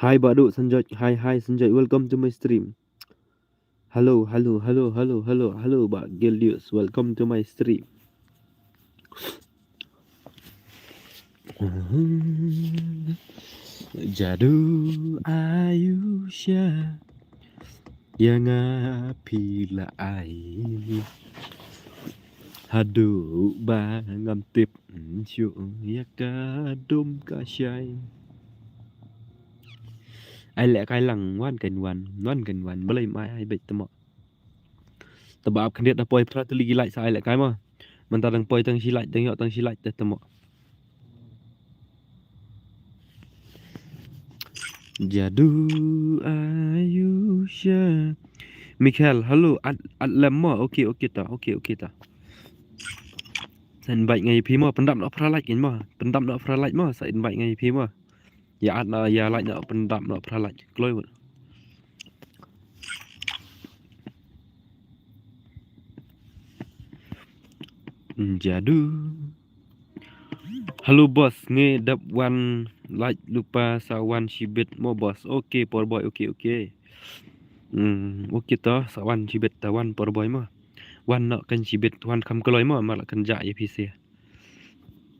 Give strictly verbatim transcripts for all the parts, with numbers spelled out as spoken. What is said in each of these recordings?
Hi Badu Sanjay, hi hi Sanjay, welcome to my stream. Hello, hello, hello, hello, hello, hello, Ba Gildius, welcome to my stream. Jadu Ayusha. Ïa nga phi la ai haduh ba ngam tip shuh ïa ka dum ka shai. Ai lehkai lang wan kan wan, wan kan wan, balei mai ai beit tamo. Te ba ap khyndiat da poi phra tylli ki like sa ai lehkai mo. Mynta dang poi tang shi like, dang ïoh tang shi like te tamo. Jadu Ayusha. Michael, hello, at, at lem mo. Okay, okay ta, okay, okay ta. Sa invite ngai phi mo, pyndap noh phra like mo. Pyndap noh phra like mo, sa invite ngai phi mo. Ïa at noh, ïa like noh, pyndap noh phra like. Kloi wut. Jadu. Hello boss, ngi dap wan like lypa sa wan shibit mo boss. Okay por boy, okay okay. Hmm, okay to, sa wan shibit ta wan por boy mo. Wan noh kan shibit wan kham kloi mo, ma la kan jah ïa phi se.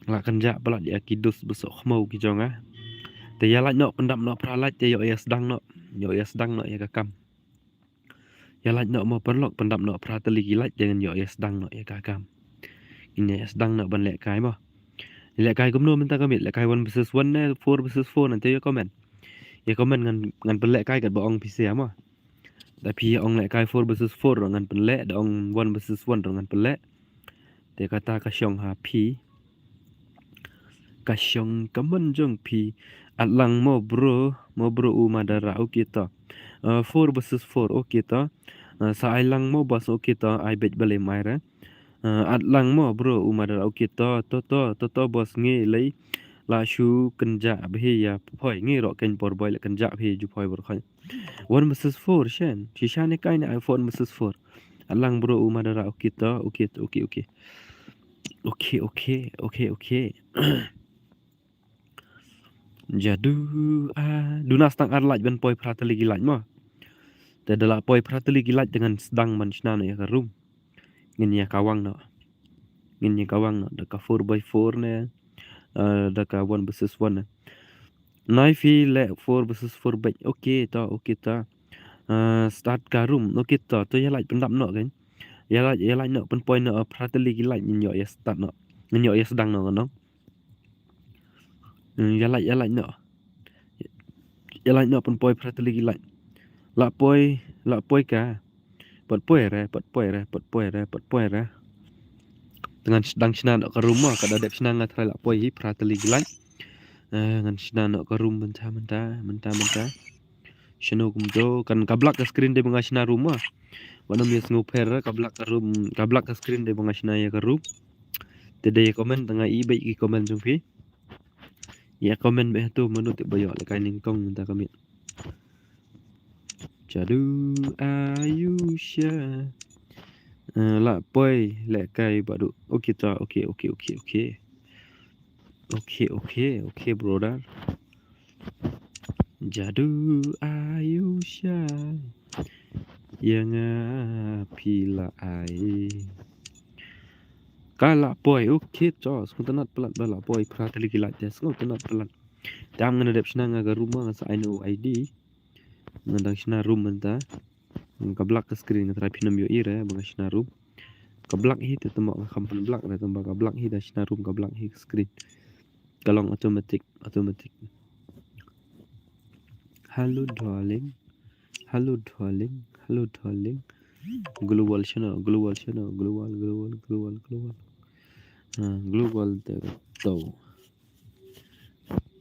La kan jah palat ïa ki dus ba soh khmaw ki jong nga. Te ïa like noh, pyndap noh phra like te ïoh ïa sdang noh. Ïoh ïa sdang noh ïa ka kam. Ïa like noh mo paralok, pyndap noh phra tylli ki like te ngin ïoh ïa sdang noh ïa ka kam. Ngin ïa sdang noh ban lehkai mo. Lehkai kumno mynta ka miet, lehkai one versus one ne four versus four, nangta ïa comment. Ïa comment ngan, ngan pynlehkai katba ong phi sia mo. Da phi ong lehkai four versus four ruh ngan pynleh, da ong one versus one ruh ngan pynleh. Te kata ka shong ha phi. Ka shong ka mon jong phi. At lang mo bro, mo bro u Madara, okay to. Uh, four versus four, okay to. Uh, sa ai lang mo boss, okay to, ai beit balei mai re. Uh, at lang mo bro u Madara, okay to, to to, to to boss ngi lei. La shu kynjah bhi ïa phoi ngi roh kein por boy la kynjah bhi ju phoi bor khoi. One versus four shen. Shisha ne kai ne ai one versus four. At lang bro u Madara, okay to, okay to, okay okay. Okay okay, okay okay. Jadu a, duna stang ar like ban poi phra tylli ki like mo. Te da la poi phra tylli ki like te ngan sdang ban shna noh ïa ka room. Ngin ïa kawang noh. Ngin ïa kawang noh da ka four by four ne, eh, da ka one versus one ne. Nai phi leh four versus four beit. Okay to, okay to. Eh, start ka room. Okay to, to ïa like pyndap noh kan. Ïa like, ïa like noh pynpoi noh, eh, phra tylli ki like ngin ïoh ïa start noh. Ngin ïoh ïa sdang noh ngan ong. Hmm, ïa like, ïa like noh. Ïa like noh pynpoi phra tylli ki like. La poi, la poi ka. Pat poi re, pat poi re, pat poi re, pat poi re. Te ngan sdang shna noh ka room mo, ka da dep shna nga trai la poi hi phra tylli ki like. Eh, ngan shna noh ka room mynta, mynta, mynta, mynta. Shano kumto, kan ka black ka screen dei ba nga shna room mo. Wat nym ïa sngewpher, ka black ka room, ka black ka screen dei ba nga shna ïa ka room. Te dei comment, tang nga i beit ki comment jong phi. Ïa comment beit hato mano te ba ïoh lehkai nyngkong mynta ka miet. Jadu Ayusha. Eh, la poi lehkai Badu. Okay to, okay okay okay okay. Okay okay okay brother. Jadu Ayusha. Ïa nga phi la ai. Ka la poi, okay to, sngewtynnat palat ba la poi phra tylli ki like te, sngewtynnat palat. Te am ngan dep shna nga ka room ma, nga sa ai noh u I D. Ngan dang shna room mynta. Ka black ka screen, nga trai phin ym ïohi re ba nga shna room. Ka black hi te tymmen nga kham pynblack re, tang ba ka black hi da shna room, ka black hi ka screen. Ka long automatic, automatic. Hello darling. Hello darling. Hello darling. Global shano, global shano, global, global, global, global. Ah, global te to.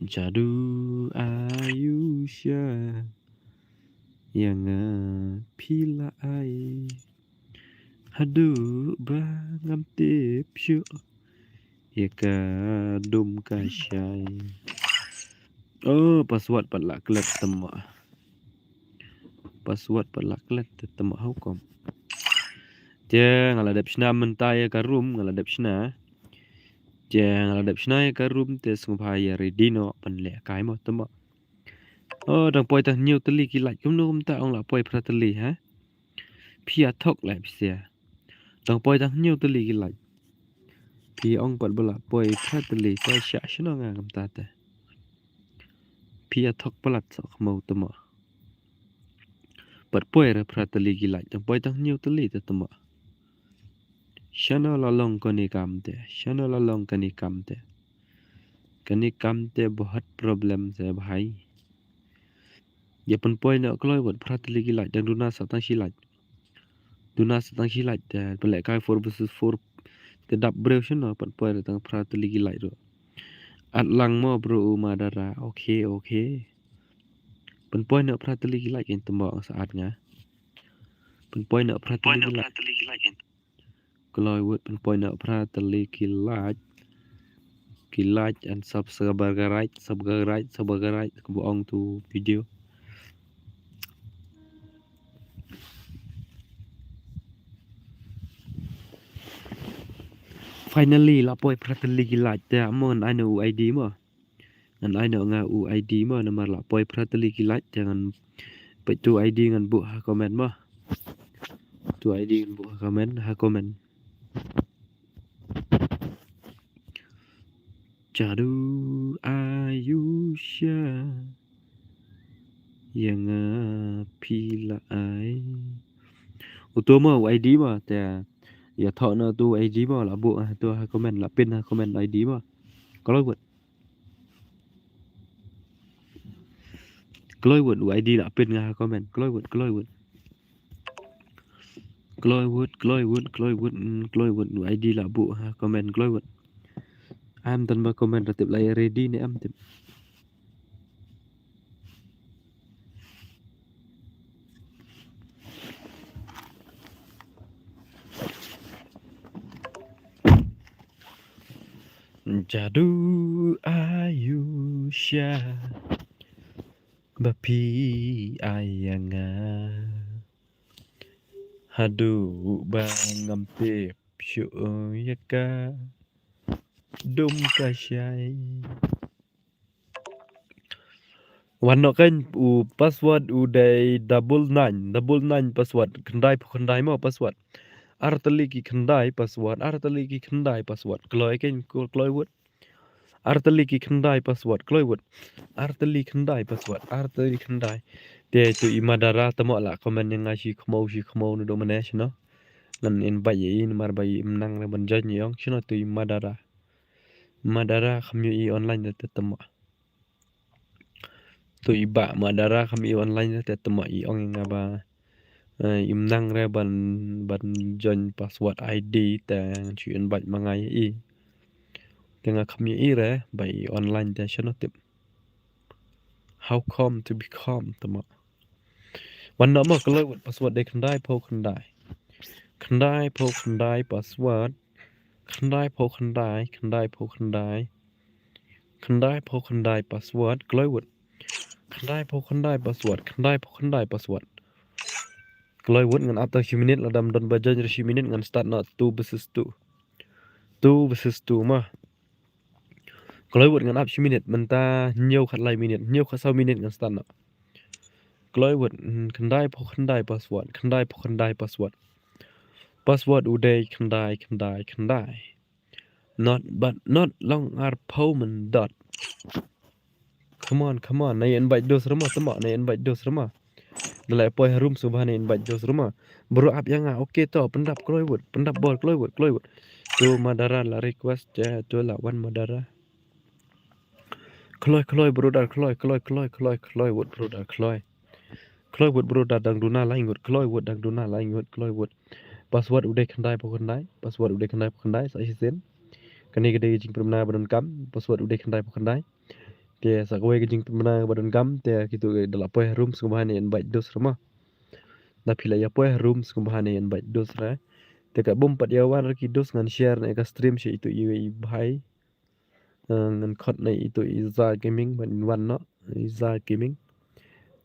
Jadu ayu sha. Ïa nga phi la ai. Haduh ba ngam tip shuh ïa ka dum ka shai. Oh, password pat la klet tymmen. Password pat la klet tymmen, how come? Te nga la dep shna mynta ïa ka room, nga la dep shna. Te nga la dep shna ïa ka room te sngewbha ïa ready noh pynlehkai mo tymmen. Oh, dang poi tang hynñiew tylli ki like, kumno kumta ong la poi phra tylli ha? Phi ïa thok leh phi sia. Dang poi tang hynñiew tylli ki like. Phi ong pat ba la poi phra tylli, poi shah shano nga kumta te. Phi ïa thok palat soh khmiew tymmen. Pat poi re phra tylli ki like, dang poi tang hynñiew tylli te tymmen. Shano la long kane kam te, shano la long kane kam te. Kane kam te bahut problem se bhai. Ïa pynpoi noh kloi wut phra tylli ki like, dang duna sa tang shi like. Duna sa tang shi like te pynlehkai four versus four te dap briew shano, pynpoi re tang phra tylli ki like ruh. At lang mo bro u Madara. Okay, okay. Pynpoi noh phra tylli ki like in tymmen sa at nga. Pynpoi noh phra tylli ki like. Kloi wut pynpoi noh phra tylli ki like. Ki like and subscribe, subscribe, subscribe, kaba ong tu video. Finally, la poi phra tylli ki like te, mo ngan ai noh u I D mo. Ngan ai noh nga u I D mo, namar la poi phra tylli ki like te ngan peit tu I D ngan buh ha comment mo. Tu I D ngan buh ha comment, ha comment. Jadu ayu sha. Ïa nga phi la ai. Uto mo u I D mo te. Ïa thoh noh tu I D mo la buh ha tu ha comment, la pin ha comment I D mo. Kloi wut. Kloi wut u I D la pin nga ha comment. Kloi wut, kloi wut. Kloi wut, kloi wut, kloi wut, mm, kloi wut u I D la buh ha comment, kloi wut. Am tan ba comment ra tip la ïa ready ne am tip. Jadu ayu sha ba phi ai ïa nga. Haduh ba ngam tip shuh ïa ka dum ka shai. Wan noh kein u password u dei double nine, double nine password, khyndai phew khyndai mo password. Ar tylli ki khyndai password, ar tylli ki khyndai password. Kloi kein, kloi wut. Ar tylli ki khyndai password, kloi wut. Ar tylli khyndai password, ar tylli khyndai. Te tu i Madara tamo la comment ïa nga shi khmiew, shi khmiew naduh mynne shano. Ngan invite ïa i namar ba i ym nang re ban join ïa ong shano tu i Madara. Madara kham ïohi online te tamo. Tu i bah Madara kham ïohi online te tamo i ong ïa nga ba, eh, im nang re ban, ban join password I D te ngan shu invite ma nga ïa i. Te nga kham ïohi re ba i online te shano tip. How come to become tamo. Wan noh mo kloi wut password dei khyndai phew khyndai. Khyndai phew khyndai password. Khyndai phew khyndai, khyndai phew khyndai. Khyndai phew khyndai password, kloi wut. Khyndai phew khyndai password, khyndai phew khyndai password. Kloi wut ngan ap tang shi minit, lada ym don ba join shi minit ngan start noh two versus two. Two versus two mo. Kloi wut ngan ap shi minit, mynta hynñiew khatlai minit, hynñiew khatsaw minit ngan start noh. Kloi wut, mm, khyndai phew khyndai password, khyndai phew khyndai password. Password u dei khyndai, khyndai, khyndai. Not, but not long ar phew myndot. Come on, come on. Na ïa invite dos rama, tama, na ïa invite dos rama. Da la poi harum sngewbha na ïa invite dos rama. Bro ap ïa nga, okay to, pyndap kloi wut, pyndap bor kloi wut, kloi wut. To Madara la request, ja, to la wan Madara. Kloi, kloi, brother, kloi, kloi, kloi, kloi, kloi wut, brother, kloi. Kloi wut, brother, dang duna lai ngut, kloi wut, dang duna lai ngut, kloi wut. Password u dei khyndai phew khyndai, password u dei khyndai phew khyndai, sa shisien. Kane ka dei ka jingpynbna ba donkam, password u dei khyndai phew khyndai. Te sa kawei ka jingpynbna ba donkam, te kito da la poi harum sngewbha na ïa invite dos rama. Da phi la ïa poi harum sngewbha na ïa invite dos ra. Te ka bym pat ïa wan ra ki dos ngan share na ka stream sha ito iwei i bhai. Eh, ngan khot na ito i Za Gaming ban wan noh, i Za Gaming.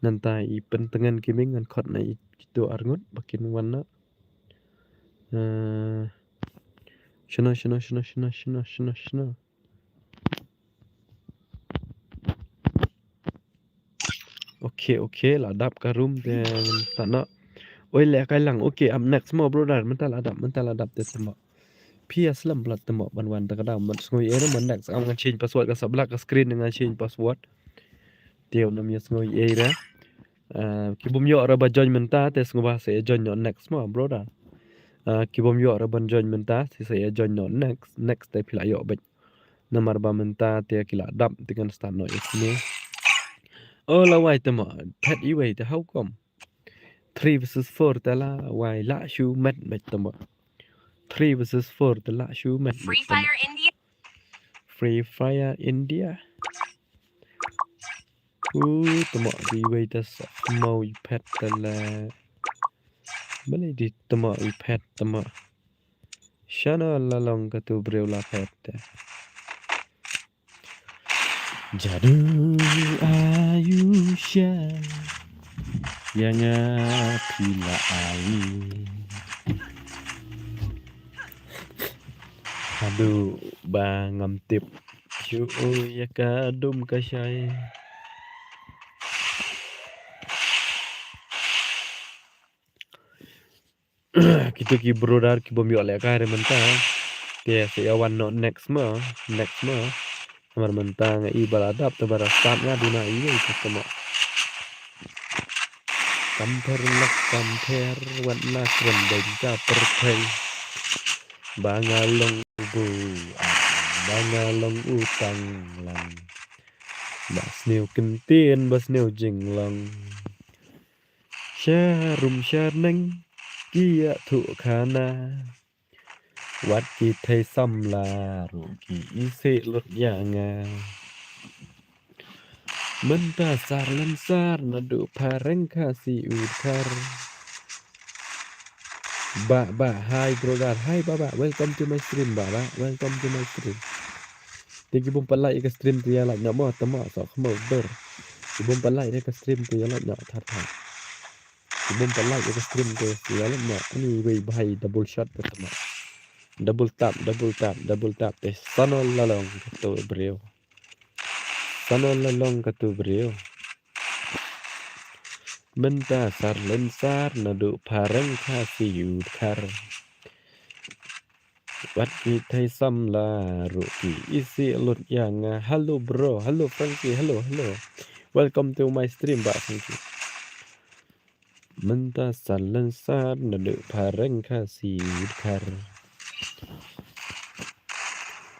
Nangta i Pyntngen Gaming ngan khot na i kito ar ngut ba kin wan noh. Eh, shano, shano, shano. Okay, okay, la dap ka room te mynta noh. Oi, leh kai lang. Okay, up next mo, brother. Mynta la dap, mynta la dap te tama. Phi ïa slem plat tama ban wan ta ka dam. Mat sngew ïa re man next. Am ngan change password ka sa black ka screen ngan change password. Te u nam ïa sngew ïa re. Ah, ki bym ïoh re ba join mynta te sngewbha sa ïa join noh next mo, brother. Ah, ki bym ïoh re ban join mynta te sa ïa join noh next. Next te phi la ïoh bad. Namar ba mynta te ki la dap te ngan start noh ïa kine. Oh, la wai tama, phet iwei te how come? Three versus four te la wai la shu met met tama. Three versus four te la shu met met Free tama. Fire India. Free Fire India. U tama di wei te sa mau i phet te la. Bale di tama i phet tama. Shano la long katu briew la phet te. Jadu ayu sha. Ïa nga phi la ai. Haduh ba ngam tip. Shu ïa ka dum ka shai. Kito ki brother ki bym ïoh lehkai re mynta. Te sa ïa wan noh next mo, next mo. Namar mynta nga i ba la dap te ba la start nga duna i wei te tama. Kam pher lok kam pher wat na kren beng ka pyrthei. Ba nga long u bu, ba nga long u tang lang. Ba sniew kyntien, ba sniew jinglong. Sha rum sha neng ki ïa thuh khana. Wat ki thei samla ruh ki isih lut ïa nga. Mynta sar len sar naduh phareng Khasi u dkhar. Ba ba, hi brother, hi ba ba, welcome to my stream ba ba, welcome to my stream. Te ki bym pat like ïa ka stream te ïa like noh mo, tama sa khmo ber. Ki bym pat like ïa ka stream te ïa like noh thar thar. Ki bym pat like ïa ka stream te ïa like noh. Anyway bhai, double shot te tama. Double tap, double tap, double tap te sano la long katu briew. Sano la long katu briew. Mynta sar len sar naduh phareng Khasi u dkhar. Wat ki thei samla ruh ki isih lut ïa nga. Hello bro, hello Frankie, hello, hello. Welcome to my stream ba Frankie. Mynta sar len sar naduh phareng Khasi u dkhar.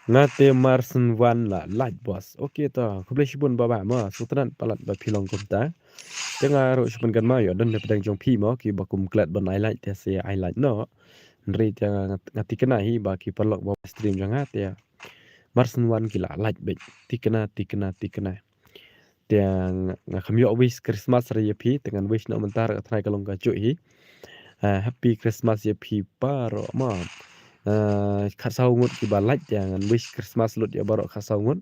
Nga te mar shen wan la like boss. Okay to, khublei shibun ba ba mo, sngewtynnat palat ba phi long kumta. Te nga ruh shu pyngan ma ïoh don na pdeng jong phi mo, ki ba kum klet ban ai like te sa ai like noh. Hynrei te nga, nga thikna hi ba ki paralok ba stream jong nga te mar shen wan ki la like beit. Thikna, thikna, thikna. Te nga, nga kham ïoh wish Christmas re ïa phi, te ngan wish noh mynta re ka tnai ka long ka juh hi. Ah, happy Christmas ïa phi baroh ma. Ah, khatsaw ngut ki ba like te ngan wish Christmas lut ïa baroh khatsaw ngut.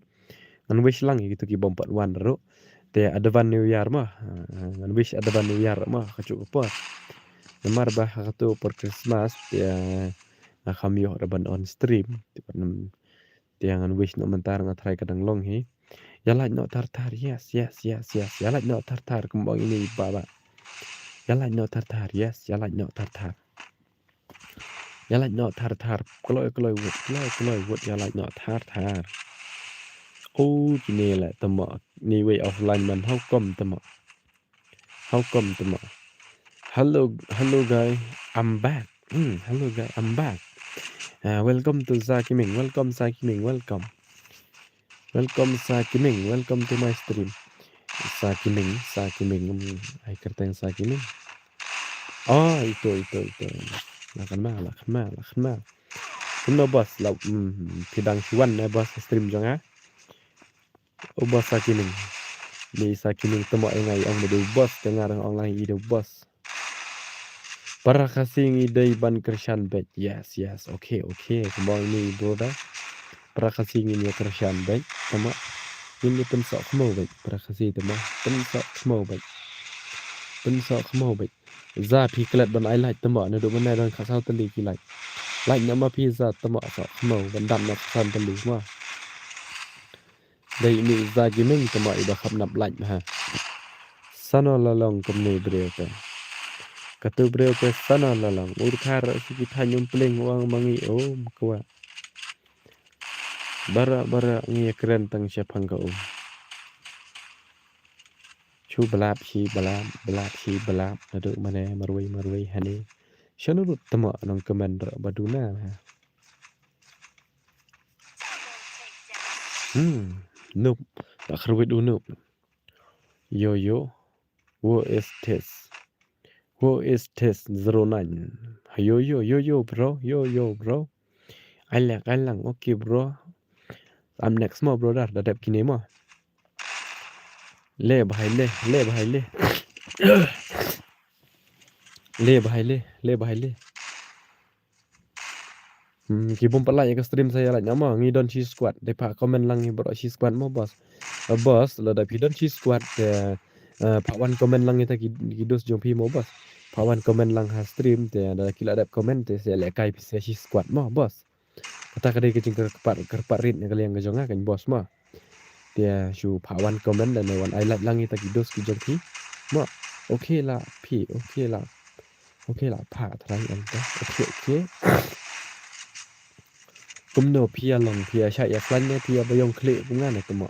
Ngan wish lang ïa kito ki bym pat wan ruh. Te advance New Year ma. Ah, ngan wish advance New Year ma ka juh ka por. Namar ba ha kato por Christmas te nga kham ïoh re ban on stream. Te pat nam Te ngan wish noh mynta nga try ka dang long hi. Ïa like noh thar thar, yes, yes, yes, yes. Ïa like noh thar thar, kumba ong ine i ba ba. Ïa like noh thar thar, yes, ïa like noh thar thar. Ïa like noh thar thar, kloi kloi wut, kloi kloi wut, ïa like noh thar thar. Oh, kine la tama. Ni wei offline man. How come tama? How come tama? Hello, hello guy. I'm back. Hmm, hello guy. I'm back. Uh, welcome to Sa Kiming. Welcome Sa Kiming. Welcome. Welcome Sa Kiming. Welcome to my stream. Sa Kiming, Sa Kiming. Hmm, ai kyrteng Sa Kiming. Oh, ito, ito, ito. Lakan ma, lakan ma, lakan ma. Kumno boss, la, hmm, phi dang shu wan ne boss stream jong nga. U boss Sa Kiming. Ni Sa Kiming tama ïa nga ong ba dei u boss, te nga dang ong lang i dei u boss. Para Khasi ngi dei ban kyrshan beit. Yes, yes. Okay, okay. Kumba ong ni brother. Para Khasi ngin ïa kyrshan beit. Tama. Ngin ïa pynsoh khmaw beit. Para Khasi tama. Pynsoh khmaw beit. Pynsoh khmaw beit. Za phi klet ban ai like tama. Naduh mynne don khatsaw tylli ki like. Like na ma phi za tama soh khmaw. Ban dam na khatsaw tylli ma. Dei ini Sa Kiming tama iba kham nap like ha. Sano la long kumne briew te. Katu briew te sano la long. Ur khar si ki thaiñ um pling wang mangi um kwa. Bara, bara ngi kren tang shaphang ka um. Shu balap, shi balap, balap, shi balap. Naduh mynne marwei, marwei hane. Shano lut tama nong kmen ra baduna ha. Hmm, noob. Ba kharwit u noob. Yo, yo. Who is this? Who is this? Zero nine. Yo, yo, yo, yo, bro. Yo, yo, bro. Ai lang, ai lang. Okay, bro. I'm next mo, brother. Da dep kine mo. Le bahai le, le bahai le. Le bahai le, le bahai le. Hmm, ki bym pat like ïa ka stream sa ïa like namar ngi don shi squad. Dei phah comment lang ngi baroh shi squad mo boss. Eh, boss, lada phi don shi squad te, eh, phah wan comment lang ïa ta ki, ki dos jong phi mo boss. Phah wan comment lang ha stream te, lada ki la dep comment te sa ïa lehkai phi sa shi squad mo boss. Kata ka dei ka jingkyrpad, kyrpad rit na ka liang ka jong nga kan boss mo. Te shu phah wan comment lane wan ai like lang ïa ta ki dos ki jong phi. Mo. Okay la phi, okay la. Okay la phah trai anta. Okay, okay. Kumno phi ïa long phi ïa shah ïa khlaiñ ne phi ïa ba ïong khlieh kum nga ne tama.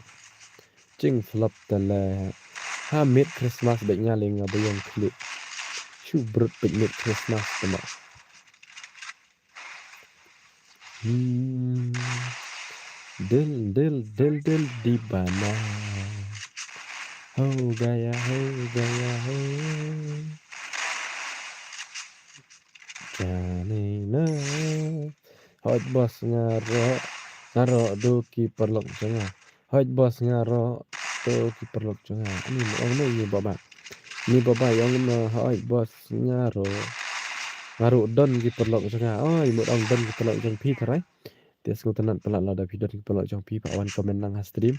Jing flop te le. Ha mid Christmas bad nga le nga ba ïong khlieh. Shu brut bad mid Christmas tama. Hmm. Dil, dil, dil, dil di bana. Ho gaya, ho gaya, ho. Jani na. Hoi boss nga roh, nga roh do ki paralok jong nga. Hoi boss nga roh to ki paralok jong nga. Ani mo ong no ni baba. Ni baba ïong no hoi boss nga roh. Nga roh don ki paralok jong nga. Oi mo ong don ki paralok jong phi tharai. Te sngewtynnat palat lada phi don ki paralok jong phi phah wan comment lang ha stream.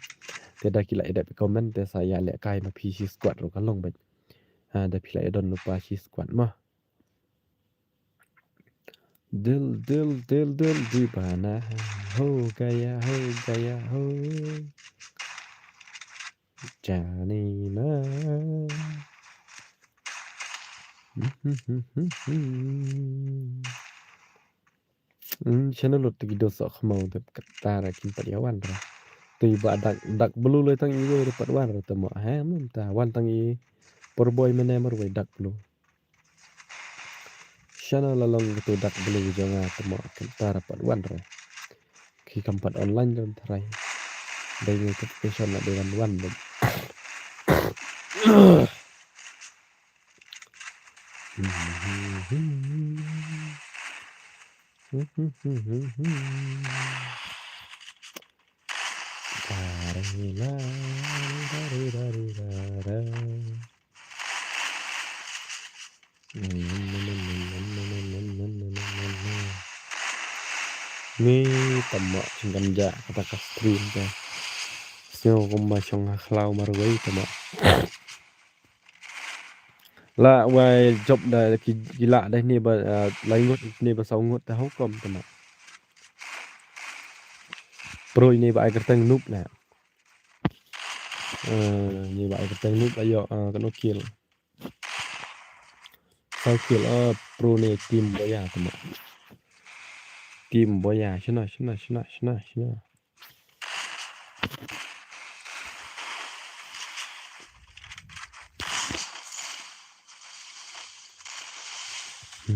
Te da ki la ïa dep comment te sa ïa lehkai ma phi shi squad ruh ka long bad. Ha da phi la ïa don lypa shi squad mo. Dil, dil, dil, dil, di bana. Ho gaya, ho gaya, ho. Jani na. Hmm, shano lut ki dos soh khmaw te kata ra kim pat ïa wan ra. Te ba dak, dak blu le tang i wei re pat wan ra te mo. He, mynta wan tang i por boy mene mar wei dak blu. Shano la long katu dak blu jong nga te mo kynta ra pat wan re. Ki kam pat online don tharai. Dei notification la dei wan wan don. Ni tama jingkynjah kata ka stream te. Sngew kumba shong ha khlaw marwei tama. La wai jop da ki, ki la da ni ba, ah, lai ngut ni ba saw ngut ta hukum tama. Pro ini ba ai kyrteng noob na. Eh, ni ba ai kyrteng noob ayo, eh, kano kill. Saw kill, eh, pro ni team boya tama. Team boya, shina, shina, shina, shina, shina.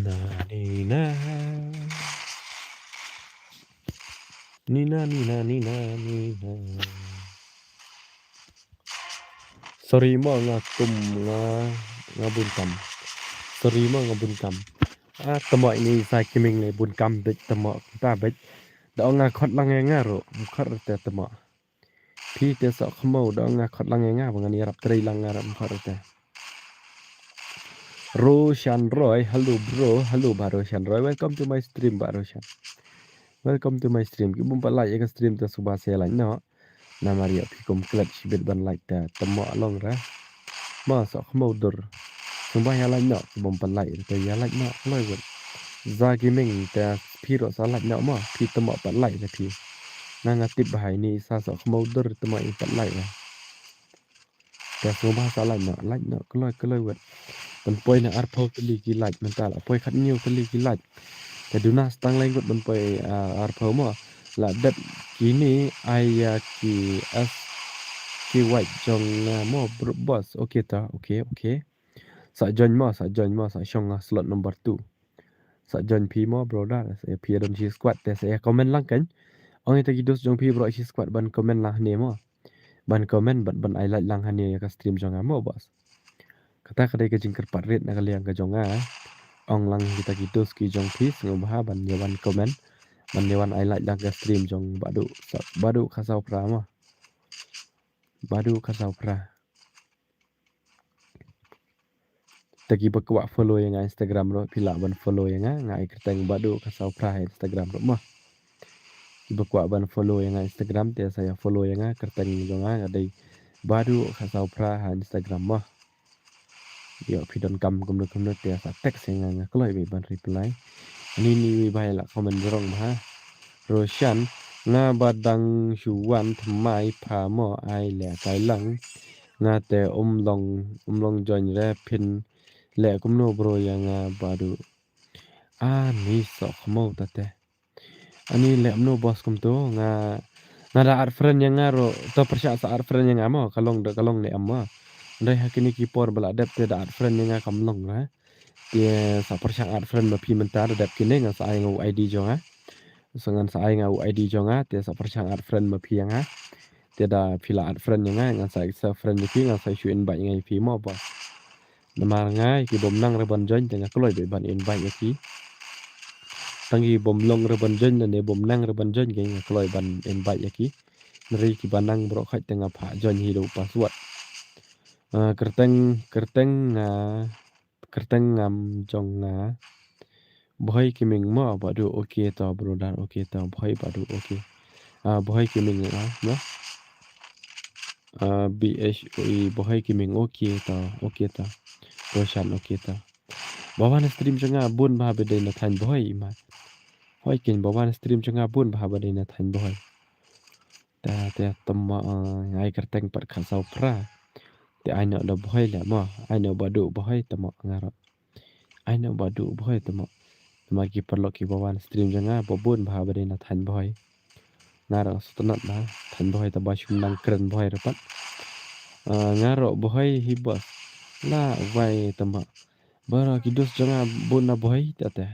Na, ni, na. Ni, na, ni, na, ni, na, ni, na. Sorry mo nga kum nga, nga bun kam. Sorry mo nga bun kam. Ah, tamo ini sa kiming le bun kam bit tamo ta bit. Da nga khot lang ïa nga ro, khot te tamo. Phi te sok khmo da nga khot lang ïa nga ba ngan ïarap trei lang nga rap khot te. Roshan Roy, hello bro, hello ba Roshan Roy, welcome to my stream ba Roshan. Welcome to my stream. Ki bym pat like ïa ka stream te sngewbha sa like noh. Namar ïa phi kum klet shibit ban like te tamo long re. Ma sok khmo dur. Sngewbha ïa like noh, ki bym pat like te ïa like noh, kloi wet. Za kiming te phi ro sa like noh ma, phi tamo pat like te phi. Nga nga tip ba hai ni sa sok khmo dur tamo i pat like re. Te sngewbha sa like noh, like noh, kloi, kloi wet. Ban poi na arphew tylli ki like mynta la poi khat hynñiew tylli ki like. Te duna stang lai ngut ban poi, ah, arphew mo. La dep kine ai ïa ki as ki wait jong nga mo bro, boss. Okay ta, okay, okay. Sa join mo, sa join mo, sa shong nga slot number two. Sa join phi mo brother, sa phi don shi squad te sa comment lang kan. Ong ïa kita ki dos jong phi bro shi squad ban comment lang hangne mo. Ban comment ban, ban ai like lang hangne ïa ka stream jong nga mo boss. Kata ka dei ka jingkyrpad rit na ka liang ka jong nga. Ong lang kita ki dos ki jong phi sngewbha ban ïa wan comment. Ban ïa wan ai like lang ka stream jong Badu, sa, Badu Khasaw Phra mo. Badu Khasaw Phra. Te kiba kwah follow ïa nga Instagram ruh phi lah ban follow ïa nga, nga ai kyrteng Badu Khasaw Phra ha Instagram ruh mo. Kiba kwah ban follow ïa nga Instagram te sa ïa follow ïa nga, kyrteng jong nga ka dei Badu Khasaw Phra ha Instagram mo. Ïoh phi don kam kumno kumno te sa text ïa nga, nga kloi beit ban reply. Ani ni wi ba ïa la comment jrong bha. Roshan, nga ba dang shu wan thymmai pha mo ai leh kai lang. Nga te um long, um long join re phin leh kumno bro ïa nga Badu. Ani sok mo ta te. Ani leh kumno boss kumto nga, nga da add friend ïa nga ruh, to pyrshah sa add friend ïa nga mo, ka long da ka long ne em mo. Ndai ha kine ki por ba la dep te da add friend ïa nga kam long re. Te sa pyrshah add friend ma phi mynta da dep kine ngan sa ai nga u I D jong nga. Sa ngan sa ai nga u I D jong nga, te sa pyrshah add friend ma phi ïa nga. Te da phi la add friend ïa nga, ngan sa accept friend ïa phi, ngan sa issue invite nga ïa phi mo boss. Namar nga ki bym nang re ban join te nga kloi beit ban invite ïa ki. Tang ki bym long re ban join ne bym nang re ban join ki nga kloi ban invite ïa ki. Nri kiba nang bro khait te nga phah join hi da u password. Ah, kyrteng, kyrteng nga, kyrteng ngam jong nga. Bhoi Kiming mo Badu, okay to brother, okay to Bhoi Badu, okay. Ah, Bhoi Kiming ah, mo. Ah, B H O E Bhoi Kiming, okay to, okay to. Roshan, okay to. Ba wan stream jong nga bun bha ba dei na thaiñ Bhoi i ma. Hoi kin ba wan stream jong nga bun bha ba dei na thaiñ Bhoi. Ta te tama, ah, ngai kyrteng pat Khasaw Phra. Te ai noh da Bhoi leh mo, ai noh Badu Bhoi tama nga ruh. Ai noh Badu Bhoi tama. Tama ki paralok kiba wan stream jong nga ba bun bha ba dei na thaiñ Bhoi. Nga ruh sngewtynnat bha, thaiñ Bhoi ta ba shym nang kren Bhoi ruh pat. Ah, nga ruh Bhoi hi boss. La wai tama. Ba ruh ki dos jong nga bun na Bhoi ta te.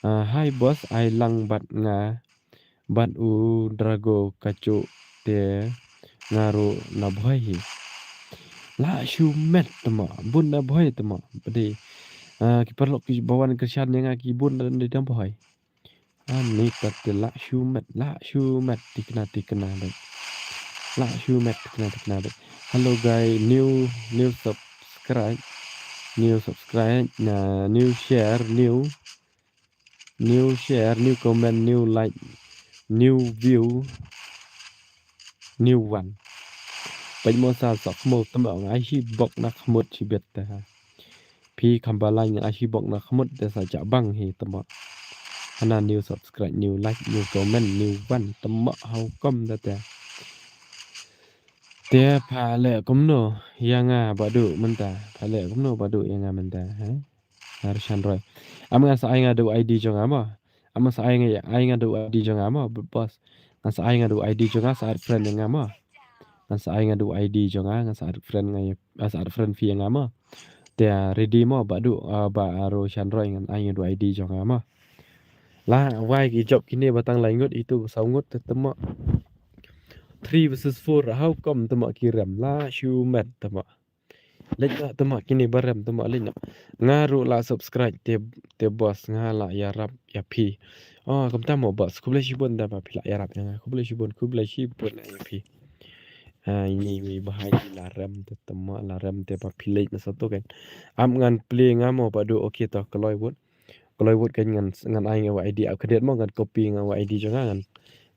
Ah, hi boss, ai lang bad nga bad u Drago Kachu te nga ruh na Bhoi hi. La shu met tama, bun na Bhoi tama. Ba dei, ah, ki paralok kiba wan kyrshan ïa nga ki bun na, na Bhoi. Ani pat te la shu met, la shu met tikna tikna beit. La shu met tikna tikna beit. Hello guys, new, new subscribe, new subscribe, na new share, new, new share, new comment, new like, new view, new one. Peit mo sa sok mo tama nga ai shi bok na khmut shibit te ha. Phi kham ba lai nga ai shi bok na khmut te sa ja bang hi tama. Hana new subscribe, new like, new comment, new one tama hau kom da te. Te pha leh kumno ïa nga Badu mynta, pha leh kumno Badu ïa nga mynta ha. Harshan Roy. Am nga sa ai nga da u I D jong nga mo. Am nga sa ai nga, ai nga da u I D jong nga mo, boss. Nga sa ai nga da u I D jong nga, sa add friend ïa nga mo. Nga sa ai nga da u I D jong nga, nga sa add friend nga ïa, nga sa add friend phi ïa nga mo. Te ready mo ba du, ah, ba aro shan roi ngan ai ngan du I D jong nga mo. La wai ki jop kine ba tang lai ngut itu ba saw ngut te temo. Three versus four, how come temo ki rem la shu met temo. Leit na temo kine ba rem temo leit na. Nga ruh la subscribe te, te boss nga la ïarap ïa phi. Oh, kumta mo boss. Khublei shibun da ba phi la ïarap ïa nga. Khublei shibun, khublei shibun ïa phi. Ha, ini wi bahai la rem te temo la rem te ba phi leit na sato kan. Am ngan play nga mo ba du, okay to kloi wut. Kloi wut kan ngan, ngan ai nga wa I D ap khadit mo ngan copy nga wa I D jong nga ngan,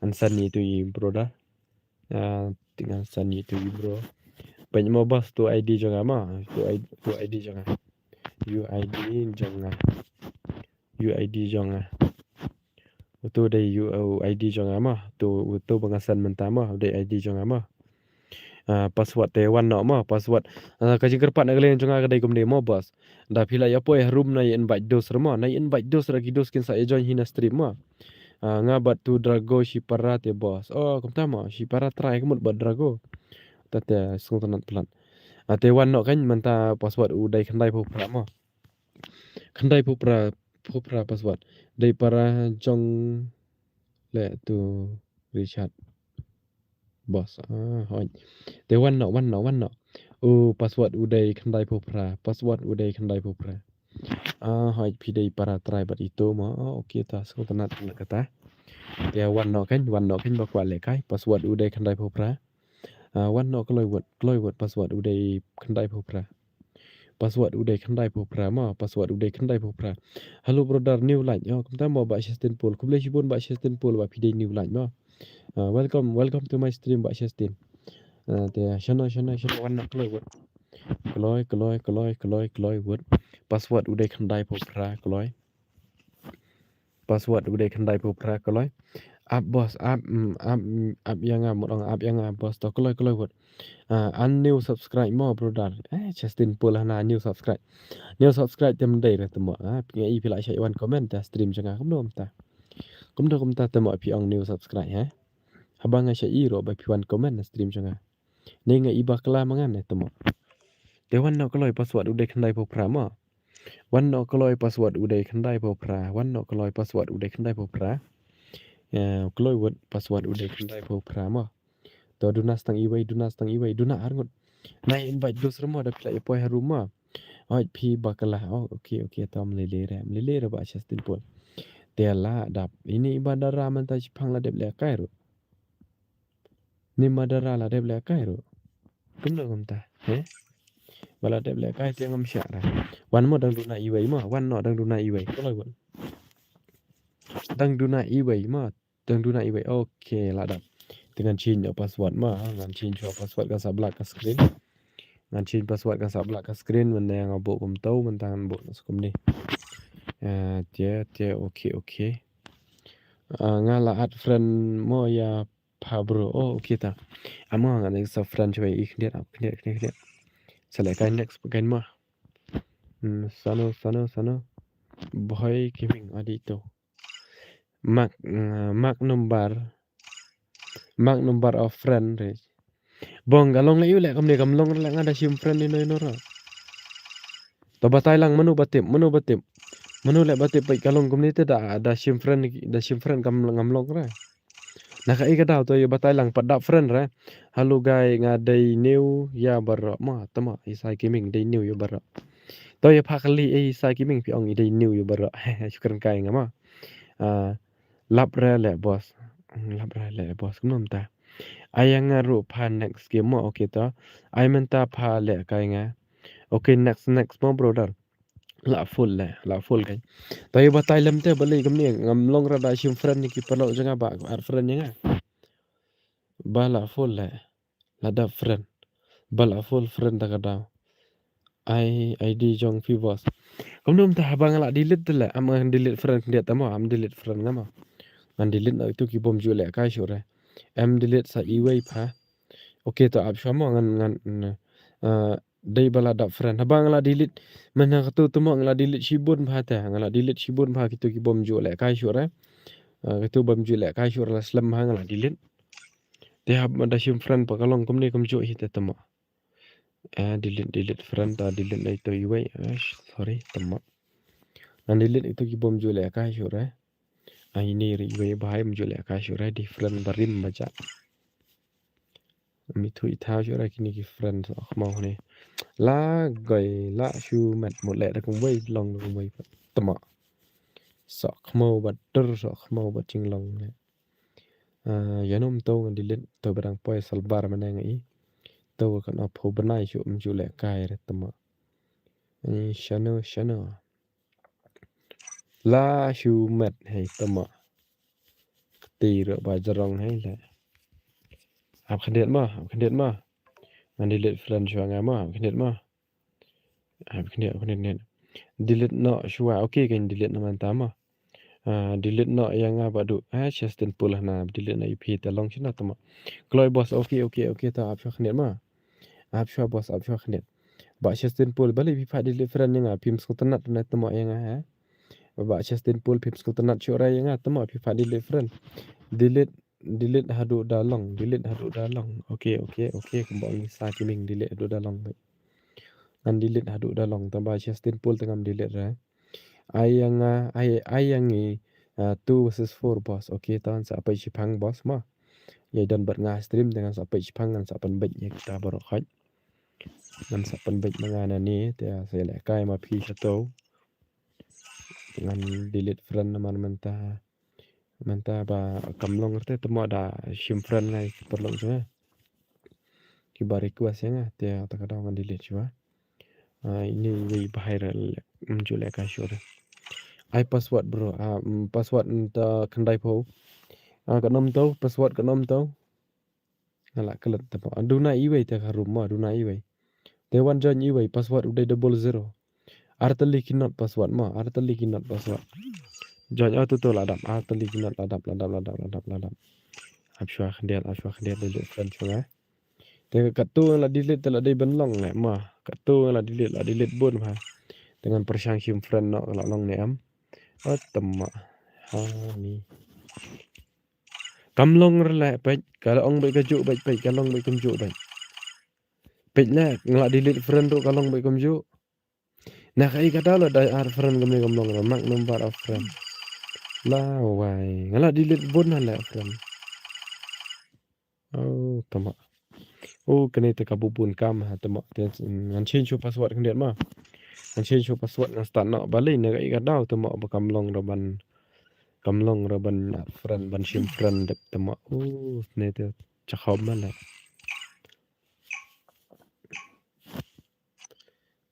ngan send ni tu i brother. Ah, te ngan send ni tu i bro. Peit mo boss tu I D jong nga mo. Tu I D, tu I D jong nga. U I D jong nga. U I D jong nga. Utu dei U, U I D jong nga mo. Tu, utu ba nga send mynta mo. Dei I D jong nga mo. Ah, password te wan noh mo, password. Ah, ka jingkyrpad na ka liang jong nga ka dei kumne mo boss. Da phi la ïa poi ha room na ïa invite dos re mo. Na ïa invite dos re ki dos kin sa ïa join hi na stream mo. Ah, nga bad tu Drago shi para te boss. Oh, kumta mo, shi para trai ka mut bad Drago. Ta te sngewtynnat palat. Ah, te wan noh kan mynta password u dei khyndai phew phra mo. Khyndai phew phra, phew phra password. Dei para jong le tu Richard. Boss. Ah, hoi. Te wan noh, wan noh, wan noh. U password u dei khyndai phew phra. Password u dei khyndai phew phra. Ah, hoi phi dei para trai bad itu mo. Oh, okay ta sngewtynnat na kata. Te wan noh kan, wan noh kan ba kwah lehkai. Password u dei khyndai phew phra. Ah, wan noh kloi wut, kloi wut password u dei khyndai phew phra. Password u dei khyndai phew phra mo, password u dei khyndai phew phra. Hello brother, new like. Oh, kumta mo Bah Shastin Paul. Khublei shibun Bah Shastin Paul ba phi dei new like mo. Ah, welcome, welcome to my stream Bah Shastin. Ah, te shano, shano, shano wan noh kloi wut. Kloi, kloi, kloi, kloi, kloi wut. Password u dei khyndai phew phra kloi. Password u dei khyndai phew phra kloi. Ap boss, ap, mm, ap, mm, ap ïa nga mut ong ap ïa nga boss to kloi kloi wut. Ah, un new subscribe mo brother. Eh, Justin Paul hana new subscribe. New subscribe te ym dei re te mo. Ah, phi nga i phi la shah wan comment ta stream jong nga kumno kumta. Kumno kumta te mo phi ong new subscribe ha. Haba nga shah i ruh ba phi wan comment na stream jong nga. Ne nga i bakla ma ngan ne te mo. Te wan noh kloi password u dei khyndai phew phra mo. Wan noh kloi password u dei khyndai phew phra. Wan noh kloi password u dei khyndai phew phra. Eh, kloi wut password u dei khyndai phew phra mo. To duna stang iwei, duna stang iwei, duna arngut. Nai invite dos re mo da phi la ïa poi ha room mo. Hoi phi bakla. Oh, okay, okay, to mlele re. Mlele re Bah Justin Paul. Te la dap. Ini ba dara mynta shipang la dep lehkai ruh. Ni ma dara la dep lehkai ruh. Kumno kumta, he? Ba la dep lehkai te ngam shah ra. Wan mo dang duna iwei mo, wan noh dang duna iwei. Kloi wut. Dang duna iwei mo, dang duna iwei. Okay, la dap. Te ngan change noh password mo, ngan change noh password kan sa black ka screen. Ngan change password kan sa black ka screen, mynne nga buh kumto, mynta ngan buh na skum ni. Eh, te, te, okay, okay. Ah, nga la add friend mo ïa pha bro. Oh, okay ta. Amo nga next sa friend chwa i khyndiat, khyndiat, khyndiat, khyndiat. Sa lehkai next pa kan mo. Hmm, sano, sano, sano. Boy Gaming adi to. Mark, uh, mark number. Mark number of friend re. Bong ka long le ïu le kamne kam long le nga da shim friend ino ino ra. To batai lang mano ba tip, mano ba tip. Mano le ba tip pai ka long kumne te da, da shim friend, da shim friend kam ngam long ra. Na ka i ka daw to ïa batai lang pat dap friend re. Hello guy nga dei new ïa baroh. Ma, tama, i Sai Gaming dei new ïa baroh. To ïa pha kali i Sai Gaming phi ong i dei new ïa baroh. Shukran kai nga ma. Ah, lap re le boss. Lap re le boss. Kumno mynta. Ai nga ruh pha next game mo, okay to. Ai mynta pha le kai nga. Okay, next, next mo brother. La full le, la full kai. To ïa batai lem te balei kumne ngam long ra da shim friend ni ki paralok jong nga ba add friend ïa nga. Ba la full le. La dap friend. Ba la full friend da ka daw. Ai, I D jong phi boss. Kumno mynta haba nga la delete te le, am ngan delete friend khyndiat ta mo, am delete friend nga mo. Ngan delete noh itu ki bym ju lehkai shuh re. Em delete sa iwei pha. Okay to ap shuwa mo ngan, ngan, eh, dei ba la dap friend. Haba nga la delete. Mynta katu tu mo nga la delete shibun bha te. Nga la delete shibun bha kitu ki bym ju lehkai shuh re. Ah, kitu bym ju lehkai shuh re la slem bha nga la delete. Te haba da shim friend pa ka long kumne kumjuh hi te tu mo. Ah, delete, delete friend, ta delete na ito iwei. Ah, sh-, sorry, tama. Ngan delete ito ki bym ju lehkai shuh re. Ah, ini re iwei bha ym ju lehkai shuh re, di friend barim baja. Mi thu ithaw shuh re kini ki friend soh khmaw ne. La goi, la shu met mut leh da kumwei, long da kumwei. Tama. Soh khmaw bad dur, soh khmaw bad jinglong ne. Ah, ïa nym to ngan delete to ba dang poi salbar mynne nga i. To kan ap phew bnai shuh ym ju lehkai re tama. Ni shano shano. La shu met hei tama. Kti re ba jarong hei le. Hap khyndiat ma, hap khyndiat ma. Ngan delete friend shuwa nga ma, hap khyndiat ma. Hap khyndiat, hap khyndiat, khyndiat. Delete noh shuwa, okay, kan delete noh mynta ma. Ah, delete noh ïa nga ba duh. Ah, Justin Pool hana, delete noh ïa phi ta long shano tama. Kloi boss, okay, okay, okay, ta ap shuwa khyndiat ma. Ap shuwa boss, ap shuwa khyndiat. Ba Justin Pool, balei phi phah delete friend ïa nga, phim sngewtynnat ne tama ïa nga, ha? Ba Justin Pool, phim sngewtynnat shuh re ïa nga, tama phi phah delete friend. Delete, delete haduh da long, delete haduh da long. Okay, okay, okay, kumba ngi sa ki ming delete haduh da long. Ngan delete haduh da long, tang ba Justin Pool te ngam delete re. Ai ïa nga, ai, ai ïa ngi, ah, two versus four boss. Okay, tang sa peit shiphang boss ma. Ïa don bad nga stream te ngan sa peit shiphang ngan sa pynbeit ïa kita baroh khoit. Ngan sa pynbeit ma nga na ni, te sa lehkai ma phi shato. Ngan delete friend man mynta. Mynta ba kam long rte tama da shim friend ngai ki paralok jong nga. Kiba request ïa nga, te ta ka daw ngan delete shuwa. Ah, ini wei bha re le, ym ju lehkai shuh re. Ai password bro, ah, mm, password nta khyndai phew. Ah, ka nom to, password ka nom to. Nga la klet tama. Duna iwei te ka room ma, duna iwei. Te wan join iwei, password u dei double zero. Artylli ki not password ma, artylli ki not password. Join auto to la dap, artylli ki not la dap, la dap, la dap, la dap, la dap. Ap shuwa khyndiat, ap shuwa khyndiat, delete friend shuwa. Te katto nga la delete te la dei ban long ne ma. Katto nga la delete, la delete bun ma. Te ngan pyrshang shim friend noh la long ne em. Oh, tama. Ha ni. Kam long re le, peit, ka long bad ka juh bad, peit, ka long bad kam juh bad. Peit le, nga la delete friend ruh ka long bad kam juh. Na kaei ka daw la dei ar friend kam ne kam long re, mark number of friend. La wai, nga la delete bun na le friend. Oh, tama. Oh, kane te ka bun bun kam ha, tama. Te, mm, ngan change shuwa password khyndiat ma. Ngan change shuwa password ngan start noh. Balei na kaei ka daw tama ba kam long re ban, kam long re ban friend, ban shim friend dep tama. Oh, ne te chakhom ma le.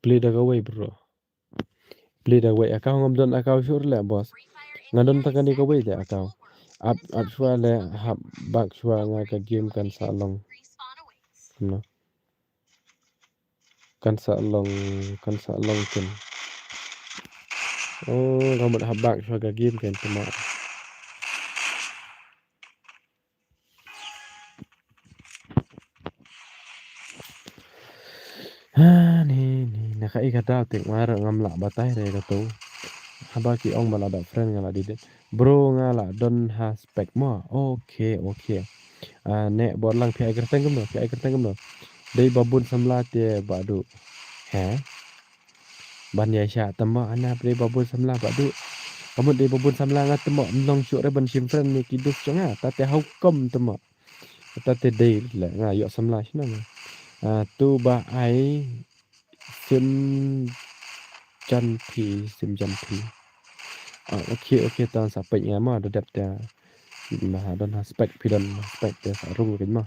Play da kawei bro. Play da kawei account, ngam don account shuh le boss. Nga don tang kane kawei de account. Ap, ap shuwa le hap back shuwa nga ka game kan sa long. Kumno? Kan sa long, kan sa long kin. Oh, nga mut hap back shuwa ka game kan tama. Ha, ni, ni, na kaei ka daw te nga ruh ngam lah batai re kato. Haba ki ong ba la dap friend nga la delete. Bro nga la don ha spec mo. Okay, okay. Ah, ne bor lang phi ai kyrteng kumno, phi ai kyrteng kumno. Dei ba bun samla te ba duh. He? Ban ïa sha tama ana dei ba bun samla ba duh. Ka mut dei ba bun samla nga tama ym long shuh re ban shim friend ne ki dus jong nga. Ta te how come tama. Ta te dei le nga ïoh samla shna nga. Ah, to ba ai sim jan phi, sim jan phi. Ah, okay, okay, ta sa peit nga ma da dep te. Ba don ha spec phi don ha spec te sa rung kin ma.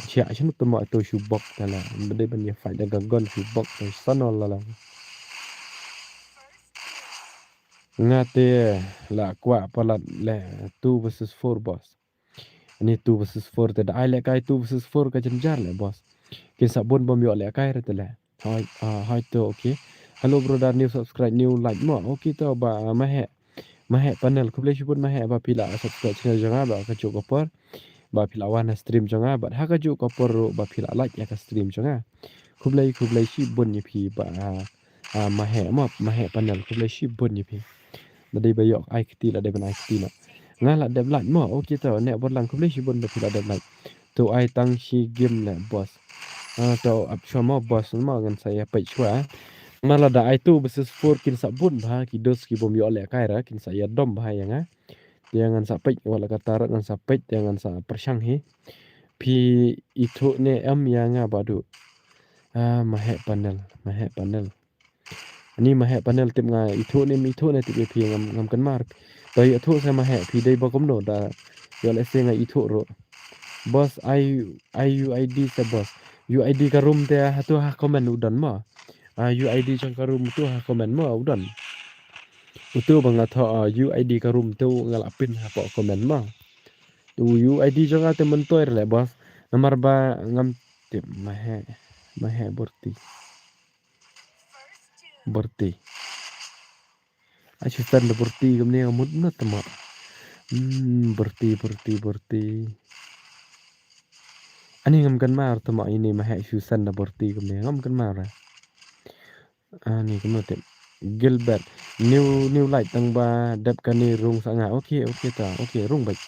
Chia shnu tama to shu bok ta la. Ba dei ban ïa fight da ka gun shu bok te sa no la la. Nga te la kwah palat le two versus four boss. Ani two versus four te da ai lehkai two versus four ka jynjar le boss. Kin sa bun bym ïoh lehkai re te le. Hoi, ah, hoi to, okay. Hello brother, new subscribe, new like mo. Okay to ba, ah, Maheh. Maheh panel, khublei shibun Maheh ba phi la subscribe channel jong nga ba ka juh ka por. Ba phi la wan ha stream jong nga, bad ha ka juh ka por ruh ba phi la like ïa ka stream jong nga. Khublei, khublei shibun ïa phi ba, ah, ah, Maheh mo, Maheh panel, khublei shibun ïa phi. Lada dei ba ïoh ai kti, lada dei ban ai kti noh. Nga la dep like mo, okay to, ne bor lang khublei shibun ba phi la dep like. To ai tang shi game le boss. Ah, to ap shuwa mo boss mo, ngan sa ïa peit shuwa. Namar lada ai two versus four kin sa bun bha ki dos ki bym ïoh lehkai ra, kin sa ïa dom bha ïa nga. Te ngan sa peit wat la katta ruh, ngan sa peit, te ngan sa pyrshang hi. Phi ithuh ne em ïa nga Bah Duh? Ah, Maheh Panel, Maheh Panel. Ani Maheh Panel tip nga ithuh ne em ithuh ne tip ïa phi, ngam, ngam kynmaw. To ïathuh sa Maheh, phi dei ba kumno da ïoh lehse nga ithuh ruh. Boss, ai, ai U I D sa boss. U I D ka room te hato ha comment u don mo. Ah, U I D jong ka room tu ha comment mo u don. Utu ba nga thoh, ah, U I D ka room tu nga la pin hapoh comment mo. Tu U I D jong nga te myntoi re leh boss. Namar ba ngam tip. Maheh, Maheh Borti. Borti. Ai shu send da Borti kumne nga mut na tama. Hmm, Borti, Borti, Borti. Ani ngam kynmaw tama ini Maheh shu send da Borti kumne ngam kynmaw ra. Ani kumno tip. Gilbert. New, new light tang ba dep kane rung sa nga. Okay, okay ta. Okay, rung beit.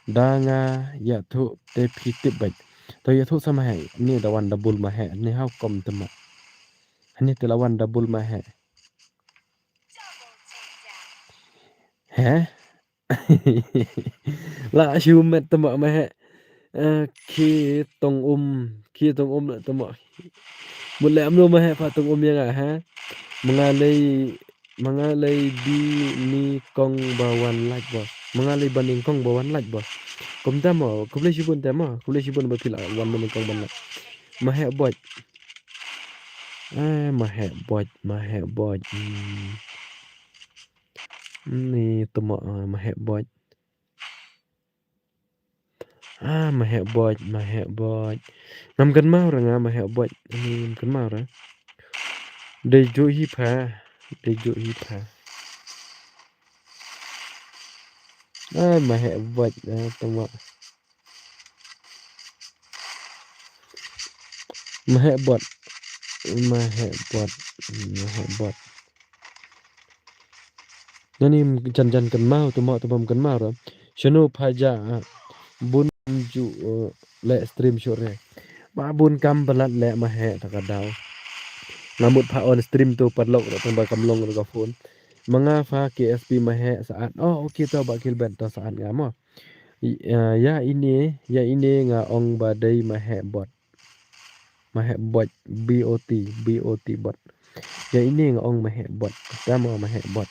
Da nga ïathuh te phi tip beit. To ïathuh sa Maheh. Ni da wan double Maheh. Ni how come tama. Ani te la wan double Maheh. Heh? La shu met tama Maheh. Eh, ki tong um, ki tong um la tama. Mut leh amno Maheh pha tong um ïa nga ha. Ma nga lei, ma nga lei ba nyngkong ba wan like boss. Ma nga lei ba nyngkong ba wan like boss. Kumta mo, khublei shibun te mo, khublei shibun ba phi la wan ba nyngkong ban like. Maheh Boit. Eh, Maheh Boit, Maheh Boit. Hmm. Ni tama, ah, Maheh Boit. Ah, Maheh Boit, Maheh Boit. Ngam kynmaw ra nga Maheh Boit. Ani ngam kynmaw ra. Dei juh hi pha. Dei juh hi pha. Ah, Maheh Boit, ah, tama. Maheh Boit. Maheh Boit. Maheh Boit. Nani jan jan kynmaw tama, tama kynmaw ra. Shano pha ja, ah, bun ju, eh, leh stream shuh re. Ba bun kam palat leh Maheh ta ka daw. Nga mut pha on stream tu paralok ruh tang ba kam long ruh ka phone. Ma nga pha K S P Maheh Saat. Oh, okay to Bah Gilbert to Saat nga mo. I-, ah, ïa ine, ïa ine nga ong ba dei Maheh Bot. Maheh Bot, B O T, B O T Bot. Ïa ine nga ong Maheh Bot. Tama Maheh Bot.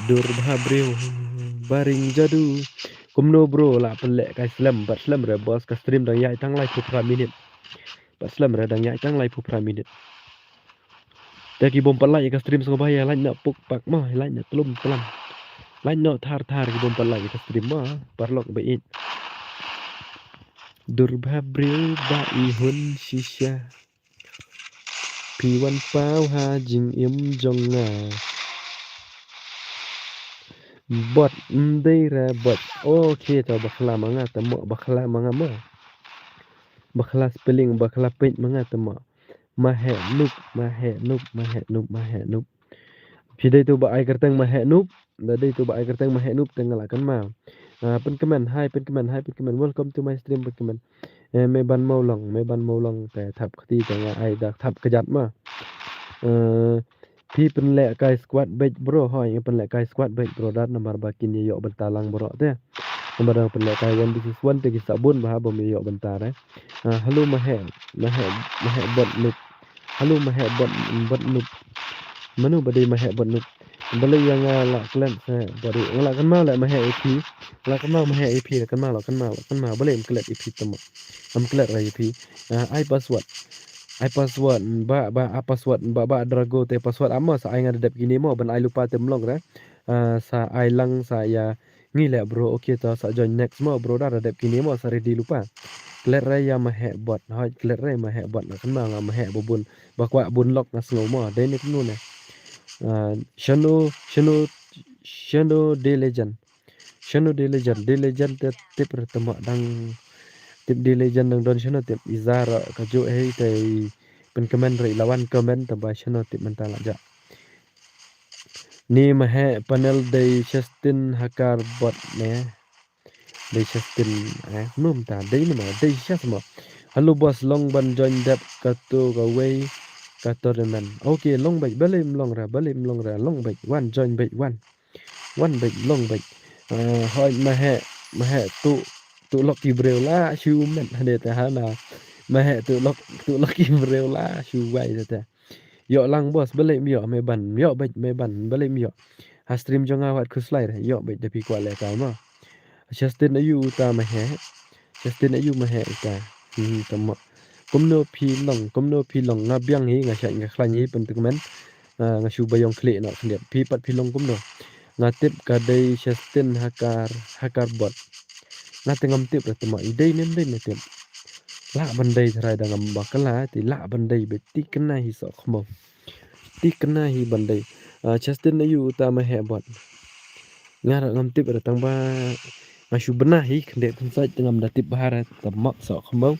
Dur bha briew, baring jadu. Kumno bro, la pynlehkai slem, bad slem re boss, ka stream dang ïaid tang laiphew phra minit. Bad slem re dang ïaid tang laiphew phra minit. Te ki bym pat like ïa ka stream sngewbha ïa like na puk pak mo, ïa like na tlum tlam. Like na thar thar ki bym pat like ïa ka stream mo, paralok ba ïeit. Dur bha briew ba i hun shisha. Phi wan paw ha jingim jong nga. Bot, ym dei re bot. Okay, to bakla ma nga, to mo bakla ma nga mo. Bakla spelling, bakla peit ma nga, to mo. Maheh Nup, Maheh Nup, Maheh Nup, Maheh Nup. Phi dei tu ba ai kyrteng Maheh Nup, da dei tu ba ai kyrteng Maheh Nup te nga la kynmaw. Ah, pynkmen, hi, pynkmen, hi, pynkmen. Welcome to my stream, pynkmen. Eh, me ban mawlong, me ban mawlong te thap kti te nga ai da thap kjat ma. Eh, phi pynlehkai squad beit bro, hoi, pynlehkai squad beit bro, dat namar ba kin ïoh bynta lang bro te. Namar dang pynlehkai one versus one te ki sa bun bha bym ïoh bynta re. Ah, hello Maheh, Maheh, Maheh Bot Nup. Hello Maheh Bot, Bot Nup. Mano ba dei Maheh Bot Nup? Balei ïa nga la klet sa Bot Nup? Nga la kynmaw leh Maheh ïa phi. Nga la kynmaw Maheh ïa phi, la kynmaw, la kynmaw, la kynmaw. Balei ym klet ïa phi tama? Ym klet ra ïa phi. Ah, ai password. Ai password, ba, ba, ai password, ba, ba, Drago te password amo sa ai nga da dep kine mo, ban ai lypa te ym long re. Ah, sa ai lang sa ïa ngi leh bro, okay to sa join next mo bro, da da dep kine mo sa ready lypa. Klet re ïa Maheh Bot, hoi klet re Maheh Bot, nga kynmaw nga Maheh ba bun, ba kwah bun lok nga sngew mo, dei ne kumno ne. Ah, shano, shano, shano dei legend. Shano dei legend, dei legend te tip re tama dang tip dei legend dang don shano tip, i za ra ka juh hei te i pynkmen re i la wan kmen te ba shano tip mynta la jah. Ni Maheh Panel dei Justin Hakar Bot ne. Dei Justin, eh, num ta, dei num, dei sha mo. Hello boss, long ban join dep kato kawei ka tournament. Okay, long beit, balei ym long re, balei ym long re, long beit, wan join beit, wan. Wan beit, long beit. Eh, hoi ma heh, ma heh tu, tu lok ki briew la, shu met hade te hana. Ma heh tu lok, tu lok ki briew la, shu wai te te. Ïoh lang boss, balei ym ïoh, me ban, ïoh beit, me ban, balei ym ïoh. Ha stream jong nga wat khuslai re, ïoh beit da phi kwah lehkai mo. Justin aïu uta ma heh. Justin aïu ma heh uta. Hmm, tama. Kumno phi long, kumno phi long, nga biang hi, nga shait nga khlaiñ hi, pynthymmai. Ah, nga shu ba ïong khlieh noh khyndiat. Phi pat phi long kumno. Nga tip ka dei Justin ha kar, ha kar bot. Nga te ngam tip re tama, i dei ne ym dei ne tip. Lah ban dei tharai da ngam bakla, te lah ban dei beit, te kane hi soh khmiew. Te kane hi ban dei. Ah, Justin aïu uta ma heh bot. Nga ruh ngam tip re tang ba nga shu bna hi khyndiat khynsoit te ngam da tip bha re tama soh khmiew.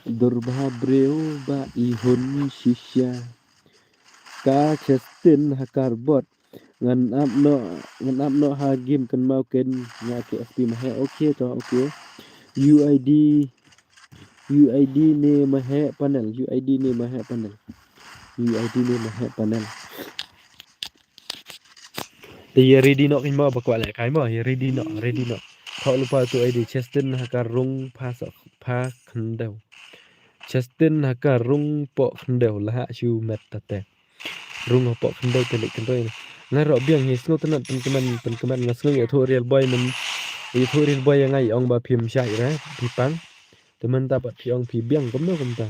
Dur bha briew ba i hun shisha. Ka Justin ha kar bot. Ngan ap noh, ngan ap noh ha game kynmaw ken nga K S P ma heh. Okay to, okay. U I D, U I D ne ma heh panel, U I D ne ma heh panel. U I D ne ma heh panel. Te ïa ready noh kin mo ba kwah lehkai mo, ïa ready noh, ready noh. Thok lypa tu I D Justin ha ka rung pha sa, pha khyndew. Justin ha ka rung poh khyndew la ha shu met ta te. Rung ha poh khyndew te leh kynroi. Nga ruh biang hi sngewtynnat pynkmen, pynkmen nga sngew ïathuh real boy men. Ïathuh real boy ïa nga i ong ba phim shait re, phi pang. Te mynta pat phi ong phi biang kumno kumta.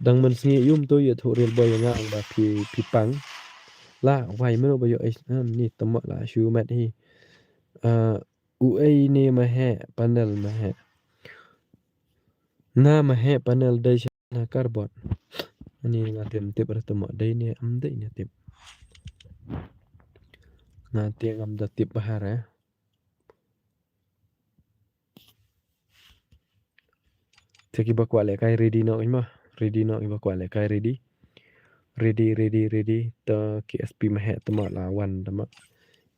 Dang mynsngi ïum to ïathuh real boy ïa nga ong ba phi, phi pang. La wai mano ba ïoh eh, ah, ni tama la shu met hi. Ah, uei ne ma heh panel ma heh. Na ma heh panel dei sha na kar bot. Ani nga te ym tip re tama dei ne ym dei ne tip. Nga te ngam da tip bha re. Te kiba kwah lehkai ready noh kin mo. Ready noh kiba kwah lehkai ready. Ready, ready, ready. To K S P ma heh tama la wan tama.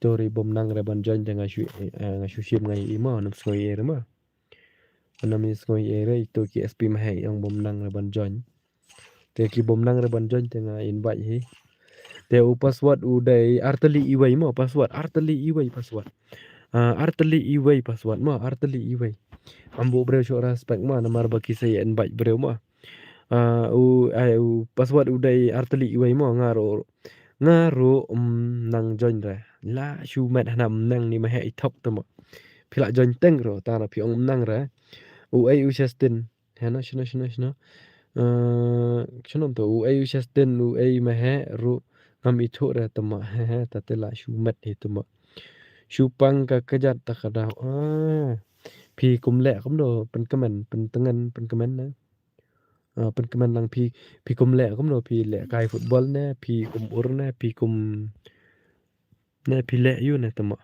To ri bym nang re ban join te nga shu, eh, nga shu shim nga i mo, nam sngew i re mo. Nam sngew i re to K S P ma heh ong bym nang re ban join. Te ki bym nang re ban join te nga invite hi. Te u password u dei artylli iwei mo password, artylli iwei password. Ah, artylli iwei password mo, artylli iwei. Am buh briew shuh respect mo, namar ba ki sa ïa invite briew mo. Ah, u, ai, u password u dei artylli iwei mo, nga ruh, nga ruh, um, nang join re. La shu met hana ym nang ni ma heh i thok tama. Phi la join teng ruh, ta na phi ong ym nang re. U ei u Justin. Hana shano, shano, shano. Eh, shano to, u ei u Justin, u ei ma heh ruh ngam ithuh re tama. He, he, ta te la shu met hi tama. Shu pang ka kjat ta ka daw. Ah. Phi kum leh kumno, pynkmen, pyntngen, pynkmen ne. Ah, pynkmen lang phi, phi kum leh kumno, phi lehkai football ne, phi kum ur ne, phi kum ne, phi leh ïu ne tama.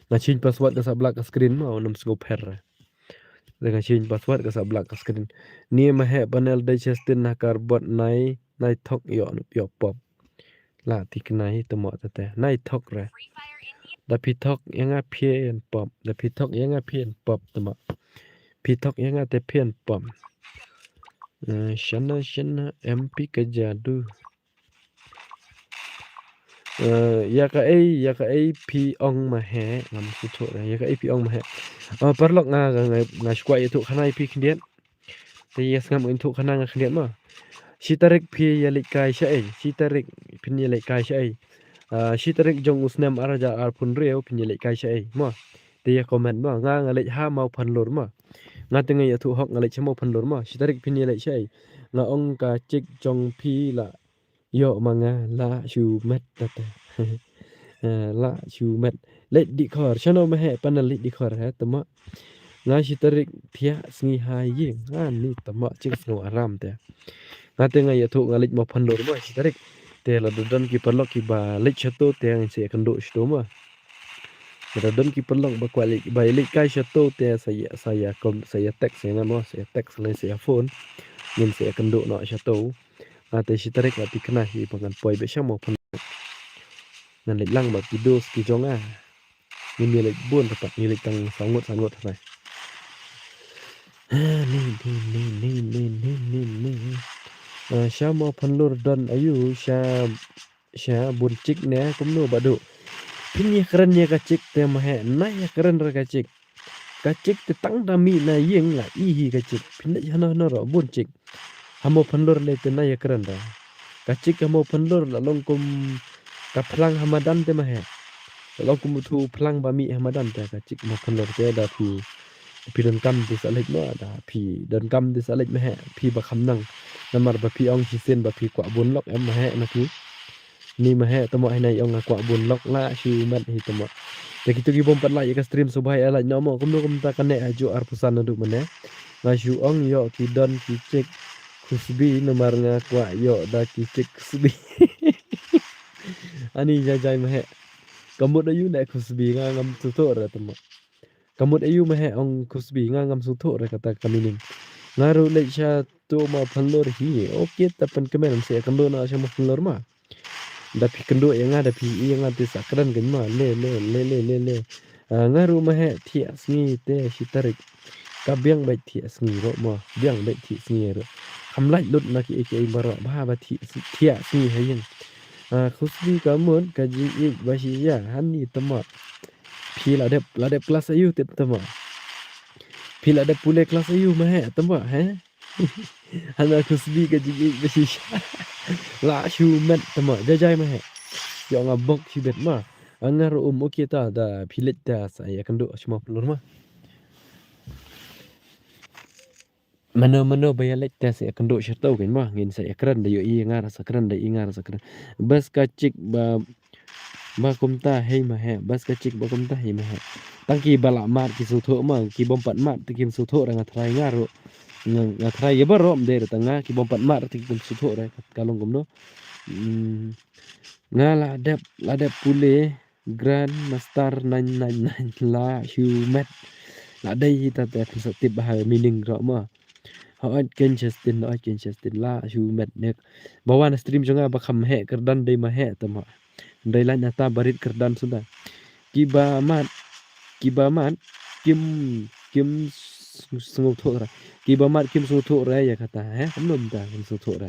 Nga change password ka sa black ka screen mo, nam sngew pher. Nga change password ka sa black ka screen. Ni ma heh panel dei Justin ha kar bot nai, nai thok ïoh, ïoh pop. La ti kynai tama ta te. Nai thok re. Da phi thok ïa nga phi en pop. Da phi thok ïa nga phi en pop tama. Phi thok ïa nga te phi en pop. Eh, shana, shana, M P ka jadu. Eh, ïa kaei, ïa kaei phi ong ma heh, ngam sngewthuh, ïa kaei phi ong ma heh. Eh, paralok nga, nga, nga, nga shu kwah ïathuh khana ïa phi khyndiat. Te ïa sngap ngin thuh khana nga khyndiat mo. Shi tarik phi ïa leit kai shaei, shi tarik phin ïa leit kai shaei. Eh, shi tarik jong u snem ar hajar arphew hynriew phin ïa leit kai shaei mo. Te ïa comment mo, nga nga leit ha Mawphanlur mo. Nga te nga ïathuh hok nga leit sha Mawphanlur mo. Shi tarik phin ïa leit shaei. Nga ong ka chick jong phi la ïoh ma nga la shu met ta te. Eh, la shu met. Leit dih khor, shano ma heh panel leit dih khor he tama. Nga shi tarik thiah sngi ha ïing. Nga ni tama chik sngew aram te. Nga te nga ïathuh nga leit Mawphanlur mo shi tarik. Te lada don ki paralok kiba leit shato te ngin sa ïakynduh shato mo. Lada don ki paralok ba kwah leit, ba ïa leit kai shato te sa ïa, sa ïa kom, sa ïa text ïa nga mo, sa ïa text lane sa ïa phone. Ngin sa ïakynduh noh shato. Nga te shi tarik la ti kynai hi ba ngan poi beit sha Mawphanlur. Ngan leit lang ba ki dos ki jong nga. Ngin ïa leit bun pat, ngi leit tang saw ngut, saw ngut hynrei. Ni, ni, ni. Ah, sha Mawphanlur don aïu, sha, sha bun chik ne kumno Bah Duh. Phin ïa kren ïa ka chik te ma heh, na ïa kren re ka chik. Ka chik te tang da mih na ïing la i hi ka chik. Phin leit hano hano ruh bun chik. Ha Mawphanlur lei te na ïa kren re. Ka chik ha Mawphanlur la long kum ka phlang ha madan te ma heh. La long kum u thu phlang ba mih ha madan te ka chik Mawphanlur te da phi, phi donkam te sa leit ma da phi donkam te sa leit ma heh phi ba kham nang. Namar ba phi ong shisien ba phi kwah bun lok em ma heh na phi. Ni ma heh tamo hi nai ong nga kwah bun lok la shu met hi tamo. Te kitu ki bym pat like ïa ka stream sngewbha ïa like noh mo kumno kumta kane ha ju arphew san naduh mynne. Nga shu ong ïoh ki don ki chik khusbi namar nga kwah ïoh da ki chik khusbi. Ani jai jai ma heh. Ka mut aïu ne khusbi nga ngam sngewthuh re tamo. Ka mut aïu ma heh ong khusbi nga ngam sngewthuh re kata ka meaning. Nga ruh leit sha to Mawphanlur hi. Okay ta pynkmen sa ïa kynduh noh sha Mawphanlur ma. Da phi kynduh ïa nga da phi ïa nga te sa kren kein ma le le le le le le. Ah, nga ruh ma heh thiah sngi te shi tarik. Ka biang beit thiah sngi ruh ma biang beit thiah sngi ruh. Kham lait lut na ki ei ki ei baroh ba ba thiah thiah sngi ha ïing. Ah, khusbi ka mut ka jingïeit ba shisha hani tamo. Phi la dep la dep klas aïu te tamo. Phi la dep pule klas aïu ma heh tamo he. Hana khusbi ka jingïeit ba shisha. La shu met tamo jai jai ma heh. Ïoh nga bok shi bet ma. Nga ruh um okay ta da phi leit ta sa ïa kynduh sha Mawphanlur ma. Mano mano ba ïa leit te sa ïa kynduh sha to kein ma ngin sa ïa kren da ïoh i nga ra sa kren da i nga ra sa kren. Bas ka chik ba ba kumta hei ma heh bas ka chik ba kumta hei ma heh. Tang ki ba la mad ki sngewthuh ma ki bym pat mad te kim sngewthuh ra nga trai nga ruh. Nga, nga trai ïa baroh ym dei ra tang nga ki bym pat mad te kim sngewthuh ra ka long kumno. Hmm. Nga la dep la dep pule Grandmaster nine nine nine la shu met. La dei hi ta te phin sa tip ba ha meaning ro ma. Ha ot ken Justin ha ot ken Justin la shu met nek. Ba wan stream jong nga ba kham heh kyrdan dei ma heh tamo. Dei lain ata barit kyrdan suda. Ki ba mat ki ba mat kim kim sngewthuh ra. Ki ba mat kim sngewthuh ra ïa kata he kumno kumta kim sngewthuh ra.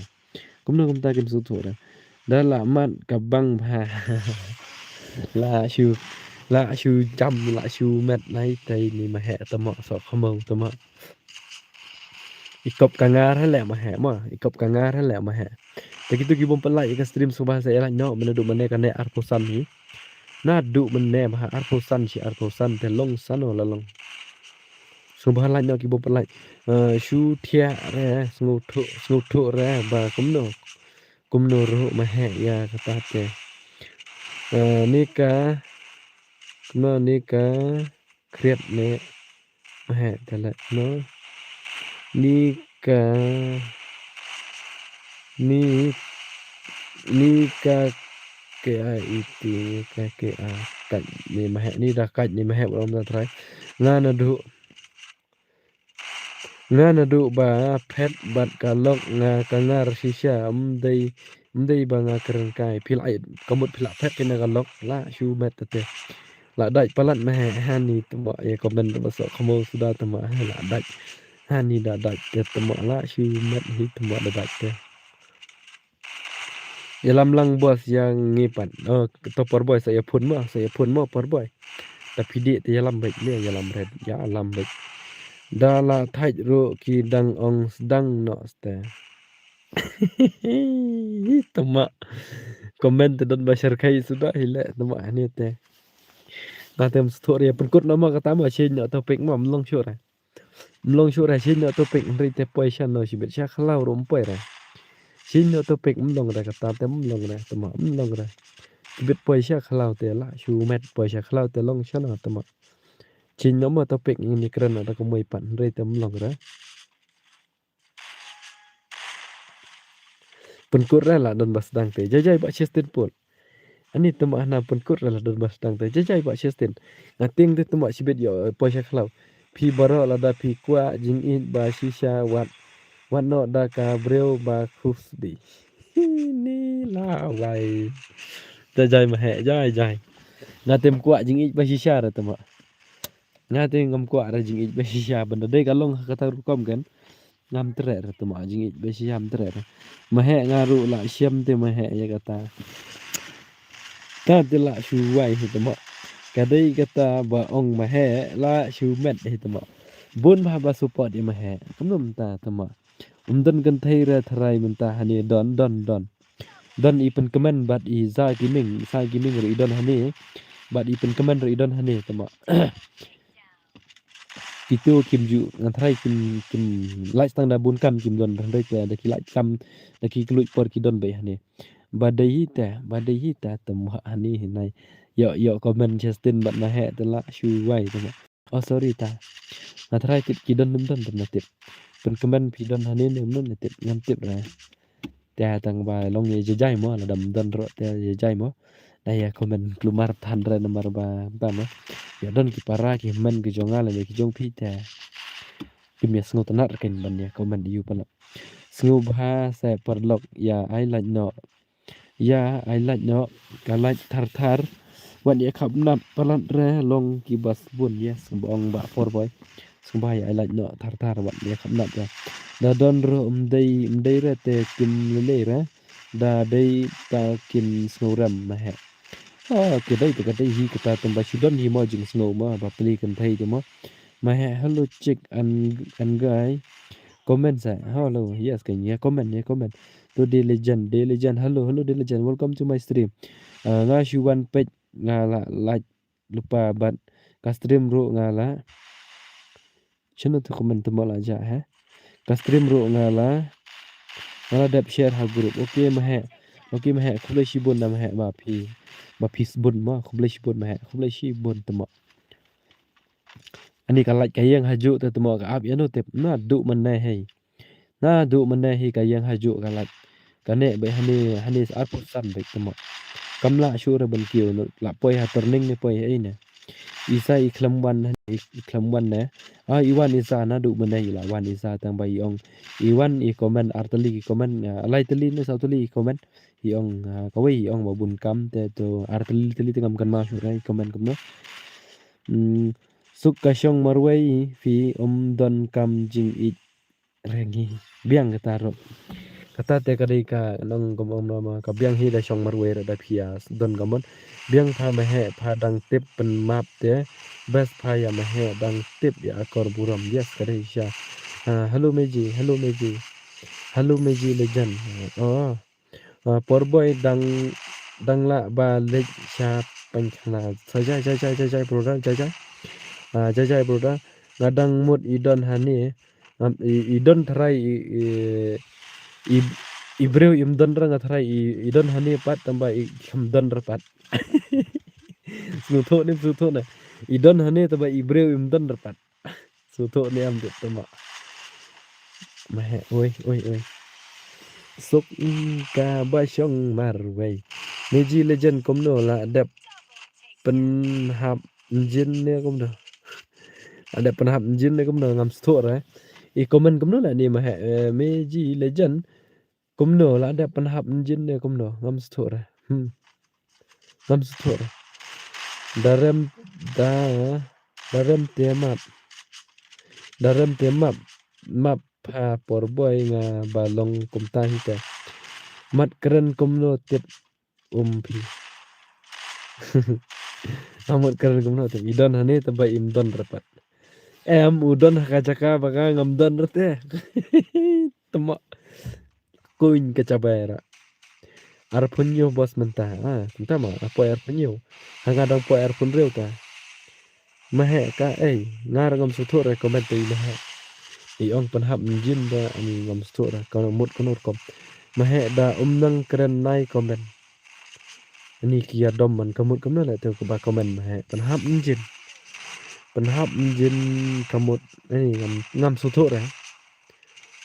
Kumno kumta kim sngewthuh ra. Da la mat ka bang bha. La shu la shu jam la shu met nai tai ni ma heh tamo so khamo tamo. I kop ka ngar hele ma heh ma i kop ka ngar hele ma heh. Te kitu ki bym pat like ïa ka stream sngewbha sa ïa like noh mynne du mynne kane arphew san hi. Na du mynne bha arphew san shi arphew san te long sano la long. Sngewbha like noh ki bym pat like. Eh, shu thiah re sngewthuh sngewthuh re ba kumno. Kumno ruh ma heh ïa kata te. Eh, ni ka kumno ni ka khriat ne ma heh te le no. Ni ka ni ni ka ke a iti ni ka ke a kat ni ma heh ni da kat ni ma heh ba rom da trai. Nga na du Nga naduh ba phet bad ka lok nga ka ngar shisha ym dei ym dei ba nga kren kai phi la ai ka mut phi la phet kane ka lok la shu met te. La dait palat ma heh hani tmo ïa comment ba sok khamo suda tmo la dait hani da dait te tmo la shu met hi tmo da dait te. Ïalam lang bos ïa ngi pat. Oh, to por boy sa ïa phone mo, sa ïa phone mo por boy. Ta phi dei te ïalam beit ne ïalam red, ïalam beit. Da la thait ruh ki dang ong sdang noh ste. Tama. Comment te don ba share kai suda hi le tama hani te. Nga te ym sngewthuh re pynkut noh ma kata ma change noh topic ma ym long shuh re. Ym long shuh re shin noh topic hynrei te poi sha noh shibit sha khlaw ruh ym poi re. Shin noh topic ym long re kata te ym long re tama ym long re. Shibit poi sha khlaw te la shu met poi sha khlaw te long sha noh tama. Shin noh ma topic ngin ïa kren noh da ka moi pat hynrei te ym long re. Pynkut re la don ba sdang te jai jai ba Justin Paul. Ani tama hana pynkut re la don ba sdang te jai jai ba Justin. Nga tieng te tama shibit ïoh poi sha khlaw. Phi baroh lada phi kwah jingïeit ba shisha wat wat noh da ka briew ba khusbi. Ni la wai. Te jai ma heh, jai, jai. Nga te ym kwah jingïeit ba shisha re te ma. Nga te ngam kwah re jingïeit ba shisha, ban da dei ka long ha kata rukom kan. Ngam treh re te ma, jingïeit ba shisha ym treh re. Ma heh nga ruh la shem te ma heh ïa kata. Ta te la shu wai hi te ma. Ka dei kata ba ong ma heh la shu met hi te ma. Bun bha ba support ïa ma heh. Kumno mynta te ma. Um don kynthei re tharai mynta hangne don, don, don. Don i pynkmen bad i Sa Kiming, Sa Kiming ruh i don hangne. Bad i pynkmen ruh i don hangne te ma. Kito kim ju, nga tharai kim, kim lait tang da bun kam kim don, hynrei te da ki lait kam, da ki kylluid por ki don beit hangne. Ba dei hi te, ba dei hi te, te ma hangne hi nai. Ïoh, ïoh comment Justin bad ma heh te la shu wai te ma. Oh, sorry ta. Nga tharai tip ki don nym don te na tip. Pynkmen phi don hangne ne ym don na tip, ngam tip re. Te tang ba long ïa jai jai mo, lada ym don ruh te jai jai mo. Da ïa comment kulmar than re namar ba, ba mo. Ïa don ki para ki hynmen ki jong nga lane ki jong phi te. Kim ïa sngewtynnat re kein ban ïa comment ïa u palat. Sngewbha sa paralok ïa ai lait noh. Ïa ai lait noh, ka lait thar thar. Wat ïa khapnap palat re long ki ba sbun, yes, ba ong ba por boy. Sngewbha ïa ai lait noh thar thar wat ïa khapnap re. Da don ruh ym dei, ym dei re te kim lei lei re. Da dei ta kim sngewrem ma heh. Oh, ka dei te ka dei hi kata tang ba shu don hi mo jingsngew mo ba plie kynthei te mo. Ma heh, hello chick and, and guy. Comment sa. Hello, yes, kan ïa comment, ïa comment. To Day Legend, Day Legend. Hello, hello Day Legend. Welcome to my stream. Ah, nga shu wan peit nga la like lypa bad ka stream ruh nga la. Shano tu comment te mo la ja he. Ka stream ruh nga la. Nga la dep share ha group. Okay ma heh. Okay ma heh. Khublei shibun na ma heh ba phi. Ba phi sbun mo. Khublei shibun ma heh. Khublei shibun te mo. Ani ka like ka ïeng ha ju te te mo ka ap ïa no tip. Naduh mynne hei. Naduh mynne hi ka ïeng ha ju ka like. Kane beit hani, hani sa arphew san beit te mo. Kam lah shuh re ban kiew, la poi ha turning ne poi ha ei ne. Isa i khlem wan, i khlem wan ne. Ah, i wan isa naduh mynne i la wan isa tang ba i ong. I wan i comment ar tylli i comment, ah, lai tylli ne saw tylli i comment. I ong, ah, kawei i ong ba bun kam te to ar tylli tylli te ngam kynmaw shuh re i comment kumno. Hmm, suk ka shong marwei phi um don kam jingïeit. Re ngi biang kata ruh. Kata te ka dei ka nong kum ong ma ka biang hi da shong marwei re da phi ïa don ka mon. Biang pha ma heh pha dang tip pynmap te. Best pha ïa ma heh dang tip ïa akor burom. Yes ka dei sha. Ha, hello Meji, hello Meji. Hello Meji Legend. Oh. Ah, por boy dang, dang lah ba leit sha pynkhana. Sa jai, jai, jai, jai, jai, brother, jai, jai. Ah, jai, jai, brother. Nga dang mut i don hani. Ngam, i, i don tharai i, i, i, i briew im don ra nga tharai i, i don hani pat tang ba i kham don ra pat. Sngewthuh ne, sngewthuh ne. I don hani tang ba i briew im don ra pat. Sngewthuh ne em dei te mo. Ma heh, oi, oi, oi. Suk ka ba shong marwei. Meji Legend kumno la dep pynhap engine ne kumno. La dep pynhap engine ne kumno ngam sngewthuh re. I comment kumno la ni ma heh, eh, Meji Legend. Kumno la dep pynhap engine ne kumno ngam sngewthuh re. Hmm. Ngam sngewthuh re. Da rem, da, da rem te map. Da rem te map, map pha por boy nga ba long kumta hi te. Mat kren kumno tip um phi. Amat kren kumno tip. I don hani te ba im don re pat. Em u don ha ka jaka ba ka ngam don re te. Te mo. Kuñ ka chabai ra. Arphew hynñiew bos mynta. Ah, mynta ma, ah, poi arphew hynñiew. Ha nga dang poi arphew hynriew ta. Ma heh ka, ei, nga ra ngam sngewthuh re comment te i ma heh. I ong pynhap engine da, ani ngam sngewthuh re, ka mut ka nur kom. Ma heh da um nang kren nai comment. Ani ki ïa dom man ka mut kumno le te ka ba comment ma heh. Pynhap engine. Pynhap engine ka mut, ani ngam, ngam sngewthuh re.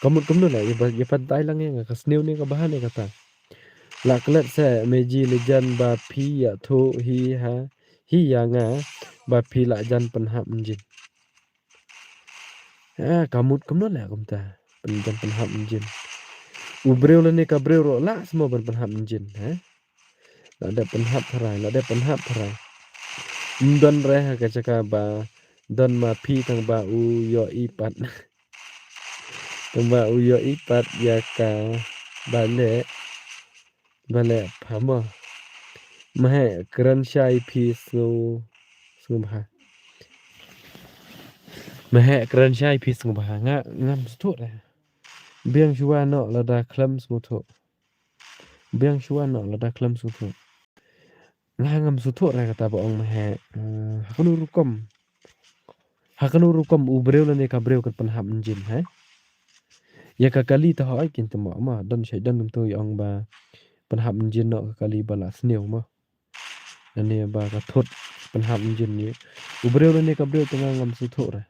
Ka mut kumno le, ïa ba, ïa pyntai lang ïa nga ka sniew ne ka ba ha ne kata. La klet se Meji Legend ba phi ïathuh hi ha, hi ïa nga ba phi la jan pynhap engine. Ha, ka mut kumno le kumta. Pyn jan pynhap engine. U briew lane ka briew ruh la se mo ban pynhap engine, ha? La dep pynhap tharai, la dep pynhap tharai. Ym don re ha ka jaka ba don ma phi tang ba u ïohi pat. Tang ba u ïohi pat ïa ka ba leh, ba leh pha mo. Ma heh kren shai phi sngew, sngewbha. Ma heh kren shai phi sngewbha. Nga ngam sngewthuh re. Biang shuwa noh lada khlem sngewthuh. Biang shuwa noh lada khlem sngewthuh. Nga ngam sngewthuh re kata ba ong ma heh. Eh, ha kano rukom. Ha kano rukom u briew lane ka briew kan pynhap injin, he? Ïa ka kali te hooid kin te mo ma don shai don kumto ïa ong ba pynhap injin noh ka kali ba la sniew mo. Lane ba ka thut pynhap injin ïa u briew lane ka briew te nga ngam sngewthuh re.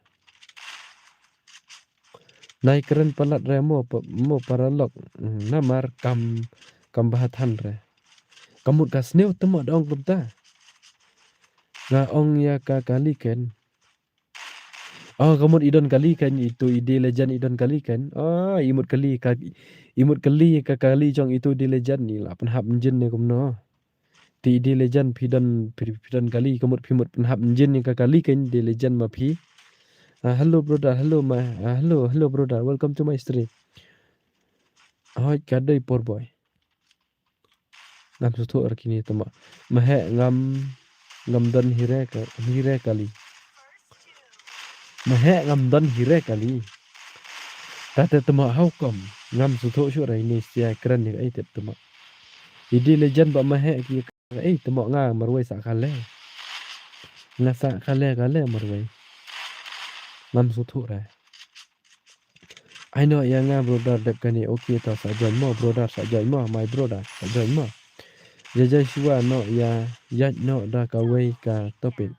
Nai kren palat re mo pa, mo paralok. Mm, namar kam, kam bha than re. Ka mut ka sniew te mo da ong kumta. Nga ong ïa ka kali ken. Oh, ka mut i don kali ken, itu i D Legend i don kali ken. Oh, i mut kali ka, i mut kali ka kali jong itu D Legend i la pynhap injin ne kumno. Te i D Legend phi don, phi, phi don kali, ka mut phi mut pynhap injin ïa ka kali ken D Legend ma phi. Ah, hello brother, hello ma, ah, hello, hello brother, welcome to my stream. Hooid ka dei por boy. Ngam sngewthuh re kine te mo. Ma heh ngam, ngam don hi re ka, hi re kali. Ma heh ngam don hi re kali. Tate te mo how come. Ngam sngewthuh shuh re ine sia kren ïa kaei te te mo. I D Legend ba ma heh ki kaei te mo nga marwei sah kale. Nga sah kale kale marwei. Ngam sngewthuh re. Ai noh ïa nga brother dep kane, okay to sa join mo brother, sa join mo my brother, sa join mo. Ïa jai shuwa noh ïa ïaid noh da kawei ka topic.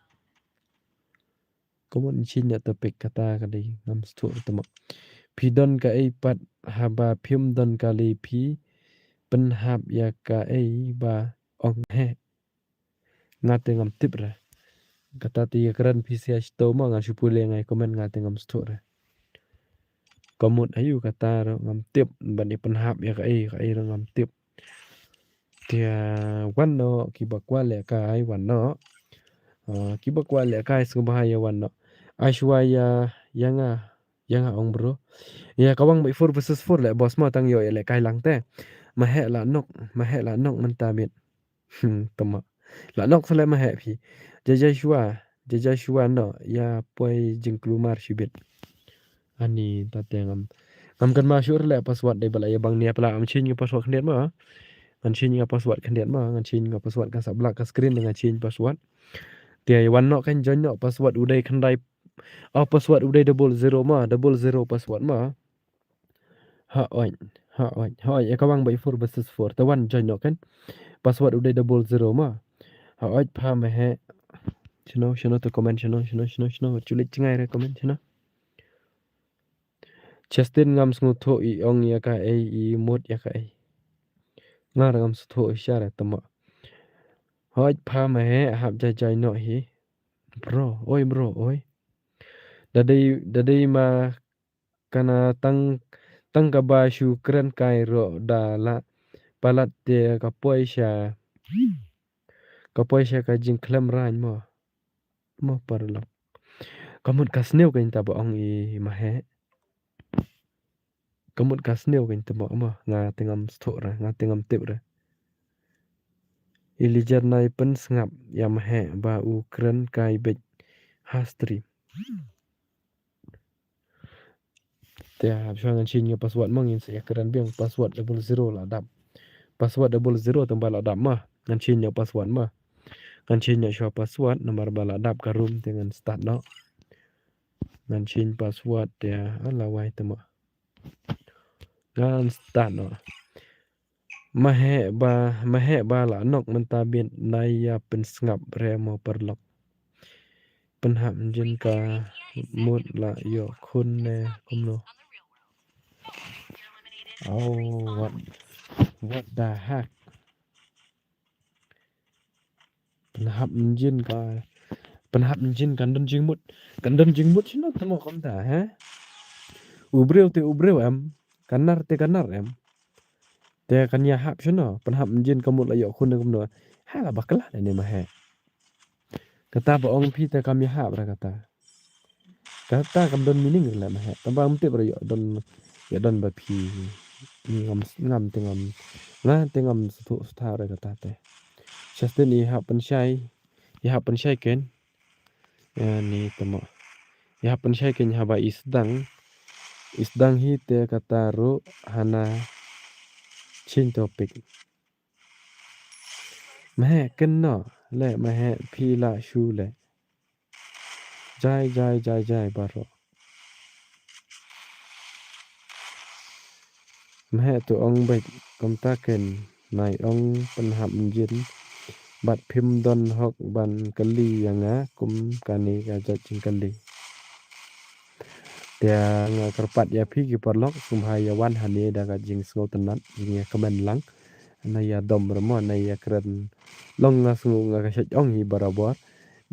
Ka mut shin ïa topic kata ka dei ngam sngewthuh te mo. Phi don kaei pat haba phim don kali phi pynhap ïa kaei ba ong he. Nga te ngam tip re. Kata te ïa kren phi sia shito mo ngan shu pule ngai comment nga te ngam sngewthuh re. Ka mut ayu kata ruh ngam tip ban ïa pynhap ïa kaei kaei ruh ngam tip. Te wan noh kiba kwah lehkai wan noh. Ah, kiba kwah lehkai sngewbha ïa wan noh. Ai shuwa ïa, ïa nga, ïa nga ong bro. Ïa ka wang bai four versus four leh boss mo tang ïoh ïa lehkai lang te. Ma heh la nok, ma heh la nok mynta miet. Hmm, te mo. La nok sa leh ma heh phi. Jai jai shuwa, jai jai shuwa noh ïa poi jingkulmar shibit. Ani tate ngam, ngam kynmaw shuh re leh password dei ba la ïa bang nia pla ngam change nga password khyndiat mo. Ngan change nga password khyndiat mo, ngan change nga password ka sa black ka screen ngan change password. Te ïa wan noh kan join noh password u dei khyndai. Oh, password u dei double zero mo, double zero password mo. Hooid, hooid, hooid, ïa ka wang bai four versus four. Te wan join noh kan. Password u dei double zero mo. Hooid pha ma heh. Shano, shano te comment, shano, shano, shano, shano. Chulit chngai re comment, shano. Justin ngam sngewthuh i ong ïa kaei i mut ïa kaei. Nga ruh ngam sngewthuh i share te mo. Hooid pha ma heh hap jai jai noh hi. Bro, oi bro, oi. Da dei, da dei ma kana tang, tang kaba shu kren kai ruh da la palat te ka poi sha, ka poi sha ka jingkhlem rain mo. Mo paralok. Ka mut ka sniew kan ta ba ong i ma heh. Ka mut ka sniew kan ta ba ong mo nga te ngam sngewthuh re, nga te ngam tip re. I Lijan nai pynsngap ïa ma heh ba u kren kai beit ha stream. Te hap shuwa ngan change nga password mo ngin sa ïa kren biang password double zero la dap. Password double zero tang ba la dap mo. Ngan change nga password mo. Ngan change nga shuwa password namar ba la dap ka room te ngan start noh. Ngan change password te ala wai te mo. Ngan start noh. Ma heh ba, ma heh ba la nok mynta bit nai ïa pynsngap re mo paralok. Pynhap jin ka mut la ïoh khun ne kumno. Oh, what, what the heck? Pynhap jin ka, pynhap jin kan don jingmut, kan don jingmut shano te mo kumta, he? U briew te u briew em, kan nar te kan nar em. Te kan ïa hap shano, pynhap jin ka mut la ïoh khun ne kumno. Ha la bakla lane ma heh. Kata ba ong phi te kam ïahap re kata. Kata kam don meaning re leh ma heh. Tang ba ngam tip re ïoh don, ïoh don ba phi. Ngam, ngam te ngam, nga te ngam sngewthuh sngewthuh re kata te. Justin, i hap pynshai, i hap pynshai ken. Ïa ni te mo. I hap pynshai ken haba i sdang. I sdang hi te kata ruh hana change topic. Ma heh kynnoh leh, ma heh phi lah shu leh. Jai, jai, jai, jai baroh. Ma heh to ong beit kumta ken, nai ong pynhap jin. Bad phim don hok ban kylli ïa nga kum kane ka jait jingkylli. Te nga kyrpad ïa phi ki paralok, sngewbha ïa wan hangne da ka jingsngewtynnat, jingïakmen lang. Na ïa dom re mo, na ïa kren. Long nga sngew nga ka shait ong hi barabor.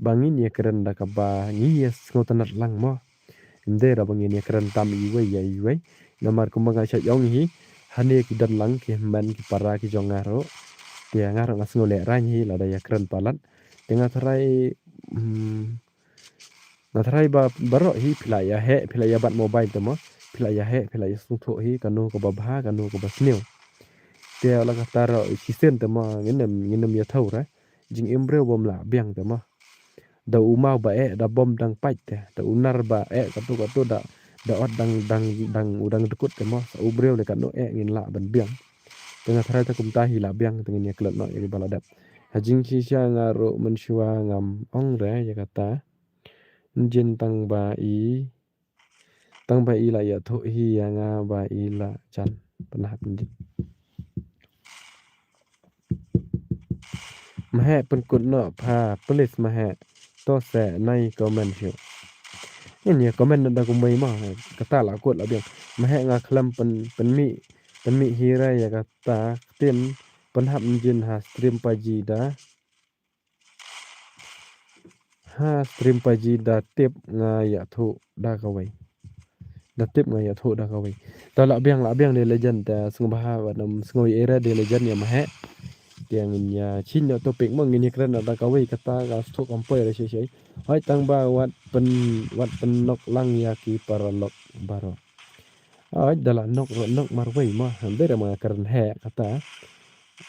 Ba ngin ïa kren da kaba ngi ïa sngewtynnat lang mo. Ym dei re ba ngin ïa kren tam iwei ïa iwei. Namar kumba nga shait ong hi, hangne ki don lang ki hynmen ki para ki jong nga ruh. Te nga ruh nga sngew lehraiñ hi lada ïa kren palat. Te nga tharai, mm, nga tharai ba baroh hi phi la ïa heh, phi la ïa bat mobile te mo. Phi la ïa heh, phi la ïa sngewthuh hi kano kaba bha, kano kaba sniew. Te la kata ruh shisien te mo ngin ym, ngin ym ïathuh re. Jingim briew bym lah biang te mo. Da u maw ba eh da bom dang pait te. Da u nar ba eh katto katto da, da ot dang, dang, dang u dang dkut te mo. Sa u briew leh katno eh ngin lah ban biang. Te nga tharai te kumta hi lah biang te ngin ïa klet noh ïa kiba la dep. Ha jingshisha nga ruh mynshuwa ngam ong re ïa kata. Jin tang ba i Tang ba i la ïathuh hi ïa nga ba i la jan pynhap jin. Ma heh pynkut noh pha please ma heh. To se nai comment shuh. Ngin ïa comment noh da kumwei ma kata la kut la biang. Ma heh nga khlem pyn, pynmih, pynmih hi re ïa kata ktien pynhap jin ha stream pa ji da. Ha stream pa ji da tip nga ïathuh da kawei. Da tip nga ïathuh da kawei. Ta lah biang, lah biang de legend, ta sngewbha wat nym sngew ïa ira de legend ïa ma heh. Te ngin ïa change noh topic mo ngin ïa kren da kawei kata ka sngewthuh kam poi re shai shai. Hoi tang ba wat pyn, wat pynnok lang ïa ki paralok baroh. Oi, da la nok ruh nok marwei ma. Hynrei da ma nga kren heh kata.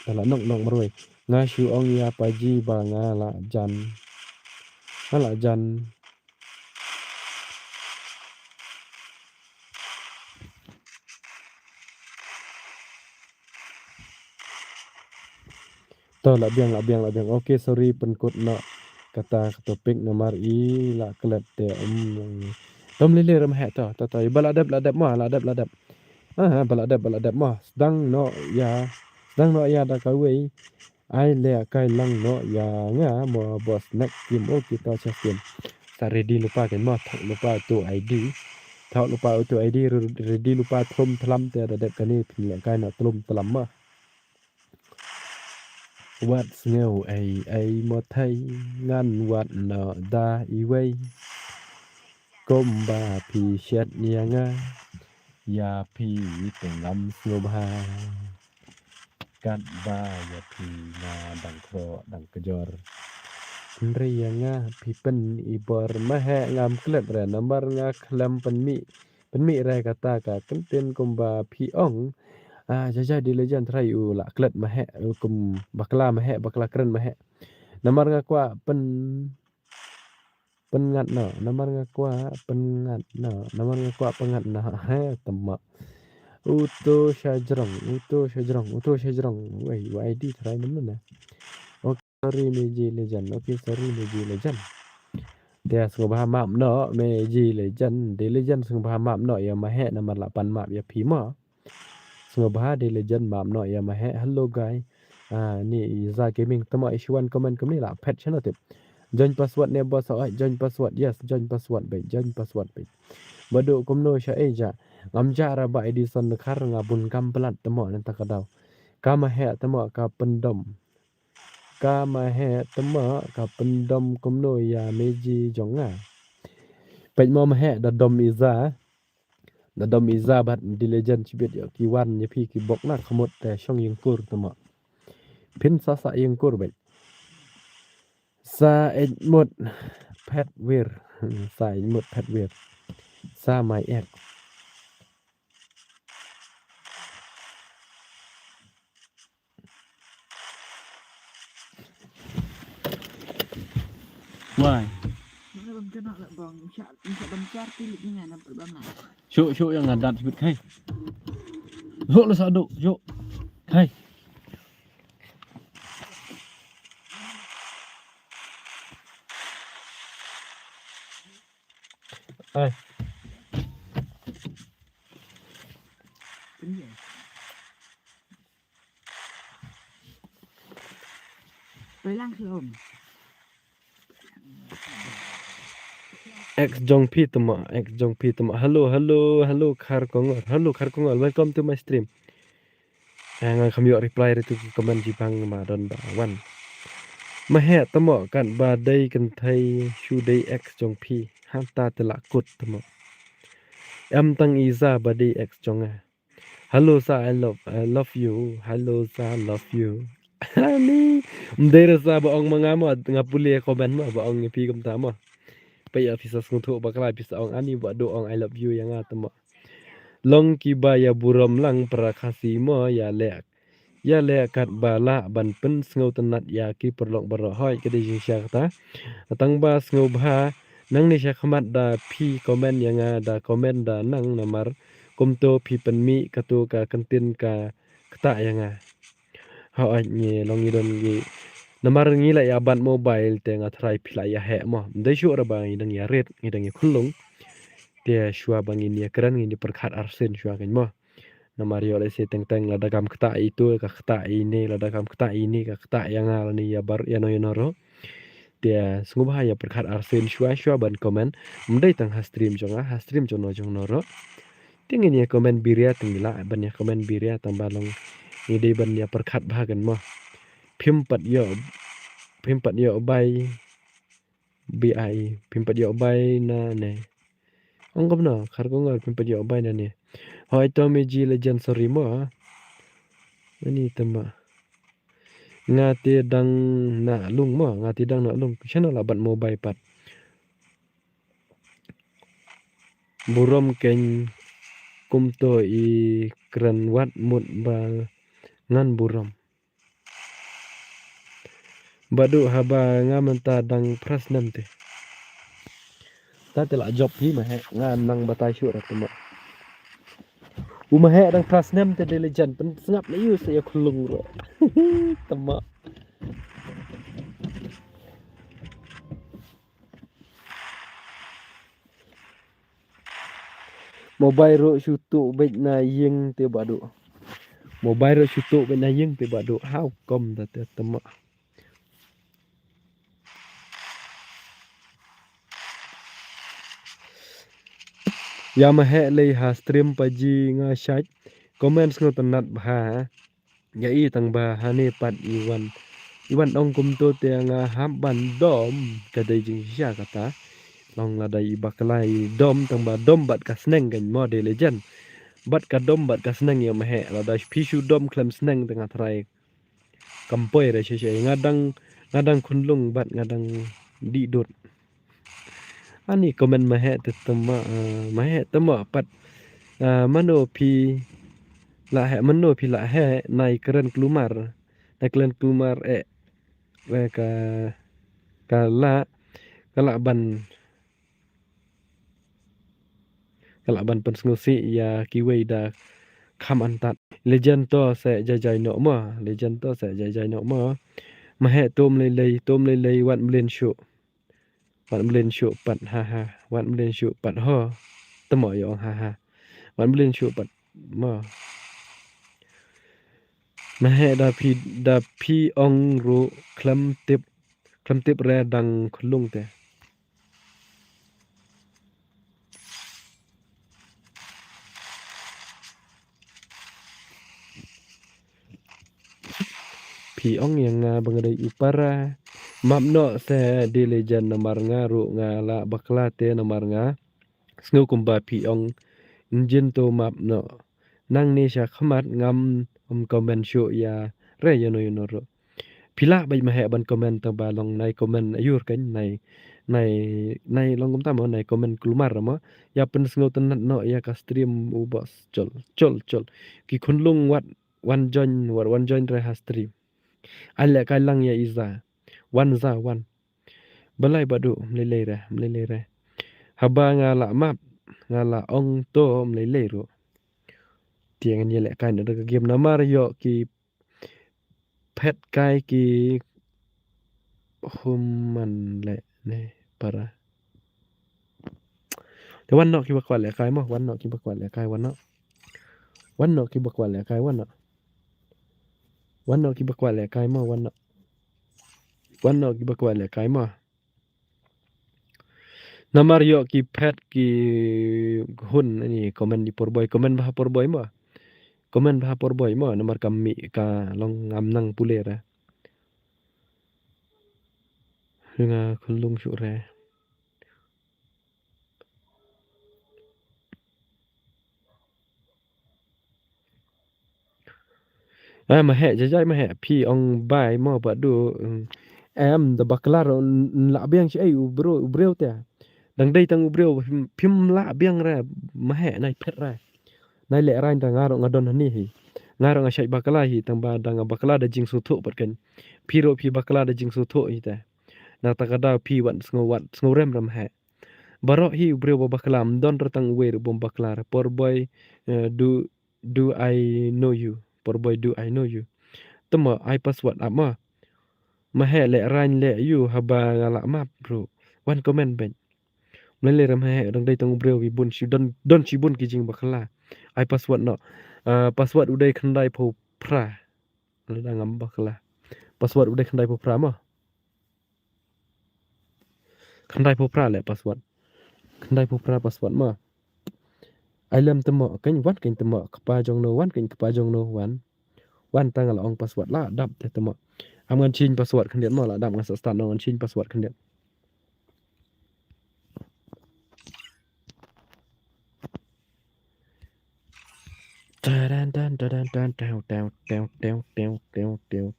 Da la nok nok marwei. Nga shu ong ïa pa ji ba nga la jan. Nga la jan. To lah biang, lah biang, lah biang. Okay, sorry, pynkut noh kata ka topic namar i la klet te, um. Tom lili rem heh to, to, to. Ba lah dep, lah dep ma, lah dep, lah dep. Ah, ba lah dep, ba lah dep ma. Sdang noh ïa, sdang noh ïa da kawei. Ai leh kai lang noh ïa nga mo boss next game. Okay to, chas game. Sa ready lypa kan ma, thok lypa to I D. Thok lypa to I D, re-, ready lypa tlum tlam te da dep kane phin leh kai noh tlum tlam ma. Wat sngew ei ei mo thei ngan wad noh da iwei. Kumba phi shet ïa nga ïa phi te ngam sngewbha. Katba ïa phi nga dang khroh dang kjor. Hynrei ïa nga phi pyn i bor ma heh ngam klet re namar nga khlem pynmih. Pynmih re kata ka kyntien kumba phi ong. Ah, jajai di legend trai u la klet ma heh, u kum bakla ma heh, bakla kren ma heh. Namar nga kwah pyn, pynngat noh, namar nga kwah pynngat noh, namar nga kwah pynngat noh. He, tama. Uto shajrong, uto shajrong, uto shajrong. Wei, wei di trai mana. Okay, sorry Meji legend. Okay, sorry Meji legend. Te sngewbha map noh Meji legend. Di legend sngewbha map noh ïa ma heh namar la pan map ïa phi ma. Sngewbha di legend map noh ïa ma heh. Hello guy. Ah, ni Iza Gaming tama i shu wan comment kumne la phet shano tip. Join password ne boss, oi, join password. Yes, join password beit, join password beit. Badu kumno sha ei ja. Ngam ja ra ba Edison Dkhar nga bun kam palat tama nanta ka daw. Ka ma heh tama ka pyndom. Ka ma heh tama ka pyndom kumno ïa Meji jong nga. Peit mo ma heh da dom Iza. Da dom Iza bad di legend chibit ïa ki wan ïa phi ki bok na khmut te shong ïingkur tama. Phin sa sa ïingkur beit. Sa ej mut phet wir. Sa ej mut phet wir. Sa mai ek. Wai. Shu shu yang adat sibit kai. Shu la sadu shu. Kai. Ai. Ex jong phi tama, ex jong phi tama. Hello, hello, hello, Khar Kongor. Hello, Khar Kongor. Welcome to my stream. Nga kham ïoh reply ïa tu ki comment jibang ma don ba wan. Ma heh tama kat ba dei kynthei shu dei ex jong phi. Hangta te la kut tama. Em tang i sa ba dei ex jong nga. Hello sa, I love, I love you. Hello sa, love you. Ani, mdei re sa ba ong ma nga mo, nga pule comment mo, ba ong ïa phi kumta mo. Peit ïa phi sa sngewthuh bakla phi sa ong ani ba du ong I love you ïa nga tama. Long kiba ïa burom lang para Khasi mo ïa leh. Ïa leh kat ba lah ban pynsngewtynnat ïa ki paralok baroh hoi ka dei jingshisha kata. Tang ba sngewbha nangne sha khmat da phi comment ïa nga da comment da nang namar kumto phi pynmih kato ka kyntien ka ktah ïa nga. Hooid ngi long ngi don ngi namar ngi la ïa bat mobile te nga tharai phi la ïa heh mo. Mdei shuh ra ba ngi dang ïa rit ngi dang ïa khunlung. Te shuwa ba ngin ïa kren ngin ïa pyrkhat arsien shuwa kein mo. Namar ïoh lehse teng teng lada kam ktah ïa itu ka ktah ïa ine lada kam ktah ïa ine ka ktah ïa nga lane ïa bar ïa no ïa no ruh. Te sngewbha ïa pyrkhat arsien shuwa shuwa ban comment. Mdei tang ha stream jong nga ha stream jong no jong no ruh. Te ngin ïa comment biria te ngi lah ban ïa comment biria tang ba long ngi dei ban ïa pyrkhat bha kan mo. Phim pat ïoh phim pat ïoh bai. Bi ai phim pat ïoh bai na ne. Ong kumno Khar Kongor phim pat ïoh bai na ne. Hoi Tommy G Legend sorry mo. Ani tama. Nga te dang na lung mo nga te dang na lung. Channel abat mobile pat. Burom kein kumto i kren wat mut ba ngan burom. Badu haba nga mynta dang prasnem te. Ta te la jop hi ma he nga nang batai shu ra tama. U ma he dang prasnem te dei lejan pen sngap la yu sa ya khulung ro. Tama. Mobile ruh shu tuh beit na ïing te badu. Mobile ruh shu tuh beit na ïing te badu. How come da te tama. Ya ma he lei ha stream pa ji nga shait. Comment sngewtynnat bha. Ïa i tang ba hane pat i wan i wan ong kumto te nga hap ban dom ka dei jingshisha kata. Long lada i bakla i dom tang ba dom bad ka sneng kan mo dei lejan. Bad ka dom bad ka sneng ïa ma he lada phi shu dom khlem sneng te nga trai. Kam poi re shisha nga dang nga dang khunlung bad nga dang dih dut. Ani comment ma he te tama ma he tama pat. Mano phi la he mano phi la he nai kren klumar nai kren klumar eh. Ka ka la ka la ban ka la ban pynsngewsih ïa kiwei da kham antat. Lejan to se jai jai noh ma lejan to se jai jai noh ma. Ma he tum lei lei tum lei lei wat mlien shuh. Wat mlien shuh pat ha ha wat mlien shuh pat ho. Tamo ïa ong ha ha wat mlien shuh pat ma. Na he da phi da phi ong ru khlem tip khlem tip re dang khlung te. Phi ong ïa nga ba nga dei u para. Map noh se dei lejan namar nga ruh nga la bakla te namar nga sngew kumba phi ong. Njin to map noh nangne sha khmat ngam um comment shuh ïa re ïa no ïa no ruh. Phi lah bad maheh ban comment tang ba long nai comment aiur kan nai, nai, nai long kumta mo, nai comment kulmar mo. Ïa pynsngewtynnat noh ïa ka stream u boss. Chol, chol, chol. Ki khunlung wat wan join, wat wan join re ha stream. Ai leh kai lang ïa i Za. Wan Za, wan. Balei ba duh, mlei lei re, mlei lei re. Haba nga la map, nga la ong to mlei lei ruh. Te ngan ïa leh kai na da ka game namar ïoh ki phet kai ki human leh ne para. Te wan noh kiba kwah leh kai mo, wan noh kiba kwah leh kai, wan noh. Wan noh kiba kwah leh kai, wan noh. Wan noh kiba kwah leh kai mo, wan noh. Wan noh kiba kwah leh kai mo. Namar ïoh ki phet ki hun ni comment i por boy, comment bha por boy mo. Comment bha por boy mo, namar kam mih ka long ngam nang pule re. Nga khunlung shuh re. Ah, maheh, jajai maheh, phi ong bai mo ba du, mm, em, da bakla ro, n-, n-, lah biang shi ei, u bro, u briew te. Dang dei tang u briew, phim, phim lah biang re, maheh, nai phet re. Nai leh rain ta nga ro nga don hani hi. Nga ro nga shait bakla hi, tang ba dang bakla da jingsngewthuh pat kan. Phi ro phi bakla da jingsngewthuh hi te. Na ta ka daw phi wat sngew wat, sngew rem rem heh. Baroh hi u briew ba bakla, ym don re tang uwei ruh bym bakla re. Por boy, eh, do, do I know you? Por boy, do I know you? Temo, ai password ap mo. Maheh leh rain leh ïu haba nga lah map ruh. Wan comment bad. Mlei lei re maheh dang dei tang u briew ki bun shi don, don shi bun ki jingbakla. Ai password noh. Ah, password u dei khyndai phew phra. Lada ngam bakla. Password u dei khyndai phew phra mo. Khyndai phew phra leh password. Khyndai phew phra password mo. Ai lem temo, keiñ wan keiñ temo, kpa jong no wan keiñ kpa jong no wan. Wan tang la ong password la dap te temo. Am ngan change password khyndiat mo, la dap ngan sa start no ngan change password khyndiat. Tadan, dan, tadan, dan, tew, tew,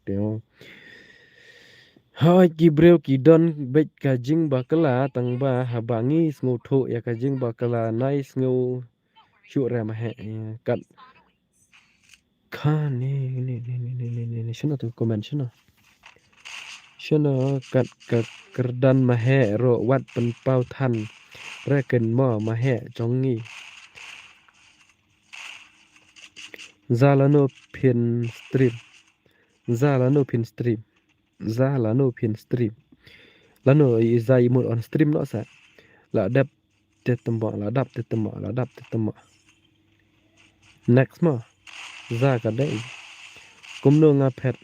tew. Hooid ki briew ki don beit ka jingbakla tang ba haba ngi sngewthuh ïa ka jingbakla nai sngew shuh re maheh, eh, kat ka ni, ni, ni, shano tu comment shano? Shano kat ka kyrdan maheh ruh wat pynpaw than re ken mo maheh jong ngi. Za lano phin stream. Za lano phin stream. Za lano phin stream. Lano i za i mut on stream noh sa. La dep te temo, la dap te temo, la dap te temo. Next mo. Za ka dei. Kumno nga phet.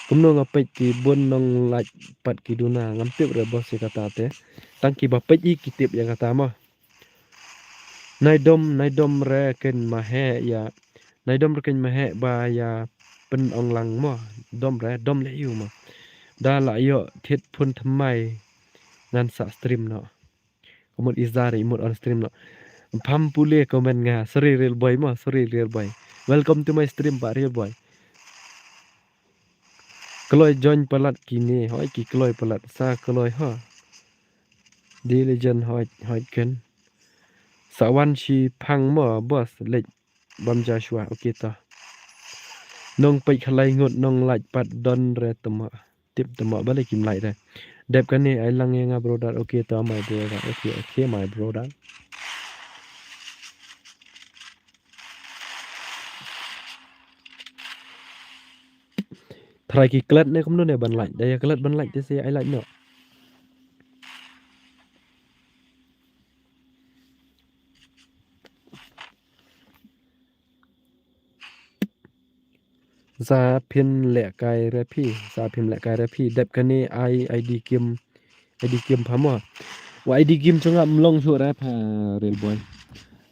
Kumno nga peit ki bun nonglait pat ki duna, ngam tip re boss ïa kata te. Tang kiba peit i ki tip ïa kata mo. Nai dom, nai dom re ken maheh ïa. Nai dom re ken maheh ba ïa pynong lang mo. Dom re, dom leh ïu mo. Da la ïoh thied phone thymmai ngan sa stream noh. Ka mut i za re i mut on stream noh. Pham pule comment nga. Sorry real boy mo, sorry real boy. Welcome to my stream bah real boy. Kloi join palat kine, hooid ki kloi palat, sa kloi ho. Diligent hooid, hooid ken. Sa wan shi phang mo boss, leit bam ja shuwa, okay to. Nong peit khalai ngut nonglait pat don re temo. Tip temo balei kim lait re. Dep kane ai lang ïa nga brother, okay to my brother, okay, okay my brother. Trai ki klet ne kumno ne ban lait. Da ïa klet ban lait te se ai lait noh. Za phin leh kai re phi, za phin leh kai re phi. Dep kane ai ID kim, ID kim pha mo. Wa ID kim jong nga ym long shuh re pha real boy.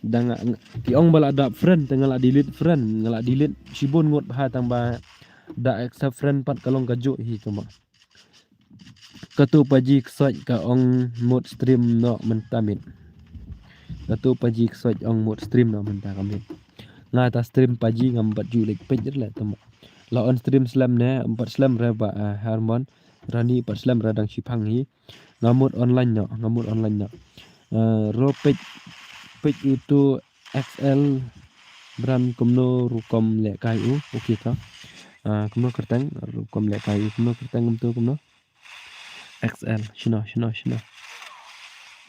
Da nga, ki ong ba la dap friend, te nga la delete friend, nga la delete shibun ngut bha tang ba da accept friend pat ka long kajuh hi kumba. Katu paji ksoit ka ong mut stream noh mynta miet. Katu paji ksoit ong mut stream noh mynta ka miet. Nga ta stream paji ngam pat ju leit peit le tamo. La on stream slem ne, em pat slem re ba, ah, Harmon. Rani pat slem re dang shipang hi. Nga mut online noh, nga mut online noh. Eh, ro peit, peit utu X L brand kumno rukom lehkai u, okay to. Ah, kumno kyrteng, rukom lehkai u, kumno kyrteng kumto, kumno. X L, shino, shino, shino.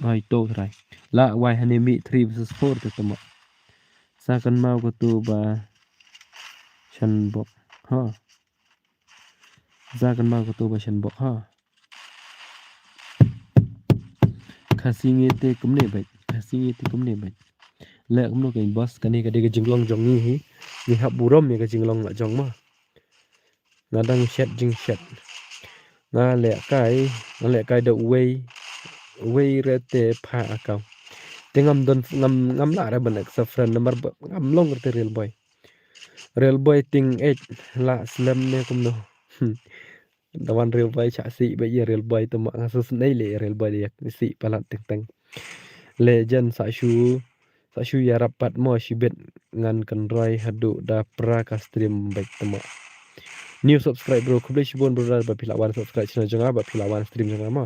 Ai, to trai. La wai hane mi three versus four te tama. Sa kan mau ko tu ba shan bok. Ha. Sa kan mau ko tu ba shan bok. Ha. Khasi ngi te kumne bait. Khasi ngi te kumne bait. Le kumno ka boss kane ka dei ka jinglong jong ngi hi. Ngi hap burom ïa ka jinglong la jong ma. Nga dang shet jingshet. Nga lehkai, nga lehkai da uwei, uwei re te pha account. Te ngam don, ngam, ngam lah re ban accept friend namar ba ngam long re te real boy. Real boy ting eh la slem ne kumno. Hmm. Da wan real boy cha si ba ïa real boy te ma nga sus nei le real boy ïa si palat teng teng. Legend sa shu Sa shu ïarap pat mo shibit ngan kynroi haduh da pra ka stream beit tama. New subscribe bro, khublei shibun bro da ba phi la wan subscribe channel jong nga ba phi la wan stream jong nga mo.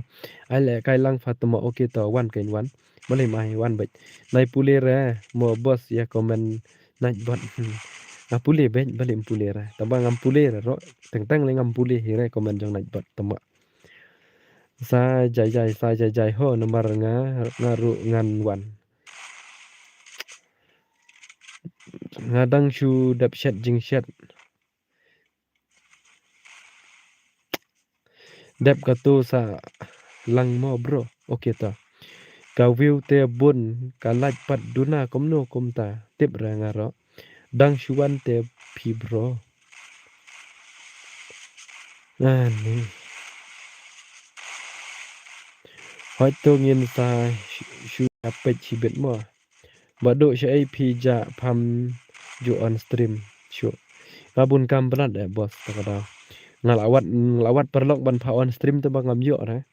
Ai lehkai lang pha tama, okay to wan kein wan. Balei ma hi wan beit. Nai pule re mo boss ïa comment nai bot. Nga pule beit balei em pule re. Taba ngam pule re ro. Teng teng le ngam pule hi re comment jong nai bot tama. Sa jai jai, sa jai jai ho namar nga, nga ruh ngan wan. Nga dang shu dep shet jingshet. Dep katu sa lang mo bro. Okay ta. Ka view te bun ka like pat duna kumno kumta. Tip ra nga ro. Dang shu wan te phi bro. Ani. Hoi to ngin sa shu, shu peit shibit mo. Ba duk shaei phi ja pham ju on stream shu. Nga bun kam palat eh boss ta ka daw. Nga la wad, nga la wad paralok ban pha on stream te ba ngam ïoh re.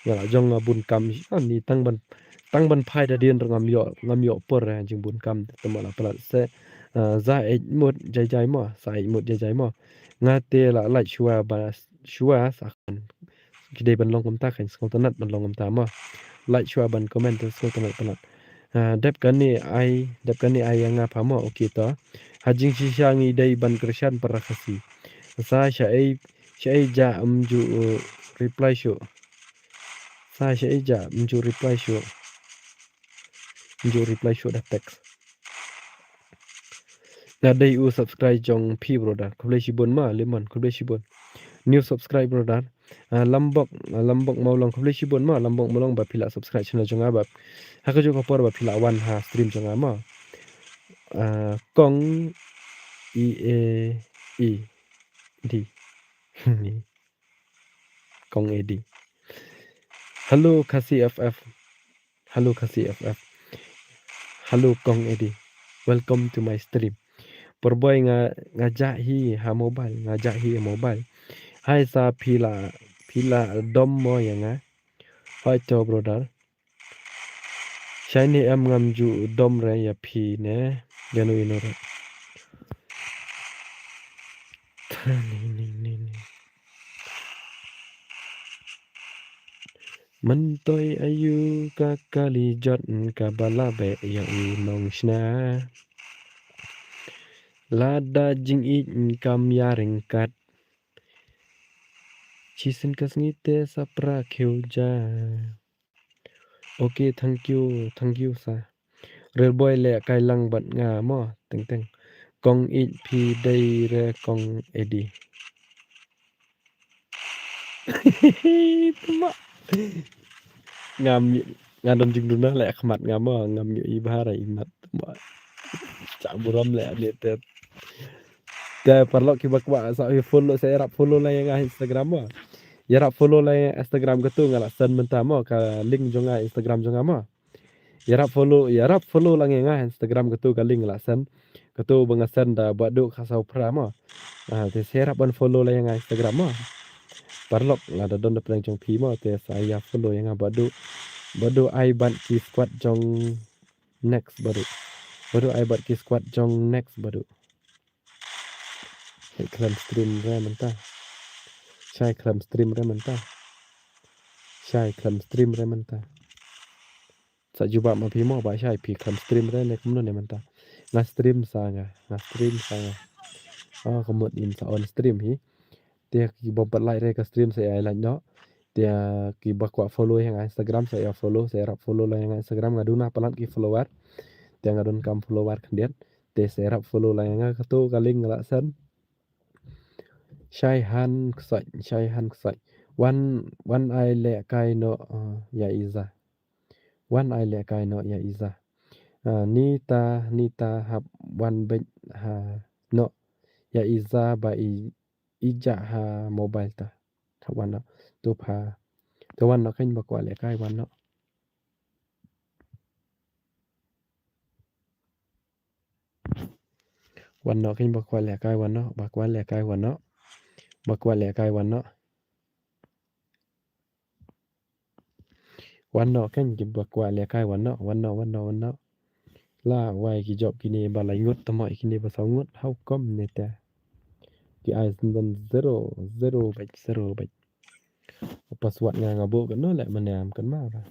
Nga la jong nga bun kam ani tang ban, tang ban phai da dien re ngam ïoh, ngam ïoh por re jing bun kam te ma la palat se. Ah, za eit mut jai jai mo, sa eit mut jai jai mo. Nga te la lait shuwa ba shuwa sa kan. Ki dei ban long kumta kan sngewtynnat ban long kumta mo. Lait shuwa ban comment te sngewtynnat tynnat. Ah, dep kane ai, dep kane ai ïa nga pha mo, okay to. Ha jingshisha ngi dei ban kyrshan para Khasi. Sa shaei, shaei ja em ju, uh, reply shuh. Sa shaei ja em ju reply shuh. Em ju reply shuh da text. Nga dei u subscribe jong phi brother. Khublei shibun ma Lemon, khublei shibun. New subscribe brother. Ah, Lambok, ah, Lambok Mawlong, khublei shibun ma Lambok Mawlong ba phi la subscribe channel jong nga ba. Ha kajuh ka por ba phi la wan ha stream jong nga ma. Ah, Kong E A E D. Kong A D. Hello Khasi F F. Hello Khasi F F. Hello Kong A D. Welcome to my stream. Por boy nga, nga jah hi ha mobile, nga jah hi ha mobile. Hai sa phi la, phi la dom mo ïa nga. Hoi to brother. Shane em ngam ju dom re ïa phi ne. Ïa no ïa no re. Ni, ni, ni, ni. Myntoi aïu ka kali jot kaba la beh ïa u nongshna. Lada jingïeit kam ïa ryngkat. Shisien ka sngi te sa pra khiew ja. Okay, thank you, thank you sa. Real boy leh kai lang bad nga mo, teng teng. Kong ïeit phi dei re Kong A D. Tma. Ngam, nga don jingduna leh khmat nga mo, ngam ïohi bha ra i mat. Tma. Chak burom leh ani te. Te paralok kiba kwah sa ïa follow, sa ïarap follow lang ïa nga Instagram mo. Ïarap follow lang ïa Instagram katu nga la send mynta mo ka link jong nga Instagram jong nga mo. Ïarap follow, ïarap follow lang ïa nga Instagram katu ka link la send. Katu ba nga send da Bah Duh Khasaw Phra mo. Ah, te sa ïarap ban follow lang ïa nga Instagram mo. Paralok lada don da pdeng jong phi mo te sa ïa follow ïa nga Bah Duh. Bah Duh ai bad ki squad jong next Bah Duh. Bah Duh ai bad ki squad jong next Bah Duh. Shai khlem stream re mynta. Shai khlem stream re mynta. Shai khlem stream re mynta. Sa jubab ma phi mo ba shai phi khlem stream re ne kumno ne mynta. Nga stream sa nga. Nga stream sa nga. Oh, ka mut in sa on stream hi. Te ki bym pat like re ka stream sa ïa like noh. Te ki ba kwah follow ïa nga Instagram sa ïa follow, sa ïarap follow lang ïa nga Instagram, nga duna palat ki follower. Te nga donkam follower khyndiat. Te sa ïarap follow lang ïa nga, kato ka link nga la send. Shai han ksai, shai han ksai. Wan, wan ai lehkai noh, uh, ïa Iza. Wan ai lehkai noh ïa Iza. Uh, nita, nita hap wan beit ha noh ïa Iza ba i, i jah ha mobile ta. Hap wan noh. To pha. To wan noh kein ba kwah lehkai wan noh. Wan noh kein ba kwah lehkai wan noh, ba kwah lehkai wan noh. Ba kwah lehkai wan noh. Wan noh kein ki ba kwah lehkai wan noh, wan noh, wan noh, wan noh. La wai ki jop kine ba lai ngut tama kine ba saw ngut, how come ne te. Ki ai sendon zero, zero beit, zero beit. Password nga nga buh kano leh mane am kan ma ba.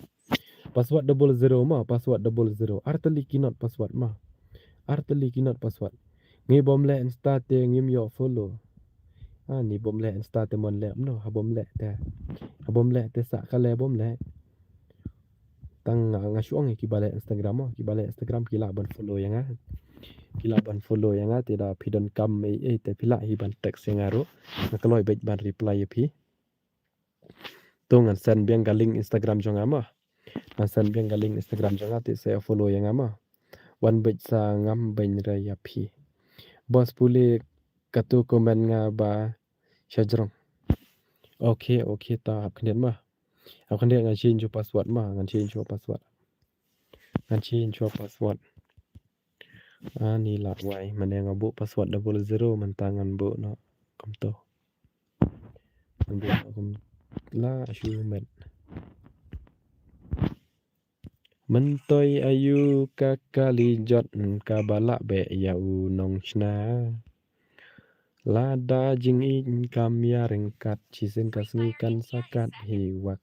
Password double zero ma, password double zero. Ar tylli ki not password ma. Ar tylli ki not password. Ngi bym leh Insta te ngim ïoh follow. Ah, ni bym leh Insta te mon leh mano, ha bym leh te. Ha bym leh te sa ka leh bym leh. Tang nga, nga shu ong ïa ki ba leh Instagram mo, ki ba leh Instagram ki lah ban follow ïa nga. Ki lah ban follow ïa nga te da phi donkam ei ei te phi lah hi ban text ïa nga ruh. Nga kloi beit ban reply ïa phi. To ngan send biang ka link Instagram jong nga mo. Ngan send biang ka link Instagram jong nga te sa follow ïa nga mo. Wan beit sa ngam beiñ re ïa phi. Boss pule katu comment nga ba shajrong. Okay, okay ta hap khyndiat mo. Hap khyndiat ngan change password mo, ngan change password. Ngan change password. Ani la wai, mane nga buh password double zero mynta ngan buh noh kumto. Ngan buh noh kum la shu met. Myntoi aïu ka kali jot kaba lah beh ïa u nongshna. Lada jingïeit kam ïa ryngkat, shisien ka sngi kan sa kat hi wak.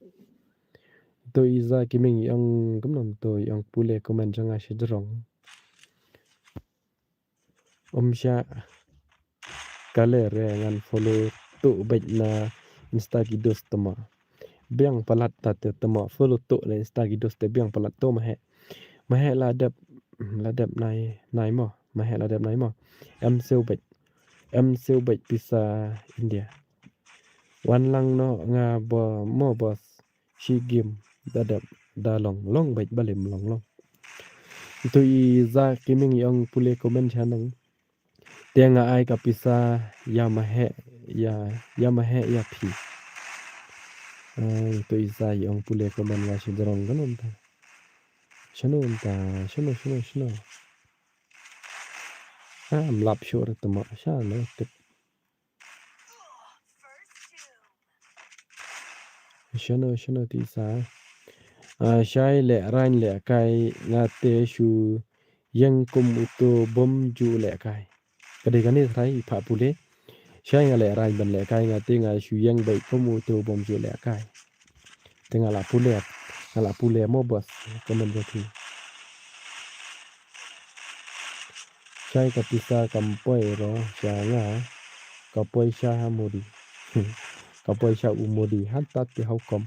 To Iza Kiming i ong kumno to i ong pule comment jong nga shajrong. Ym shah kale re ngan follow to beit na Insta ki dos tama. Biang palat ta te tama follow to na Insta ki dos te biang palat to ma he. Ma he la dep, la dep nai, nai mo. Ma he la dep nai mo. Em siew beit. Em siew beit pisa India. Wan lang noh nga ba mo boss. Shi game da dep da long long beit ba lim long long. To Iza Kiming i ong pule comment shaneng. Te nga ai ka pisa ïa ma he ïa, ïa ma he ïa phi. Ai, to Iza i ong pule comment nga shajrong kano mynta. Shano mynta, shano, shano, shano. Ah, mlap shuh re tama, shano tip. Shano, shano ti sa. Ah, shai leh rain leh kai nga te shu ïeng kum uto bym ju leh kai. Ka dei kane trai pha pule. Shai nga leh rain ban leh kai nga te nga shu ïeng beit kum uto bym ju leh kai. Te nga la pule, nga la pule mo boss, comment jong phi. Shai ka pisa kam poi ro sha nga, ka poi sha ha Modi. Ka poi sha u Modi, hangta te how come.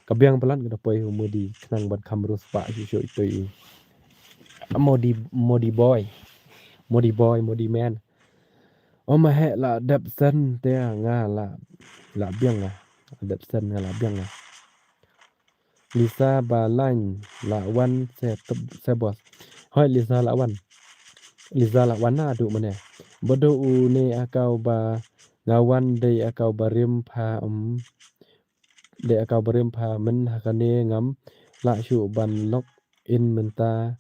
Ka biang palat ka da poi u Modi, khnang ban kham riewspah shuh shuh ito i. Modi, Modi boy. Modi boy, Modi man. O ma he la dep sen te nga la, la biang nga. Dep sen nga la biang nga. Lisa ba lain la wan se tep se bos. Hoi Lisa la wan. Lisa la wan na du mane. Bodo u ne akau ba nga wan dei akau ba rim pha um. Dei akau ba rim pha men ha kane ngam la shu ban log in mynta.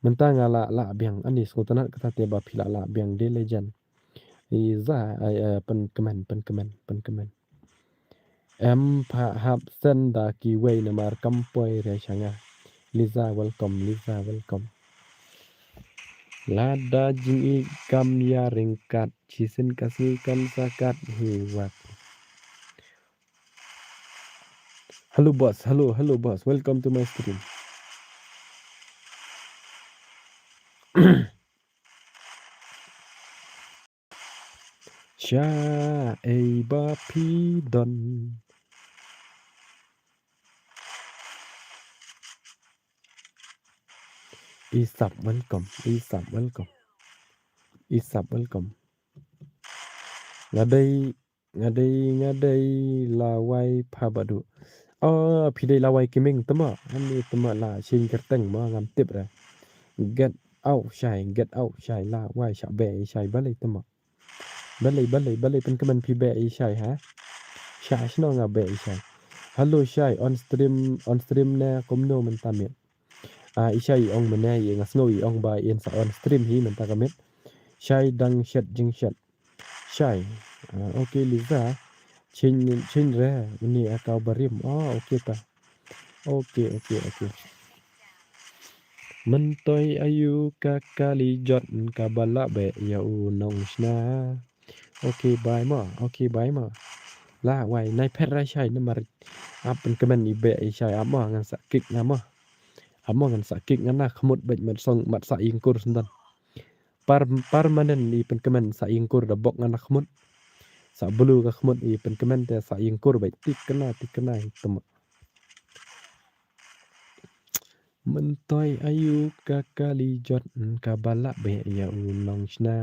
Mynta nga la la biang ani sngewtynnat kata te ba phi la la biang de legend. Lisa ai, ai, pen kemen, pen kemen, pen kemen. Em pha hap sen da kiwei namar kam poi re sha nga. Lisa welcome, Lisa welcome. Lada jingïeit kam ïa ryngkat, shisien ka sngi kan sa kat hi wat. Hello boss, hello, hello boss, welcome to my stream. Shaei ba phi don. Isap welcome, Isap welcome. Isap welcome. Nga dei, nga dei, nga dei lawei pha Bah Duh. Oh, phi dei lawei ki ming tama. Ani tama la shin kyrteng ma ngam tip re. Get out shai, get out shai lawei shah beh shai balei tama. Balei, balei, balei pynkmen phi beh i shai ha? Shah shano nga beh i shai. Hello shai, on stream, on stream ne kumno mynta miet. Ah, i shai i ong mynne i nga sngew i ong ba in sa on stream hi mynta ka miet. Shai dang shet jingshet. Shai. Ah, okay Lisa. Chin, chin re, uni akau barim. Oh, okay ta. Okay, okay, okay. Myntoi ayu ka kali jot kaba la beh ïa u nongshna. Okay, bye ma. Okay, bye ma. Lawei nai phet ra shai namar ap pynkmen i beh i shai ap ma ngan sa kick nga ma. Ap ma ngan sa kick nga na khmut bad mat song mat sa ïngkur syndan. Par, permanent i pynkmen sa ïngkur da bok nga na khmut. Sa bulu ka khmut i pynkmen te sa ïngkur bad tik kena tik kena i tama. Myntoi ayu ka kali jot kaba la beh ïa u nongshna.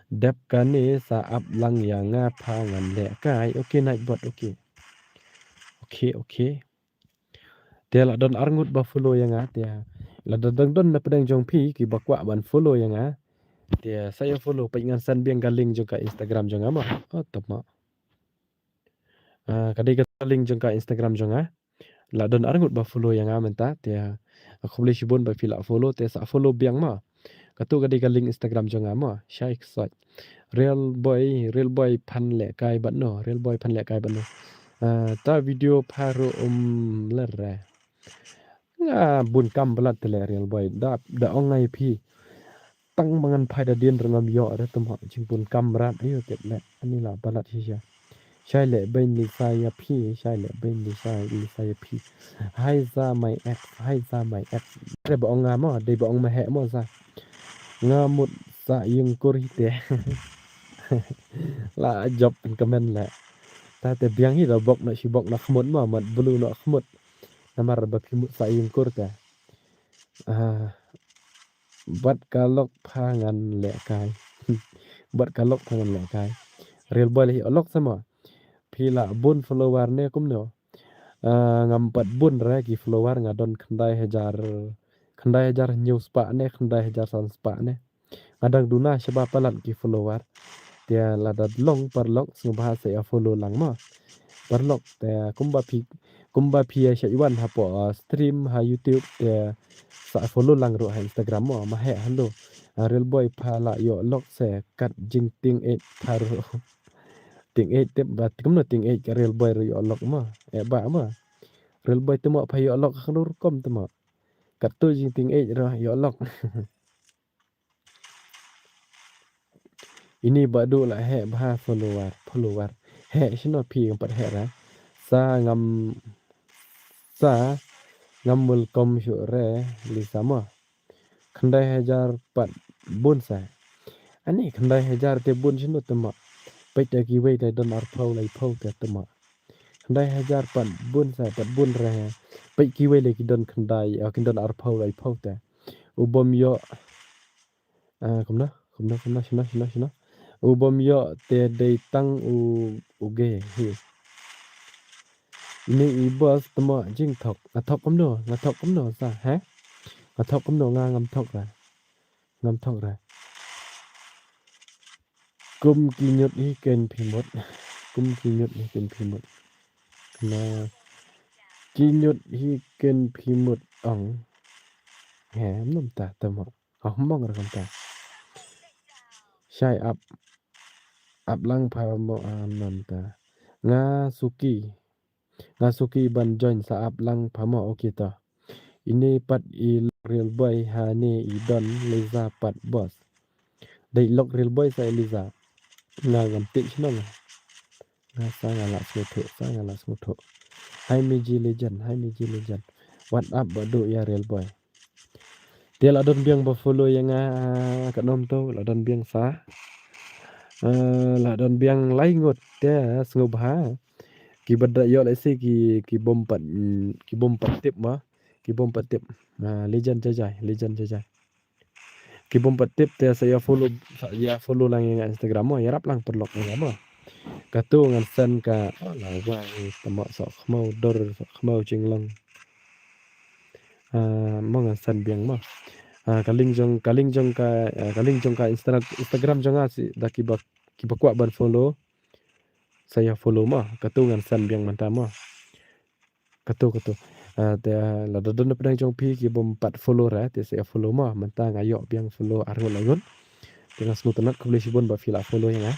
Dep kane sa ap lang ïa nga pha ngan leh kai. Okay Nightbot, okay. Okay, okay. Te la don arngut ba follow ïa nga te. La don don don na pdeng jong phi kiba kwah ban follow ïa nga. Te sa ïa follow peit ngan send biang ka link jong ka Instagram jong nga ma. Oh, tama. Ah, ka dei ka link jong ka Instagram jong nga. La don arngut ba follow ïa nga mynta te. Khublei shibun ba phi la follow te sa follow biang ma. Katu ka dei ka link Instagram jong nga ma. Shai ksoi. Real boy, real boy phan leh kai bad no, real boy phan leh kai bad no. Ah, ta video pha ruh um ler re. Nga bun kam palat te leh real boy. Da, da ong ngai phi. Tang ba ngan phai da dien ruh ngam ïoh re tama jingpun kam rat ayo ket leh. Ani la palat shisha. Shai leh bein Lisa ïa phi, shai leh bein Lisa, Lisa ïa phi. Hi za my ex, hi za my ex. Dei ba ong nga mo, dei ba ong ma heh mo za. Nga mut sa ïngkur hi te. La jop pynkmen leh. Ta te biang hi da bok na shi bok na khmut mo, mat bulu na khmut. Namar ba phi mut sa ïngkur te. Ah, bad ka lok pha ngan leh kai. Bad ka lok pha ngan leh kai. Real boy leh hi lok sama. Phi la bun follower ne kumno. Ah, ngam pat bun re ki follower nga don khyndai hajar, khyndai hajar hynñiew spah ne, khyndai hajar san spah ne. Nga dang duna shaba palat ki follower. Te lada long paralok sngewbha sa ïa follow lang mo. Paralok te kumba phi, kumba phi ïa shait wan hapoh, ah, stream ha YouTube te sa follow lang ruh ha Instagram mo. Ma heh halo. Ah, real boy pha la ïoh lok se kat jingtieng eh pha ruh. Tieng eh tip ba kumno tieng eh ka real boy ruh ïoh lok mo. Eh ba mo. Real boy te mo pha ïoh lok ha rukom te mo. Kat tu jingtieng eh ruh ïoh lok. Ini Bah Duh la heh bha follower, follower. Heh shano phi ngam pat heh ra. Sa ngam, sa ngam welcome shuh re Lisa mo. Khyndai hajar pat bun sa. Ani khyndai hajar te bun shano te mo. Peit da kiwei te don arphew laiphew te te mo. Khyndai hajar pat bun sa, pat bun re. Peit kiwei le ki don khyndai, ah, ki don arphew laiphew te. U bym ïoh. Ah, kumno, kumno, kumno, shano, shano, shano. U bym ïoh te dei tang u, u gay hi. Ini i boss te mo jingthok. Nga thok kumno, nga thok kumno sa, ha? Nga thok kumno, nga ngam thok ra. Ngam thok ra. Kum ki ñiut hi ken phi mut. Kum ki ñiut hi ken phi mut. Na ki ñiut hi ken phi mut ong. He, mnum ta, ta mo. Oh, mong ra kam ta. Shai ap. Ap lang pha mo, ah, mnum ta. Nga suki. Nga suki ban join sa ap lang pha mo, okay ta. Ini pat i Real Boy ha ne i don Liza pat boss. Dei lok Real Boy sa i Liza. Nga ngam tip shnong. Nga sa nga la sngewthuh, sa nga la sngewthuh. Hai Miji Legend, hai Miji Legend. What up Badu ïa Real Boy. Te la don biang ba follow ïa nga ka nom to, la don biang sa. Eh, la don biang lai ngut te sngewbha. Ki ba da ïoh lehse ki, ki bym pat, mm, ki bym pat tip ma. Ki bym pat tip. Ah, Legend Jajai, Legend Jajai. Ki bym pat tip te sa ïa follow, sa ïa follow lang ïa nga Instagram mo, ïarap lang paralok ïa nga mo. Katu ngan send ka, oh, la wai, tama sok khmau dor, sok khmau chinglong. Ah, mo ngan send biang mo. Ah, ka link jong, ka link jong ka, ah, ka link jong ka Insta-, Instagram jong nga shi da ki ba, ki ba kwah ban follow. Sa ïa follow mo, katu ngan send biang mynta mo. Katu, katu. Ah, te, ah, lada don na pdeng jong phi ki bym pat follow re, te sa ïa follow mo. Mynta nga ïoh biang follow arngut laingut. Te nga sngewtynnat, khublei shibun ba phi la follow ïa nga.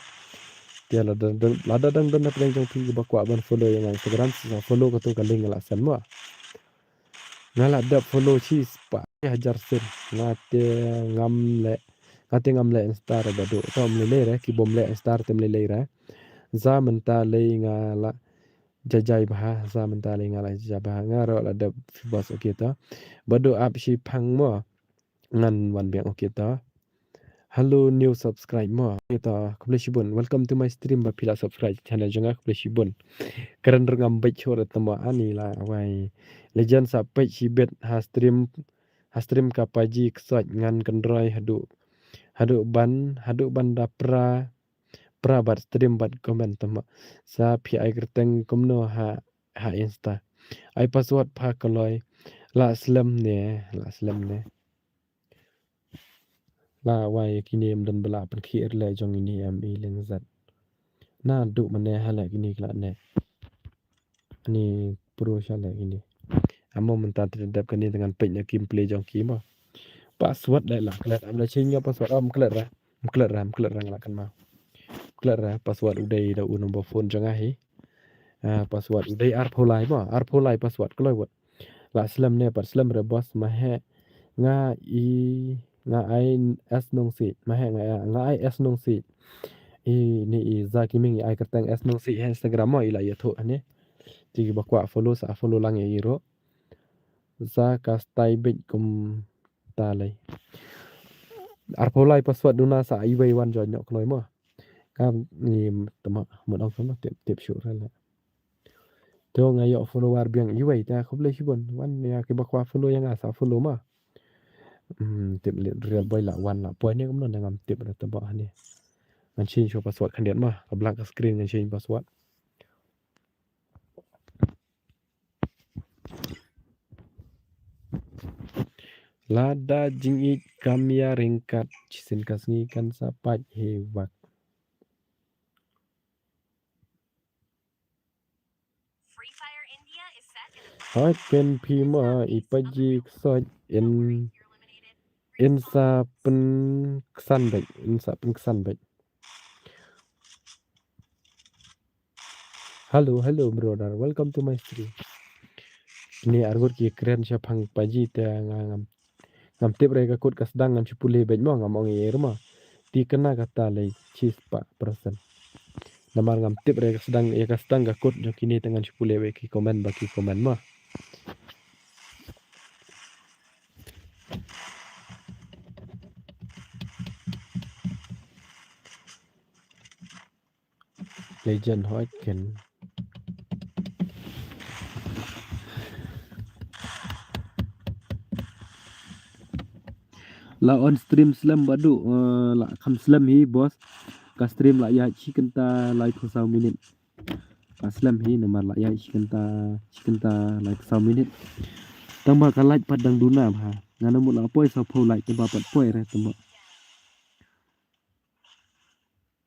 Te lada don, lada don, don na pdeng jong phi ki ba kwah ban follow ïa nga Instagram, sa follow katu ka link nga la send mo. Nga la dep follow shispah hajar sien. Nga te ngam leh, nga te ngam leh Insta re Badu. To ym lei lei re, ki bym leh Insta te ym lei lei re. Za mynta lei nga la jajai bha, za mynta lei nga la jajai bha. Nga ruh la dep phi boss, okay to. Badu ap shiphang mo. Ngan wan biang, okay to. Hello, new subscribe mo. Okay to, khublei shibun. Welcome to my stream, ba phi la subscribe channel jong nga, khublei shibun. Kren ruh ngam beit shuh re tama ani la wai. Legend sa peit shibit ha stream, ha stream ka paji ksoit ngan kynroi haduh, haduh ban, haduh ban da pra, pra bad stream bad comment tama. Sa phi ai kyrteng kumno ha, ha Insta. Ai password pha kloi. La slem ne, la slem ne. La wai kine ym don ba la pynkhih re leh jong ini em i leng zat. Na duk mane ha leh kine kla ne. Ani pro sha leh kine. Amo mynta te dep kane te ngan peit na gameplay jong ki mo. Password dei la klet, am la change ïa password, am klet ra. Am klet ra, am klet ra nga la kynmaw. Klet ra password u dei da u number phone jong nga hi. Ah, password u dei arphew lai mo, arphew lai password kloi wat. La slem ne pat slem re boss, ma heh nga i, nga ai S Nongsiej, ma heh nga, nga ai S Nongsiej. I ni i Za Kiming i ai kyrteng S Nongsiej ha Instagram mo, i la ïathuh ne. Te ki ba kwah follow sa follow lang ïa i ruh. Za ka style beit kum ta lei. Arphew lai password duna sa iwei wan join noh kloi mo. Ka ni tama mut ong tama tip, tip shuh re leh. To nga ïoh follower biang iwei ta, khublei shibun. Wan ïa ki ba kwah follow ïa nga sa follow ma. Hmm, tip leh Real Boy la wan la poi ne kumno ne ngam tip re tama ne. Ngan change password khyndiat ma. Ka blank ka screen ngan change password. Lada jingïeit kam ïa ryngkat, shisien ka sngi kan sa pait hi wak. Hoi pen phi ma i paji ksoit in, in sa pynksan beit, in sa pynksan beit. Hello, hello, brother. Welcome to my stream. Ni arngut ki kren shaphang paji te nga ngam, ngam tip re ka kut ka sdang ngan shu pule beit mo, ngam ong ei re mo. Te kane kata lei shispah percent. Namar ngam tip re ka sdang, ïa ka sdang ka kut jong kine te ngan shu pule beit ki comment ba ki comment mo. Legend hoi ken. La on stream slem Badu, eh, la kham slem hi boss. Ka stream la ïaid shi kynta laiphew saw minit. Ka slem hi namar la ïaid shi kynta, shi kynta laiphew saw minit. Tang ba ka light pat dang duna bha. Nga na mut la poi sawphew light te ba pat poi re tama.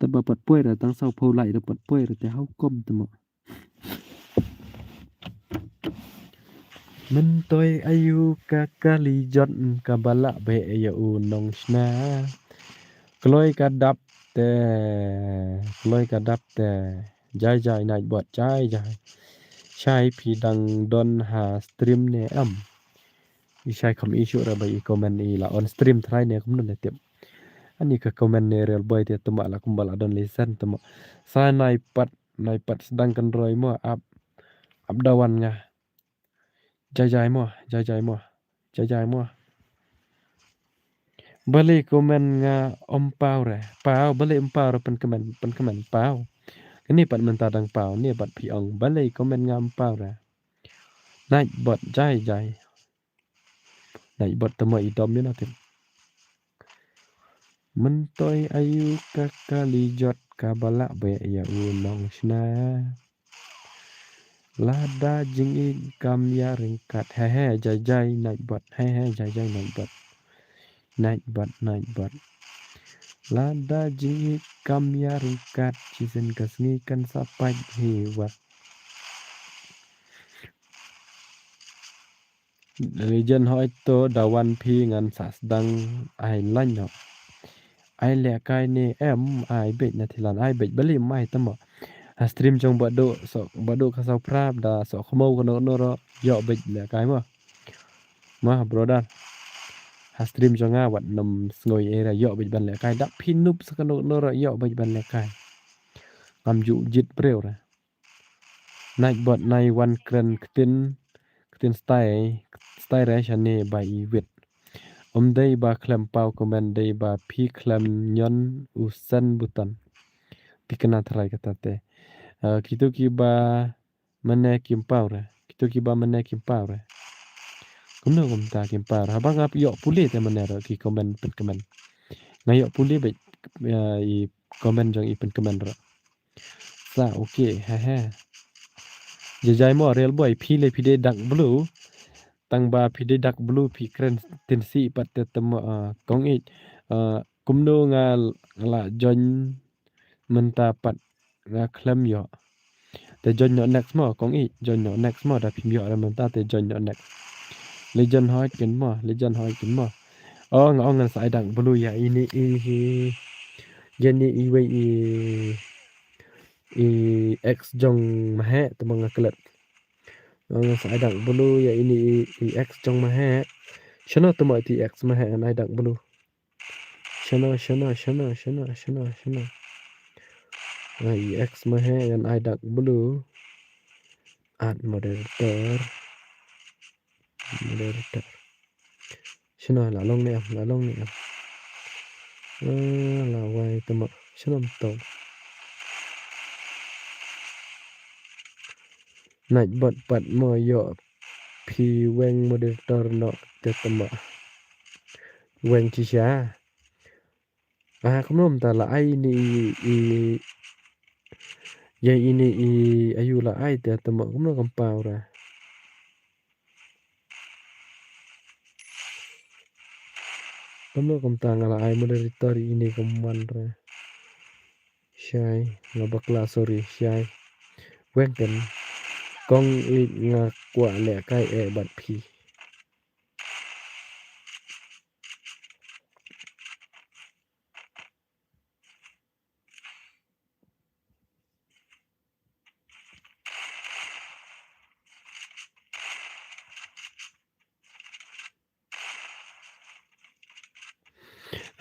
Te ba pat poi re tang sawphew light re pat poi re te how kom tama. Myntoi aïu ka kali jot kaba lah beh ïa u nongshna. Kloi ka dap te, kloi ka dap te. Jai jai Nightbot, jai jai. Shai phi dang don ha stream ne em? I shai kham i shuh ra ba i comment i la on stream trai ne kumno ne tip. Ani ka comment ne real boy te tuma la kumba la don listen tuma. Sa nai pat, nai pat sdang kan roi mo ap, ap dawan nga. Jai jai mo, jai jai mo, jai jai mo. Balei comment nga ym paw re, paw, balei ym paw re pyn comment, pyn comment paw. Kani pat mynta dang paw, ni pat phi ong, balei comment nga ym paw re. Nightbot, jai jai. Nightbot tama i dom ïa na tip. Myntoi ayu ka kali jot kaba lah beh ïa u nongshna. Lada jingïeit kam ïa ryngkat. He he jai jai Nightbot. He he jai jai Nightbot. Nightbot, Nightbot. Lada jingïeit kam ïa ryngkat. Shisien ka sngi kan sa pait hi wat. Legend hoi to da wan phi ngan sa sdang ai lain ho. Ai lehkai ne em ai beit na thilan ai beit balei em ai tama. Ha stream jong Badu so Badu ka saw prap da so khmo kano kano ro ïoh beit lehkai mo. Ma brother. Ha stream jong nga wat nam sngoi era ïoh beit ban lehkai da phi nup sa kano kano ro ïoh beit ban lehkai. Ngam ju jit briew ra. Nightbot nai wan kren ktin, ktin stai, stai re shane ba i wit. Um dei ba khlem paw comment dei ba phi khlem ñion u send button. Ti kena tharai kata te. Ah, kitu kiba mane kim paw re. Kitu kiba mane kim paw re. Kumno kumta kim paw re. Haba nga ïoh pule te mane re ki comment pyn comment. Nga ïoh pule beit, ah, i comment jong i pyn comment re. Sa, okay, he he. Jai jai mo real boy, phi le phi dei dark blue. Tang ba phi dei dark blue phi kren tin si pat te tama, ah, kong ich. Ah, kumno nga l-, nga la join mynta pat nga khlem ïoh. Te join noh next mo kong ich, join noh next mo da phim ïoh re mynta te join noh next. Legend hoi kin mo, legend hoi kin mo. Oh, nga ong ngan sa ai dark blue ïa ini i hi. Ïa ini i wei i i ex jong Mahe te ma nga klet. Nga sa ai dark blue ïa ini i, i ex jong Mahe. Shano te ma ti ex Mahe ngan ai dark blue. Shano, shano, shano, shano, shano, shano. Nga i ex Mahe ngan ai dark blue. Add moderator. Moderator. Shano la long ne em, la long ne em. Ah, la wai tama. Shano em to. Nightbot pat mo ïoh phi weng moderator no te tama. Weng shisha. Ah, kumno mynta la ai ini i, i, ïa ini i, ayu la ai te tama kumno kam paw ra. Kumno kumta nga la ai moderator ini kam wan re. Shai, nga bakla, sorry, shai. Weng ken, kong ich nga kwah lehkai eh bad phi.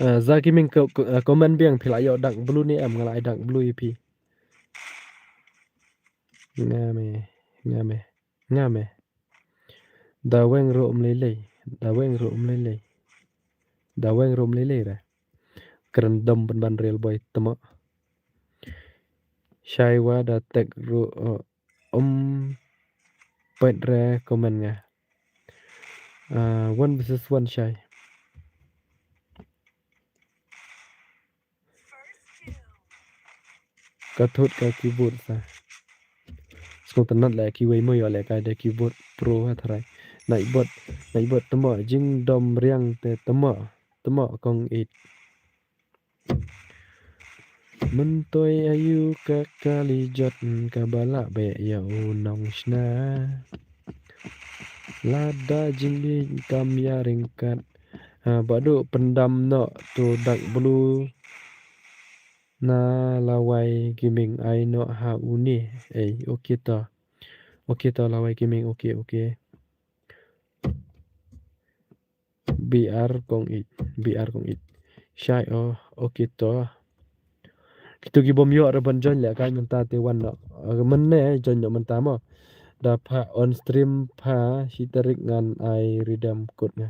Ah, Zaki Ming ko, ko, ah, comment biang phi la ïoh dark blue ne em, nga la ai dark blue ïa phi. Nga me, nga me, nga me. Da weng ruh um lei lei, da weng ruh um lei lei. Da weng ruh um lei lei re. Kren dom pynban real boy tama. Shai wa da tek ruh, uh, um peit re comment nga. Ah, one versus one shai. Ka thut ka keyboard sa. Sngewtynnat leh kiwei mo ïoh lehkai da keyboard pro ha tharai. Nightbot, Nightbot tama jingdom riang te tama, tama kong it. Myntoi ayu ka kali jot kaba lah beh ïa u nongshna. Lada jingïeit kam ïa ryngkat. Ha, Badu pyndam noh to dark blue. Na Lawai Gaming ai noh ha une. Ei, okay to. Okay to Lawai Gaming, okay, okay. B R kong it, B R kong it. Shai o, okay to. Kitu ki bym ïoh re ban join lehkai mynta te wan noh. Ah, mynne join noh mynta mo. Da pha on stream pha shi tarik ngan ai redeem code nga.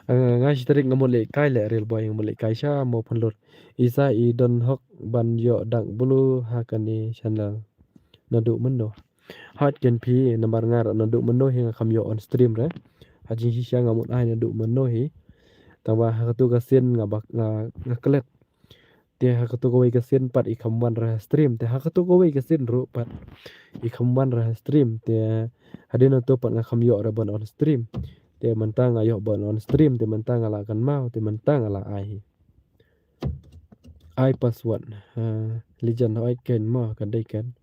Ah, nga shi tarik nga mut lehkai leh Real Boy, nga mut lehkai sha Mawphanlur. Isa i don hok ban ïoh dak blue ha kane channel. Naduh mynno? Hot ken phi namar nga ruh naduh mynno hi nga kham ïoh on stream re. Ha jingshisha nga mut ai naduh mynno hi. Tangba ha katu ka sien nga bak nga, nga klet. Te ha katu kawei ka sien pat i kham wan re ha stream. Te ha katu kawei ka sien ruh pat i kham wan re ha stream. Te hadien nangtu pat nga kham ïoh re ban on stream. Te mynta nga ïoh ban on stream. Te mynta nga la kynmaw. Te mynta nga la ai hi. Ai password. Ha, Legend hoi ken mo ka dei ken.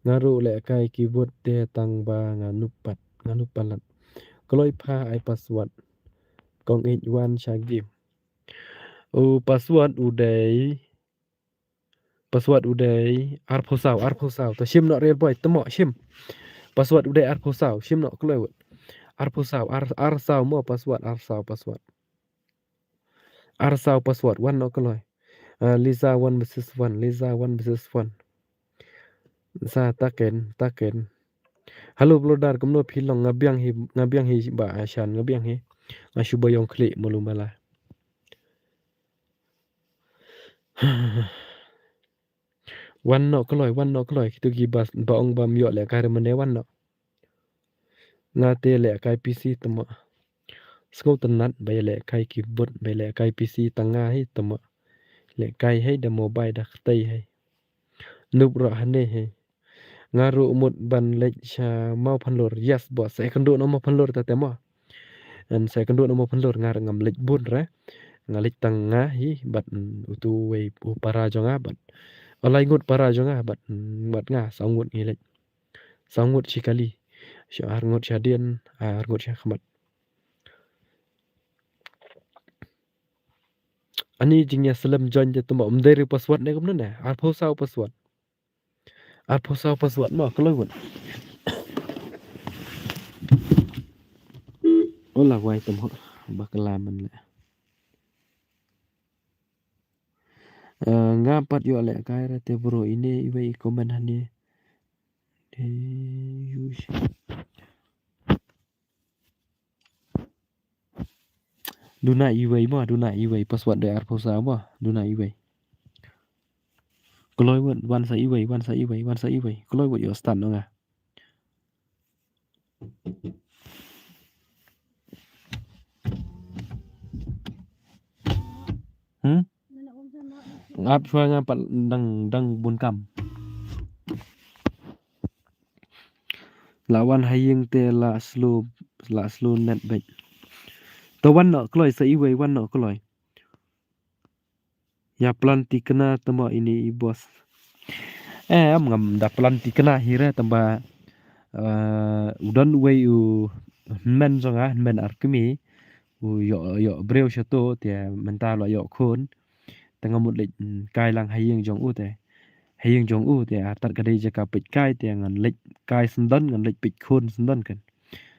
Nga ruh lehkai keyboard te tangba nga nup pat, nga nup palat. Kloi pha ai password. Kong ïeit wan sha game. U password u dei. Password u dei arphew saw, arphew saw. To shim noh Real Boy, to mo shim. Password u dei arphew saw, shim noh kloi wut. Arphew saw, ar, ar saw mo password, ar saw password. Ar saw password, wan noh kloi. Ah, Lisa one versus one, Lisa one versus one. Sa taken, taken. Hello, brother, kumno phi long, nga biang hi, nga biang hi ba, ah, shan, nga biang hi. Nga shu ba ïong khlieh malu mala. Wan noh kloi, wan noh kloi, kitu ki ba, ba ong bam ïoh lehkai re mynne wan noh. Nga te lehkai P C tama. Sngewtynnat ba ïa lehkai keyboard, ba ïa lehkai P C tang nga hi tama. Lehkai hi da mobile da ktei hi. Nup ruh hangne hi. Nga ruh mut ban leit sha Mawphanlur. Yes boss, sa ïakynduh noh Mawphanlur ta te mo. Yn sa ïakynduh noh Mawphanlur, nga ruh ngam leit bun re. Nga leit tang nga hi bad, mm, utu wei u para jong nga bad. Lai ngut para jong nga bad, mm, bad nga saw ngut ngi leit. Saw ngut shi kali. Sha ar ngut sha dien, ar ngut sha khmat. Ani jingïaslem join te tama, ym dei re password ne kumno ne? Arphew saw password. Arphew saw password mo, kloi wut. Ola wai tama, bakla man le. Eh, nga pat ïoh lehkai re te bro, ine iwei i comment hangne. Te use. Duna iwei mo, duna iwei, password dei arphew saw mo, duna iwei. Kloi wut, wan sa iwei, wan sa iwei, wan sa iwei. Kloi wut ïoh start noh nga. Hmm? Ngap shuwa nga pat dang, dang bun kam. La wan ha ïing te la slow, la slow net beit. To wan noh kloi sa iwei, wan noh kloi. Ïa plan tikna tama ine i boss. Eh, am ngam da plan tikna hi re tama, eh, u don uwei u hynmen jong nga, hynmen ar kmie. U ïoh, ïoh briew shato te mynta la ïoh khun. Te nga mut leit, mm, kai lang ha ïing jong u te. Ha ïing jong u te, ah, tad ka dei jaka peit kai te ngan leit kai syndon, ngan leit peit khun syndon kan.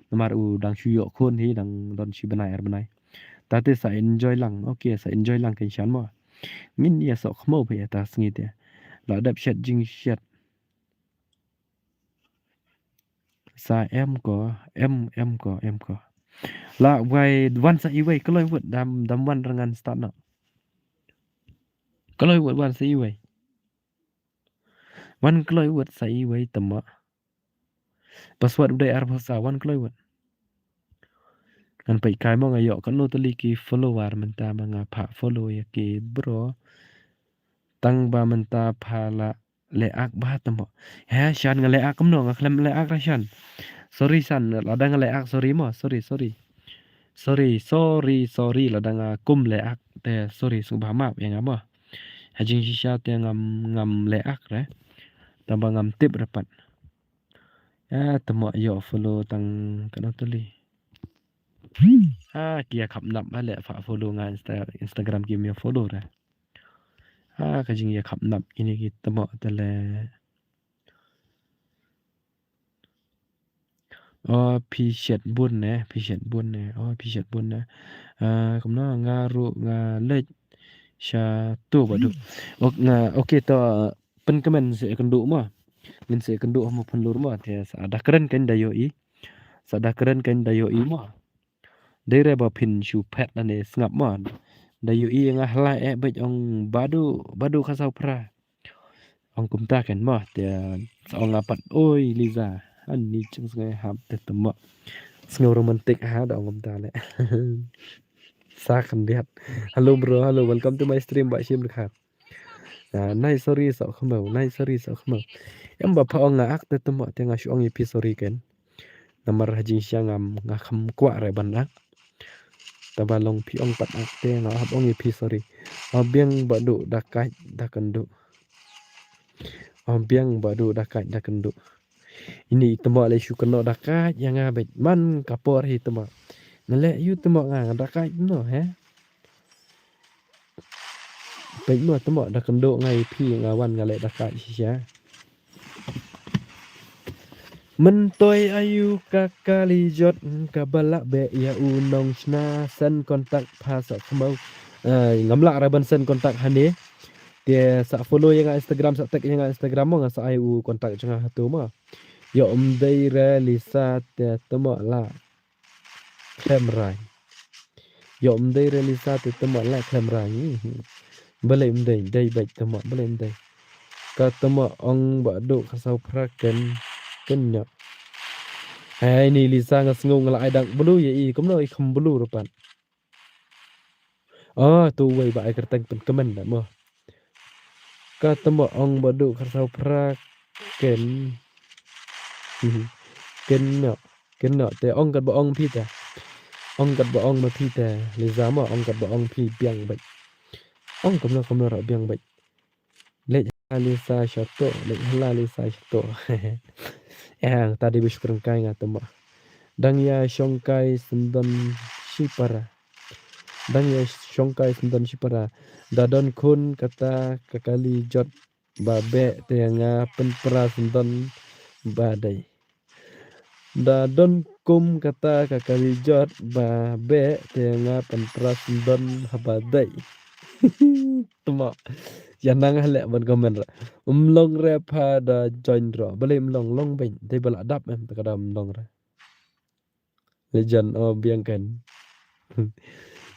Namar u dang shu ïoh khun hi, dang don shi bnai ar bnai. Ta te sa enjoy lang, okay, sa enjoy lang kan shan mo. Ngin ïa soh khmo phi ïa ta sngi te. La dep shet jingshet. Sa em ko, em, em ko, em ko. La wai wan sa iwei, kloi wut dam, dam wan rangan start noh. Kloi wut wan sa iwei. Wan kloi wut sa iwei tama. Password u dei arphew saw, wan kloi wut. Ngan peit kai mo nga ïoh katno tylli ki follower mynta ma nga phah follow ïa ki bro. Tang ba mynta pha la leh ak ba tamo. He shan nga leh ak kumno, nga khlem leh ak ra shan. Sorry shan, lada nga leh ak sorry mo, sorry, sorry. Sorry, sorry, sorry, lada nga kum leh ak te sorry, sngewbha map ïa nga mo. Ha jingshisha te ngam, ngam leh ak re. Tang ba ngam tip re pat. Ah, tamo ïoh follow tang katno tylli. Ah, ki ïa khap nap ba leh phah follow nga Insta-, Instagram kim ïa follow re. Ah, ka jingïakhap nap kine ki tamo te leh. O, phi shet bun ne, phi shet bun ne. O, phi shet bun ne. Ah, kumno nga ruh nga leit sha tu badu. Ok, nga, ok, to, pynkmen se kynduh mo. Ngin se kynduh mo pynlur mo. Te sa da kren kan da ïohi. Sa da kren kan da ïohi mo. Dei re ba phin shu phet lane sngap mo. Da ïohi nga hlai eh beit ong badu, badu khatsaw phra. Ong kumta kan mo, te sa ong nga pat, "Oi, Liza, ani jingsngew hap te tymok." Sngew romantic ha, da ong kumta le. Sa khyndiat. Hello bro, hello, welcome to my stream, Bah Shim Dkhar. Ah, nai sorry soh khmew, nai sorry soh khmew. Em ba pha ong nga ak te tymok te nga shu ong ïa phi sorry kan. Namar ha jingshisha ngam, nga kham kwah re ban ak. Taba long phi ong pat ak te nga hap ong ïa phi sorry. O biang badu da kait da kynduh. O biang badu da kait da kynduh. Ini i tymok lei shu kynnoh da kait ïa nga beit man ka por hi tymok. Nga leh ïa u tymok nga, nga da kait no he. Peit mo tymok da kynduh nga ïa phi nga wan nga leh da kait shisha. Myntoi aïu ka kali jot kaba lah beh ïa u nongshna, send contact pha sa khmew. Eh, ngam lah re ban send contact hangne. Te sa follow ïa nga Instagram, sa tag ïa nga Instagram mo, nga sa ai u contact jong nga hato mo. Ïoh ym dei re Lisa te tymok lah khlem rai. Ïoh ym dei re Lisa te tymok lah khlem rai. Balei ym dei, dei beit tymok, balei ym dei. Ka tymok ong badu khatsaw phra kan, kan ïoh. Hai ni Lisa nga sngew nga la ai dang blu ïa i, kumno i kham blu ruh pat. Ah, tu wei ba ai kyrteng pynkmen da mo. Ka tymok ong badu khatsaw phra kan. Kan ïoh, kan ïoh te ong katba ong phi te. Ong katba ong ma phi te. Liza mo ong katba ong phi biang beit. Ong kumno kumno ruh biang beit. Leit ha Lisa shato, leit ha Lisa shato. Eh, ta dei ba shu kren kai nga tymok. Dang ïa shong kai syndon shipara. Dang ïa shong kai syndon shipara. Da don khun kata ka kali jot ba beh te nga pynpra syndon ba dei. Da don kum kata ka kali jot ba beh te nga pynpra syndon haba dei. Tymok. Ïa nang ha leh ban comment ra. Ym long re pha da join ro. Balei ym long, long beiñ. Dei ba la dap em te ka da ym long re. Legend o biang kan.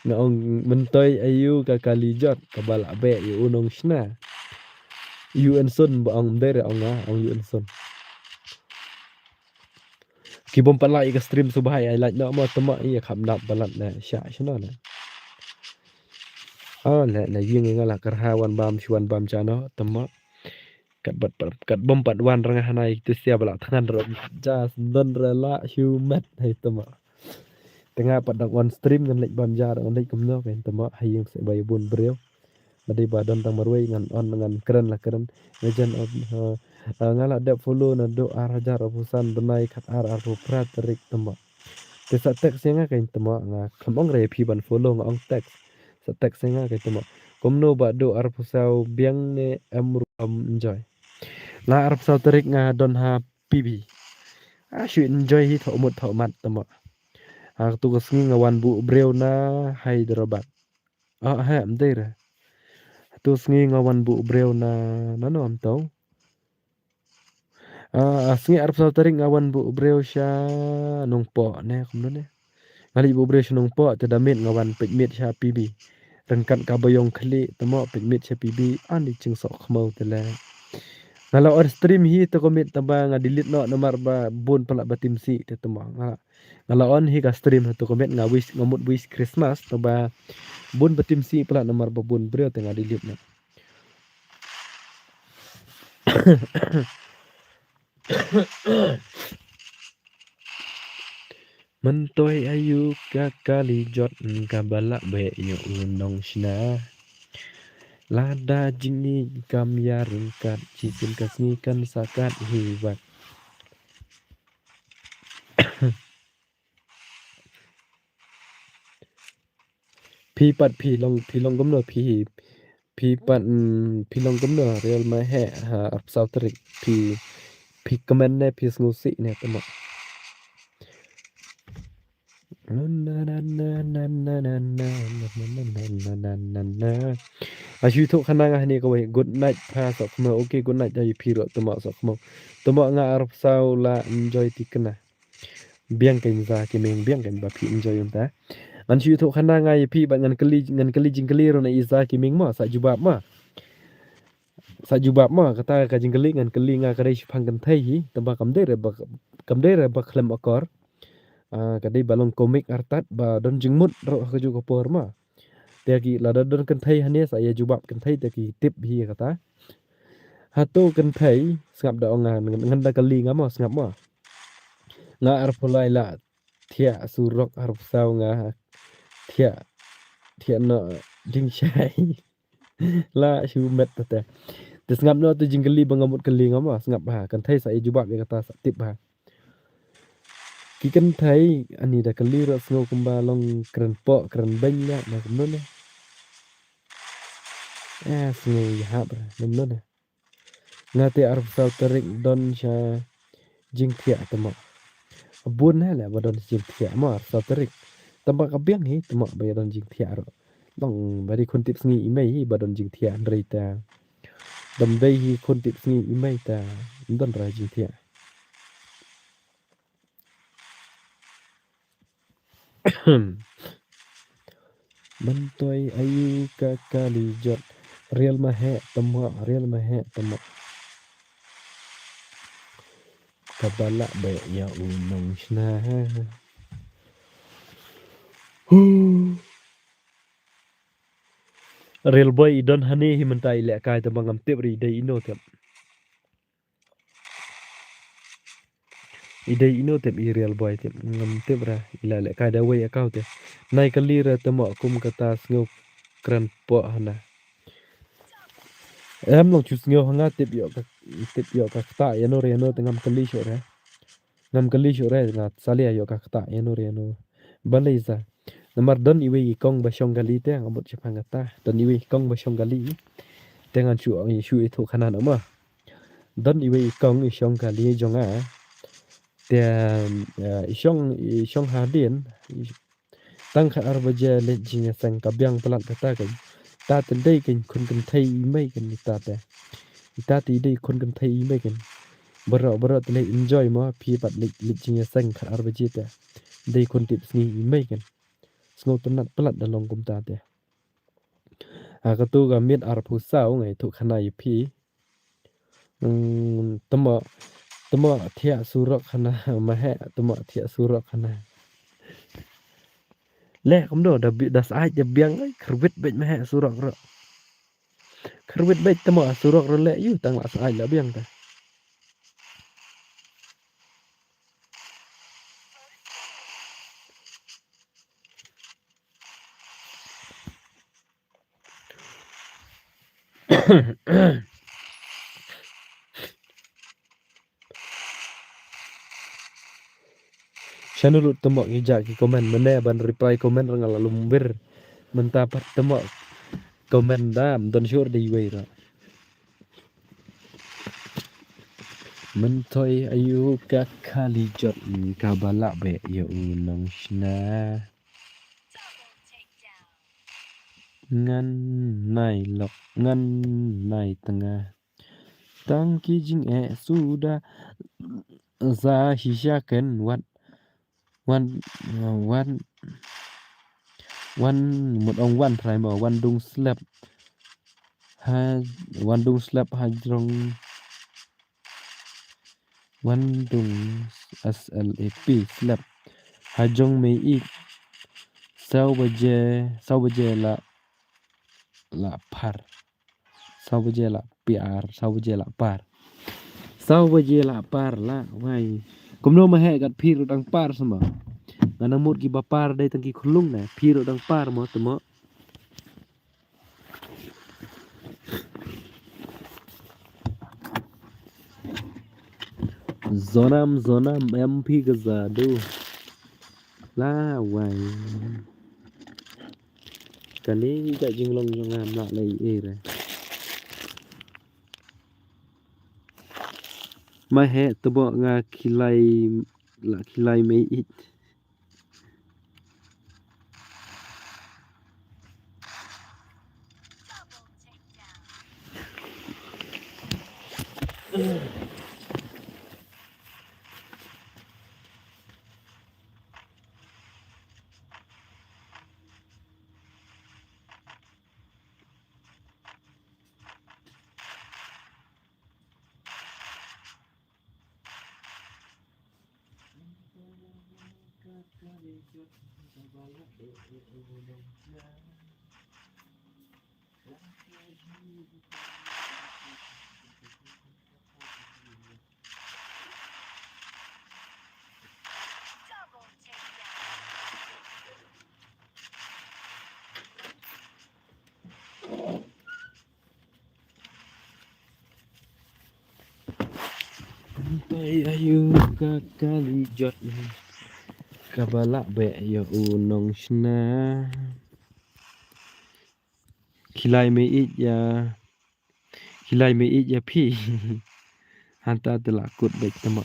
Nga ong myntoi aïu ka kali jot kaba lah beh ïa u nongshna. Ïa u Ensun ba ong ym dei re ong nga, ong ïa u Ensun. Ki bym pat like ïa ka stream sngewbha ai like noh mo tymok ïa kham nap palat ne sha shano ne. O le le ïing ïa nga la kyrha wan bam shu wan bam shano tymok. Kat bad kat bym pat wan rnga hanai te sia ba la thngan ro ja sndon re la shu met hai tymok. Te nga pat dang on stream ngan leit bam ja ngan leit kumno kan tymok ha ïing se ba ïa bun briew. Ba dei ba don tang marwei ngan on ngan kren la kren. Nga jan on, eh, eh, nga la dep follow naduh ar hajar arphew san bnai khat ar arphew phra tarik tymok. Te sa text ïa nga kan tymok nga kham ong re phi ban follow nga ong text. Sa text ïa nga kan tymok. Kumno ba duh arphew saw biang ne em ruh em enjoy. La arphew saw tarik nga don ha P B. Ah, shu enjoy hi thoh mut thoh mat tymok. Ha katu ka sngi nga wan buh briew na Hyderabad. Ah, ha, em dei re. Katu sngi nga wan buh briew na, na no em tau. Ah, sngi arphew saw tarik nga wan buh briew sha Nongpoh ne, kumno ne. Nga leit buh briew sha Nongpoh te da miet nga wan peit miet sha P B. Ryngkat ka ba ïong khlieh tymok peit miet sha P B ani ching sok khmaw te le. Nga la on stream hi te ko miet taba nga delete noh namar ba bun palat ba tim si te tymok nga la Nga la on hi ka stream ha tu ka miet nga wish nga mut wish Christmas taba bun ba tim si palat namar ba bun briew te nga delete noh. Myntoi aïu ka kali jot kaba lah beh ïa u nongshna. Lada jingïeit kam ïa ryngkat shisien ka sngi kan sa kat hi wat. Phi pat phi long phi long kumno phi phi pat, mm, phi long kumno real ma he ha arphew saw tarik phi phi kmen ne phi sngewsih ne tymok. A shu thoh khana nga hane kawei. Good night pha Sohkhmaw. Okay, good night ïa phi ruh tymok Sohkhmaw. Tymok nga arphew saw la enjoy tikna. Biang kein Za Ki Ming, biang kein ba phi enjoy ynta. Ngan shu thoh khana nga ïa phi bad ngan kylli, ngan kylli jingkylli ruh na i Za Ki Ming mo, sa jubab mo. Sa jubab mo, kata ka jingkylli ngan kylli nga ka dei shaphang kynthei hi, tangba kam dei re ba, kam dei re ba khlem akor. Ah, ka dei ba long komik artat ba don jingmut ruh ha kajuh ka por mo. Te ki lada don kynthei hane sa ïa jubab kynthei te ki tip hi kata. Hato kynthei, sngap da ong nga, ngan, ngan da kylli nga mo, sngap mo. Nga arphew lai la thiah surok, arphew saw nga thiah, thiah noh jingshai. La shu met te. Te sngap noh te jingkylli ba nga mut kylli nga mo, sngap bha. Kynthei sa ïa jubab ïa kata sa tip bha. Ki kynthei, ani da kylli ruh sngew kumba long kren poh, kren beiñ la, na kumno ne. Eh, sngew ïahap re, kumno ne. Nga te arphew saw tarik don sha jingthiah tymok. Bun ha leh ba don jingthiah mo arphew saw tarik. Tangba ka biang hi tymok ba ïa don jingthiah ruh. Dang ba dei khun tip sngi i mei hi ba don jingthiah hynrei ta. Dang dei hi khun tip sngi i mei ta. Don ra jingthiah. Myntoi ayu ka kali jot. Riel ma heh tymok, riel ma heh tymok. Kaba lah beh ïa u nongshna. Huh. Riel boi i don hane hi mynta i lehkai tymok ngam tip re i dei ino tip. I dei ino tip i Riel boi tip ngam tip re i la lehkai da wei account te. Nai kali re tymok kum kata sngew kren poh hana. Em long chu sngew ha nga tip ïoh ka, tip ïoh ka kata ïano re ïano te ngam kali shuh re. Ngam kali shuh re nga salia ïoh ka kata ïano re ïano. Balei sa. Namar don iwei i kong ba shong kali te nga mut shaphang kata. Don iwei i kong ba shong kali. Te ngan shu, shu ithuh khana noh ma. Don iwei i kong i shong kali jong nga. Te, eh, i shong, i shong hadien. Tang khatar baje leit jingïaseng ka biang palat kata kein. Ta te dei kein khun kynthei i mei kein ita te. Ita te i dei khun kynthei i mei kein. Baroh baroh te leit enjoy mo phi pat leit leit jingïaseng khatar baje te. Dei khun tip sngi i mei kein. Sngewtynnat palat da long kumta te. Ha katu ka miet arphew saw nga ithuh khana ïa phi. Hmm, tymok, tymok thiah surok hana, ma heh, tymok thiah surok hana. Leh kumno da bi, da sait da biang, ai, khyrwit beit ma heh surok ruh. Khyrwit beit tymok surok ruh leh ïu tang la sait la biang ta. Shano lut tymok ki jaka ki comment mynne ban reply comment ra nga la lum wir. Mynta pat tymok comment dam don shuh dei wei ra. Myntoi ayu ka kali jot kaba lah beh ïa u nongshna. Ngan nai lok, ngan nai tnga. Tang ki jingeh suda za shisha ken wat, wan, wan, wan mut ong wan trai mo, wan dung slep. Ha, wan dung slep ha jrong. Wan dung S L A P slep. Ha jong mei ik. Saw baje, saw baje la, la par. Saw baje la piar, saw baje la par. Saw baje la par la wai. Kumno ma heh kat phi ruh dang par sma. Nga nang mut kiba par dei tang ki khunlung ne. Phi ruh dang par mo tymok. Zonam, zonam, em phi ka za du. La wai. Kane ka jinglong jong nga mla lei e re. Ma heh tebo nga khilai, la khilai mei it. Ai ayu ka kali jot kaba lah beh ïa u nongshna. Khilai me ïeit ïa, khilai me ïeit ïa phi. Hangta te la kut beit te mo.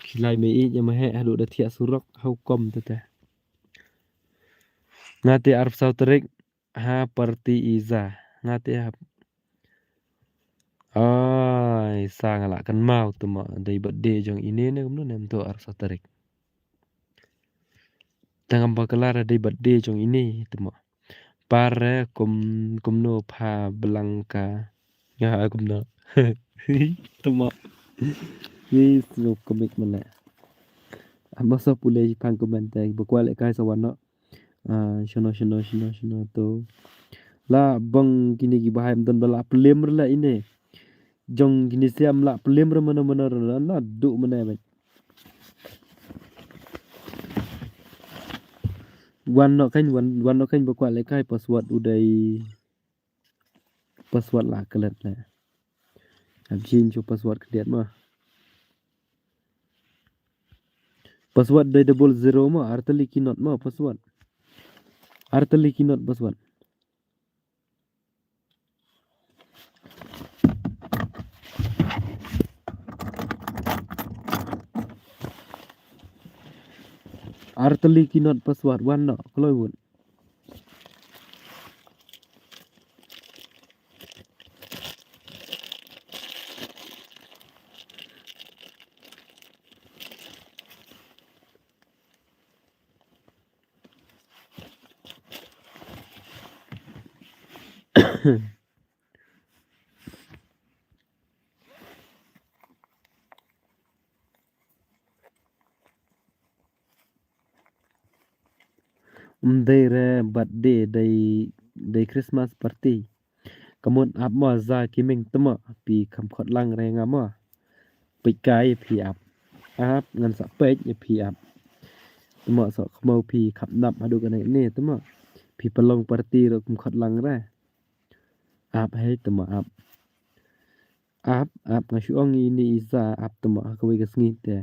Khilai me ïeit ïa ma heh haduh da thiah surok ha u kom te te. Nga te arphew saw tarik ha party i za. Nga te ha. Ai sa nga la kynmaw te mo, dei birthday jong ine ne kumno ne mynta arphew saw tarik. Tang ba kala dei birthday jong ine te mo. Pare kum, kumno pha blang ka. Nga kumno. Te mo. Ni sngewbha kumno. Amo sa pule pang kumno te ba kwah lehkai sa wan noh. Ah, shano, shano, shano, shano to. La bang kine ki bahai ym don ba la plim re la ine. Jong kine siam la plim re mano mano re na, na duk mane bang. Wan noh kan, wan, wan noh kan ba kwah lehkai password u dei. Password la klet le. Abjin cho password klet ma. Password dei double zero mo, artylli ki not mo password. Artylli ki not password. Artylli ki not password, wan noh, kloi wut. Ym dei re birthday, dei, dei Christmas party. Ka mut ap mo za ki meng te mo, phi kham khot lang re nga mo. Peit kai phi ap. Ap ngan sa peit ïa phi ap. Te mo sa khmo phi khap nap haduh kane ne te mo. Phi pynlong party ruh kham khot lang re. Ap hei te mo ap. Ap, ap nga shu ong ine i za ap te mo ha kawei ka sngi te.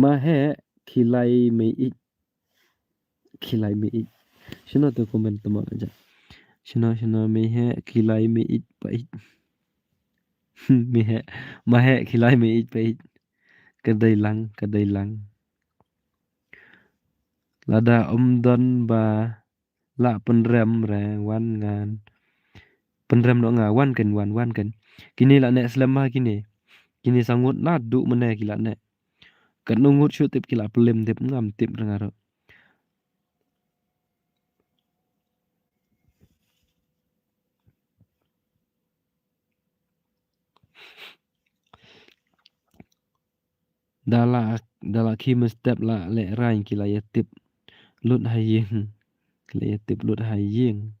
Ma heh khilai me ïeit. Khilai me ïeit. Shano te comment te mo ka ja. Shano, shano me heh khilai me ïeit pa ïeit. Me heh, ma heh khilai me ïeit pa ïeit. Ka dei lang, ka dei lang. Lada ym don ba la pynrem re wan ngan. Pynrem noh nga wan kan wan, wan kan. Kine la neh slem ma kine. Kine sa ngut naduh mynne ki la neh. Katno ngut shu tip ki la plim tip ngam tip re nga ruh. Da la, da la khie mynstep la lehraiñ ki la ïa tip lut ha ïing. Ki la ïa tip lut ha ïing.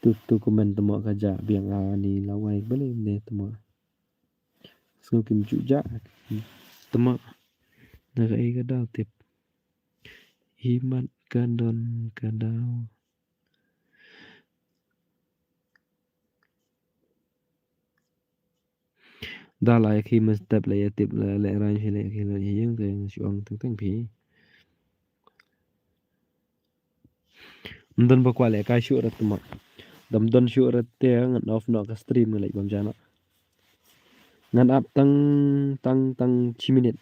Tu, tu comment te mo ka ja biang ani la wai bale ne te mo. Sngew kim ju ja te mo. Na kaei ka daw tip. Imat ka don ka daw. Da la ïa khie mynstep la ïa tip la lehraiñ hi la ïa khie la ïa ïeng te shu ong teng teng phi. Ym don ba kwah lehkai shuh re te mo. Da ym don shuh re te ngan off noh ka stream ngan leit bam ja noh. Ngan ap tang, tang, tang shi minit.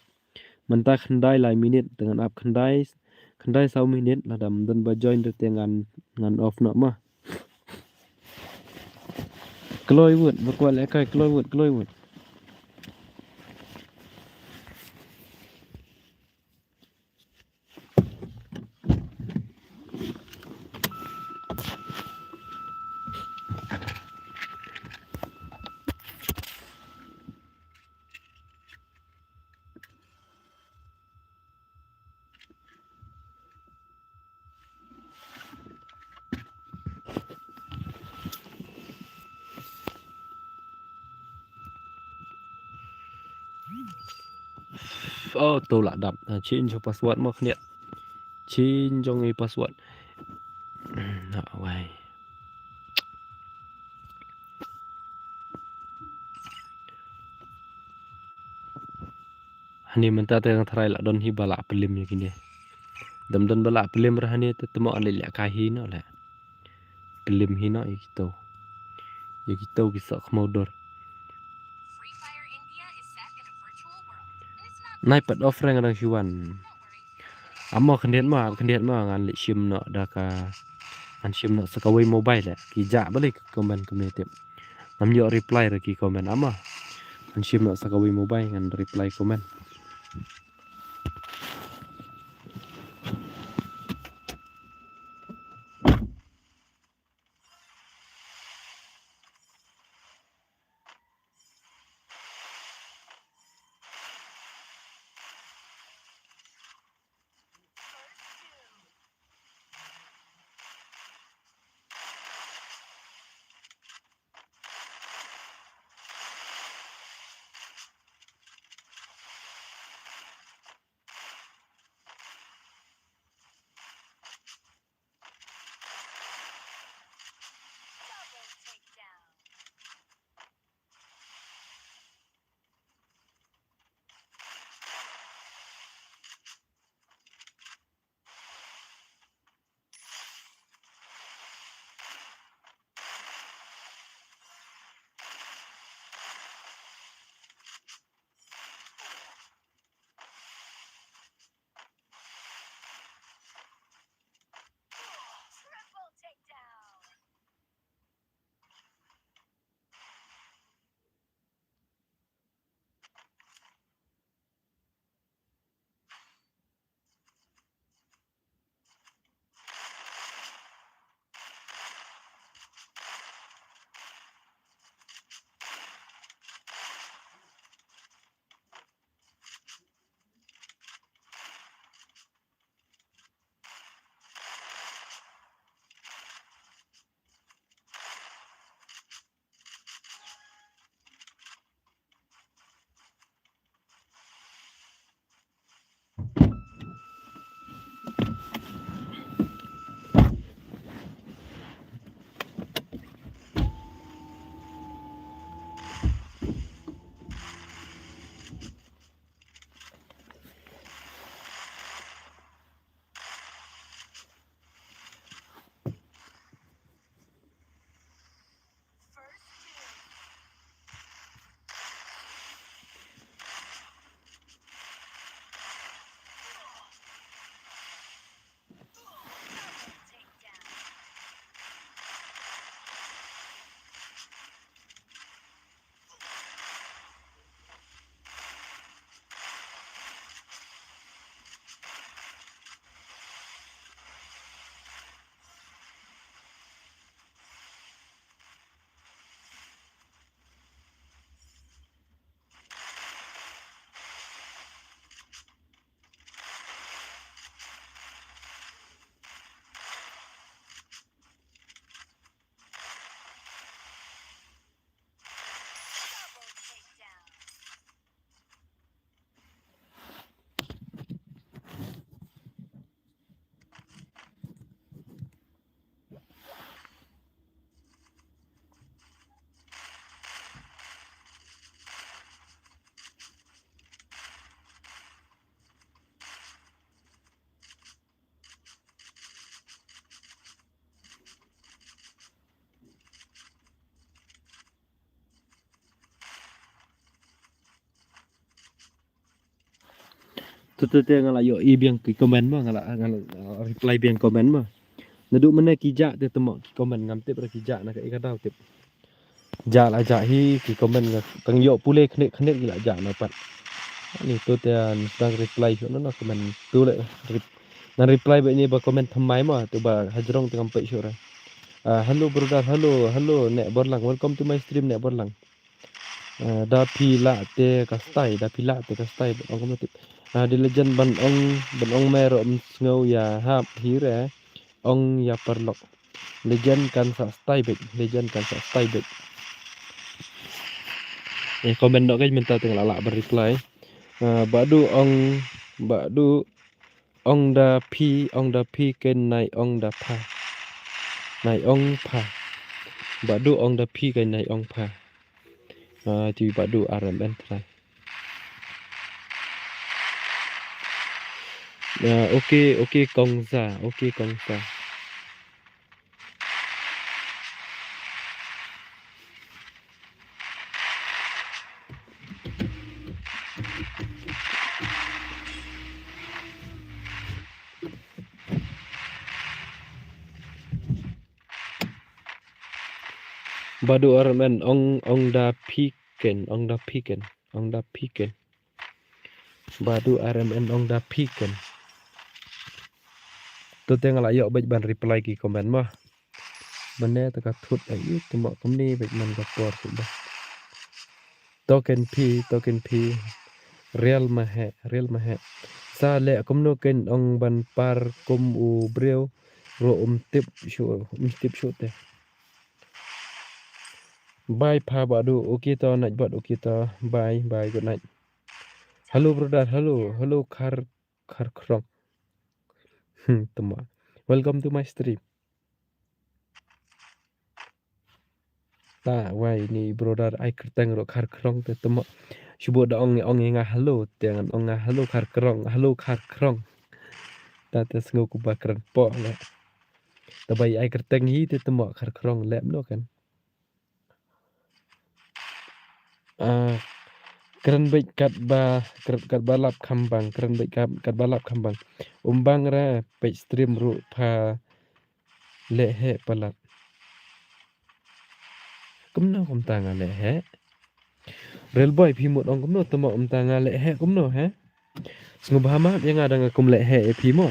Mynta khyndai lai minit te ngan ap khyndai, Khyndai saw minit lada ym don ba join te ngan, ngan off noh ma. Kloi wut, ba kwah lehkai, kloi wut, kloi wut. Oh, to lah dap. Ah, change password mo khyndiat. Change jong i password. Na wai. Hani mynta te nga tharai lah don hi ba lah plim ïa kine. Dam don ba lah plim ra hani te temo ale leh kai hi no leh. Plim hi no ïa kito. Ïa kito ki sok khmau dor. Nai pat off reng reng hiwan. Amo khyndiat ma, khyndiat ma ngan leh shim no da ka. Ngan shim no sa kawei mobile leh. Ki ja ba leh comment kumne tip. Ngam ïoh reply ra ki comment ama. Ngan shim noh sa kawei mobile ngan reply comment. Te te nga la ïoh i biang ki comment mo, nga la, nga la, uh, reply biang comment mo. Naduh mynne ki jah te te mo ki comment, ngam tip re ki jah na ka i ka daw tip. Jah la jah hi ki comment, nga tang ïoh pule khnik khnik ki la jah na pat. Ani to te, uh, nang reply shuh na na comment tu le. Rep-, nang reply ba ini ba comment thymmai mo, tu ba hajrong te ngam peit shuh re. Uh, hello brother, hello, hello Neh Borlang, welcome to my stream Neh Borlang. Uh, da phi lah te ka stai, da phi lah te ka stai, ong kumno tip. Uh, The Legend ban ong, ban ong me ruh ym sngew ïa hap hi re, ong ïa paralok. Legend kan sa stai beit, Legend kan sa stai beit. Eh, comment noh kein mynta te nga la lah ban reply. Uh, Bah Du ong, Bah Du ong da phi, ong da phi kein nai ong da pha. Nai ong pha. Bah Du ong da phi kein nai ong pha. Ah, tu Bah Du R M N trai. Ah, okay, okay, Kong Za, okay, Kong Za. Bah Du R M N ong, ong da phi kein, ong da phi kein, ong da phi kein. Bah Du R M N ong da phi kein. To te nga la ïoh beit ban reply ki comment mo. Mynne te ka thut ai i te mo kumne beit man ka por shuh ba. To kein phi, to kein phi. Real ma heh, real ma heh. Sa leh kumno kein ong ban par kum u briew ruh ym tip shuh, ym tip shuh te. Bye pha Bah Du, okay to, night bot, okay to. Bye, bye, good night. Hello brother, hello, hello Khar, Khar Krong. Hmm, te mo. Welcome to my stream. Ta wai ni brother ai kyrteng ruh Khar Krong te te mo. Shu bud da ong, ong ïa nga hello, te ngan ong nga hello Khar Krong, hello Khar Krong. Ta te sngew kumba kren poh leh. Te ba ai kyrteng hi te te mo Khar Krong leh mno kan. Ah, kren beit katba, kren katba lap kham bang, kren beit kat, katba lap kham bang. Um bang re peit stream ruh pha leh heh palat. Kumno kumta nga leh heh? Real boy phi mut ong kumno te mo kumta nga leh heh kumno he? Sngewbha map ïa nga da nga kum leh heh ïa phi mo.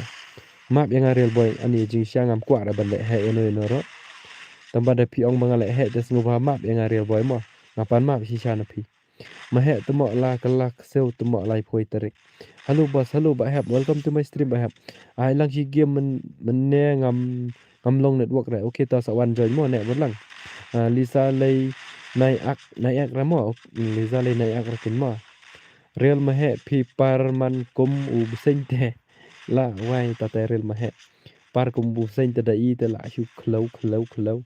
Map ïa nga real boy, ani jingshisha ngam kwah re ban leh heh ïano ïano ruh. Tangba da phi ong ba nga leh heh te sngewbha map ïa nga real boy mo. Nga pan map shisha na phi. Ma heh te mo la ka la ka sew te mo lai poi tarik. Hello boss, hello Bah Hep, welcome to my stream Bah Hep. Ai lang shi game men, mynne ngam, ngam long network re. Okay, ta sa wan join mo Neh Borlang. Ah, Lisa Lei Nai Ak, Nai Ak re mo. Lisa Lei Nai Ak re kin mo. Real ma heh phi par man kum u bseiñ te. La wai ta te real ma heh. Par kum u bseiñ te da i te la shu khlew, khlew, khlew.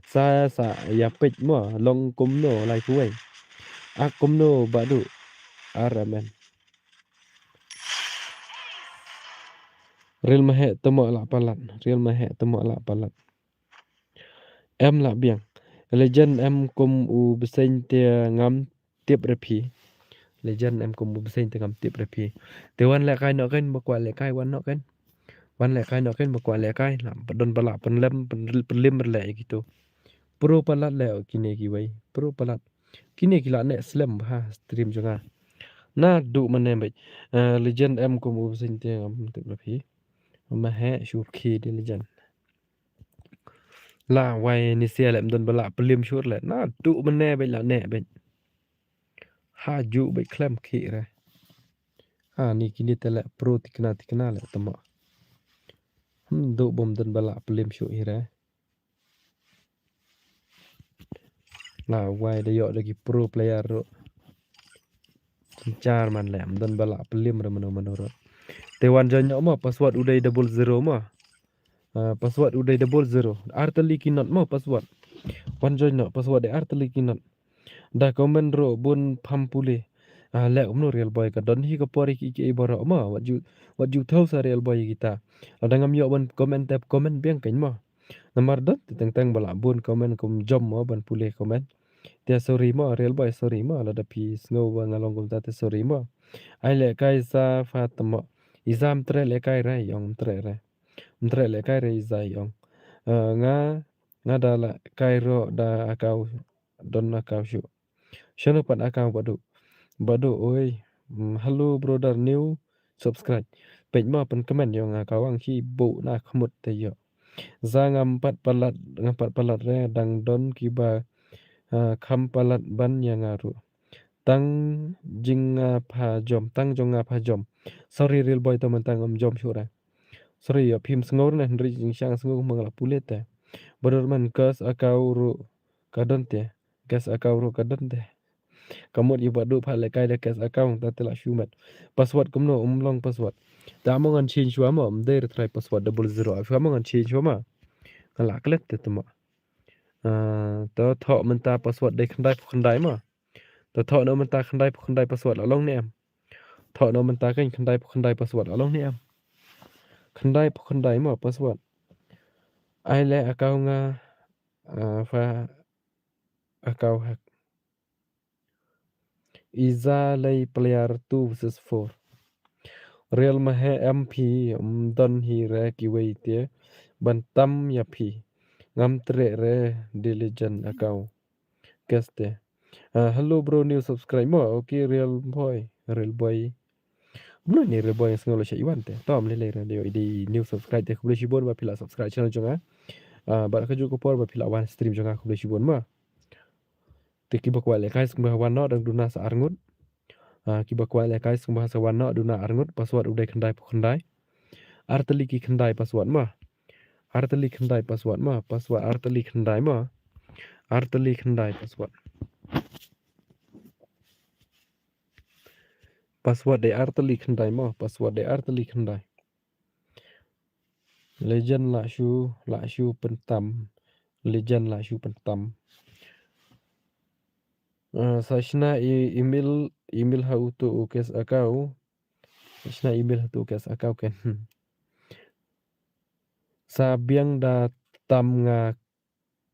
Sa, sa ïa peit mo, long kumno lai poi. Ak kumno Bah Du. R M N. Real ma heh te mo la palat. Real ma heh te mo la palat. Em lah biang. Legend em kum u bseiñ te ngam tip re phi. Legend em kum u bseiñ te ngam tip re phi. Te wan lehkai noh kein, ba kwah lehkai wan noh kein. Wan lehkai noh kein, ba kwah lehkai. Lah, ba don ba lah pynlem, pyn-, pynlem re leh ïa kito. Pro palat leh kine kiwei. Pro palat. Kine ki la neh slem bha stream jong nga. Naduh mynne beit. Eh, Legend em kum u bseiñ te ngam tip re phi. Ma heh shu rkhie de Legend. La wai ni sia leh ym don ba lah pynlem shuh leh. Naduh mynne beit la neh beit. Ha ju beit khlem khih re. Ha ni kine te leh pro tikna tikna leh te mo. Hm, duh bym don ba lah pynlem shuh hi re. La wai da ïoh da ki pro player ruh. Synchar man leh ym don ba lah pynlem re mano mano ruh. Te wan join noh mo, password u dei double zero mo. Ah, password u dei double zero. Ar tylli ki not mo password. Wan join noh, password dei ar tylli ki not. Da comment ruh bun pham pule. Ah, leh kumno real boy, ka don hi ka por ïa ki, ki baroh mo. Wat ju, wat ju thew sa real boy ïa kita. Lada ngam ïoh ban comment te comment biang kein mo. Namar don te teng teng ba lah bun comment kum jom mo ban pule comment. Te sorry mo real boy, sorry mo, lada phi sngew ba nga long kumta te sorry mo. Ai lehkai sa pha te mo. Iza mtreh lehkai re, ong mtreh re. Mtreh lehkai re iza, ong. Eh, nga, nga da lehkai ruh da account, don account shuh. Shano pat account Bah Duh? Bah Duh, oi. Hmm, hello brother, new subscribe. Peit mo, pynkmen ïa nga, ka wang shi buh na khmut te ïoh. Za ngam pat palat, ngam pat palat re, dang don kiba, ah, kham palat ban ïa nga ruh. Tang jing nga pha jom, tang jong nga pha jom. Sorry Real Boy, to mynta ngam jom shuh re. Sorry ïa, phim sngew re ne, hynrei jingshisha sngew ma nga la pule te. Brother man, guest account ruh ka don te. Guest account ruh ka don te. Ka mut ïa Bah Duh pha lehkai da guest account, ta te la shu met. Password kumno, ym long password. Te mo ngan change shuwa mo, ym dei re try password double zero. Shuwa mo ngan change shuwa mo. Nga la klet te te mo. Ah, to thoh mynta password dei khyndai phew khyndai mo. To thoh noh mynta khyndai phew khyndai password la long ne em. Thoh noh mynta kan khyndai phew khyndai password la long ne em. Khyndai phew khyndai mo password. Ai leh account nga, ah, pha account hack. Iza lei player two versus four. Real ma he em phi, ym don hi re kiwei te ban tam ïa phi. Ngam treh re, diligent account. Guest te. Ah, hello bro, new subscribe mo. Okay, Real Boy, Real Boy. Mano ni Real Boy, nga sngew la sha iwan te. To ym lei lei re, dei, dei new subscribe te, khublei shibun ba phi la subscribe channel jong nga. Ah, bad ka juk ka por ba phi la wan stream jong nga, khublei shibun mo. Te kiba kwah lehkai sngewbha wan noh, dang duna sa arngut. Ah, kiba kwah lehkai sngewbha sa wan noh, duna arngut, password u dei khyndai phew khyndai. Artylli ki khyndai password mo. Artylli khyndai password mo, password artylli khyndai mo. Artylli khyndai password. Password dei artylli khyndai mo, password dei artylli khyndai. Legend la shu, la shu pyntam. Legend la shu pyntam. Ah, sa shna i-, email, email ha uto u guest account. Sa shna email ha uto u guest account ken. Sa biang da tam nga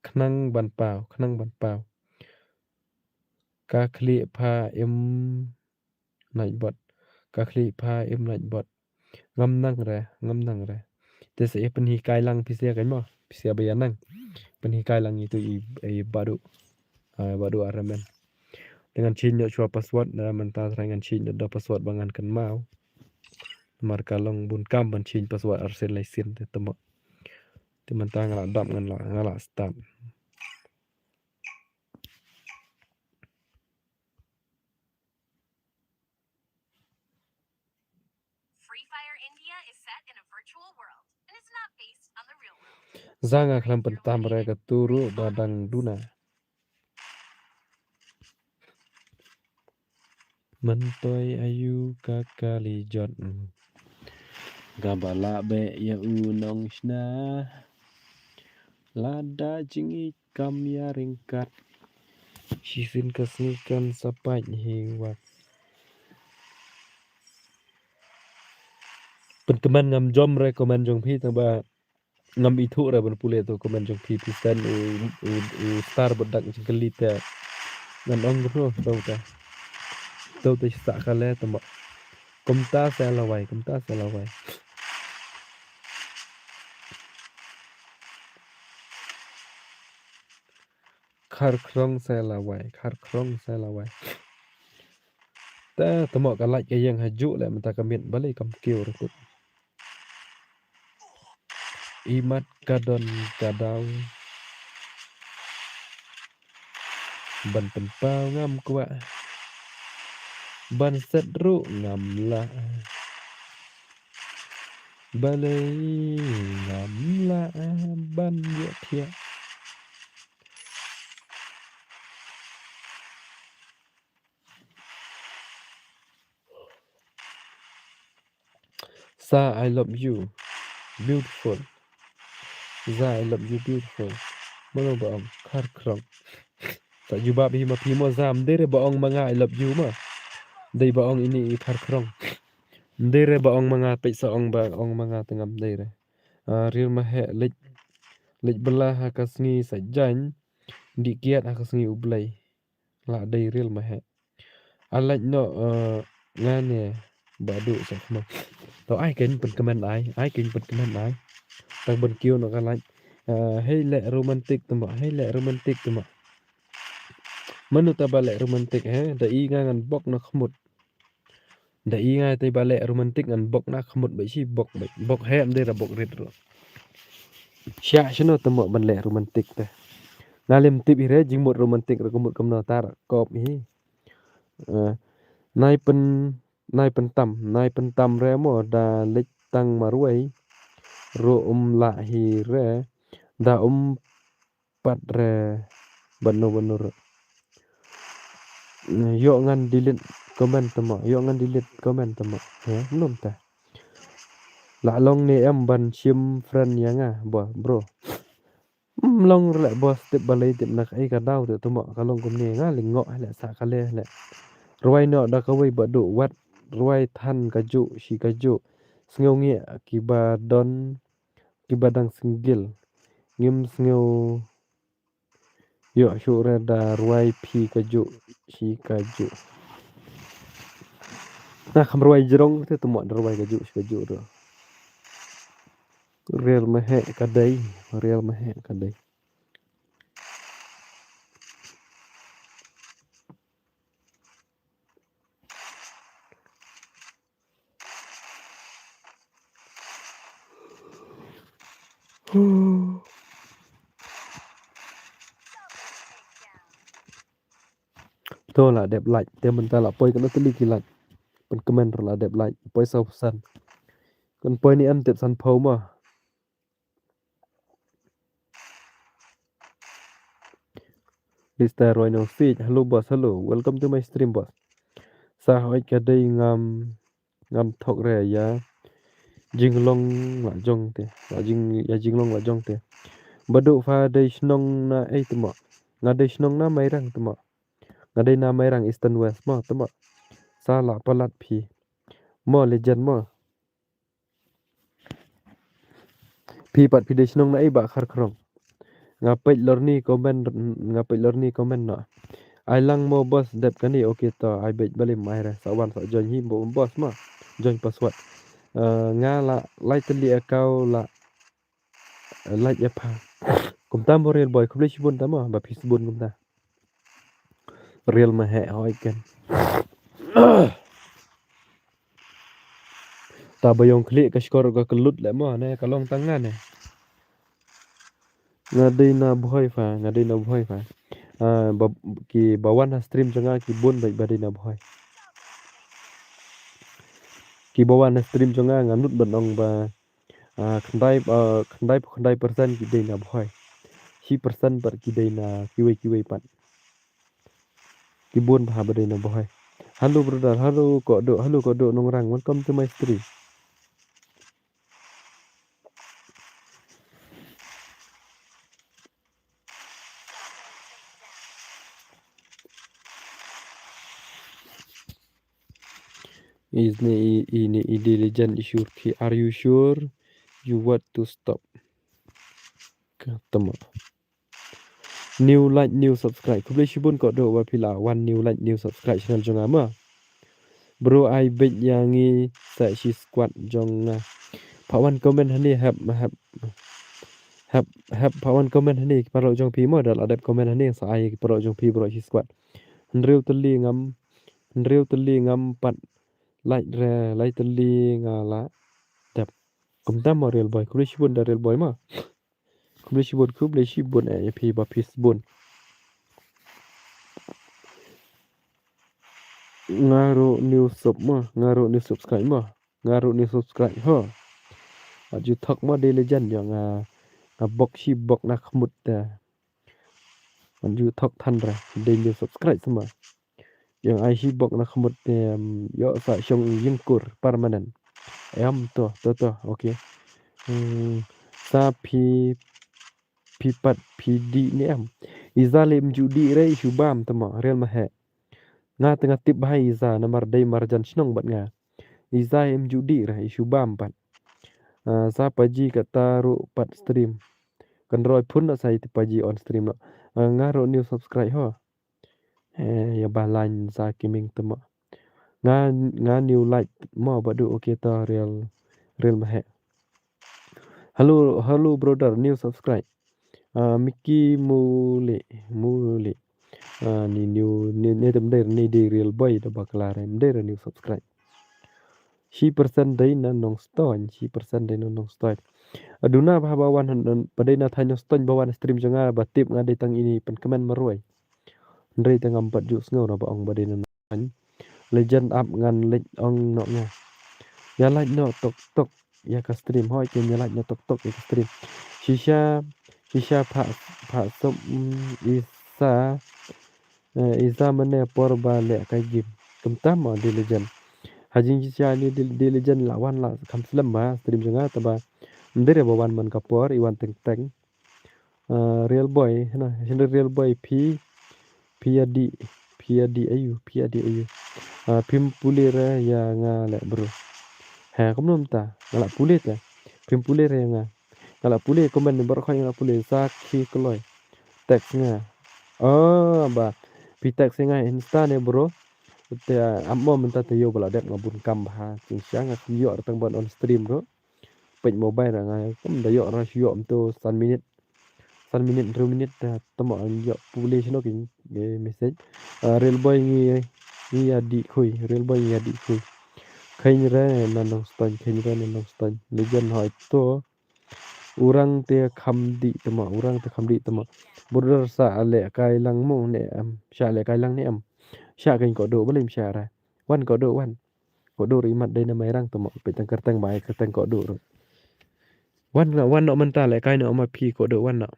khnang ban paw, khnang ban paw. Ka khlieh pha im nait bot. Ka khlieh pha im nait bot. Ngam nang re, ngam nang re. Te sa ïa pynhikai lang phi sa ïa kan mo. Phi sa ïa ba ïa nang. Pynhikai lang itu i, i Bah Duh. Ah, Bah Duh Aramen. Te ngan change noh shuwa password, na mynta trai ngan change noh da password ba ngan kynmaw. Namar ka long bun kam ban change password arsien laisien te temo. Te mynta nga la dap, ngan la, nga la start. Free Fire India is set in a virtual world and is not based on the real world. Za nga khlem pyntam re katu ruh ba dang duna. Myntoi aïu ka kali jot. Kaba lah beh ïa u nongshna. Lada jingïeit kam ïa ryngkat. Shisien ka sngi kan sa pait hi wat. Pynkmen ngam jom re comment jong phi tang ba ngam ithuh re ban pule to comment jong phi, phi send u, u, u star bad dak jingkylli te. Ngan ong kumno to te. To te sa ka le tama. Kumta sa lawai, kumta sa lawai. Khar khrong sa lawai, khar khrong sa lawai. Ta tamo ka lait ka ïeng ha ju le mynta ka miet balei kam kiew re kut. Imat ka don ka daw. Ban pynpaw ngam kwah. Ban set ruh ngam lah. Balei ngam lah ban ïoh thiah. Sa I love you beautiful. Sa I love you beautiful. Mano ba ong khar khrong. Sa jubab hi ma phi mo sa, ym dei re ba ong ma nga I love you mo. Dei ba ong ini i khar khrong. Ym dei re ba ong ma nga peit sa ong ba ong ma nga te ngam dei re. Ah, rir ma heh leit, leit bylla ha ka sngi sa jaiñ. Dih kiad ha ka sngi U Blei. La dei rir ma heh. A lait noh, eh, nga ne Bah Duh sa khma. To ai kin pynkmen ai, ai kin pynkmen ai. Tang ban kiew noh ka like. Eh, hei leh romantic tymba, hei leh romantic tymba. Mano te ba leh romantic he, da i nga ngan bok na khmut. Da i nga te ba leh romantic ngan bok na khmut ba shi bok ba. Bok he em de ra bok rit ro. Sha shano tymba ban leh romantic te. Nga lem tip hi re jingmut romantic re ka mut kumno tar kop hi. Eh, nai pyn, nai pyntam, nai pyntam re mo da leit tang marwei. Ro um lah hi re, da um pat re, bano bano re. Yo ngan delete comment tymba, yo ngan delete comment tymba. He, num ta. La long ne em ban shim friend ya nga, ba, bro. Ym long re leh boss tip balei tip na kaei ka daw te tymba ka long kumne nga lyngngoh leh sa ka leh leh. Rwai noh da kawei ba duh wat rwai than ka juh shi ka juh. Sngew ngi kiba don kiba dang single. Ngim sngew ïoh shuh re da rwai phi ka juh shi ka juh. Na kham rwai jrong te tymba da rwai ka juh shi ka juh re. Real ma heh ka dei, real ma heh ka dei. To la dep like, te mynta la poi kano tylli ki like. Pynkmen ruh la dep like, poi saw phew san. Kan poi ni em tep san phew ma. Mister Roy Nong Sik, hello boss, hello. Welcome to my stream, boss. Sa hoi ka dei ngam, ngam thok re ïa jinglong la jong te. La jing, ïa jinglong la jong te. Ba duh pha dei shnong na ei tymba. Nga dei shnong na Mairang tymba. Nga dei na Mairang Eastern West mo tymba. Sa la palat phi. Mo legend mo. Phi pat phi dei shnong na ei ba Kharkhrong. Nga peit lorni comment, nga peit lorni comment noh. Ai lang mo boss dep kane, okay to ai beit balim ai re sa wan sa join hi mo boss ma. Join password. Eh, nga la lai tylli account la, eh, like ïa pha. Kumta mo Real Boy khublei shibun ta mo ba phi shibun kumta. Real ma heh hoi ken. Ta ba ïong khlieh ka shkor ka kyllut leh mo ne ka long tang nga ne. Nga dei na Bhoi pha, nga dei na Bhoi pha. Ah, ba, ki ba wan ha stream jong nga ki bun ba, ba dei na Bhoi. Ki ba wan ha stream jong nga nga nud ban ong ba, ah, khyndai, ah, khyndai, khyndai percent ki dei na Bhoi. Shi percent pat ki dei na kiwei kiwei pat. Ki bun bha ba dei na Bhoi. Hello brother, hello Kodo, hello Kodo Nongrang, welcome to my stream. Is ne i, i ne i dei legend i sure ki, are you sure you want to stop? Ka tama. New like, new subscribe. Khublei shibun Kodo ba phi la wan new like, new subscribe channel jong nga ma. Bro ai beit ïa ngi sa shi squad jong nga. Pha wan comment hani hep, hep, hep, hep pha wan comment hani ki paralok jong phi mo, da la dep comment hani sa ai ki paralok jong phi bro shi squad. Hynriew tylli ngam, hynriew tylli ngam pat like re, lai tylli nga la dep. Kumta mo Real Boy, khublei shibun da Real Boy mo. Khublei shibun, khublei shibun eh, ïa phi ba phi shibun. Nga ruh new sub mo, nga ruh new subscribe mo. Nga ruh new subscribe ho. Aju thok mo dei legend ïa nga, nga bok shi bok na khmut te. Aju thok than re, dei new subscribe sama. Ïa nga ai shi bok na khmut te, em, ïoh sa shong ïingkur permanent. Em to, to, to, okay. Hmm, sa phi, phi pat, phi dih ne em. Iza lem ju dih re, i shu bam tama, Real ma heh. Nga te nga tip bha iza, namar dei marjan shnong bad nga. Iza em ju dih re, i shu bam pat. Ah, sa paji kata ruh pat stream. Kan roi phun na sa i tip paji on stream no. Ah, nga ruh new subscribe ho. Eh, ïa ba line sa kiming tama. Nga, nga new like mo Badu, okay to Real, Real Mahek. Hello, hello brother, new subscribe. Ah, Mickey Mule, Mule. Ah, ni new, ni, ni dei, ni dei Real Boy da bakla re, dei re new subscribe. Shi percent dei na Nongstoiñ, shi percent dei na Nongstoiñ. Aduna ba, ba wan, ba dei na thaiñ Nongstoiñ ba wan stream jong nga ba tip nga dei tang ini pynkmen marwei. Hynrei te ngam pat ju sngew na ba ong ba dei na Nongstoiñ. Legend ap ngan leit ong noh nga. Ïa like noh tok tok ïa ka stream, hoi ken ïa like noh tok tok ïa ka stream. Shisha, shisha pha, pha sop, mm, isa, eh, isa mane por ba leh kai game. Kumta mo dei Legend. Ha jingshisha ni dei, dei Legend la wan la kham slem ba stream jong nga taba. Ndei re ba wan man ka por i wan teng teng. Ah, Real Boy, na, hynrei Real Boy phi, phi ïa dih, phi ïa dih aïu, phi ïa dih aïu. Ah, phim pule re ïa nga leh bro. Ha, kumno mynta, nga la pule te. Phim pule re ïa nga. Nga la pule comment ni baroh khoit nga la pule, sa khi kloi. Text nga. Oh, ba. Phi text ïa nga Insta ne bro. Te, ah, am mo mynta te ïoh ba la dep nga bun kam bha. Jingshisha nga kham ïoh re tang ban on stream bro. Peit mobile ra nga, kum da ïoh rush ïoh mynta san minit. San minit, hynriew minit, ah, tama ïoh pule shano ki, eh, message. Ah, Real Boy ngi, ngi ïa dih khui, Real Boy ngi ïa dih khui. Kheiñ re na Nongstoiñ, kheiñ re na Nongstoiñ. Legend hoi to. Urang te kham dih tama, urang te kham dih tama. Brother sa leh kai lang mo ne em, sa leh kai lang ne em. Sa keiñ kodo, balei sa ra. Wan kodo, wan. Kodo ri mat dei na Mairang tama, peit tang kyrteng ba ai kyrteng kodo ri. Wan na, wan noh mynta leh kai noh ma phi kodo wan noh.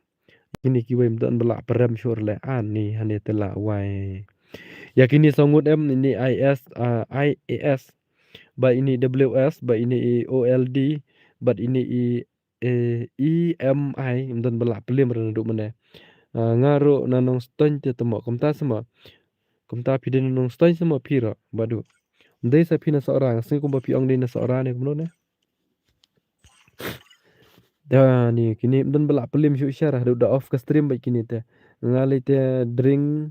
Kini kiwei ym don ba la pyrem shuh leh ani hane te la wai. Ïa kini song ngut em ini I S, ah, I A S. Ba ini W S, ba ini i O L D, ba ini i, eh, E M I, ym don ba la pyrem re naduh mynne. Ah, nga ruh na Nongstoiñ te tama kumta sama. Kumta phi dei na Nongstoiñ sama phi ruh, Badu. Dei sa phi na Sohra, nga sngew kumba phi ong dei na Sohra ne kumno ne. Da ni kini ym don ba la pyrem shuh shar, haduh da off ka stream bad kini te. Nga lei te drink,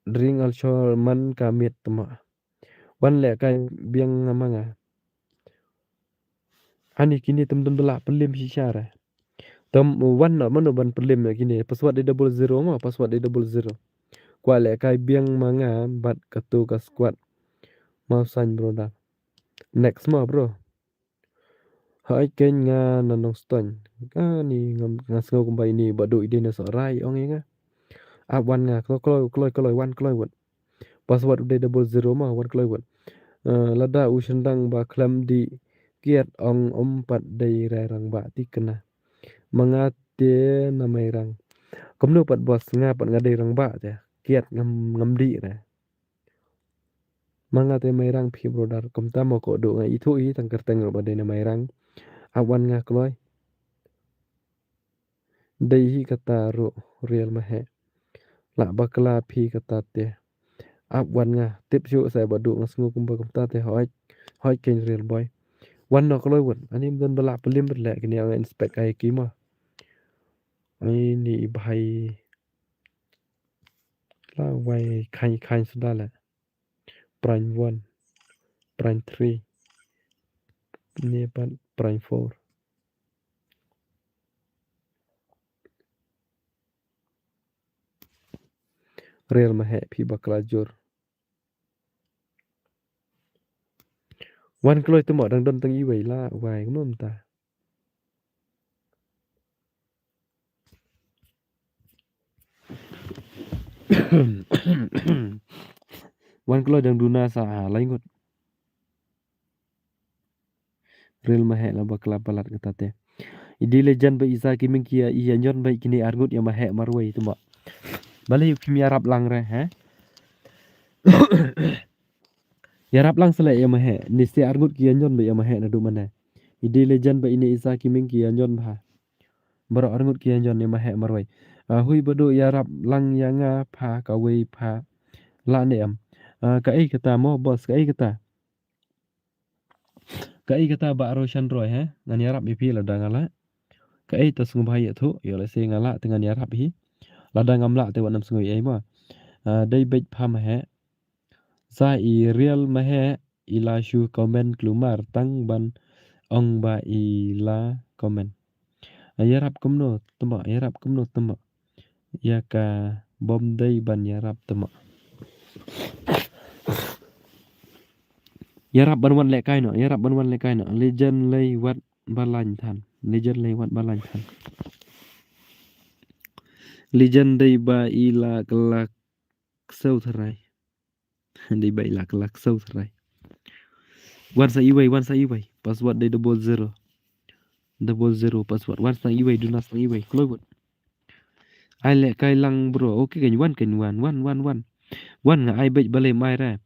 drink also man ka miet tama. Wan leh kai biang ma nga. Ani kini te ym don ba la pyrem shisha re. Te wan noh mano ban pyrem ïa kini. Password dei double zero ma, password dei double zero. Kwah leh kai biang ma nga bad katu ka squad. Mawsain brother. Next ma bro. Hoi keiñ nga na Nongstoiñ. Ani ngam, nga sngew kumba ini Badu i dei na Sohra i ong ïa nga. Ap wan nga kloi kloi kloi kloi wan kloi wat. Password u dei double zero ma wan kloi wat. Eh, lada u shynrang ba khlem dih kiad ong ym pat dei re rangbah ti kena. Ma nga te na Mairang. Kumno pat boss nga pat nga dei rangbah te. Kiad ngam, ngam dih re. Ma nga te Mairang phi brother, kumta mo kodo nga ithuh hi tang kyrteng ruh ba dei na Mairang. Ap wan nga kloi. Dei hi kata ruh Real Mahek. Lah bakla phi kata te. Ap wan nga tip shuh sa Badu nga sngew kumba kumta te hoi. Hoi keiñ Real Boy. Wan noh kloi wan. Ani ym don ba la pyrem leh kini nga inspect ai ki ma. Ai ni i bhai. La wai khan khan suda leh. Prime one, prime three, ne pat prime four. Real Mahek phi bakla jur. Wan kloi te mo dang don tang iwei la wai kumno mynta. Wan kloi dang duna sa ha lai ngut. Real Mahek la bakla palat kata te. I dei Legend ba isa ki ming ki ïa, i ïa nyon ba kine ar ngut ïa Mahek marwei te mo. Balei phim ïarap lang re, he? Ïarap lang sa leh ïa Mahek. Ni sa ar ngut ki ïa nyon ba ïa Mahek naduh mynne. I dei Legend ba ine isa ki ming ki ïa nyon bha. Baroh ar ngut ki ïa nyon ïa Mahek marwei. Ah, hui Badu ïarap lang ïa nga pha kawei pha. Lah ne em. Ah, kaei kata mo boss, kaei kata. Kaei kata Bah Roshan Roy, he? Ngan ïarap ïa phi lada nga lah. Kaei ta sngewbha ïathuh, ïoh lehse nga lah te ngan ïarap hi. Lada ngam lah te wat nym sngew ei mo. Ah, dei beit pha Mahek. Sa i Real Maheh i la shu comment kulmar tang ban ong ba i la comment. Ïarap kumno tymok, ïarap kumno tymok. Ïa ka bym dei ban ïarap tymok. Ïarap ban wan lehkai noh, ïarap ban wan lehkai noh. Legend lei wat ba lain than. Legend lei wat ba lain than. Legend dei ba i la kylla ksew tharai. Dei ba i la kylla ksew tharai. Wan sa iwei, wan sa iwei. Password dei double zero. Double zero password. Wan sa iwei, duna sa iwei. Kloi wut. Ai lehkai lang bro. Okay kan wan kan wan. Wan, wan, wan. Wan nga ai beit balei mai ra.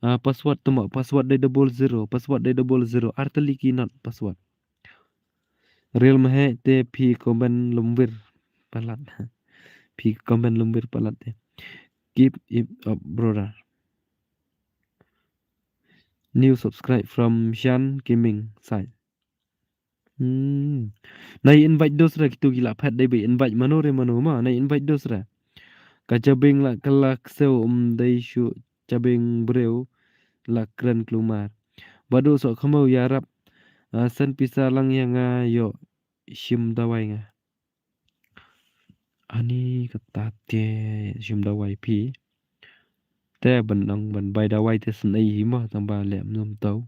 Ah, password tymok. Password dei double zero. Password dei double zero. Artylli ki not password. Real Maheh te phi comment lum wir palat. Phi comment lum wir palat te. Keep it up, brother. New subscribe from Shan Gaming site. Hmm. Nai invite dos ra kitu ki la phet dei ba invite mano re mano ma. Nai invite dos ra. Ka jabing la kylla ksew um dei shu jabing briew la kren kulmar. Badu sok khmau ïarap. Ah, send pisa lang ïa nga ïoh shim dawai nga. Ani kata te shim dawai phi. Te ban dang ban bai dawai te sngewsih hi mo tang ba leh mnum tau.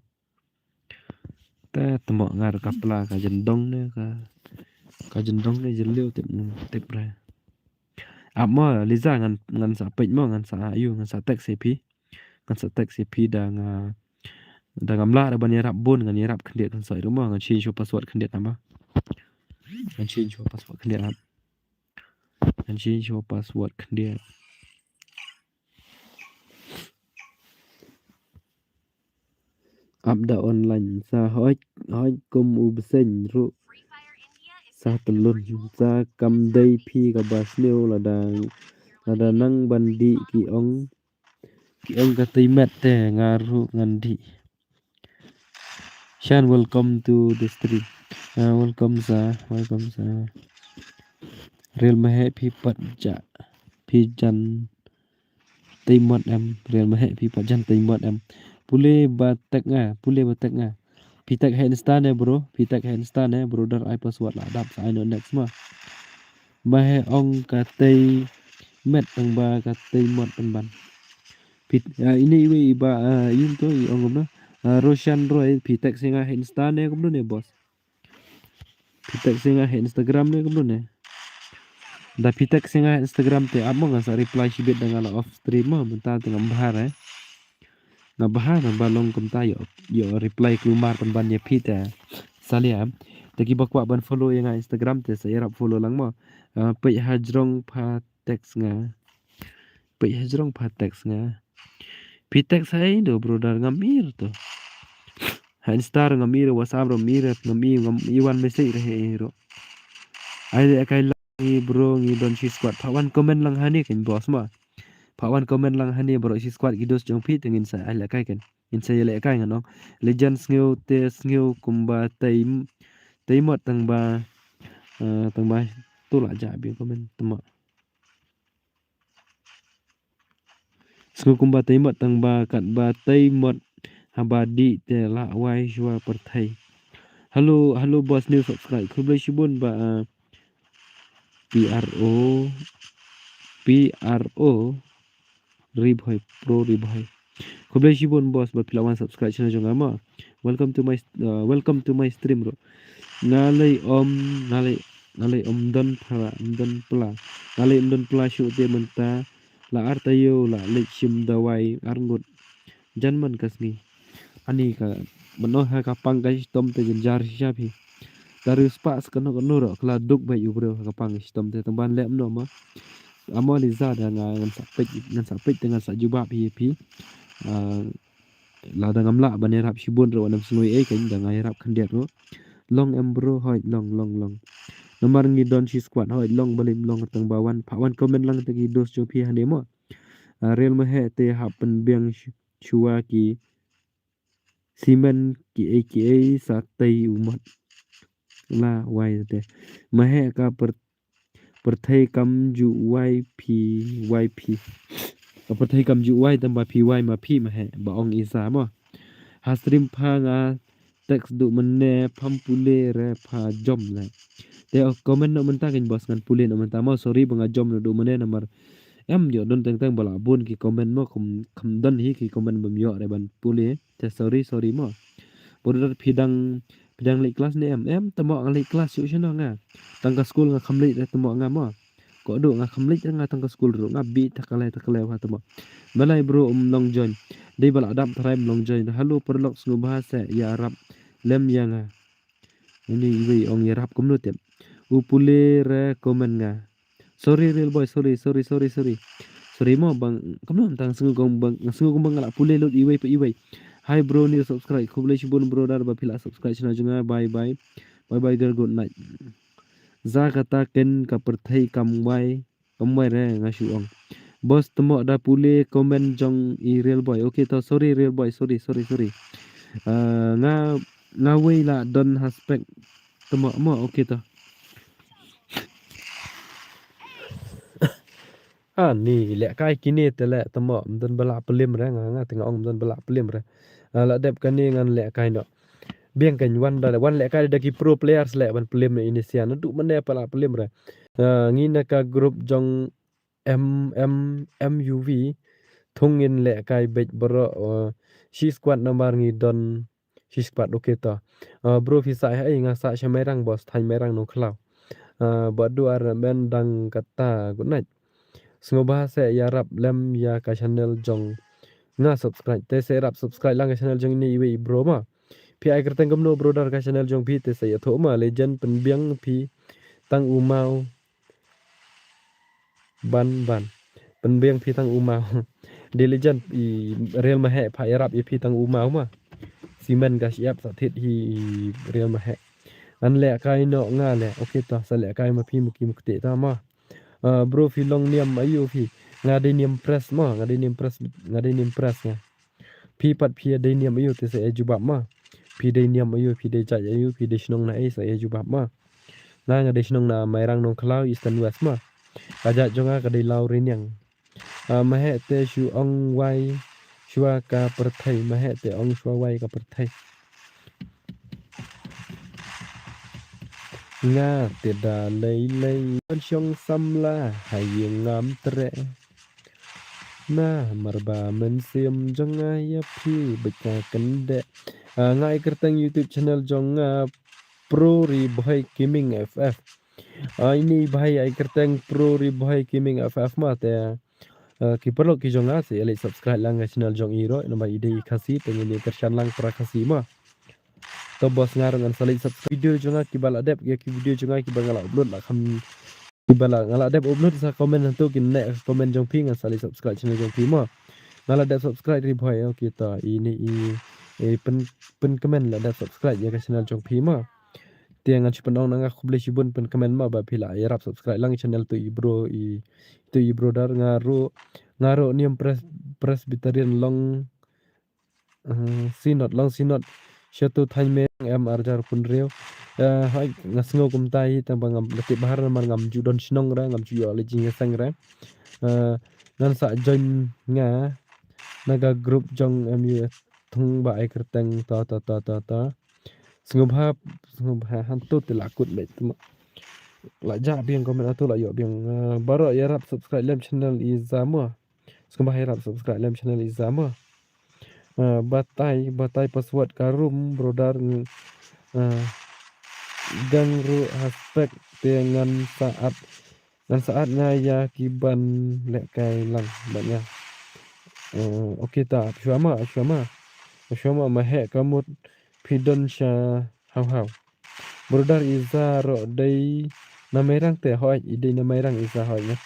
Te tymok nga ka pla ka jyndong ne ka, ka jyndong ne jylliew tip, tip re. Ap mo Liza ngan, ngan sa peit mo ngan sa ayu ngan sa text ïa phi. Ngan sa text ïa phi da nga, da ngam lah da ban ïarap bun ngan ïarap khyndiat kan soi rumo ngan change password khyndiat nama. Ngan change password khyndiat ap. Ngan change password khyndiat. Ap da online sa hoi hoi kum u bseng ruh sa tylun sa kam dei phi kaba sniew lada lada nang ban dih ki ong ki ong ka tei met te nga ruh ngan dih. Shan, welcome to the stream. Ah, welcome sa, welcome sa. Real Maheh phi pat ja phi jan tei mot em, Real Maheh phi pat jan tei mot em. Pule ba tag nga, pule ba tag nga. Phi tag ha Insta ne bro, phi tag ha Insta ne bro, dar ai password la dap sa ai no next ma. Maheh ong ka tei met tang ba ka tei mot pynban. Phi, ah, ine iwei i ba, ah, yin to i ong kumno. Ah, Roshan Roy, phi tag ïa nga ha Insta ne kumno ne boss. Phi tag ïa nga ha Instagram ne kumno ne. Da phi tag ïa nga ha Instagram te ap mo ngan sa reply shibit da nga la off stream mo mynta te ngam bha re. Nga bha ngan ba long kumta ïoh, ïoh reply kulmar pynban ïa phi te. Salia. Te kiba kwah ban follow ïa nga Instagram te sa ïarap follow lang mo. Ah, peit ha jrong pha text nga. Peit ha jrong pha text nga. Phi text ha ei do brother ngam ir to. Ha Insta ngam ir, WhatsApp ngam ir, ngam ir, ngam ir wan message re he ro. Ai le kai lang ngi bro ngi don shi squad. Pha wan comment lang hani kan boss ma. Pha wan comment lang hani bro shi squad ki dos jong phi te ngin sa ai le kai kan. Ngin sa ai le kai ngan ong. Legend sngew te sngew kumba tei tei mot tang ba, eh, tang ba tu la ja bi comment tama. Sngew kumba tei mot tang ba kat ba tei mot haba dih te la wai shwa pyrthei. Hello, hello boss new subscribe. Khublei shibun ba, ah, P R O, P R O Ribhoi, Pro Ribhoi. Khublei shibun boss ba phi la wan subscribe channel jong nga ma. Welcome to my, uh, welcome to my stream bro. Nga lei om, nga lei, nga lei om don pla, om don pla. Nga lei om don pla shu te mynta. La ar taïew la leit shim dawai ar ngut. Jan man ka sngi. Ani ka mano ha ka pang ka shitom te jynjar shisha phi. Tari spah sa kano kano ro kla duk bai u briew ha ka pang ka shitom te tang ban leh mno ma. Amo Liza da nga ngan sa peit ngan sa peit te ngan sa jubab hi phi. Ah, lada ngam lah ban ïarap shibun ruh wan em sngui ei kan da nga ïarap khyndiat ruh. Long em bro hoi long long long. Namar ngi don shi squad hoi long balim long tang ba wan pha wan comment lang te ki dos jong phi hane mo. Ah, Real Maheh te hap pynbiang sh- shuwa ki simen ki ei ki ei sa tei u mot. La wai te. Maheh ka per- pyrthei kam ju wai phi wai phi. Ka pyrthei kam ju wai tang ba phi wai ma phi ma he ba ong isa mo. Ha stream pha nga text duh mynne pham pule re pha jom le. Te comment noh mynta kin boss ngan pule noh mynta mo, sorry ba nga jom noh duh mynne namar em ïoh don teng teng ba la bun ki comment mo, kham kham don hi ki comment bym ïoh re ban pule. Te sorry sorry mo. Brother phi dang phi dang leit klas ne em? Em tamo nga leit klas shu shano nga. Tang ka skul nga kham leit re tamo nga mo. Ko duh nga kham leit nga tang ka skul ruh nga bi ta kale ta kale wa tamo. Balai bro um long join. Dei ba la dap tharai um long join. Hello paralok sngewbha sa ïarap lem ïa nga. Ini iwei ong ïarap kumno tip. U pule re comment nga. Sorry real boy, sorry sorry sorry sorry. Sorry mo bang kumno tang sngewgong bang sngewgong bang nga la pule lut iwei pa iwei. Hi bro new subscribe, khublei shibun brother ba phi la subscribe channel jong nga, bye bye. Bye bye girl, good night. Za kata ken ka pyrthei kam wai kam wai re nga shu ong. Boss tamo da pule comment jong i real boy. Okay to sorry real boy, sorry sorry sorry. Ah, nga nga wei la don ha spec tamo mo, okay to. Ah, ni leh kai kine te leh tamo mdon bala pelim re nga nga tengah ong mdon bala pelim re. Ah, la dep kane ngan leh kai no. Biang kan wan da wan leh kai da ki pro players leh ban pelim ne ini sian. Duh mane pala pelim re. Ah, ngi na ka group jong M M M U V. Thung ngin leh kai bej bro. Ah, shi squad number ngi don shi squad, okay to. Ah, bro phi sa ai nga sa sha Mairang boss, thaiñ Mairang Nongkhlaw. Ah, ba du ar men dang kata good night. Sngewbha sa ïarap lem ïa ka channel jong nga subscribe. Te sa ïarap subscribe lang ka channel jong ini iwei i bro ma. Phi ai kyrteng kumno brother ka channel jong phi te sa ïathuh ma legend pynbiang phi tang u maw. Ban ban. Pynbiang phi tang u maw. Diligent i real ma he pha ïarap i phi tang u maw ma. Simen ka siap sa thit hi real ma he. An leh kai no nga leh. Okay to sa leh kai ma phi muki mukte ta ma. Ah, bro phi long niam ayu phi. Nga dei niam press ma, nga dei niam press, nga dei niam press nga. Phi pat phi dei niam ayu te sa e jubab ma. Phi dei niam ayu, phi dei jait ayu, phi dei shnong na ei sa e jubab ma. Nga nga dei shnong na Mairang Nongkhlaw Eastern West ma. Ka jait jong nga ka dei Law Riniang. Ah, ma he te shu ong wai shwa ka pyrthei, ma he te ong shwa wai ka pyrthei. Nga te da lei lei ban shong samla ha ïing ngam tre. Na marba mynsiem jong nga ïa phi bad ka kynde. Ah, nga ai kyrteng YouTube channel jong nga Pro Ri Bhoi Gaming F F. Ah, ini bhai ai kyrteng Pro Ri Bhoi Gaming F F ma te. Ah, ki paralok ki jong nga sa ïa leit subscribe lang ka channel jong i ruh namar i dei i Khasi te ngin ïa kyrshan lang para Khasi ma. To boss nga ruh ngan sa leit subscribe video jong nga kiba la dep ïa ki video jong nga kiba nga la upload la kham kiba la nga la dep upload sa comment hangto kin neh comment jong phi ngan sa leit subscribe channel jong phi mo. Nga la dep subscribe Ri Bhoi, okay to ini i i pyn pyn comment la dep subscribe ïa ka channel jong phi mo. Te ngan shu pynong na nga khublei shibun pyn comment ma ba phi la ïarap subscribe lang channel to i bro i to i brother nga ruh nga ruh niam pres Presbyterian long. Eh, Synod, long Synod. Shatu thaiñ Mairang em arjar pun riu. Eh, hai nga sngew kumta hi tang ba ngam lati bahar namar ngam ju don shnong ra, ngam ju ïoh le jingïaseng ra. Eh, ngan sa join nga na ka group jong M U thung ba ai kyrteng to to to to to. Sngewbha sngewbha hantu te la kut leh tu. La ja biang comment atu la ïoh biang. Eh, baroh ïarap subscribe lem channel i Zama. Sngewbha ïarap subscribe lem channel i Zama. Ah, batai batai password ka room brother. Ah, gang ruh ha spec te ngan saat ngan saat nga ïa ki ban leh kai lang bad nga. Ah, okay ta shuwa ma shuwa ma shuwa ma ma heh ka mut phi don sha haw haw. Brother i Za ruh dei na Mairang te hoi i dei na Mairang i Za hoi ne.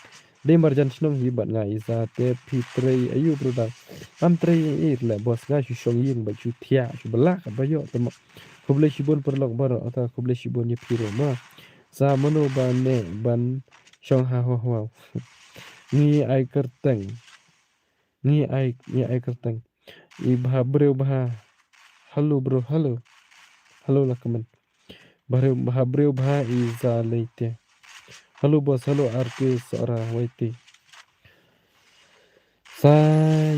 Dei marjan shnong hi bad nga i Za te phi trei ayu brother. Am trei i le boss nga shu shong ïing bad shu thiah shu bela ka bayo te mo. Khublei shibun paralok baroh ata khublei shibun ïa phi ruh ma. Za mano ba ne ban shong ha ho ho. Ngi ai kyrteng. Ngi ai ngi ai kyrteng. I bha breu bha. Hello bro, hello. Hello la comment. Breu bha breu bha i Za leite. Hello boss, hello artist ora waite. Ta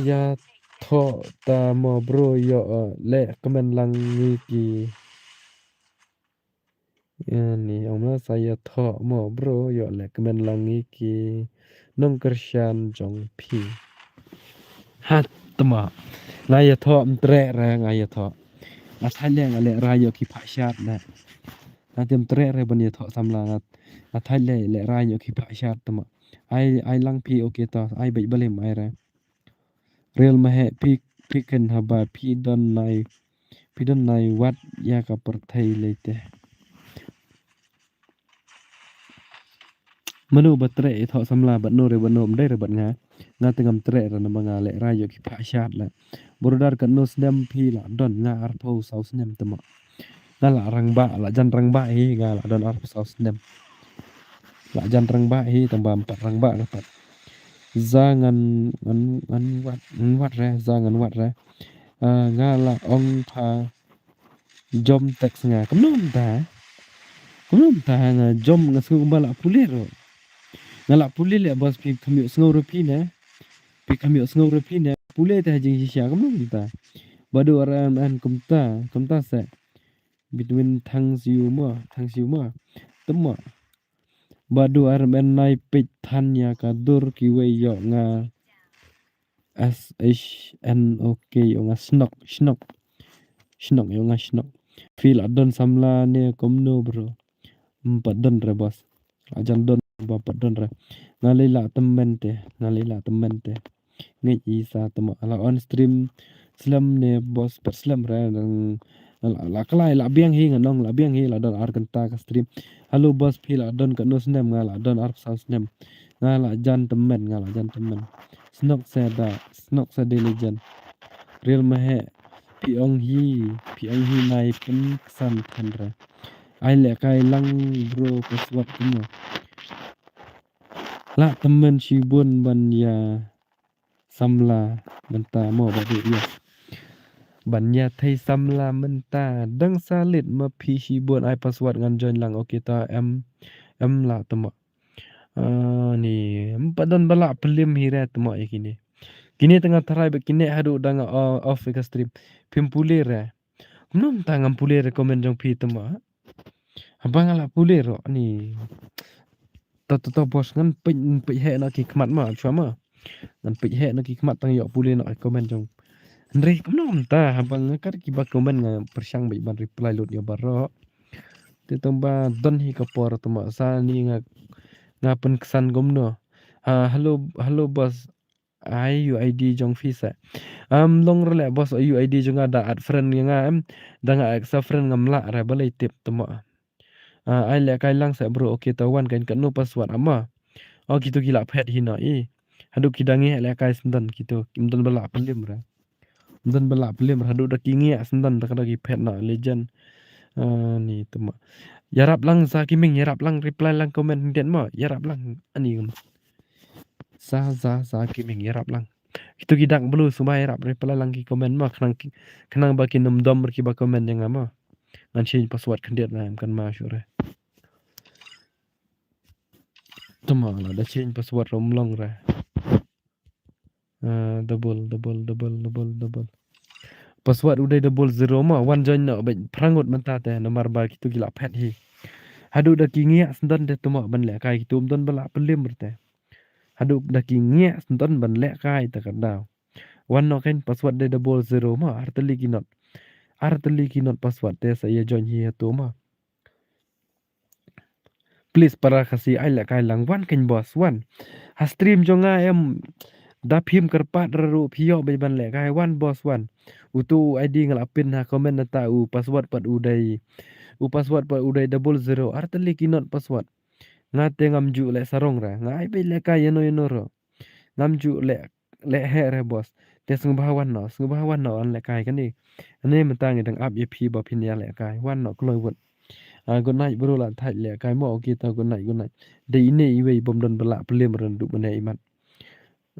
ïathoh ta mo bro, ïoh leh kmen lang ngi ki. Ani ong ma, sa ïathoh mo bro, ïoh leh kmen lang ngi ki nongkyrshan jong phi. Ha, tama. Nga ïathoh, ym treh re, nga ïathoh. Nga thait leh, nga leh rai ïoh ki phah shad leh. Nga te ym treh re ban ïathoh samla, nga, nga thait leh, leh rai ïoh ki phah shad, tama. Ai, ai lang phi, okay to, ai beit balim ai re. Real ma heh, phi, phi khein haba phi don nai, phi don nai wat ïa ka pyrthei lei te. Mano ba treh ïathoh samla bad no re bad no, ym dei re bad nga. Nga te ngam treh re namar nga leh rai ïoh ki phah shad leh. Brother katno snem phi la don? Nga arphew saw snem, tama. Nga la rangbah, la jan rangbah hi, nga la don arphew saw snem. La jan rangbah hi, tang ba ym pat rangbah nga pat. Za ngan, ngan, ngan wad, ngan wad re, za ngan wad re. Ah, nga la ong pha jom text nga. Kumno mynta? Kumno mynta nga jom, nga sngew kumba la pule ruh. Nga la pule leh boss, phi kham ïohsngew ruh phi ne. Phi kham ïohsngew ruh phi ne. Pule te ha jingshisha, kumno mynta? Bad u R M N kumta, kumta se. Between thanks you mo, thanks you mo. Tama. Bad u R M N nai peit than ïa ka dur kiwei ïoh nga. S H N O K ïoh nga shnok, shnok. Shnok ïoh nga shnok. Phi la don samla ne kumno bro? Ym pat don re boss. La jan don ba pat don re. Nga lei la tymmen te, nga lei la tymmen te. Ngeit i sa tama la on stream slem ne boss, pat slem re, dang la, la kloi la biang hi, nga nong la biang hi, la don ar kynta ka stream. Hello boss, phi la don katno snem? Nga la don arphew saw snem. Nga la jan tymmen, nga la jan tymmen. Shnok se da, shnok se da legend. Real ma heh, phi ong hi, phi ong hi nai pynksan than re. Ai lehkai lang bro, password kumno? La tymmen shibun ban ïa samla mynta mo, ba dei ïa ban ïa thei samla mynta. Dang sa leit ma phi shibun, ai password ngan join lang. Okay ta em, em la tama. Ah, ni, ym pat don ba la plim hi re tama ïa kine. Kine tang nga tharai ba kine haduh dang, ah, off ïa ka stream. Phim pule re. Kumno mynta ngam pule re comment jong phi tama? Haba nga la pule ruh ni. To, to, to, boss, ngan peit, peit heh na ki khmat ma, chwa ma. Ngan peit heh na ki khmat tang ïoh pule na comment jong. Hynrei kumno mynta haba nga kat kiba comment nga pyrshang beit ban reply lut ïa baroh. Te tang ba don hi ka por tama, sa ni nga, nga pynksan kumno. Ah, hello, hello boss. Ai U I D jong phi sa. Am long re leh boss, U I D jong nga da add friend ïa nga em. Da nga accept friend ngam lah re, balei tip tama. Ah, ai lehkai lang sa bro. Okay ta wan kan, katno password ama. Oh, kito ki la phet hi na i. Haduh ki da ngi lehkai sendon kito. Ym don ba la plim re. Ym don ba la plim re. Haduh da ki ngi sendon da ka da ki phet na legend. Ah, ni tama. Ïarap lang sa ki ming, ïarap lang reply lang comment den ma. Ïarap lang ani. Sa, sa, sa ki ming ïarap lang. Kito ki dak blu sumai ïarap reply lang ki comment ma, khnang ki, khnang ba kin ym dom re kiba comment ïa nga ma. Ngan change password khyndiat na em kan ma shuh re. Tama la da change password rum long re. Ah, double, double, double, double, double. Password u dei double zero ma, wan join noh bad phrangut mynta te, namar ba kito ki la phet hi. Haduh da ki ngi sendon te tama ban lehkai, kito ym don ba la plim re te. Haduh da ki ngi sendon ban lehkai ta ka daw. Wan noh kan password dei double zero ma, artylli ki not. Artylli ki not password te sa ïa join hi hato ma. Please para Khasi ai lehkai lang wan kan boss wan. Ha stream jong nga em da phim kyrpad re ruh phi ïoh beit ban lehkai wan boss wan. Uto u I D nga la pin ha comment na ta u password pat u dei. U password pat u dei double zero artylli ki not password. Nga te ngam ju leh sarong re. Nga ai beit lehkai ïano ïano ruh. Ngam ju leh, leh heh re boss. Te sngewbha wan noh, sngewbha wan noh wan lehkai kane. Ane mynta ngi dang ap ïa phi ba phin ïa lehkai. Wan noh kloi wut. Ah, good night bro, la thait lehkai mo, okay ta good night, good night. Dei ine iwei bym don ba la plim re naduh mynne imat.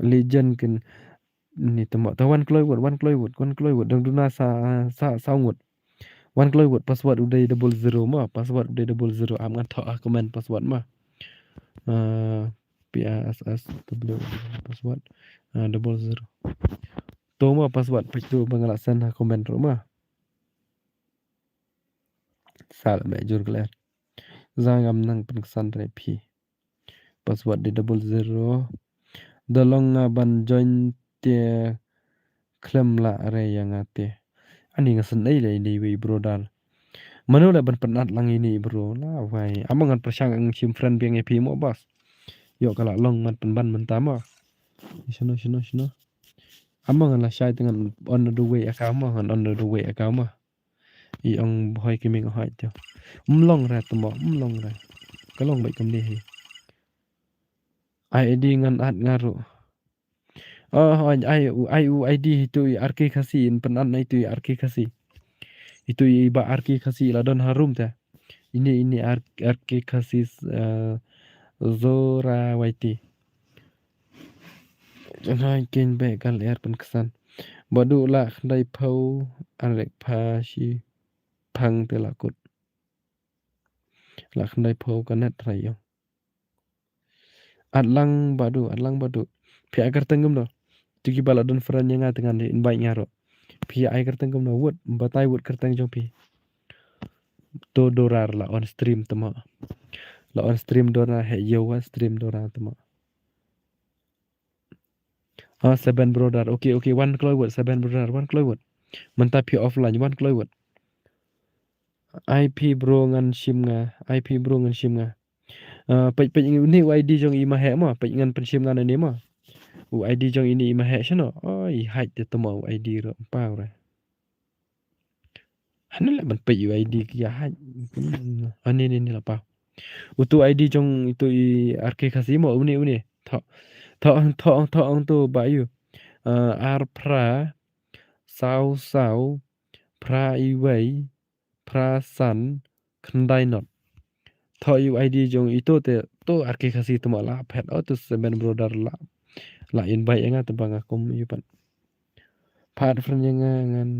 Legend kin ni tama ta wan kloi wut, wan kloi wut, wan kloi wut. Dang duna sa, sa, sa ngut. Wan kloi wut password u dei double zero ma, password u dei double zero, am ngan thoh ha comment password ma. Ah, P A S S W password. Ah, double zero. To ma password peit tu ba nga la send ha comment ruh ma. Sa la meh jur kler. Za ngam nang pynksan re phi. Password de double zero. Da long nga ban join te khlem lah re ïa nga te. Ani nga sngewdei lei dei wei bro dal. Mano leh ban pynat lang ini bro la wai. Ama ngan pyrshang ang shim friend biang ïa phi mo boss. Ïoh ka la long ngan pynban mynta mo. Shino shino shino. Ama ngan la shai te ngan on the way account mo, ngan on the way account mo. I ong bhoi ki ming hoi te. Mlong re tmo, mlong re. Ka long bai kam dei hi. I D ngan at nga ruh. Oh, ai ai u ai u I D itu i R K Khasi in pynat na itu i R K Khasi. Itu i ba R K Khasi la don harum te. Ini ini R- R K Khasi eh, Zora Y T. Jangan kin be kal er pen kesan. Badu la khandai pau arek pha shi pang te la kut. La khandai pau kanet rai yo. Atlang badu, atlang badu. Phi ai kyrteng kumno? Tu ki ba la don friend ïa nga te ngan invite nga ruh. Phi ai kyrteng kumno? Wut, batai wut kyrteng jong phi. To Dorar la on stream tama. La on stream Dorar he yo wa stream Dorar tama. Ah, Seven Brother. Okay, okay, wan kloi wut Seven Brother, wan kloi wut. Mynta phi offline, wan kloi wut. I P bro ngan shim nga, I P bro ngan shim nga. Ah, peit peit ni u I D jong i ma he ma, peit ngan pynshim ngan ni ma. U I D jong ini i ma he shano. Oi, hide te tama u I D ro pa ro. Hanu le ban peit u I D ki ya hide. Ani ni ni la pa. Utu I D jong itu i R K Khasi ma uni uni. Tho tho tho tho ong tu ba yu. Ah, ar phra saw saw phra iwei phra san khyndai not. Tho u I D jong ito te to R K Khasi tama la phet o to Seven Brother la. La invite ïa nga te ba nga kum yu pan. Pat friend ïa nga ngan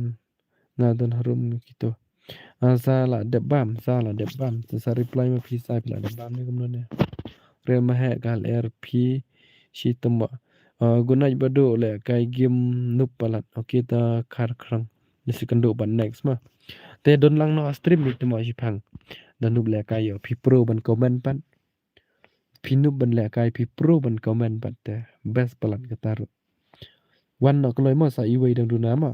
nga don harum kito. Ah, sa la dep bam, sa la dep bam. Te sa reply ma phi sa phi la dep bam ne kumno ne. Re ma he kal er phi shi tama. Ah, good night badu le kai game nup palat. Okay ta khar khrang. Ni si kynduh ban next ma. Te don lang no stream ni tama shi phang. Da nup le kai yo phi pro ban comment pat. Phi nup ban le kai phi pro ban comment pat te. Best palat kata ruh. Wan no kloi ma sa iwei dang duna ma.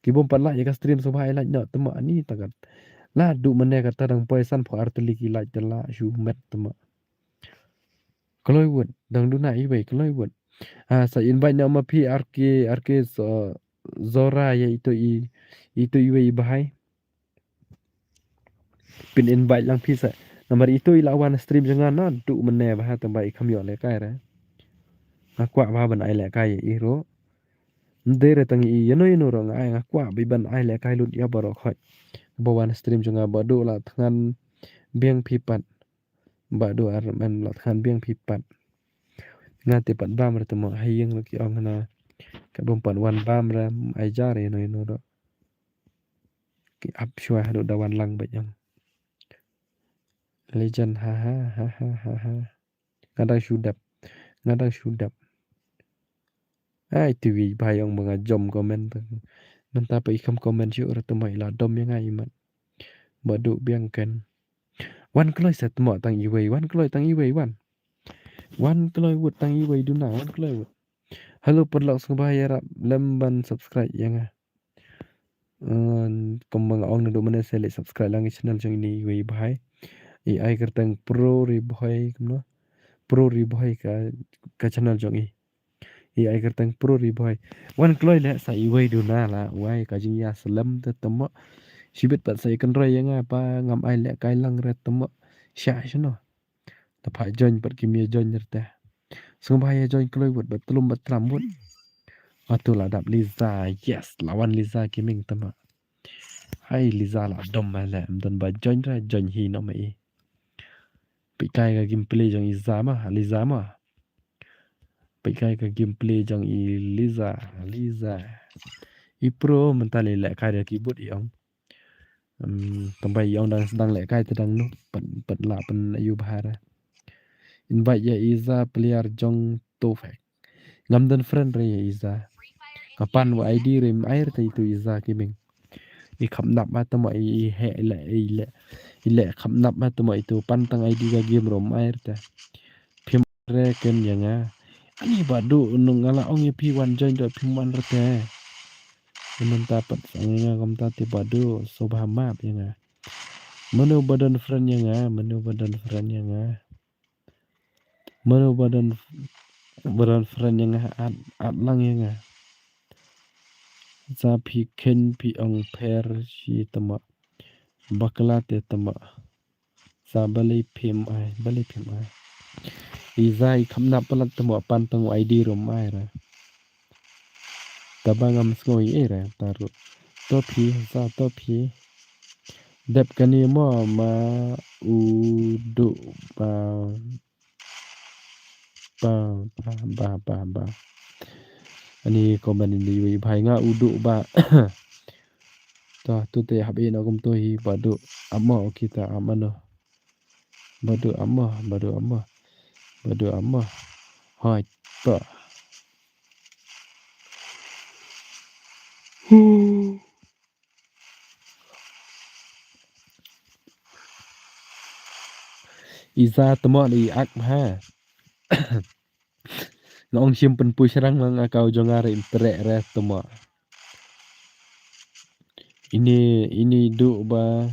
Ki bom pat la ïa ka stream sa ba ai like no tama ani takat. La du mane kata dang poi san pho arteli ki like te la shu met tama. Kloi wut dang duna iwei kloi wut. Ah, sa invite na ma phi R K R K so Zora ya ito i ito iwei i bahai. Pin invite lang phi sa. Namar ito i la wan stream jong nga na du mane bahai tang ba i kham yo le kai re. Nga kwah ba ban ai le kai i ro. Nde re tang i yano yano ro nga ai nga kwah ba i ban ai le kai lut ya baro khoi. Ba wan stream jong nga ba du la thngan biang phi pat. Ba du ar men la thngan biang phi pat. Nga te pat bam re te mo hai yeng lo ki ong na. Ka bom pat wan bam re ai jar ino ino do. Ki ap shwa hadu da wan lang ba yang. Legend ha ha ha ha ha ha. Nga dang shu dep. Nga dang shu dep. Ai tiwi ba yong ba nga jom comment. Mynta pa i kham comment shu re te mo i la dom yang ai mat. Ba du biang ken. Wan kloi sa tmo tang iwei, wan kloi tang iwei, wan. Wan kloi wut tang iwei duna, wan kloi wut. Hello paralok sngewbha ïarap lem ban subscribe ïa nga. Kum ba nga ong naduh mynne sa leh subscribe lang ïa channel jong ini iwei bahai. I ai kyrteng Pro Ri Bhoi kumno. Pro Ri Bhoi ka ka channel jong i. I ai kyrteng Pro Ri Bhoi. Wan kloi leh sa iwei duna la wai ka jingïaslem te tamo. Shibit pat sa i kynroi ïa nga pa ngam ai leh kai lang re tamo. Sha shano. Te pha join pat ki mia join rte. Sngewbha ïa join kloi wut bad tlum bad tram wut. Atu la dap Liza, yes, la wan Liza ki ming tama. Hai Liza la dom ma le, em don ba join ra, join hi no ma i. Peit kai ka gameplay jong i Za ma, Liza ma. Peit kai ka gameplay jong i Liza, Liza. I pro mynta le leh kai da keyboard i ong. Em, tang ba i ong dang sdang leh kai te dang nu, pat pat la pyn yu bha ra. Invite ïa i Za player jong Tofek. Ngam don friend re ïa i Za. Nga pan wa I D re, em ai re te itu i Za Gaming. I kham nap ma tama i, i he i le, i le. I le kham nap ma tama itu pan tang I D ka game rom ai re te. Phim re ken ïa nga. Ani ba du nung nga la ong ïa phi wan join do phim wan re te. Mynta pat sa nga kumta te ba du so ba map ïa nga. Mano ba don friend ïa nga, mano ba don friend ïa nga. Mano ba don, ba don friend ïa nga, at, at lang ïa nga. Sa phi khein phi ong pher shi tama. Bakla te tama. Sa balei phim ai, balei phim ai. I Za i kham nap palat tama pan tang I D rom ai ra. Taba ngam sngew i ei re, ta ruh. To phi, Za to phi. Dep kane mo ma u du ba, ba, ba, ba, ba, ba. Ani comment ini yui bhai nga u du ba. To, tu te hap ina kum to hi ba du. Amo kita amano. Ba du amo, ba du amo. Ba du amo. Hoi, to. I Za tama i ak bha. Nga ong shim pynpui shrang lang account jong nga re im treh re tama. Ini, ini du ba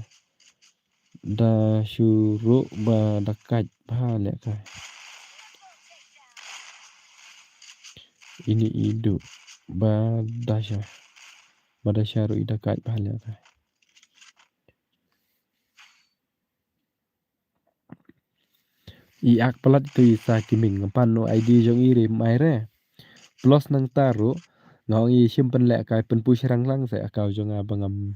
da shu ruh ba da kait bha leh kai. Ini i du ba da sha. Ba da sha ruh i da kait bha leh kai. I ak palat tu i Za Gaming, nga pan no I D jong i re mai re. Plus nangta ruh, nga ong i shim pynlehkai pynpui shrang lang sa account jong nga ba ngam,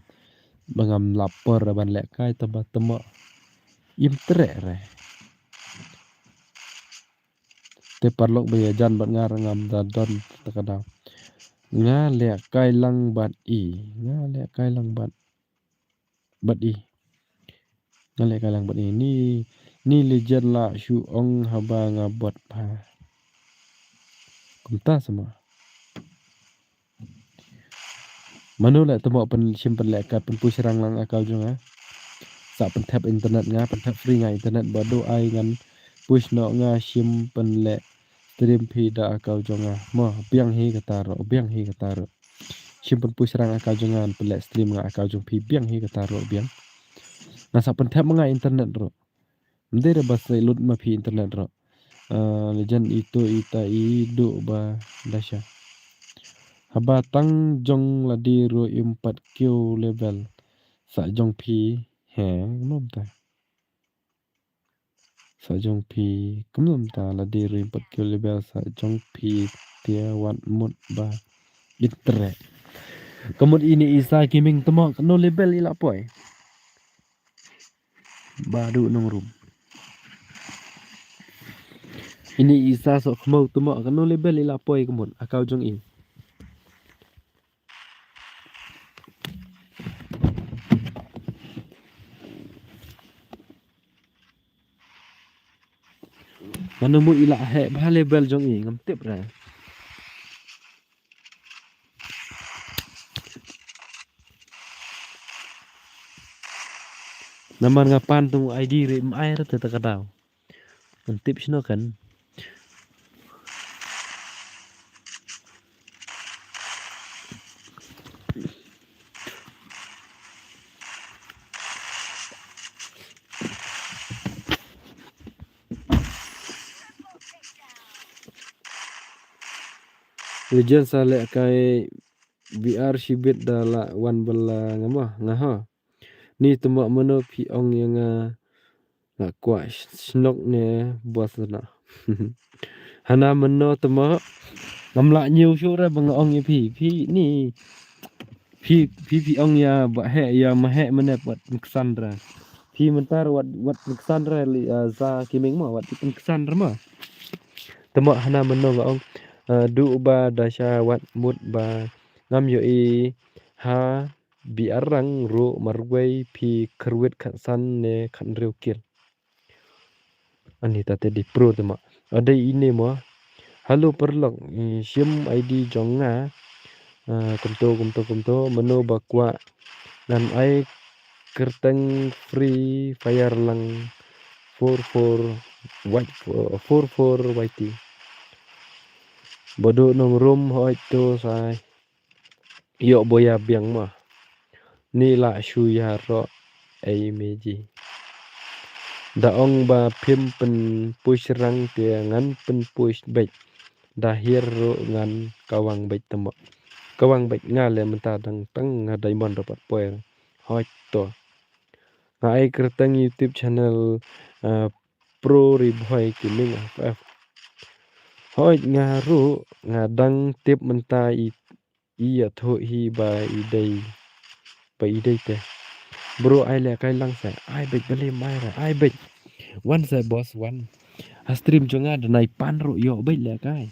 ba ngam lap por ban lehkai taba tama. Im treh re. Te paralok ba ïa jan bad nga ruh ngam da don ta ka daw. Nga lehkai lang bad i, nga lehkai lang bad bad i. Nga lehkai lang bad i. Ni, ni legend la shu ong haba nga bot bha. Kumta sama. Mano leh tama pyn shim pynlehkai pynpui shrang lang account jong nga. Sa pynthep internet nga, pynthep free nga internet ba du ai ngan push noh nga shim pynleh stream phi da account jong nga. Mo, biang hi kata ruh, biang hi kata ruh. Shim pynpui shrang account jong nga pynleh stream nga account jong phi biang hi kata ruh biang. Nga sa pynthep ma nga internet ruh. Mdei re ba sa lut ma phi internet ruh. Ah, legend itu ita i du ba da sha. Haba tang jong lade ruh im pat kiew level. Sa jong phi he, ngam ta. Sa jong phi, kumno mynta lade ruh im pat kiew level sa jong phi te wat mut ba internet. Ka mut ini i Za Gaming tama kano level i la poi. Ba du nongrum. Ini i Za Sohkhmaw tama kano level i la poi ka mut account jong i. Mano mut i la heh bha level jong i ngam tip re. Namar nga pan tu I D re im ai re te ta ka daw. Ngam tip shano kan. Legend sa lehkai V R shibit da la wan bala nga ma nga ha. Ni tama mano phi ong ïa nga. Nga kwah sh-, shnok ne bos na. Hana mano tama. Ngam lah ñiew shuh re ba nga ong ïa phi. Phi ni. Phi, phi, phi ong ïa ba heh ïa ma heh mane wat nuksan re. Phi mynta re wat, wat nuksan re li, ah, Za Gaming ma, wat nuksan re ma. Tama hana mano nga ong, ah, du ba da sha wat mut ba ngam ïohi ha B R rang ruh marwei phi kyrwit khatsan ne khathynriew kill. Ani ta te dei pro te ma. Adei ine ma. Hello paralok, eh, shim I D jong nga. Ah, kumto, kumto, kumto, mano ba kwah ngan ai kyrteng Free Fire lang four four Y, four four Y T. Ba duh nongrum hoi to sa ïoh boya biang ma. Ni la shu ïaroh ei meji. Da ong ba phim pynpush rang te ngan pynpush beit. Da hiar ruh ngan kawang beit tymok. Kawang beit nga leh mynta dang tang nga diamond dapat power. Hoi to. Nga ai kyrteng YouTube channel, eh, Pro Ribhoi Gaming F F. Hoi nga ruh nga dang tip mynta i ïathuh hi ba i dei, ba i dei te. Bro, ai lehkai lang sa. Ai beit, balei ym ai re, ai beit. Wan sa boss, wan. Ha stream jong nga da nai pan ruh ïoh beit lehkai.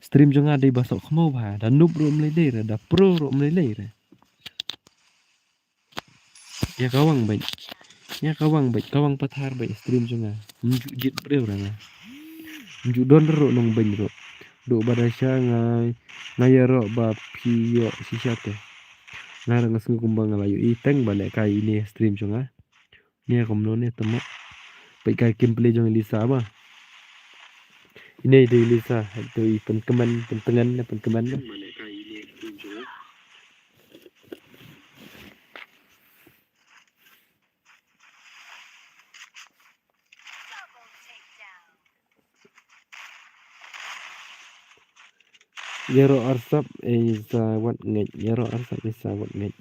Stream jong nga dei ba soh khmaw ba, da noob ruh ym lei lei re, da pro ruh ym lei lei re. Ïa kawang beit. Ïa kawang beit, kawang pathar beit stream jong nga. Ym ju jied briew re nga. Ym ju don ruh nongbeiñ ruh. Duh ba da sha nga, nga ïaroh ba phi ïoh shisha te. Nga ruh nga sngew kumba nga la ïohi teng ba lehkai ine stream jong nga. Ne kumno ne tymok. Peit ka gameplay jong i Lisa ba. Ine i dei i Lisa, to i pynkmen, pyntngen ne pynkmen ne. Ïaroh arsap ei sa wat ngeit, ïaroh arsap ei sa wat ngeit.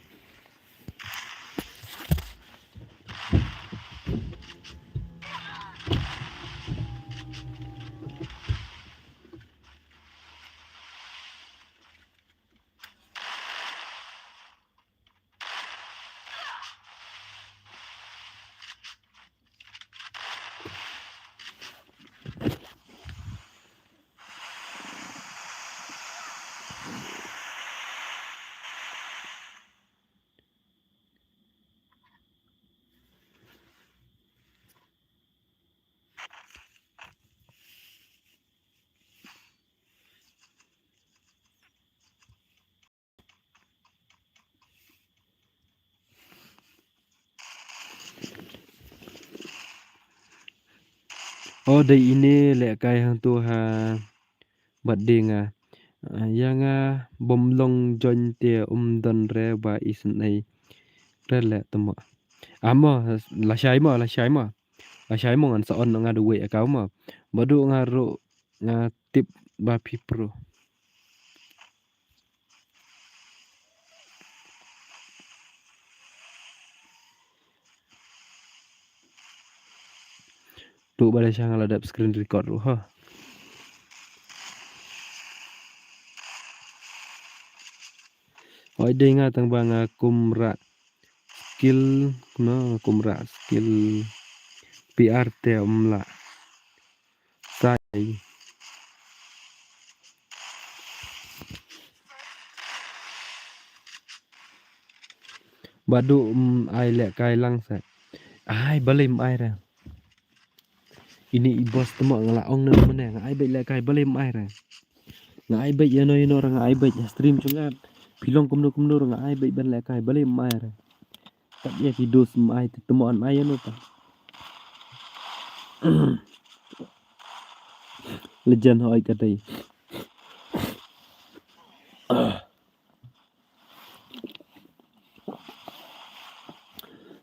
O dei ine lehkai hangto ha bad dei nga. Ah, ïa nga bym long join te um don re ba isynei re leh tymok. Amo, lashai mo, lashai mo. Lashai mo ngan sa on nga da wei account mo. Badu nga ruh nga tip ba phi pro. Tu ba da sha nga la dep screen record ruh ha. Oi dei nga tang ba nga kum rah skill, no, kum rah skill P R te um lah. Sai. Badu um ai lehkai lang sa. Ai balei um ai re. Ini i boss tymok nga la ong na mane nga ai beit lehkai balei um ai re. Nga ai beit ïano ïano re nga ai beit ha stream jong nga. Phi long kumno kumno re nga ai beit ban lehkai balei um ai re. Kat ïa ki dos mai te temo an ai ano ta. Legend hoi ka dei.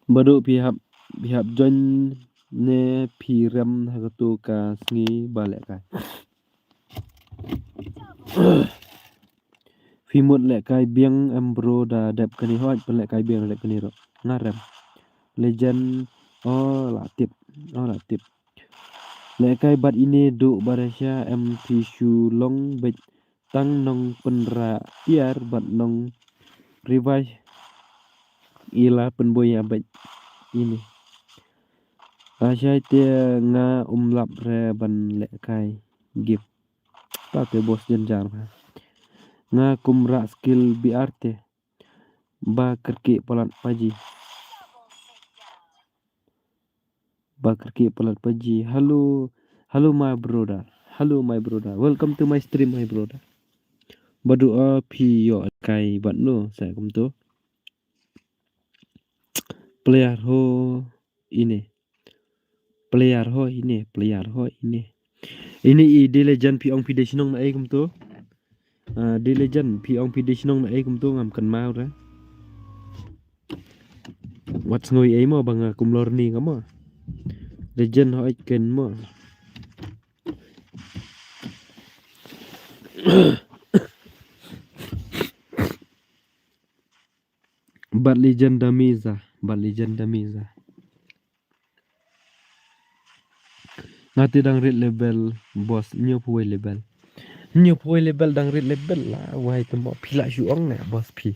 Badu phi hap, phi hap join ne phi rem ha katu ka sngi ba lehkai. Phi mut lehkai biang em bro da dep kane hoi pynlehkai biang dep kane ro. Nga rem. Legend. Oh la tip. Oh la tip. Lehkai bad ine du ba da sha em phi shu long beit tang nong pynrah tiar bad nong revive ila pynboi ïa beit ine. Lashai te nga um lap re ban lehkai game. Ta te boss jynjar ba. Nga kum rah skill B R te. Ba kyrkieh palat paji. Ba kyrkieh palat paji. Hello, hello my brother. Hello my brother. Welcome to my stream my brother. Badu a phi ïoh kai bad no sa kumto. Player ho ine. Player ho ine, player ho ine. Ine i Diligent phi ong phi dei shnong na ei kumto. Ah, Diligent phi ong phi dei shnong na ei kumto ngam kynmaw re. Wat sngew ei mo ba nga kumlor ni nga mo. Legend ho ei ken mo. Bad Legend da Miza, bad Legend da Miza. Nga te dang rit level boss, hynñiew phew wei level. Hynñiew phew wei level dang rit level la, wai te mo phi la shu ong ne boss phi.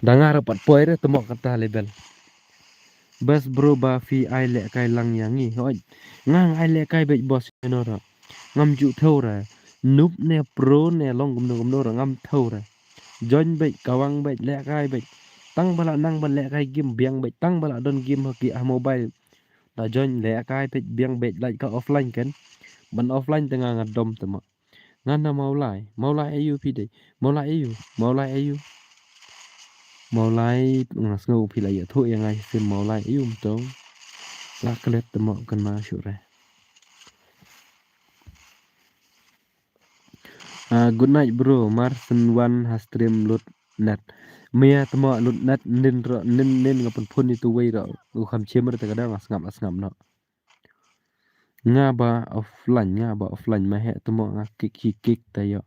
Dang nga ra pat poi re te mo kata level. Best bro ba phi ai lehkai lang ïa ngi. Hoi. Nga ngai lehkai beit boss ïa no ra. Ngam ju thew re. Noob ne pro ne long kumno kumno ra ngam thew re. Join beit, kawang beit, lehkai beit. Tang ba la nang ban lehkai game biang beit, tang ba la don game ha ki ha mobile. Da join lehkai beit biang beit lait ka offline ken. Ban offline te nga nga dom te ma. Nga na Mawlai, Mawlai ayu phi dei. Mawlai ayu, Mawlai ayu. Mawlai nga sngew phi la ïathuh ïa nga sim Mawlai ayu mto. La klet te ma kan ma shu re. Ah, good night bro, mar syn wan ha stream lut net. Mia tmo lut net nin ro nin nin nga pynphun itu wei ro. U kham chim re te kadang nga sngap nga sngap no. Nga ba offline, nga ba offline ma he tmo nga kik hi kik ta yo.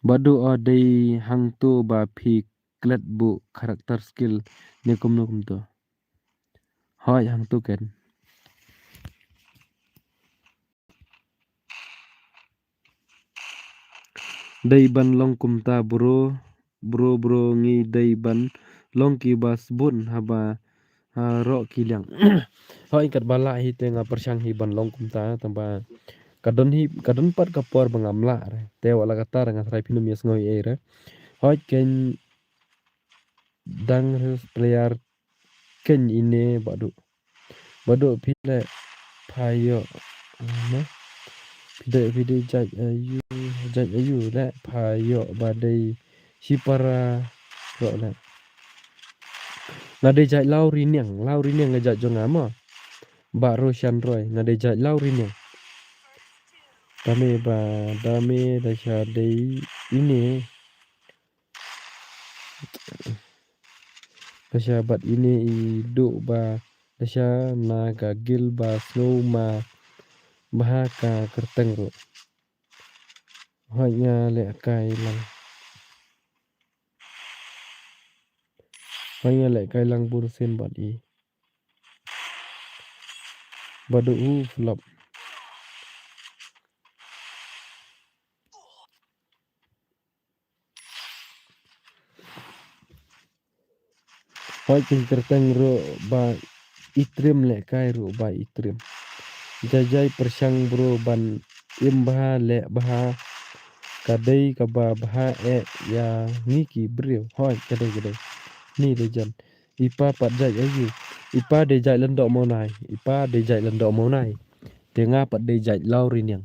Badu o dei hangtu ba phi klet bu character skill ne kumno kumto. Hoi hangtu ken. Dei ban long kumta bro, bro, bro, ngi dei ban long ki ba sbun haba ha ro ki liang. Hoi kat ba la hi te nga pyrshang hi ban long kumta tang ba ka don hi ka don pat ka por ba ngam lah re. Te wa la kata re nga trai phi num ïa sngew ei re. Hoi ken dang his player ken ine badu. Badu phi le pha ïoh, na? Phi dei phi dei jait ayu, jait ayu le pha ïoh ba dei shipara ro le. Nga dei jait Law Riniang, Law Riniang nga jait jong nga mo. Ba Roshan Roy, nga dei jait Law Riniang. Dame ba, dame da sha dei ine. Dasha bad ine i duk ba dasha na ka gil ba sngew ma bha ka kyrteng ruh. Hoi nga leh kai lang. Hoi nga leh kai lang bun sien bad i. Badu u flop. Hoi ki kyrteng ruh ba i trim leh kai ruh ba i trim. Jai jai pyrshang bro ban im bha leh bha ka dei kaba bha eh ïa ngi ki briew. Hoi ka dei ka dei. Ni dei jan. I pa pat jait ayu. I pa dei jait Lyngdoh Mawnai. I pa dei jait Lyngdoh Mawnai. Te nga pat dei jait Law Riniang.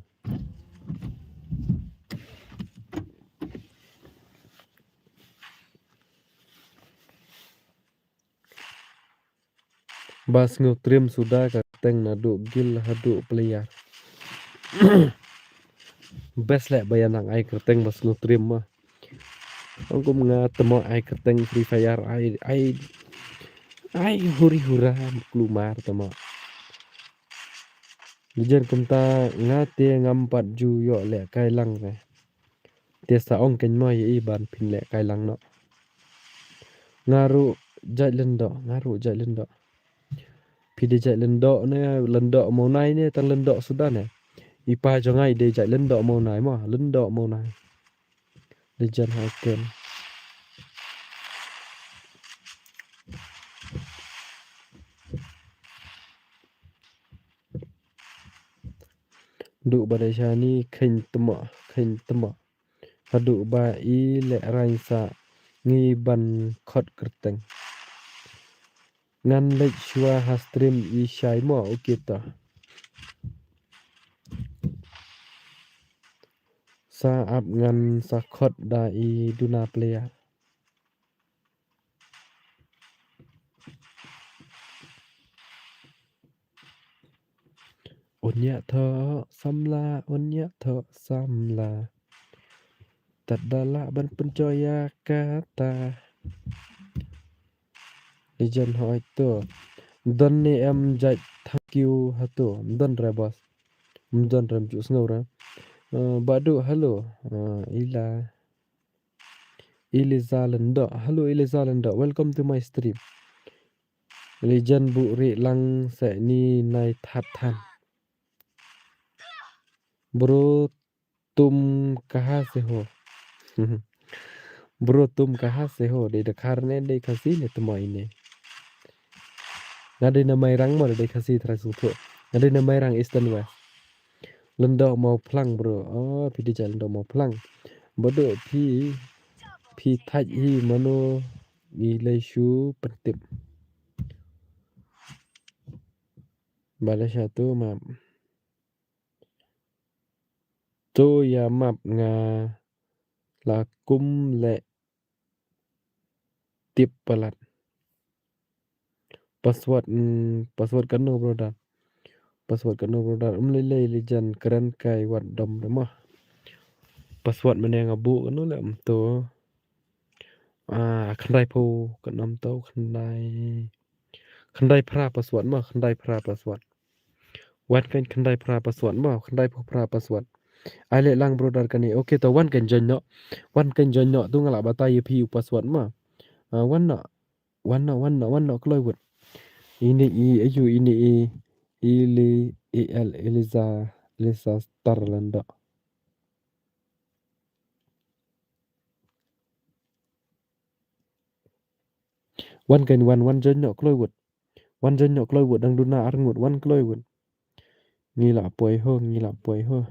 Ba sngew trim suda ka kyrteng naduh gil haduh player. Best leh ba ïa nang ai kyrteng ba sngew trim ma. Ong kum nga temo ai kyrteng Free Fire ai ai ai huri hura klumar temo. Lijen kumta nga te ngam pat ju ïoh leh kai lang re. Te sa ong kein mo ïa i ban phin leh kai lang noh. Nga ruh jait Lyngdoh, nga ruh jait Lyngdoh. Phi dei jait Lyngdoh ne, Lyngdoh Mawnai ne, tang Lyngdoh suda ne. I pa jong nga i dei jait Lyngdoh Mawnai mo, Lyngdoh Mawnai. Dei jan ha ken. Duh ba dei shani khein tmo, khein tmo. Haduh ba i leh rain sa ngi ban khot kyrteng. Ngan leit shuwa ha stream i shai mo u kita. Sa ap ngan sa khot da i duna player. Un ïa thoh samla, un ïa thoh samla. Tad da lah ban pynjoi ïa kata. Legend hoi to. Don ne em jait thank you hato. Don re boss. Don re mju sngew re. Eh, Badu, hello. Eh, ila. Eliza Lendo. Hello Eliza Lendo. Welcome to my stream. Legend bu ri lang se ni nai that than. Bro tum kaha se ho. Bro tum kaha se ho. Dei Dkhar ne dei Khasi ne tmo ine. Nga dei na Mairang mo dei Khasi trai sngewthuh. Nga dei na Mairang Eastern West. Lyndoh Mawphlang bro. Oh, phi dei jait Lyndoh Mawphlang. Badu phi phi thait hi mano ngi lei shu pyntip. Bala sha tu map. To ïa map nga la kum leh tip palat. Password, mm, password kano brother? Password kano brother? Um lei lei Legend kren kai wat dom dom ah. Password mane nga bu kano le um to. Ah, khyndai phew kano um to khyndai. Khyndai phra password ma, khyndai phra password. Wan kan khyndai phra password ma, khyndai phew phra password. Ai leh lang brother kane. Okay to wan kan join noh. Wan kan join noh tu nga la batai ïa phi u password ma. Ah, wan noh. Wan noh, wan noh, wan noh kloi wut. Ini i ayu ini i ili i el Eliza Eliza Star Lyndoh. Wan kan wan wan join noh kloi wut. Wan join noh kloi wut dang duna arngut wan kloi wut. Ngi la poi ho, ngi la poi ho.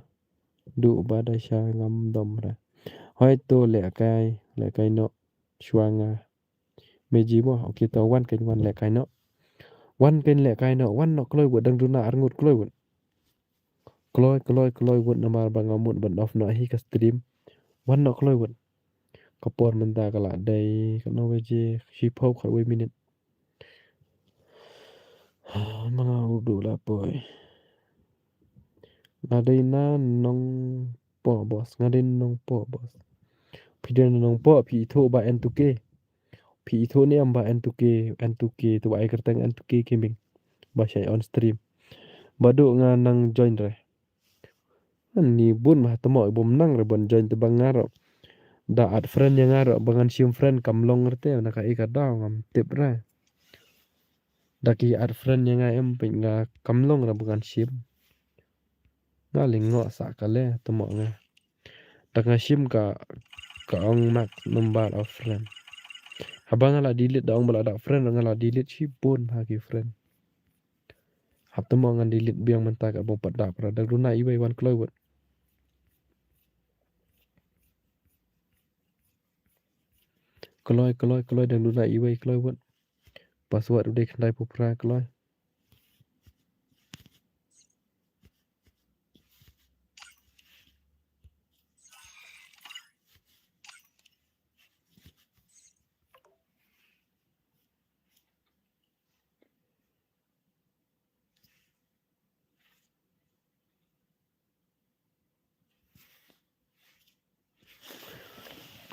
Du ba da sha ngam dom ra. Hoi to leh kai, leh kai noh. Shwa nga. Meji mo, okay to wan kan wan leh kai noh. Wan kan leh kai noh, wan noh kloi wut dang duna arngut kloi wut. Kloi, kloi, kloi wut namar ba nga mut ban off noh hi ka stream. Wan noh kloi wut. Ka por mynta ka la dei, ka no baje, shiphew khatwei minit. Ma nga u du la poi. Nga dei na Nongpoh boss, nga dei na Nongpoh boss. Phi dei na Nongpoh, phi ithuh ba N two K. Phi ithuh ne em ba N two K, N two K, tu ba ai kyrteng N two K gaming. Ba shai on stream. Badu nga nang join re. Ani bun ma tmo i bom nang re bon join te ba nga ro. Da add friend ïa nga ro ba ngan shim friend kam long re te na ka i ka daw ngam tip re. Da ki add friend ïa nga em pyn nga kam long re ba ngan shim. Nga lyngngoh sa ka le tmo nga. Da nga shim ka ka ong max number of friend. Haba nga la delete da ong ba la da friend nga la delete shibun ha ki friend. Hap tmo ngan delete biang mynta ka bong pat da pra da duna iwei wan kloi wut. Kloi kloi kloi da duna iwei kloi wut. Password u dei khyndai phew phra kloi.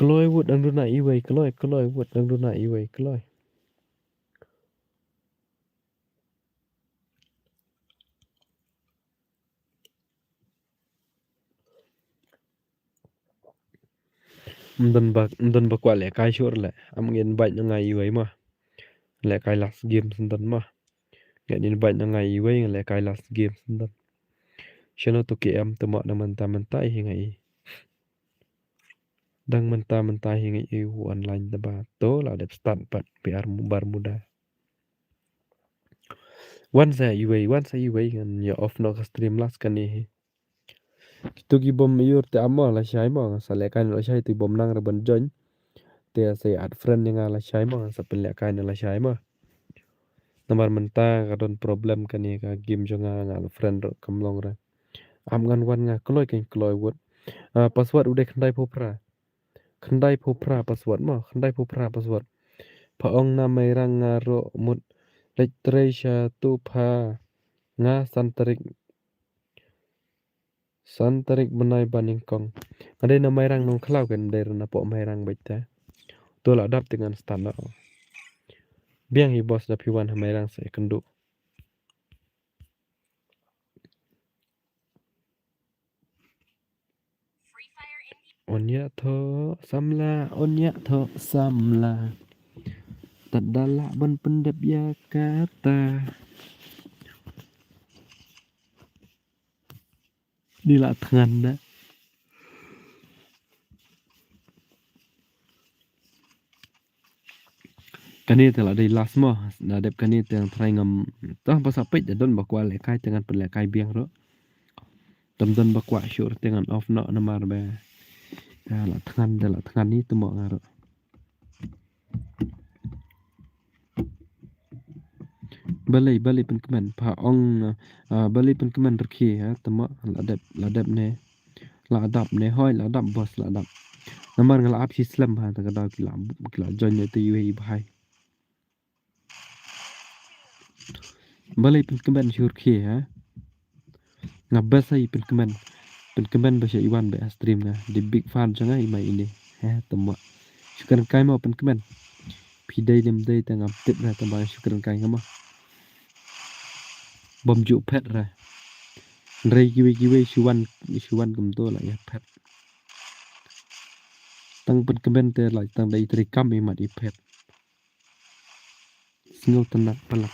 Kloi wut dang duna iwei kloi, kloi wut dang duna iwei kloi. Mdon ba, mdon ba kwah lehkai shuh leh. Am ngin bait na ngai iwei ma. Lehkai last game sendon ma. Ngin bait na ngai iwei lehkai last game sendon. Shano to K M to ma na mynta mynta hi ngai. Dang mynta mynta hi ngai u online da ba to la dep start pat P R Bermuda. Wan sa iwei, wan sa iwei ngan ïa off noh ka stream last kane hi. Kitu ki bom ïur te amo lashai mo, sa lehkai noh lashai tu bom nang re ban join. Te sa add friend ïa nga lashai mo, sa pynlehkai noh lashai mo. Namar mynta ka don problem kane ka game jong nga, nga la friend ruh kam long re. Am ngan wan nga kloi kein kloi wut. Ah, password u dei khyndai phew phra. Khyndai phew phra password mo, khyndai phew phra password. Pha ong na Mairang nga ruh mut leit trei sha tu pha nga san tarik. San tarik bnai ba nyngkong. Nga dei na Mairang Nongkhlaw kan dei na poh Mairang beit te. To la dap te ngan start noh. Biang hi boss da phi wan ha Mairang sa ïakynduh. Un ïa thoh samla, un ïa thoh samla. Tad da lah ban pyndep ïa kata. Ni la thngan da. Kane te la dei last mo, da dep kane te tharai ngam, tah ba sa peit da don ba kwah lehkai te ngan pynlehkai biang ruh. Tam don ba kwah shuh te ngan off noh namar ba. Ya, la thngan da la thngan ni te mo nga ruh. Balei, balei pynkmen, pha ong, ah, balei pynkmen rkhi, ha, te mo, la dep, la dep ne. La dap ne, hoi, la dap, boss, la dap. Namar nga la ap shi slem, ha, ta ka daw ki la, ki la join ne te yu hi bhai. Balei pynkmen shuh rkhi, ha. Nga best ai pynkmen. Pynkmen ba sha i wan ba stream nga. Dei big fan jong nga i mai ine. He, te mo. Shukran kai mo pynkmen. Phi dei ne ym dei te ngam tip re te ba shukran kai nga mo. Bym ju phet re. Hynrei kiwei kiwei shu wan, shu wan kumto la ïa phet. Tang pynkmen te la tang dei trei kam i mat i phet. Sngewtynnat palat.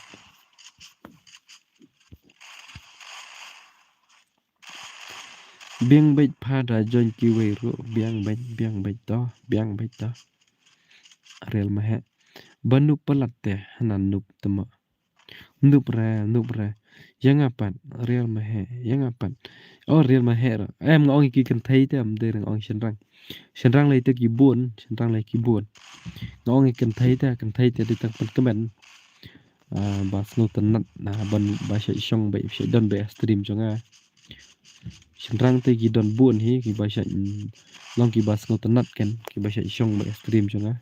Biang beit pha da join kiwei ruh, biang beit, biang beit to, biang beit to. Real ma he. Ba nup palat te, hana nup te mo. Nup re, nup re. Ïa nga pat, real ma he, ïa nga pat. Oh, real ma he ruh. Em nga ong ki kynthei te, ym dei re nga ong shynrang. Shynrang lei te ki bun, shynrang lei ki bun. Nga ong ki kynthei te, kynthei te dei tang pynkmen. Ah, ba sngewtynnat, na ban ba shait shong ba shait don ba stream jong nga. Shynrang te ki don bun hi, ki ba shait, mm, long ki ba sngewtynnat ken, ki ba shait shong ba stream jong nga.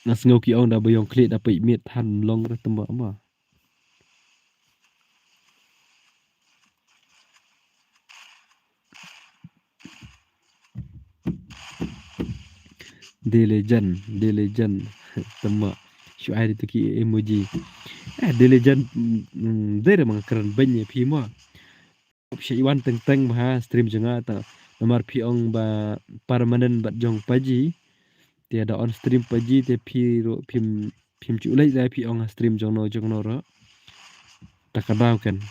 Nga sngew ki ong da ba ïong khlieh da peit miet than long re te mo ma. Dei legend, dei legend. Te mo. Shu ai ri tu ki emoji. Eh, dei legend, mm, mm, dei re ma nga kren beiñ ïa phi mo. Shu wan teng teng ba ha stream jong nga ta. Namar phi ong ba permanent bad jong paji. Te da on stream paji te phi ruh phim, phim ju leit da phi ong ha stream jong no jong no ruh. Ta ka daw ken.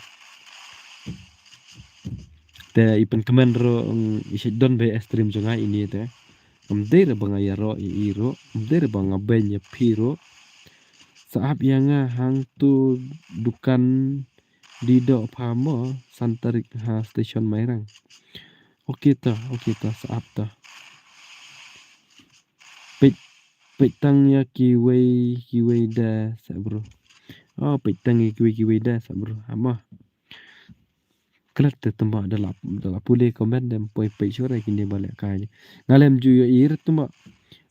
Te i pynkmen ruh, mm, i shait don ba stream jong nga ine te. Ym dei re ba nga ïaroh ïa i ruh, ym dei re ba nga beiñ ïa phi ruh. Sa ap ïa nga hangtu dukan Di doh pha mo, san tarik ha station Mairang. Ok ta, ok ta, sa ap ta. Peit, peit tang ïa kiwei, kiwei da sa bro. Oh, peit tang ïa kiwei, kiwei da sa bro. Ama. Klet te tymba da la, da la pule comment dem poi peit shuh re kine ba lehkai. Nga lem ju ïohi re tymba.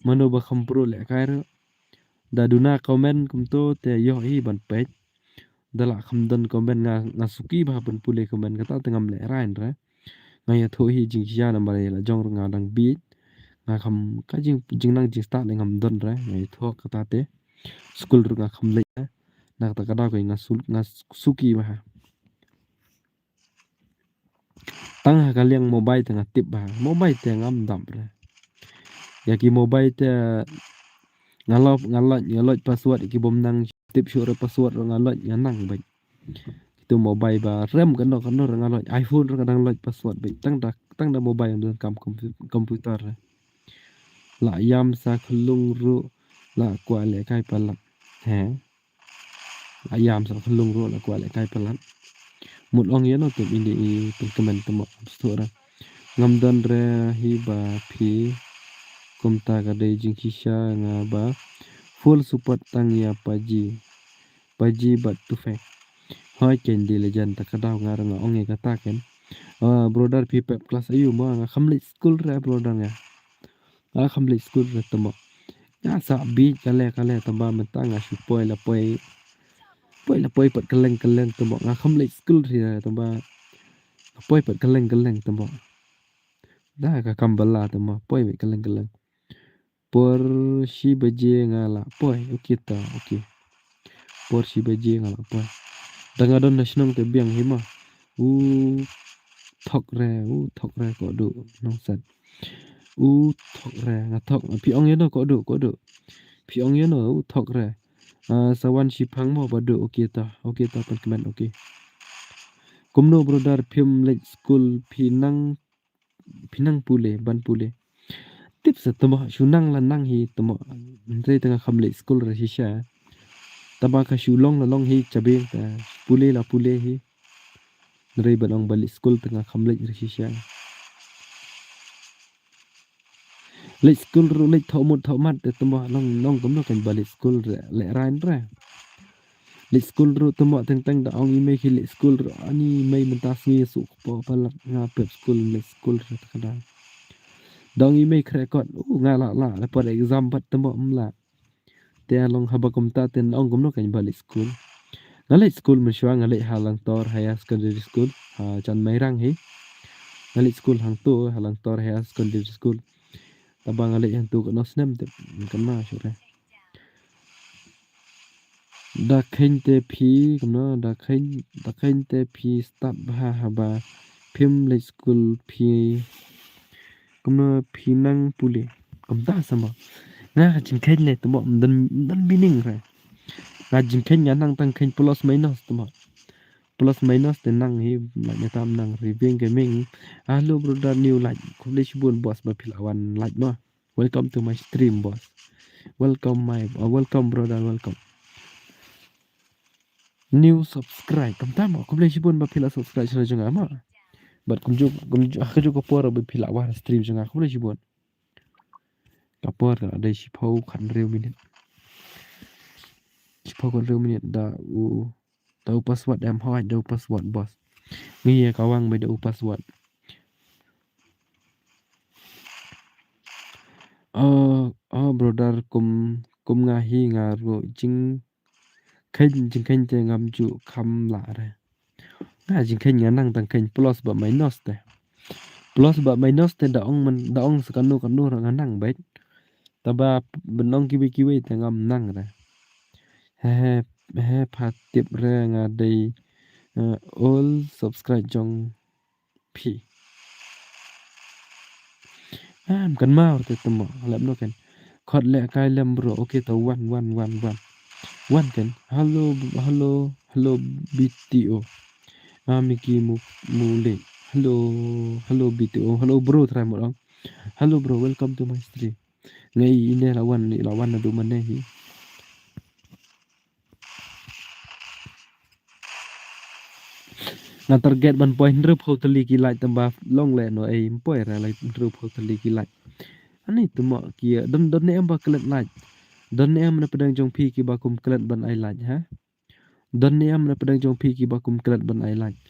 Mano ba kham pro lehkai re. Da duna comment kumto te ïohi ban peit. Da la kham don comment nga, nga suki ba ban pule comment kata te ngam lehrain re. Nga ïathuh hi jingshisha namar ïa la jong ruh nga dang bieit. Nga kham ka jing, jingnang jingstad ne ngam don re. Nga ïathuh kata te. Skul ruh nga kham leit re. Na kata ka daw ka nga su, nga suki ba ha. Tang ha ka liang mobile te nga tip ba. Mobile te ngam dap re. Ïa ki mobile te nga lop, nga loit, nga loit password ïa ki bym nang tip shuh re password re nga loit nga nang beit. Kitu mobile ba rem kano kano re nga loit. iPhone re nga dang loit password beit. Tang da, tang da mobile ngam don kam kompu-, computer re. La ïam sa khlung ruh la kwah lehkai palat. He. La ïam sa khlung ruh la kwah lehkai palat. Mut ong ïa no te ine i pynkmen te mo sdang re. Ngam don re hi ba phi. Kumta ka dei jingshisha nga ba. Full support tang ïa paji. Paji bad Tufek. Hoi Candy Legend, ta ka daw nga ruh nga ong ïa kata ken. Ah, brother, phi pep klas aiu mo? Nga kham leit skul re brother nga. Nga kham leit skul re tymmo. Nga sa bit kale kale tymba mynta nga shu poi la poi. Poi la poi pat kylleng kylleng tymmo. Nga kham leit skul re tymba. Poi pat kylleng kylleng tymmo. Da ka kam bala tymmo. Poi pat kylleng kylleng. Por shi baje nga la poi. Okay ta, okay. Por shi baje nga la poi. Da nga don na shnong te biang hi ma. U thok re, u thok re kodu nongset. U thok re, nga thok. Phi ong ïano kodu, kodu. Phi ong ïano u thok re. Ah, sa wan shiphang mo ba du, okay ta, okay ta, pynkmen, okay. Kumno brother, phim leit skul, phi nang phi nang pule, ban pule. Tip sa tymmo, shu nang la nang hi tymmo. Hynrei te nga kham leit skul re shisha. Taba ka shu long la long hi chabieng ta pule la pule hi. Hynrei ban ong ba leit skul te nga kham leit re shisha. Leit skul ruh leit thoh mut thoh mat te tymmo long long kumno kan ba leit skul re leh rain re. Leit skul ruh tymmo teng teng da ong i mei ki leit skul ruh ani mei mynta sngi suk po palat nga pep skul leit skul re ta ka daw. Da ong i mei kre kot u nga la la la pat exam pat tymmo mla. Te long haba kumta te ong kumno kan ba leit skul. Nga leit skul mynshuwa nga leit ha Langtor Higher Secondary School ha Jan Mairang hi. Nga leit skul hangto ha Langtor Higher Secondary School. Taba nga leit hangto kano snem te kan ma shu re. Da kheiñ te phi kumno da kheiñ da kheiñ te phi stad bha haba phim leit skul phi kumno phi nang pule. Kumta sa mo. Nga ka jingkheiñ ne tymmo mdan mdan bining re. Nga jingkheiñ nga nang tang kheiñ plus minus tymmo. Plus minus te nang hi lait ne tam nang reving gaming. Hello brother new light. Khublei shibun boss ba phi la wan light mo. Welcome to my stream boss. Welcome my uh, welcome brother welcome. New subscribe. Kam tam khublei shibun ba phi la subscribe channel jong nga ma. But kumjuh kumjuh ha kajuh ka por ba phi la wan stream jong nga khublei shibun. Ka por ka dei shiphew khathynriew minit. Shiphew khathynriew minit da u da u password em hoi da u password boss. Ngi ïa ka wang ba da u password. Oh, oh brother kum kum nga hi nga ruh jing kheiñ jingkheiñ te ngam ju kham lah re. Nga jingkheiñ nga nang tang kheiñ plus ba minus te. Plus ba minus te da ong man da ong sa kano kano ra nga nang bait. Taba benong kiwei kiwei te ngam nang re. He he he pha tip re nga dei eh, all subscribe jong phi. Am kan mau te temo lem no ken. Khot le kai lem bro. Okay to wan wan wan wan. Wan ken. Hello hello hello B T O. Ami ki mu mu le. Hello hello B T O. Hello bro trai mo dong. Hello bro welcome to my stream. Ngai ine la wan ni la wan na du mane hi. Nga target ban poi hynriewphew tylli ki like tang ba long leh no ei ym poi re like hynriewphew tylli ki like. Ani temo ki don don ne em ba klet like. Don ne em na pdeng jong phi ki ba kum klet ban ai like ha. Don ne em na pdeng jong phi ki ba kum klet ban ai like.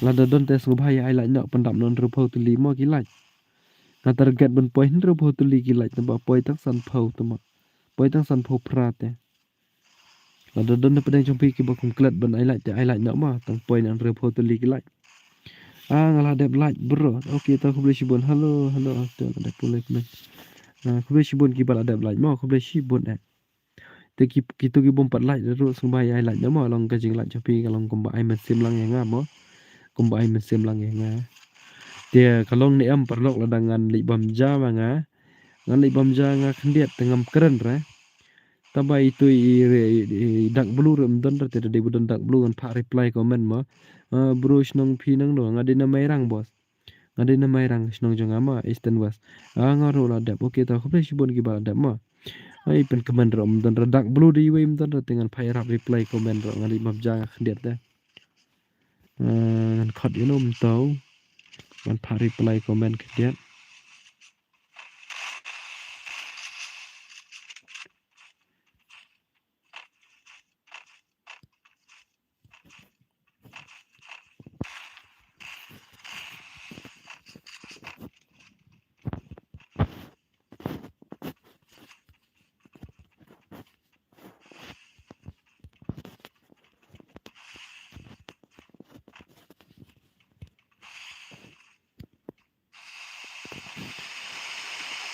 Lada don te sngewbha ïa ai like noh pyndap noh hynriewphew tylli mo ki like. Nga target ban poi hynriewphew tylli ki like tang ba poi tang sanphew temo. Poi tang sanphew phra te. Lada don na pdeng jong phi ki ba kum klet ban ai like te ai like noh ma tang poi na hynriewphew tylli ki like. Ah nga la dep like bro. Okay ta khublei shibun. Hello hello. Te la dep pule kmen. Ah khublei shibun ki ba la dep like ma khublei shibun eh. Te ki kito ki bym pat like ruh sngewbha ai like noh ma long ka jing like jong phi ka long kumba ai mynsiem lang ïa nga ma. Kumba ai mynsiem lang ïa nga. Te ka long ne em paralok lada ngan leit bam ja ma nga. Ngan leit bam ja nga khyndiat te ngam kren re. Taba itu i re i dak blue re mdon re te dei budon dak blue ngan phah reply comment mo. Ah, bro shnong phi nang do nga dei na Mairang boss. Nga dei na Mairang shnong jong nga ma Eastern West. Ah, nga ruh la dep. Okay ta khublei shibun ki ba la dep ma. Ai pen comment ro mdon re dak blue dei wei mdon re te ngan phah rap reply comment ro nga dei bam ja nga khyndiat te. Ah, ngan khot ïa no mtau. Ngan phah reply comment khyndiat.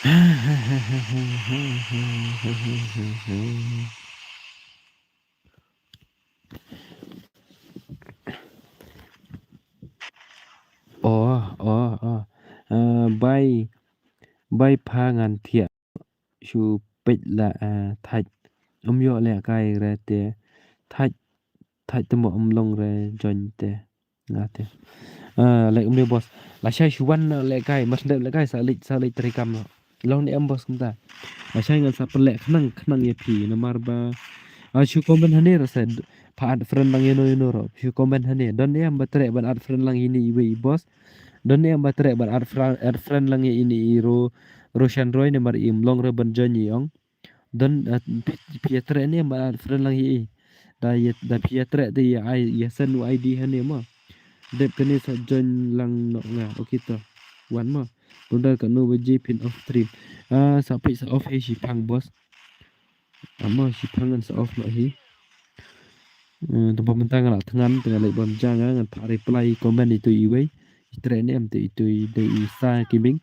Oh, oh, oh. Ah, bai, bai pha ngan thiah. Shu peit la, ah, thait. Um ïoh lehkai re te. Thait, thait te mo um long re join te. Nga te. Ah, like um ne boss. Lashai shu wan lehkai, mas dep lehkai sa leit, sa leit treikam noh. Long ne em boss kumta. Lashai ngan sa pynleh khnang, khnang ïa phi namar ba. Ah, shu comment hangne ra sa pha add friend lang ïano ïano ruh. Shu comment hangne. Don ne em ba treh ban add friend lang ïa ine iwei i boss. Don ne em ba treh ban add friend, add friend lang ïa ine i Ro, Roshan Roy namar im long re ban join i ong. Don, eh, phi, phi ïa treh ne em ban add friend lang ïa i. Da ïa, da phi ïa treh te ïa ai, ïa send u I D hangne mo. Dep kane sa join lang noh nga. Okay to. Wan mo. Brother katno baje phin off stream. Ah, sa peit sa off hi shiphang boss. Ah mo shiphang ngan sa off noh hi. Eh, te ba mynta nga la thngan te nga leit bam ja nga ngan phah reply comment itu iwei. I treh ne em te itu i dei i Sa Kiming.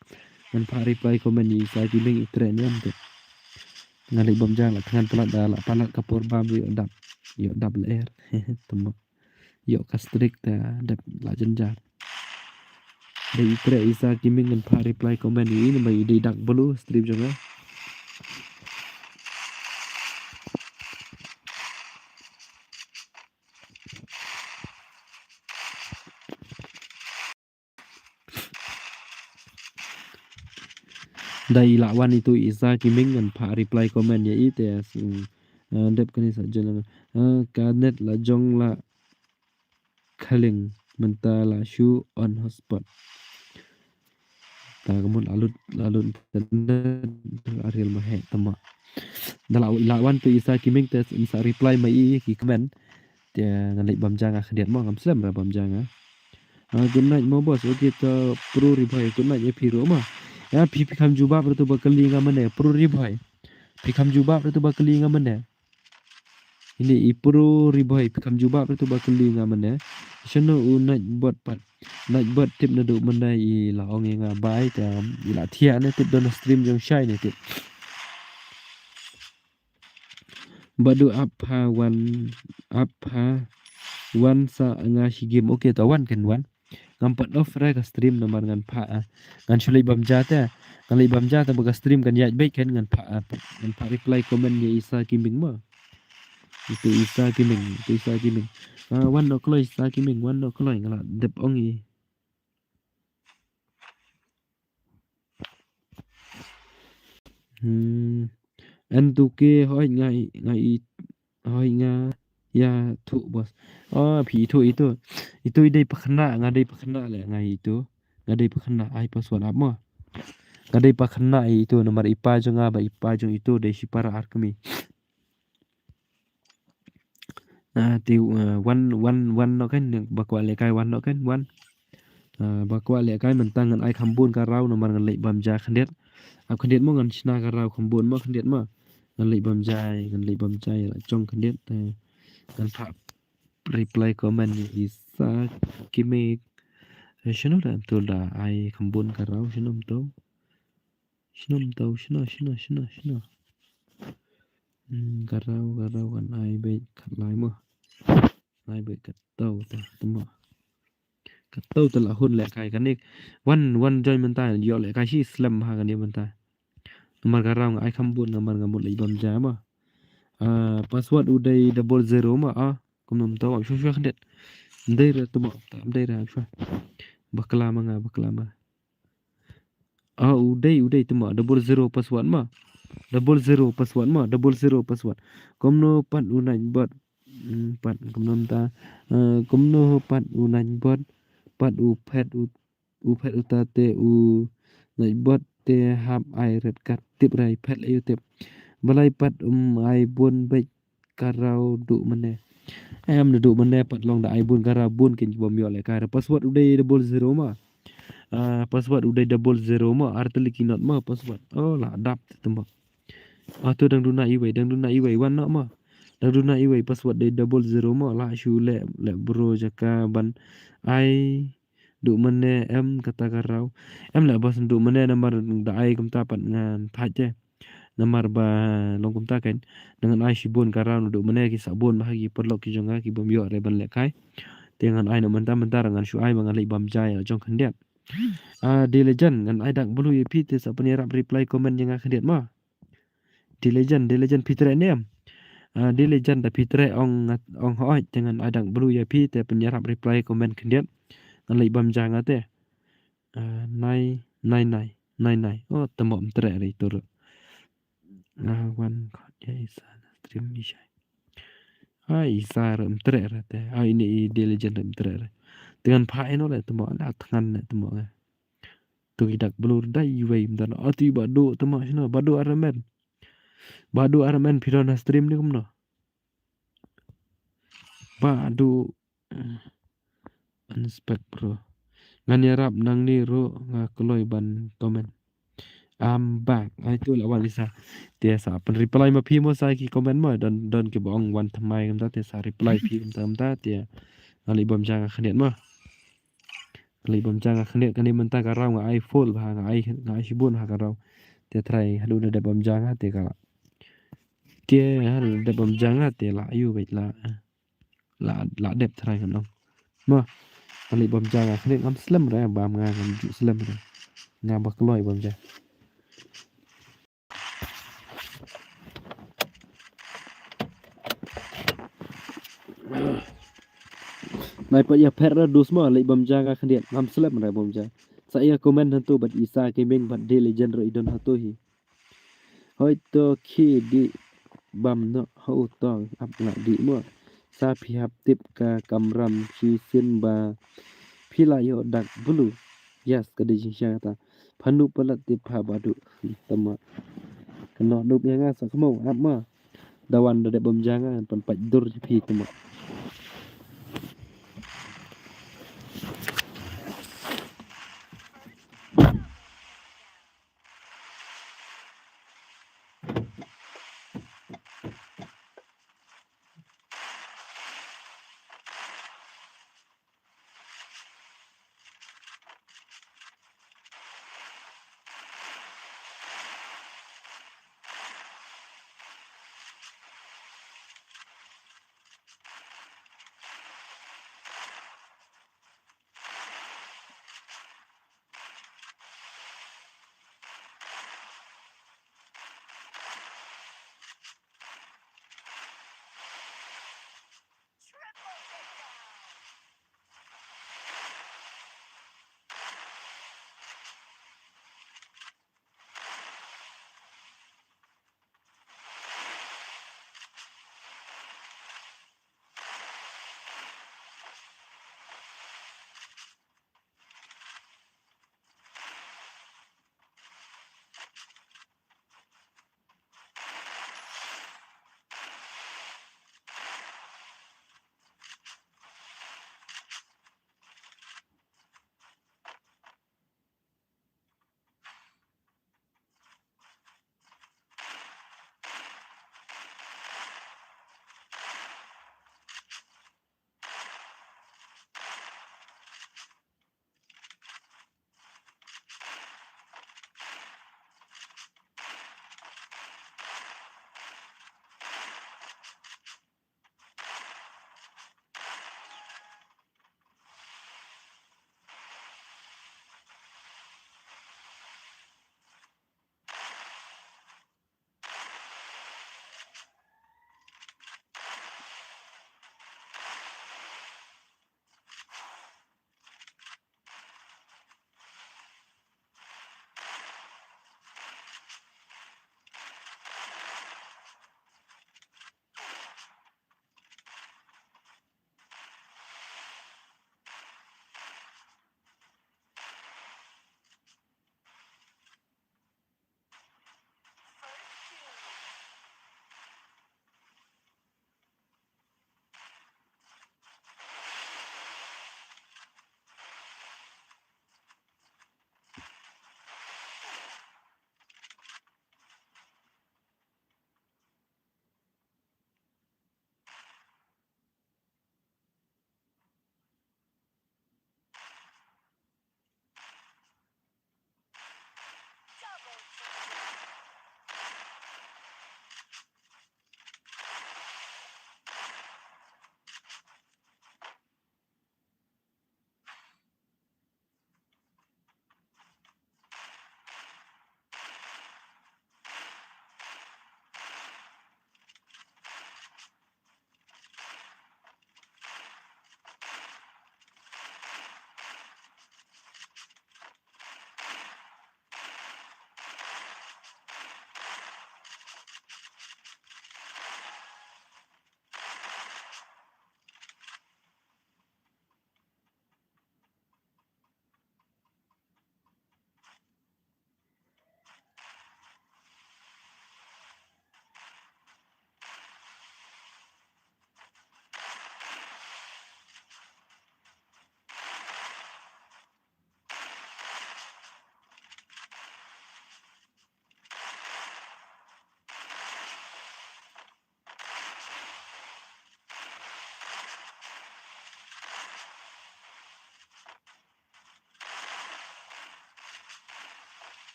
Ngan phah reply comment i Sa Kiming i treh ne em te. Nga leit bam ja la thngan palat da la palat ka por bam ïoh dap. Ïoh dap lyer. Te mo. Ïoh ka streak te dap la jynjar. Dei i treh i Sa Kiming ngan phah reply comment i namar i dei dak blu stream jong nga. Da i la wan itu i Sa Kiming ngan phah reply comment ïa i te, mm, eh, dep kane sa jan lang. Eh, ka net la jong la khaling mynta la shu on hotspot. Ta ka mut la lut, la lut internet la ril ma heh tama. Da la, la wan tu i Sa Kiming te in sa reply ma i ki comment. Te ngan leit bam ja nga khyndiat mo ngam slem ra bam ja nga. Ah, good night mo boss. Okay to Pro Ribhoi. Good night ïa phi ruh mo. Ïa phi phi kham jubab ruh tu ba kylli nga mane Pro Ribhoi. Phi kham jubab ruh tu ba kylli nga mane. Ini i Pro Ribhoi phi kham jubab ruh tu ba kylli nga mane. Shano u Nightbot pat. Nightbot tip naduh mynne i la ong ïa nga bai te i la thiah ne tip don stream jong shai ne tip. Badu ap ha wan, ap ha wan sa nga shi game. Okay to wan ken wan. Ngam pat off re ka stream namar ngan phah, ah, ngan shu leit bam ja te. Ngan leit bam ja te ba ka stream kan ïaid beit ken ngan phah, ah, ngan phah reply comment ïa i Sa Kiming mo. Itu i Sa Kiming, itu i Sa Kiming. Ah, wan noh kloi Sa Kiming, wan noh kloi nga la dep ong i. Hmm. En tu ke hoi nga i, nga i, hoi nga ïa tu boss. Oh, phi itu, itu. Itu i dei pakhynnah, nga dei pakhynnah le nga itu. Nga dei pakhynnah ai password ap mo. Nga dei pakhynnah i itu namar i pa jong nga bad i pa jong itu dei shipara ar kmie. Ah, te, ah, wan, wan, wan noh kan, ba kwah lehkai wan noh kan, wan. Ah, ba kwah lehkai mynta ngan ai kham bun ka raw namar ngan leit bam ja khyndiat. Ap khyndiat mo ngan shna ka raw kham bun mo khyndiat mo. Ngan leit bam ja, ngan leit bam ja la jong khyndiat. Eh, ngan phah reply comment ïa i Sa Kiming. Eh, shano da tu da ai kham bun ka raw shano to. Shano to, shano, shano, shano, shano. Hmm, ka raw, ka raw kan ai beit khatlai mo. Ai beit kato ta, tama. Kato ta la hun lehkai kane. Wan, wan join mynta, ïoh lehkai shi slem ha kane mynta. Namar ka raw nga ai kham bun, namar nga mut leit bam ja mo. Ah, password u dei double zero mo, ah. Kumno mynta, ap shwa shwa khyndiat. Dei re tama, ta dei re ap shwa. Bakla ma nga, bakla ma. Ah, u dei, u dei tama, double zero password ma. Double zero password ma, double zero password. Kumno pat u Nightbot. Hmm, pat kumno mynta. Eh, kumno pat u Nightbot. Pat u phet u, u phet uta te u Nightbot te hap ai red card tip rai phet ayu tip. Balei pat um ai bun beit ka raw duh mynne. Em, duh mynne pat long da ai bun ka raw bun kin bym ïoh lehkai re. Password u dei double zero ma. Ah, password u dei double zero ma. Ar tylli ki not ma password. Oh, la dap te tama. Ah, to dang duna iwei, dang duna iwei, wan noh ma. Dang duna iwei, password dei double zero ma. La shu leh, leh bro jaka ban ai Duh mane em kata ka raw. Em leh bos, duh mane namar da ai kumta pat ngan thait te. Namar ba long kumta kan. Ngan ai shibun ka raw, duh mane ki sah bun bha ki paralok ki jong nga ki bym ïoh re ban lehkai. Te ngan ai na mynta mynta ngan shu ai ba ngan leit bam ja ïa la jong khyndiat. Ah, Diligent, ngan ai dak blue ïa phi te sa pynïarap reply comment ïa nga khyndiat mo. Diligent, Diligent phi treh ne em? Ah, Diligent da phi treh ong, ong hooid te ngan ai dak blue ïa phi te pynïarap reply comment khyndiat. Ngan leit bam ja nga te. Ah, nai, nai, nai, nai, nai. Oh, te mo ym treh re tur. Ah, wan khot ïa isa na stream i shai. Ai, isa re ym treh re te. Ai, ine i Diligent re ym treh re. Te ngan phah ino le te mo, la thngan le te mo. Tu ki dak blue dai iwei mynta. Atu i Badu te mo shano. Badu Aramen. Badu Aramen phi don ha stream ne kumno? Badu, mm, unspec bro. Ngan ïarap nangne ruh nga kloi ban comment. I'm back. Ai tu la wan isa. Te sa pyn reply ma phi mo sa ki comment mo. Don, don kiba ong wan thymmai kumta te sa reply phi kumta kumta te. Ngan leit bam ja nga khyndiat mo. Ngan leit bam ja nga khyndiat, kane mynta ka raw nga ai full bha, nga ai, nga ai shibun ha ka raw. Te trai haduh da dep bam ja nga te ka la. Te haduh da dep bam ja nga te la ïoh beit la. La, la dep trai ngan ong. Mo, ngan leit bam ja nga khyndiat, ngam slem re, bam nga ngam ju slem re. Nga ba kloi bam ja. Nai pat ïa pher ra dus mo, leit bam ja nga khyndiat, ngam slem re bam ja. Sa ïa comment hangto bad isa Gaming bad Diligent ruh i don hangto hi. Hoi to khie dih bam noh ho to ap nga dih mo. Sa phi hap tip ka kamram shisien ba phi la ïoh dak blue. Yes, ka dei jingshisha kata. Phanu palat tip ha Badu. Tama. Kano nup ïa nga sa khmo ap ma. Da wan da dep bam ja nga ngan pynpait dur ïa phi tama.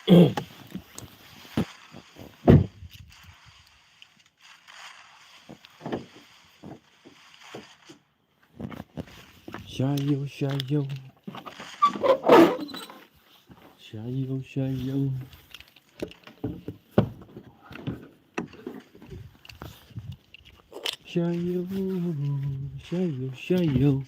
Shaïew, shaïew. Shaïew, shaïew. Shaïew, shaïew, shaïew.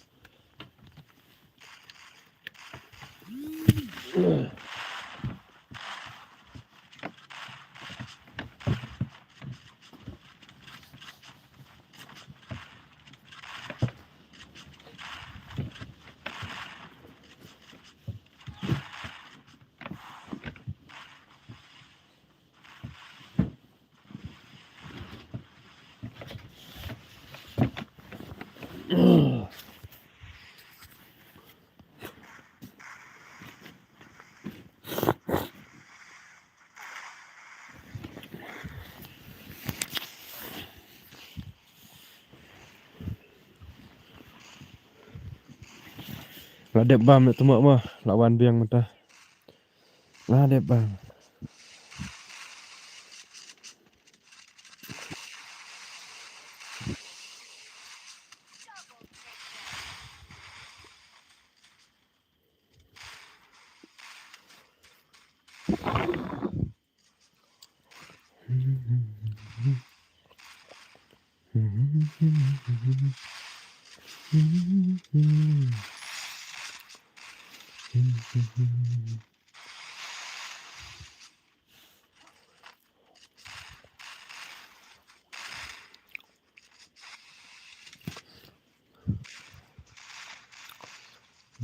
La dep bam ne temo mo, la wan biang mynta. La dep bam.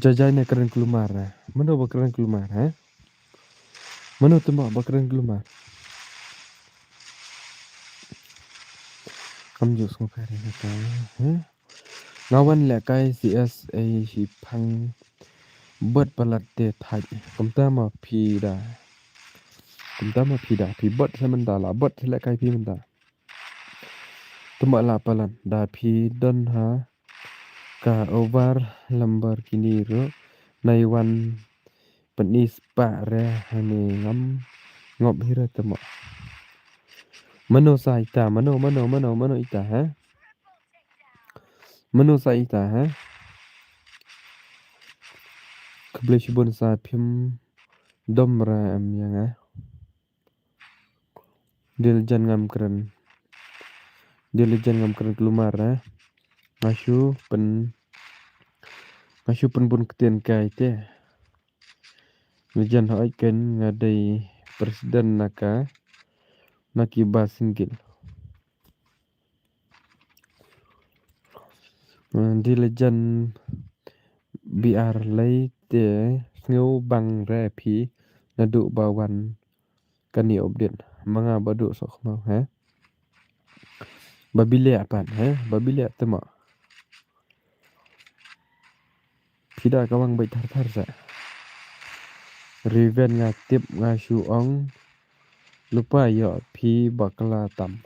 Jajai ne kren kulmar, eh. Mano ba kren kulmar, eh? Mano temo ba kren kulmar? Kam ju sngewkha ri na ka, eh? Nga wan lehkai C S A shi phang bot palat te thait. Kumta ma phi da. Kumta ma phi da. Phi bot se mynta la. Bot se lehkai phi mynta. Temo la palat da phi don ha ka over Lamborghini ruh. Nai wan pyni spah re hane ngam ngop hi re temo. Mano sa ita, mano, mano, mano, mano ita, ha? Mano sa ita, ha? Khublei shibun sa phim dom re em ïa nga. Dei la jan ngam kren. Dei la jan ngam kren kulmar, eh. Nga shu pyn, nga shu pynbun ktien kai te. La jan hooid ken nga dei president na ka, na ki ba single. Dei la jan B R lei te sngew bang re phi naduh ba wan kane update. Ma nga ba duh soh khmaw, ha? Ba bi leh pat, ha? Ba bi leh temo. Phi da ka wang beit thar thar sa. Riven nga tip nga shu ong. Lypa ïoh phi bakla tam.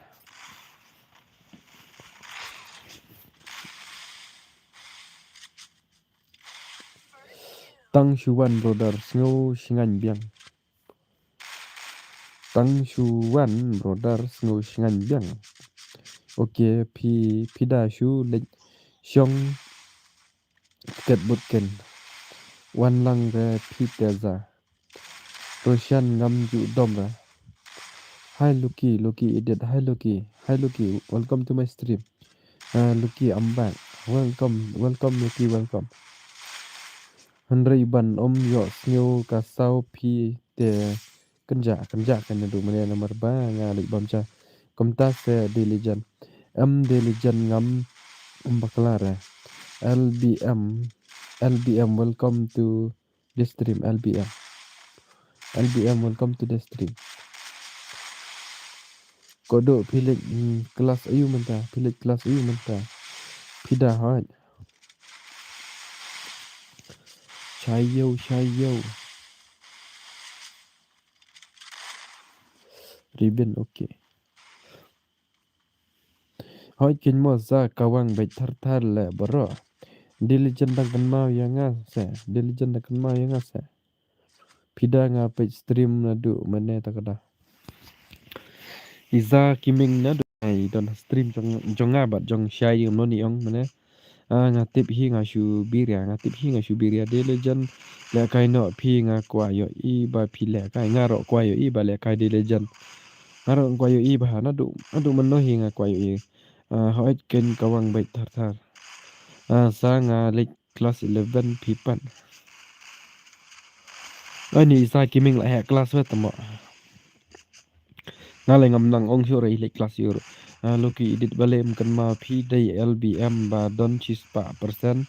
Tang shu wan brother sngew shngain biang. Tang shu wan brother sngew shngain biang. Okay, phi, phi da shu leit shong tiket booth ken. Wan lang re phi te za. Roshan ngam ju dom re. Hi Lucky, Lucky Idiot. Hi Lucky. Hi Lucky. Welcome to my stream. Ah, Lucky, I'm back. Welcome, welcome Lucky, welcome. Hynrei ban ym ïoh sngew ka saw phi te kynjah, kynjah ka naduh mynne namar ba nga leit bam ja. Kumta se Dei la jan. Em Dei la jan ngam, em bakla re. L B M, L B M, welcome to the stream, L B M. L B M, welcome to the stream. Kodo phi leit, hmm, class aïu mynta, phi leit class aïu mynta. Phi da hooid. Shaïew, shaïew. Ribbon, okay. Hooid ken mo sa ka wang beit thar thar le bro. Dei la jan dang kynmaw ïa nga se. Dei la jan dang kynmaw ïa nga se. P Phi da nga peit stream naduh mynne ta ka da. Iza Kiming naduh. Ai, don stream jong, jong nga bad jong Shai Yum Noni ong mynne. Ah, nga tip hi nga shu biria, nga tip hi nga shu biria. Dei Legend lehkai noh phi, nga kwah ïohi ba phi lehkai, nga ruh kwah ïohi ba lehkai Dei Legend. Nga ruh kwah ïohi ba naduh, naduh mynno hi nga kwah ïohi. Ah, hooid ken kawang beit thar thar. Ah, sa nga leit class eleven phi pat. Ani Iza Kiming la heh class wei tamo. Nga leh ngam nang ong shuh re i leh class ïa u. Ah, Lucky Edit balei ym kynmaw phi dei L B M ba don shispah percent.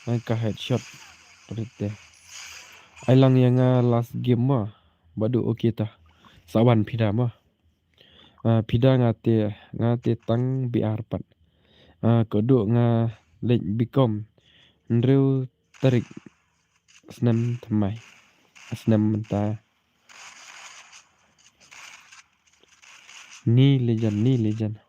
Ah, ka headshot. Rite. Ai lang ïa nga last game mo. Badu okay ta. Sa wan phi da mo. Ah, phi da nga te, nga te tang B R pat. Ah, ka du nga leh bikom. Hynriew tarik snem thymmai. Snem mynta. Ni Legend, ni Legend.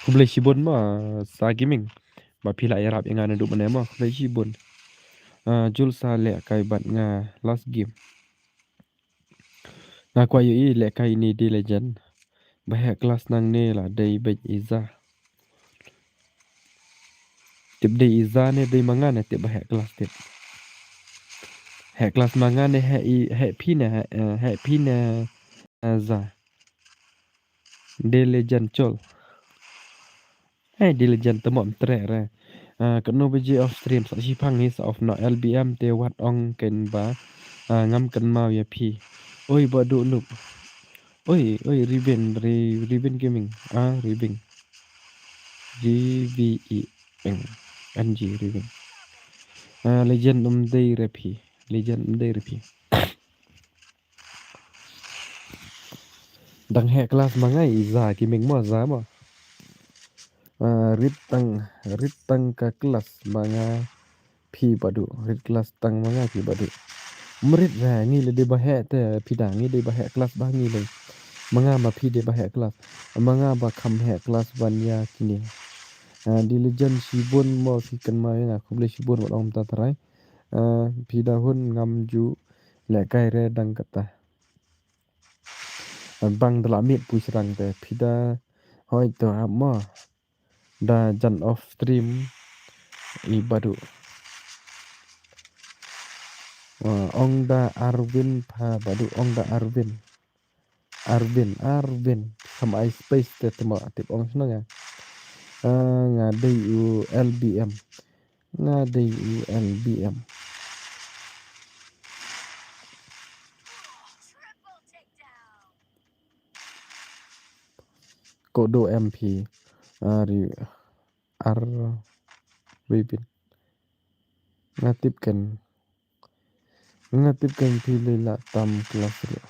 Khublei shibun mo, Sa Gaming. Ba phi la ïarap ïa nga naduh mynne mo, khublei shibun. Ah, Jul sa lehkai bad nga last game. Nga kwah ïohi lehkai ine Dei Legend. Ba heh class nangne la dei beit Iza. Tip dei Iza ne dei ma nga ne tip ba heh class tip. Heh class ma nga ne heh i, heh phi ne, heh, eh, heh phi ne, eh, Za. Dei Legend chol. Hei, Dei Legend te mo ym treh re. Ah, katno baje off stream, sa shipang hi sa off noh L B M te wat ong ken ba. Ah, ngam kynmaw ïa phi. Oi, ba du nup. Oi, oi, Ribin, Ri-, Ribin Gaming. Ah, Ribin. G V E N G, Ribin. Ah, Legend ym dei re phi. Legend ym dei re phi. Dang heh class ma nga Iza Gaming mo Za mo. Ah, rit tang, rit tang ka class ma nga phi badu. Rit class tang ma nga phi badu. Mrit ra ngi le dei ba heh te phi da ngi dei ba heh class ba ngi le. Ma nga ma phi dei ba heh class. Ma nga ba kham heh class ban ïa kine. Ah, Dei Legend shibun mo phi kynmaw ïa nga khublei shibun wat ong ta trai. Ah, phi da hun ngam ju lehkai re dang kata. Bang da la miet pui srang te phi da hoi to ap mo. Da jan off stream i badu. Ah, ong da Arvin pha badu ong da Arvin. Arvin, Arvin. Kham ai space te temo tip ong shnong ya. Ah, nga dei u L B M. Nga dei u L B M. Ko do M P. Ari ar ribin. Nga tip ken. Nga tip ken phi lei la tam class ruh.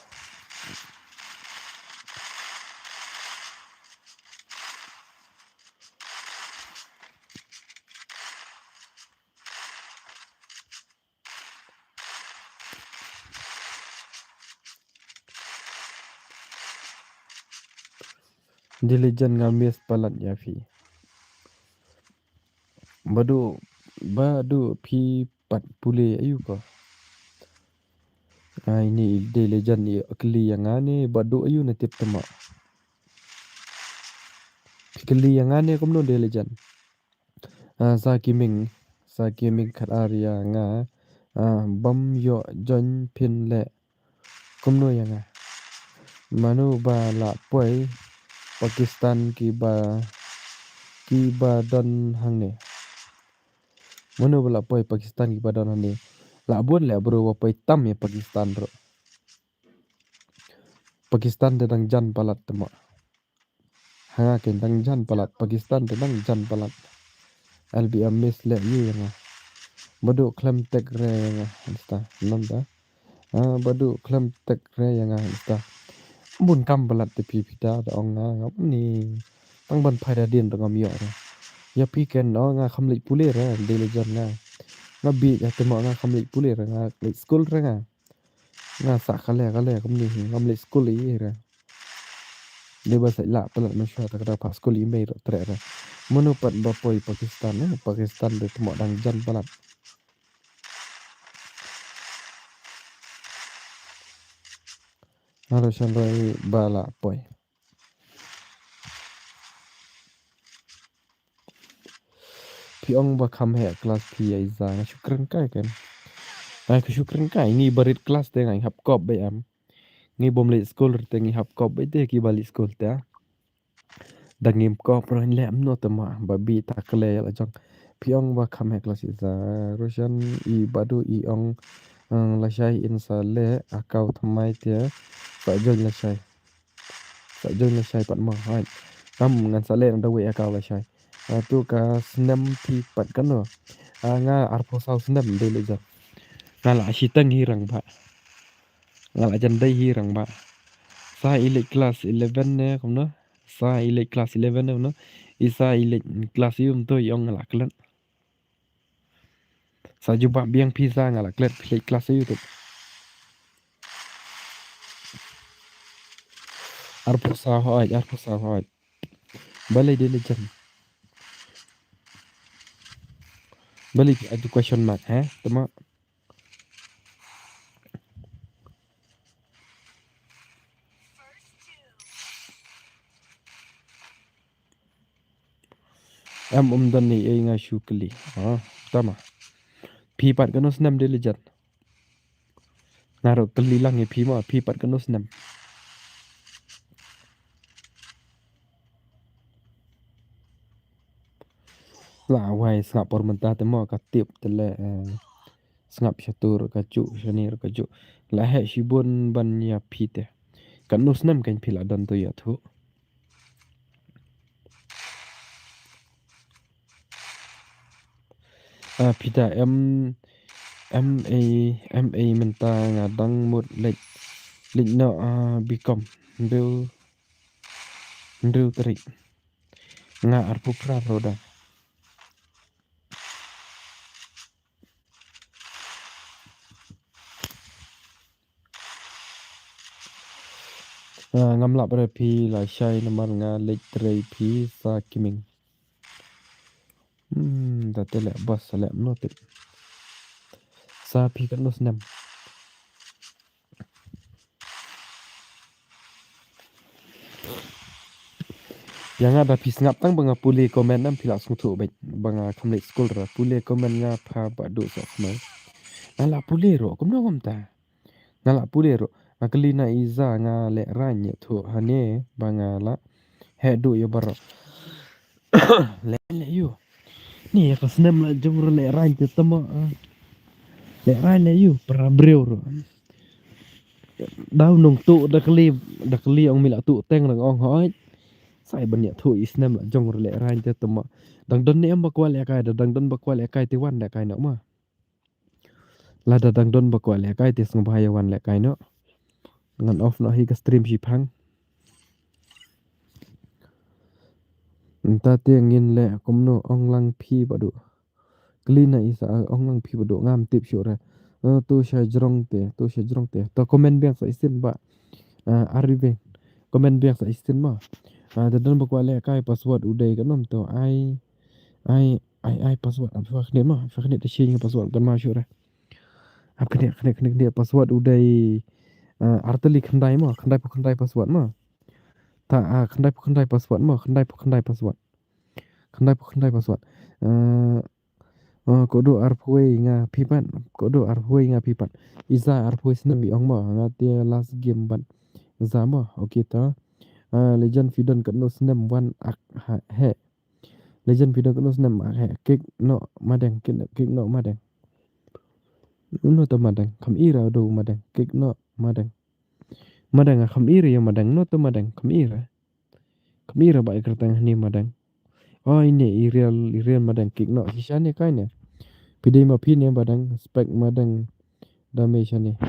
Dei Legend nga miss palat ïa phi. Badu, badu phi pat pule ayu ko. Ai ni Dei Legend i kylli ïa nga ne badu ayu ne tip temo. Phi kylli ïa nga ne kumno Dei Legend. Ah, Sa Gaming, Sa Gaming khat ar ïa nga, ah, bam ïoh join phin leh. Kumno ïa nga. Mano ba la poi Pakistan kiba, kiba don hangne. Mano ba la poi Pakistan kiba don hangne. La bun leh bro ba poi tam ïa Pakistan ruh. Pakistan te dang jan palat temo. Ha nga ken dang jan palat, Pakistan te dang jan palat. L B M miss leh ïa nga. Badu khlem tek re ïa nga, insta, nonta. Ah, badu khlem tek re ïa nga, insta. Bun kam palat te phi phi ta da ong nga, nga ni. Tang ban phai da dien da ngam ïoh re. Ïa phi ken, oh, nga kham leit pule re, Dei Legend nga. Nga bit ïa temo nga kham leit pule re, nga leit skul re nga. Nga sa kale kale kumne hi ngam leh skul i re. Dei ba sa lah palat mynshuwa ta ka daw phah skul i mei ruh treh re. Mano pat ba poi Pakistan, eh, Pakistan dei tmoh dang jan palat. Nga ruh shen ruh ba lah poi. Phi ong ba kham heh klas phi ïa i Za, nga shu kren kai kan. Ai, ka shu kren kai, ngi ba rit klas te ngi hap kop ba em. Ngi bym leit skul te ngi hap kop ba te ki ba leit skul te. Da ngim kop ruh leh mno te ma ba bi ta kle la jong. Phi ong ba kham heh klas i Za, Roshan i Badu i ong, eh, lashai in sa leh account thymmai te sa join lashai. Sa join lashai pat mo, hoi. Kam ngan sa leh na da wei account lashai. Ah, tu ka snem phi pat kano. Ah, nga arphew saw snem dei leit jan. Nga la shiteng hi rangbah. Nga la jan dei hi rangbah. Sa i leit klas eleven ne kumno. Sa i leit klas eleven ne kumno. I sa i leit klas ïum to i ong nga la klet. Sa jubab biang phi Za nga la klet phi leit klas ïu tu. Arphew saw hoi, arphew saw hoi. Balei dei leit jan. Balei ki aju question mark, ha? Tama. Em um don ni ei nga shu kylli. Ha, tama. Phi pat kano snem dei leit jan. Nga ruh kylli lang ïa phi ma, phi pat kano snem. La wai sngap por mynta te mo ka tip te le, eh, sngap shatur ka ju, shanir ka ju. La heh shibun ban ïa phi te. Kano snem kan phi la don to ïathuh. Ah, phi da em, em ei, em ei mynta nga dang mut leit, leit noh, ah, bikom. Hynriew, hynriew tarik. Nga arphew phra phew da. Ah, ngam lap re phi lashai namar nga leit trei phi sa kiming. Hmm, da te leh bos sa leh mano tip. Sa phi kano snem. Ïa nga da phi sngap tang ba nga pule comment nam phi la sngewthuh beit ba nga kham leit skul ra pule comment nga pha ba duh soh khmai. Nga la pule ruh kumno kumta. Nga la pule ruh nga kylli na i Za nga lehrain ïathuh hane ba nga la heh duh ïa baroh. Leh leh ïu. Ni ïa ka snem la jong ruh lehrain te tama. Lehrain leh ïu para briew ruh. Daw nongtuh da kali, da kali ong mi la tuh teng dang ong hoi. Sa i ban ïathuh i snem la jong ruh lehrain te tama. Dang don ne em ba kwah lehkai, da dang don ba kwah lehkai te wan lehkai noh ma. Lada dang don ba kwah lehkai te sngewbha ïa wan lehkai noh. Ngan off noh hi ka stream shiphang. Nta te ngin leh kumno ong lang phi ba duh. Kylli na i Za ong lang phi ba duh ngam tip shuh re. Eh, to sha jrong te, to sha jrong te. To comment biang sa isin ba. Ah, ari biang. Comment biang sa isin ma. Ah, da don ba kwah lehkai password u dei ka nom to ai, ai, ai, ai password. Ap shuwa khniat ma, shuwa khniat te shin password kan ma shuh re. Ap khniat, khniat, khniat, khniat password u dei, ah, artylli khyndai ma, khyndai phew khyndai password ma. Ta, ah, khyndai phew khyndai password ma, khyndai phew khyndai password. Khyndai phew khyndai password. Eh, eh, kodo arphew nga phi pat, kodo arphew nga phi pat. I Za arphew snem i ong ma, nga te last game ban. Za ma, okay ta. Ah, Legend phi don katno snem wan ak ha, he. Legend phi don katno snem ak he. Kik no madeng, kik, kik no madeng. No to madeng, kham ira do madeng, kik no madeng. Madeng a kham ira ïa madeng, no to madeng, kham ira. Kham ira ba i kyrteng hani madeng. Oh, ine i real, i real madeng kik no. Shisha ne kai ne. Phi dei ma phi ne madeng, spek madeng. Dame shane.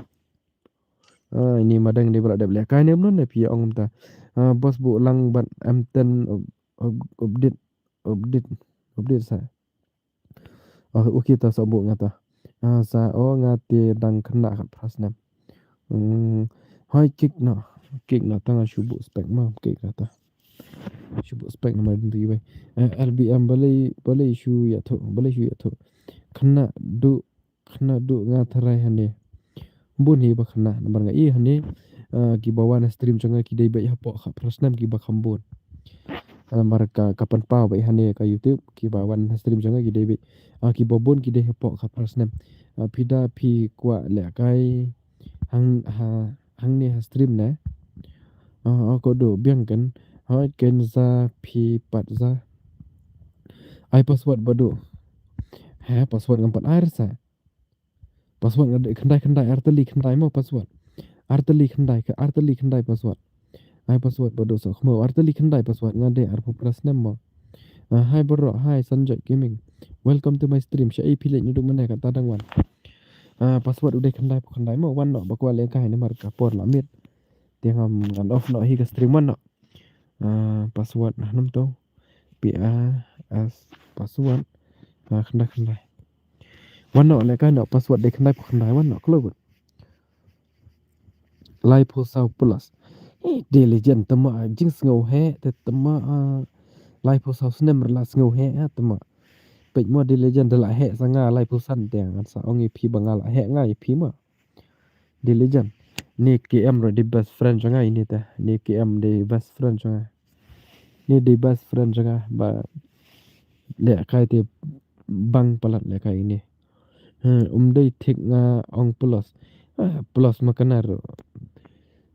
Ah, ini madeng dei ba la dep lehkai ne mno ne phi ong ta. Ah, bos bu lang ban M ten up-, up-, update, update, update sa. Oh, okay ta sa bu nga ta. Ah, sa o nga te dang khynnah khatphra snem. Hmm, hoi kik no. Kik na tang shu buh spek ma, kik na ta. Shu buh spek na ma dun tu iwei. Eh, L B M balei, balei shu ïathuh, balei shu ïathuh. Khynnah duh, khynnah duh nga tharai hangne. Bun hi ba khynnah, namar nga i hangne, eh, kiba wan ha stream jong nga ki dei beit hapoh khatphra snem kiba kham bun. Namar ka, ka pynpaw beit hangne ka YouTube, kiba wan ha stream jong nga ki dei beit. Ah, kiba bun ki dei hapoh khatphra snem. Ah, phi da phi kwah lehkai hang, ha, hangne ha stream ne. Ah, ko duh biang kan. Hoi ken za phi pat za. Ai password ba duh. Ha, password ngam pat ai sa. Password nga dei khyndai khyndai artylli khyndai mo password. Artylli khyndai, ka artylli khyndai password. Ai password ba duh sa khmo artylli khyndai password nga dei arphew phra snem mo. Ah, hi bro, hi Sanjay Gaming. Welcome to my stream. Sha i phi leit naduh mynne kata dang wan. Ah, password u dei khyndai phew khyndai mo, wan noh ba kwah lehkai namar ka por la miet. Te ngam ngan off noh hi ka stream wan noh. Ah, password na hnam to. P A S password. Ah, khyndai khyndai. Wan noh lehkai noh password dei khyndai phew khyndai wan noh kloi bud. Laiphew saw plus. Eh, dei legend tama jingsngew heh te tama, ah, laiphew saw snem re la sngew heh, ah, tama. Peit mo dei legend da la heh sa nga laiphew san te ngan sa ong ïa phi ba nga la heh nga ïa phi mo. Dei legend. Ni K M ruh dei best friend jong nga ini te. Ni K M dei best friend jong nga. Ni dei best friend jong nga ba lehkai te bang palat lehkai ini. Hmm, um dei thik nga ong plus. Ah, plus ma kane ruh.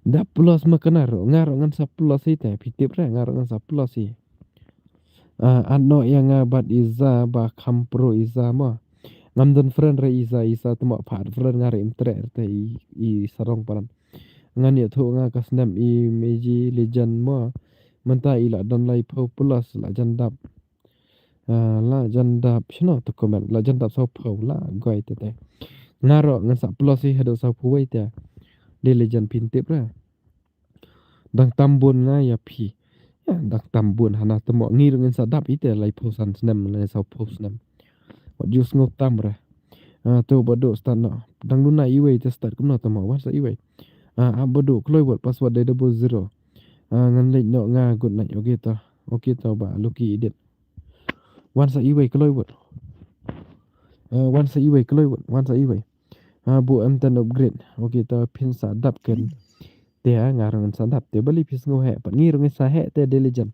Da plus ma kane ruh. Nga ruh ngan sa plus hi te. Phi tip re nga ruh ngan sa plus hi. Ah, add noh ïa nga bad Iza ba kham pro Iza ma. Ngam don friend re Iza, Iza tama pha add friend nga re im treh te i, i sarong palat. Ngan ïathuh nga ka snem i Meji legend ma. Mynta i la don laiphew plus la jan dap. Ah, la jan dap shano to comment la jan dap sawphew la goi te te. Nga ruh ngan sa plus hi haduh sawphew wei te. Dei legend phin tip re. Dang tam bun nga ïa phi. Ya, dang tam bun hana tama ngi ruh ngin sa dap ite laiphew san snem, lai sawphew snem. Wat ju sngew tam re. Ah, to ba duh start noh. Dang duna iwei te start kumno tama wan sa iwei. Ah, ah, ba duh kloi bud password dei double zero. Ah, ngan leit noh nga good night. Okay to. Okay to ba lucky edit. Wan sa iwei kloi bud. Ah, wan sa iwei kloi bud. Wan sa iwei. Ah, bu M ten upgrade. Okay to phin sa dap ken. Te ha nga ruh ngan sa dap te balei phi sngew heh pat ngi ruh ngi sa heh te dei legend.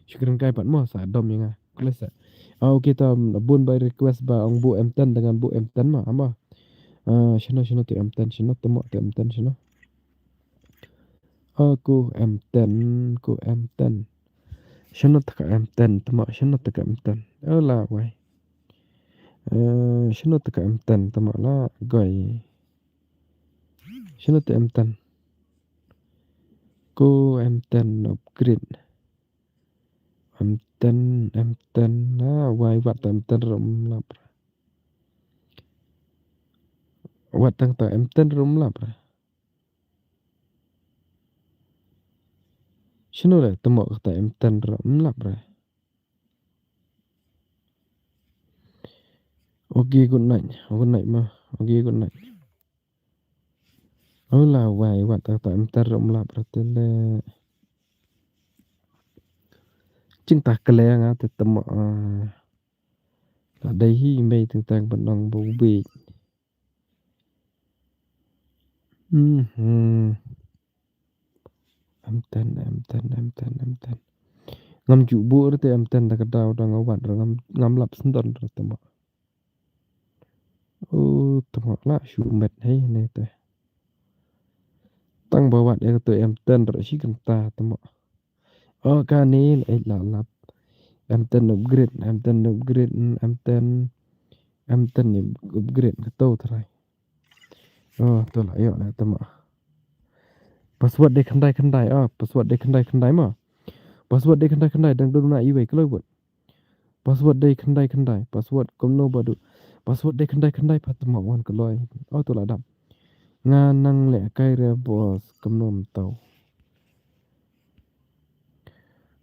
Shukran kai pat mo sa dom ïa nga. Kles sa. Ah, okay to bun ba request ba ong bu M ten dengan bu M ten ma ama. Ah, shano shano te M ten shano te mo te M ten shano. Ah, ku M ten, ku M ten. Shano te ka M ten te mo shano te ka M ten. Oh la wai. Eh, shano te ka M ten te mo la goi. Shano te M ten. Ko M ten upgrade. M ten, M ten, ah, wai wat ta M ten rum lap. Wat tang ta M ten rum lap. Shano le temo kata M ten rum lap. Okay, good night. Good night ma. Okay, good night. Ula wai wat ta ta em ter um lap ra te le. Jing ta kle nga te temo, ah, la dei hi mei teng teng ban ong bu bi. Mhm. Em ten, em ten, em ten, em ten. Ngam ju bu ra te em ten da ka daw da nga wat ra ngam, ngam lap sendon ra temo. Oh, temo la shu met hei ne te. Tang ba wat ïa kato em ten ra shi kynta temo. Oh, kane la, eh, la lap. Em ten upgrade, em ten upgrade, mm, em ten, em ten upgrade kato trai. Oh, to la ïoh la temo. Password dei khyndai khyndai, oh, password dei khyndai khyndai ma. Password dei khyndai khyndai dang duna iwei kloi bud. Password dei khyndai khyndai. Password kumno ba du. Password dei khyndai khyndai pat temo wan kloi. Oh, to la dap. Nga nang leh kai re boss kumno mtau.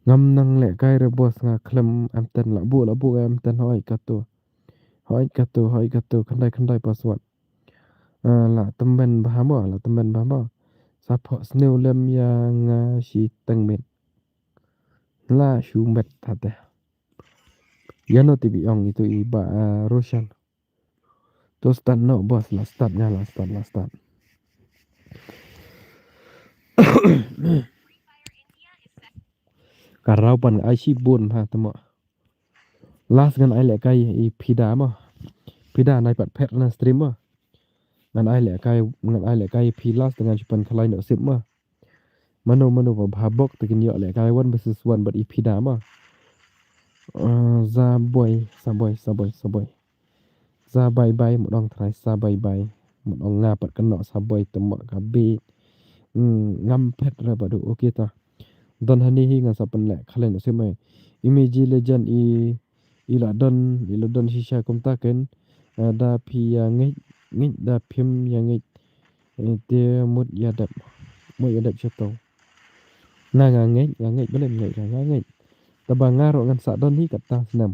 Ngam nang leh kai re boss nga khlem em ten la bu la bu em ten hoi kato. Hoi kato, hoi kato, khyndai khyndai password. Ah, la tymmen bha mo, la tymmen bha mo. Sa phoh sniew lem ïa nga shi teng miet. La shu met thate. Ïa no te bi ong itu i Bah, ah, Roshan. To start noh boss, la start nga, la start, la start. Ka raw pan ai shibun ha te mo. Last ngan ai lehkai i Pida mo. Pida nai pat phet na stream mo. Ngan ai lehkai, ngan ai lehkai i phi last te ngan shu pynkhalai noh sip mo. Mano mano ba bha bok te kin ïoh lehkai one versus one bad i Pida mo. Ah, za boi, sa boi, sa boi, sa boi. Sa bye bye, mut ong trai sa bye bye. Mut ong nga pat kynnoh sa boi te mo ka bit. Hmm, ngam phet re badu. Okay ta. Don hani hi ngan sa pynlehkhalai noh sip mai. I Meji Legend i, i la don, i la don shisha kumta ken. Eh, da phi ïa ngeit, ngeit da phim ïa ngeit. Eh, te mut ïa dep. Mut ïa dep shato. Nga nga ngeit, nga ngeit, balei ngeit, nga ngeit. Taba nga ruh ngan sa don hi kata snem.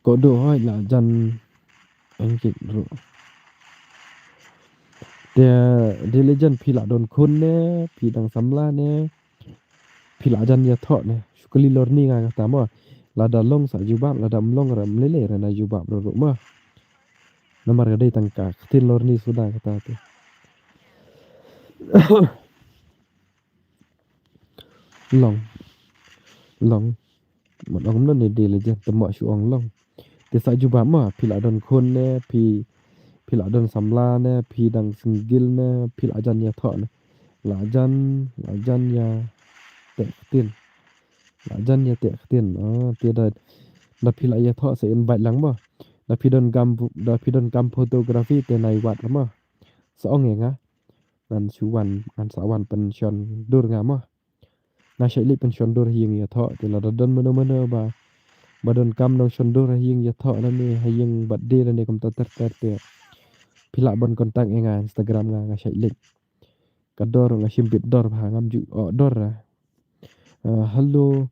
Ko du hoi la jan angkit ruh. Te di Legend phi la don khun ne, phi dang samla ne, phi la jan ïathoh ne. Shu kylli lorni nga kata mo. Lada long sa jubab, lada ym long re ym lei lei re na jubab ruh ruh mo. Namar ka dei tang ka ktien lorni suda kata te. Long. Long. Mut ong mano ne di Legend te mo shu ong long. Te sa jubab mo, phi la don khun ne, phi, phi la don samla ne, phi dang single ne, phi la jan ïathoh ne. La jan, la jan ïateh ktien. La jan ïateh ktien. Ah, te da, da phi la ïathoh sa invite lang mo. Da phi don kam, da phi don kam photography te nai wad mo. Sa ong ïa nga. Ngan shu wan, ngan sa wan pynshon dur nga mo. Nga shait leit pynshon dur ha ïing ïathoh, te lada don mano mano ba, ba don kam nongshon dur ha ïing ïathoh lane ha ïing birthday lane kumta ter ter te. Phi lah ban contact ïa nga Instagram nga, nga shait leit. Ka dor nga shim bit dor bha, ngam ju oh dor ra. Ah, hello,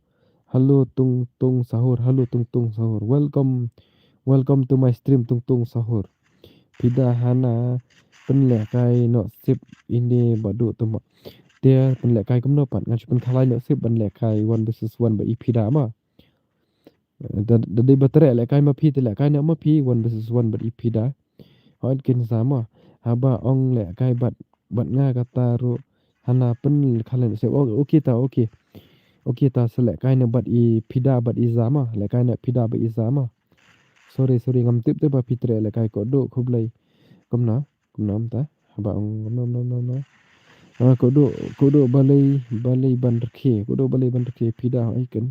hello Tung Tung Sahur, hello Tung Tung Sahur. Welcome, welcome to my stream Tung Tung Sahur. Phi da hana pynlehkai noh sip ine ba duh te mo. Te pynlehkai kumno pat, ngan shu pynkhalai noh sip ban lehkai one versus one bad i Phi da ma. Da, da dei ba treh lehkai ma phi te lehkai noh ma phi one versus one bad i Phi da. Hooid kin sa ma. Haba ong lehkai bad, bad nga kata ruh hana pynkhalai noh sip. Oh, okay ta, okay. Okay ta sa lehkai noh bad i Phi da bad i Za ma. Lehkai noh Phi da bad i Za ma. Sorry, sorry, ngam tip te ba phi treh lehkai, ko duh khublei. Kumno, kumno mynta. Haba ong kumno, kumno, kumno, kumno. Ah, ko duh, ko duh balei, balei ban rkhie, ko duh balei ban rkhie Phi da hooid kin.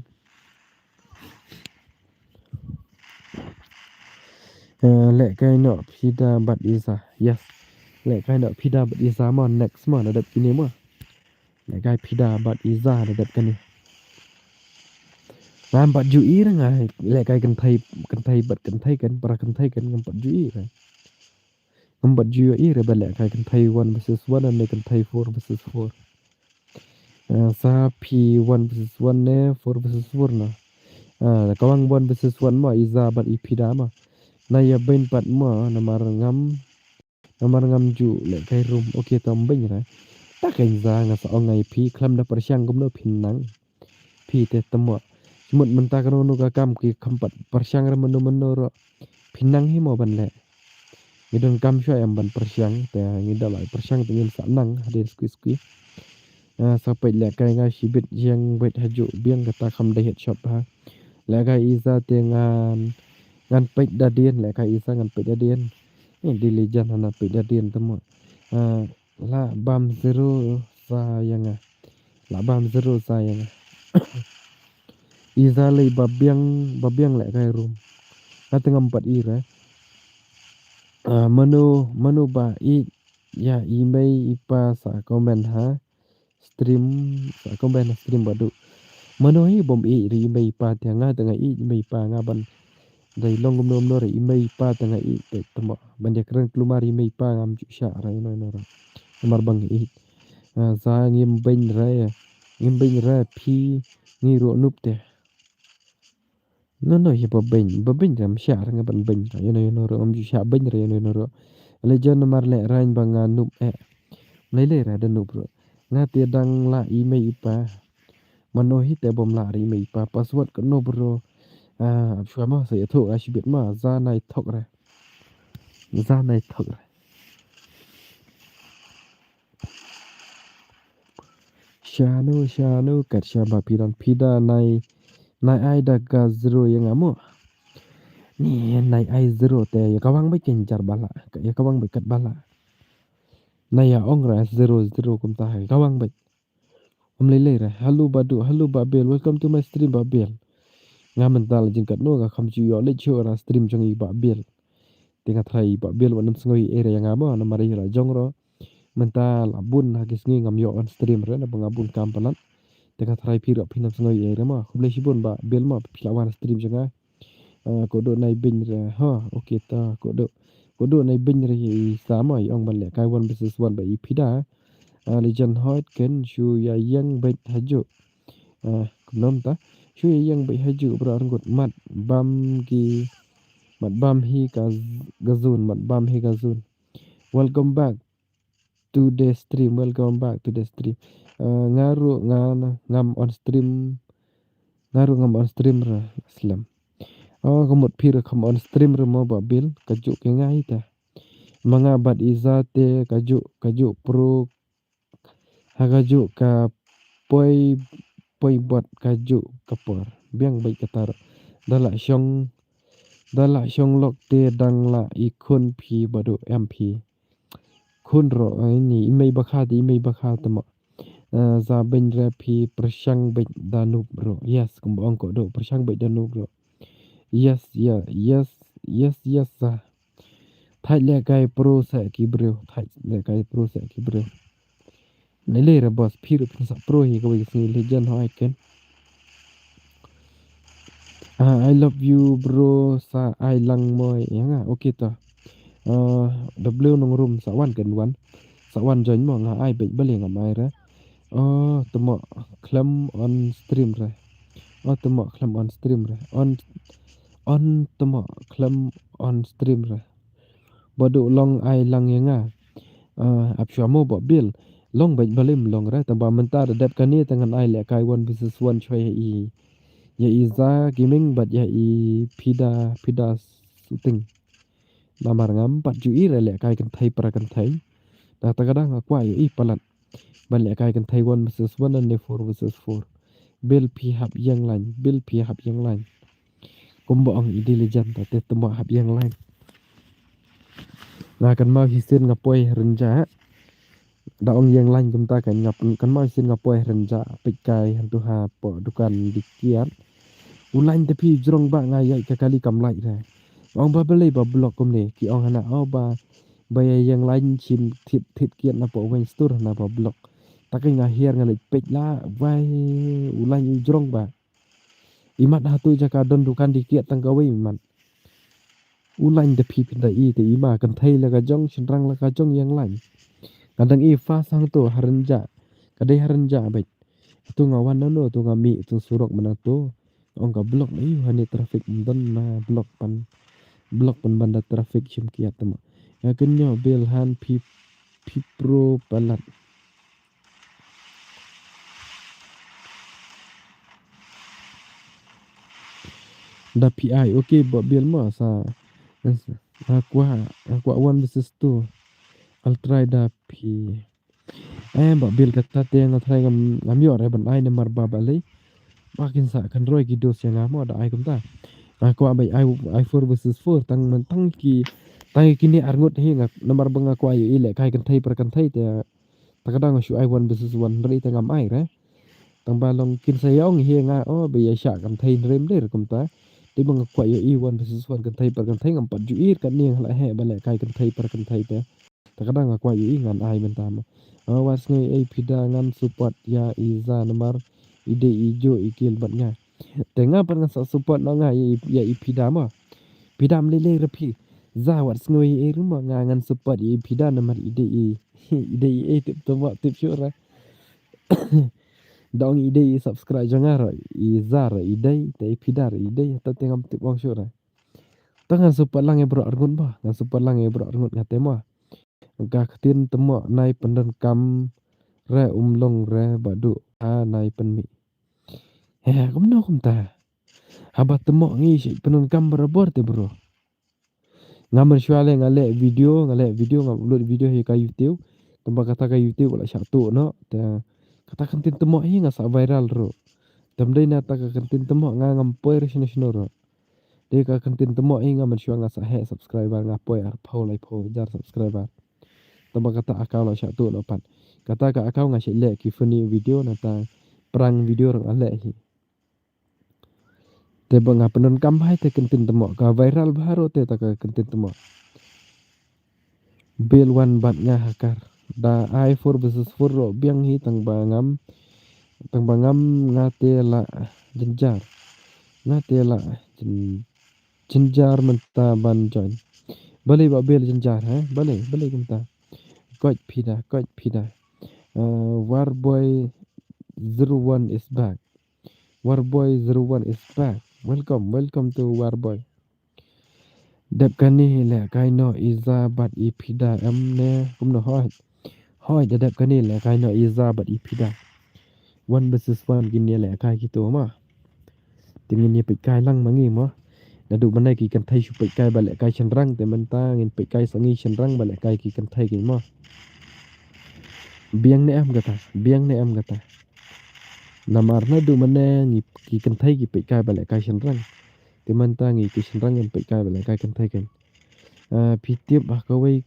Eh, lehkai noh Phi da bad i Za. Yes. Lehkai noh Phi da bad i Za ma, next ma, da dep kine ma. Lehkai Phi da bad i Za da dep kane. Ngam pat ju i re nga lehkai kynthei, kynthei bad kynthei kan, para kynthei kan ngam pat ju i re. Ngam pat ju i re ba lehkai kynthei one versus one ne kynthei four versus four. Ah, sa phi one versus one ne four versus four na. Ah, ka wang one versus one ma i Za bad i Phi da ma. Na ïa beiñ pat ma namar ngam Namar ngam ju lehkai room. Okay, to ym beiñ re. Ta kein Za nga sa ong ïa phi khlem da pyrshang kumno phin nang. Phi te te mo. Shu mut mynta kano kano ka kam ki kham pat pyrshang re mano mano ruh. Phin nang hi mo ban leh. Ngi donkam shuwa em ban pyrshang. Te ngi da la pyrshang te ngin sa nang hadien skui skui. Ah, sa peit lehkai nga shibit jiang beit ha juh biang kata kham dei headshot bha. Lehkai i Za te ngan, ngan peit da dien, lehkai i Za ngan peit da dien. Eh, di Legend hana peit da dien te mo. Ah, lah bam zero Za ïa nga. Lah bam zero Za ïa nga. I Za lei ba biang, ba biang lehkai room. Nga te ngam pat i re. Ah, mano, mano ba i ïa i mei i pa sa comment ha stream, sa comment ha stream ba duh. Mano hi bym ïeit re i mei i pa te, nga te nga ïeit i mei i pa, nga ban dei long kumno kumno re i mei i pa te nga ïeit te te mo. Ban ïa kren klumar i mei i pa ngam ju shah re ino ino re. Namar ba nga ïeit. Ah, Za ngim beiñ re, ngim beiñ re phi ngi ruh nup te. No, no, hi ba beiñ, ba beiñ re ym shah re nga ban beiñ re ino ino re, ngam ju shah beiñ re ino ino re. Legend namar lehrain ba nga nup eh. Mlei lei ra da nu bro. Nga te dang lah i mei i pa. Mano hi te bom lah ri mei i pa. Password kano bro. Ah, shuwa ma sa ïathuh nga shibit ma. Za nai thok ra. Za nai thok ra. Shano, shano, kat sha ba phi don phi da nai, nai ai da ka zero ïa nga mo. Ni nai ai zero te ïa ka wang bad kin jar bala, ïa ka wang bad kat bala. Nai ïa ong ra zero, zero kumta ïa ka wang bad. Ym lei lei ra. Hello Badu, hello Bah Bill. Welcome to my stream Bah Bill. Nga mynta la jingkat no nga kham ju ïoh leit shuh ra stream jong i Bah Bill. Te nga tharai Bah Bill wat nym sngew ei ei ra ïa nga mo namar ïa la jong ro. Mynta la bun ha ki sngi ngam ïoh on stream re naba nga bun kam palat. Te nga tharai phi ruh phin nym sngew ei ei re mo. Khublei shibun Bah Bill mo phi la wan stream jong nga. Ah, kodo nai beiñ re. Ha, okay ta kodo. Kodo nai beiñ re i sa mo i ong ban lehkai one versus one bad i Phi Da. Ah, Legend Hot ken shu ïa ïeng beit hajuh. Ah, kumno mynta. Shu ïa ïeng beit hajuh bro arngut mat bam ki mat bam hi ka z-, ka zone, mat bam hi ka zone. Welcome back to the stream, welcome back to the stream. Ah, nga ruh nga na, ngam on stream. Nga ruh ngam on stream re slem. Oh, ka mut phi ruh kham on stream re mo Bah Bill, kajuh ke nga hi ta. Ma nga bad Iza te kajuh, kajuh pro ha kajuh ka poi, poi bad kajuh ka por. Biang bad kata ruh. Da la shong, da la shong lok te dang la i khun phi Badu em phi. Khun ruh, eh, ni i mei ba kha te, i mei ba kha te mo. Eh, za beiñ re phi pyrshang beit da noob ruh. Yes, kumba ong kodo pyrshang beit da noob ruh. Yes, yeah, yes, yes, yes, sa. Thait lehkai pro sa ki briew, thait lehkai pro sa ki briew. Lei lei ra boss, phi ruh phin sa pro hi kawei ka sngi Legend Hot ken. Ah, I love you bro, sa ai lang mo ïa nga. Okay ta. Ah, W nongrum sa wan ken wan. Sa wan join mo nga ai beit balei ngam ai re. Oh, te mo khlem on stream re. Oh, te mo khlem on stream re. On, on te mo khlem on stream re. Badu long ai lang ïa nga. Ah, ap shuwa mo Bah Bill. Long bad balei ym long re tangba mynta da dep kane te ngan ai lehkai one versus one shuwa ïa i. Ïa i Za Gaming bad ïa i Phi Da, Phi Da Shooting. Namar ngam pat ju i re lehkai kynthei para kynthei. Da ta ka dang nga kwah ïa i palat. Ban lehkai kynthei one versus one ne four versus four. Bill phi hap ïeng line, Bill phi hap ïeng line. Kumba ong i dei Legend ta te te mo hap ïeng line. Nga kynmaw shisien nga poi ha Rynjah. Da ong ïeng line kumta kan nga pyn-, kynmaw shisien nga poi ha Rynjah peit kai hantu hapoh dukan dih kiad. U line te phi jrong ba nga ïaid ka kali kam lait re. Ong ba balei ba block kumne ki ong hana oh ba ba ïa ïeng line shim thied thied kiad na poh weng stur hana ba block. Ta ka nga hiar nga leit peit la wai u line u jrong ba. Imat hatu jaka don dukan dih kiad tang kawei imat. U line te phi phin da i te i ma kynthei la ka jong shynrang la ka jong ïeng line. Nga dang i fast hangto ha Rynjah. Ka dei ha Rynjah beit. Tu nga wan nano tu nga mih tu surok mynta tu. Ong ka block ma ïu hani traffic ym don na block pan. Block pan ban da traffic shim kiad te mo. Nga kynñiuh Bill han phi, phi pro palat. Da phi ai, okay, Bah Bill mo sa. Nga kwah, nga kwah one versus two. I'll try da phi. Eh, Bah Bill kata te nga try ngam, ngam ïoh re ban ai namar ba balei. Ba kin sa kynroi ki dos ïa nga mo da ai kumta. Nga kwah ba ai, ai four versus four tang man tang ki, tang kine arngut hi nga namar ba nga kwah ïohi lehkai kynthei para kynthei te. Ta ka dang nga shu ai one versus one hynrei te ngam ai re. Tang ba long kin sa ïa ong hi nga oh ba ïa shah kynthei hynrei ym dei re kumta. Te ba nga kwah ïohi one versus one kynthei para kynthei ngam pat ju i re katne nga la heh ba lehkai kynthei para kynthei te. Ta ka dang nga kwah ïohi ngan ai mynta mo. Ah, wat sngew ei Phi Da ngan support ïa i Za namar i dei i juh i kil bad nga. Te nga pat ngan sa support noh nga ïa i, ïa i Phi Da mo. Phi Da ym lei lei re phi. Za wat sngew ei ei re mo nga ngan support ïa i Phi Da namar i dei i, i dei i ei tip to mo tip shuh re. Da ong i dei i subscribe jong nga ruh i Za ruh i dei te i Phi Da ruh i dei ta te ngam tip ong shuh re. Ta ngan support lang ïa bro arngut mo, ngan support lang ïa bro arngut nga te mo. Ka ktien tymmoh nai pyndonkam re um long re ba du a nai pynmih. He, kumno kumta. Haba tymmoh ngi shi pyndonkam barabor te bro. Nga mynshuwa leh nga leh video, nga leh video, nga upload video hi ka YouTube. Tymba kata ka YouTube la shah tuh noh. Te kata ktien tymmoh hi nga sa viral ruh. Te ym dei na ta ka ktien tymmoh nga ngam poi re shano shano ruh. Dei ka ktien tymmoh hi nga mynshuwa nga sa heh subscriber, nga poi arphew laiphew hajar subscriber. Tymba kata account la shah tuh noh pat. Kata ka account nga shah leh ki funny video, nata prank video ruh nga leh hi. Te ba nga pyndonkam bha te ktien tymmoh, ka viral bha ruh te ta ka ktien tymmoh. Bill wan bad nga ha kar. Da ai four versus four ruh biang hi tang ba ngam, tang ba ngam nga te la jynjar. Nga te la jyn-, jynjar mynta ban join. Balei ba Bill jynjar, ha? Balei, balei kumta. Koit phi da, koit phi da. Uh, Warboy zero one is back. Warboy zero one is back. Welcome, welcome to Warboy. Dep kane lehkai noh Iza bad i Pida em ne kumno hoi. Hoi da dep kane lehkai noh Iza bad i Pida. One versus one kine lehkai kito ma. Te ngin ïa peit kai lang ma ngi mo. Naduh mynne ki kynthei shu peit kai ba lehkai shynrang te mynta ngin peit kai sa ngi shynrang ba lehkai ki kynthei ki mo. Biang ne em kata, biang ne em kata. Namar naduh mynne ngi ki kynthei ki peit kai ba lehkai shynrang. Te mynta ngi ki shynrang ngin peit kai ba lehkai kynthei kein. Ah, phi tip ha kawei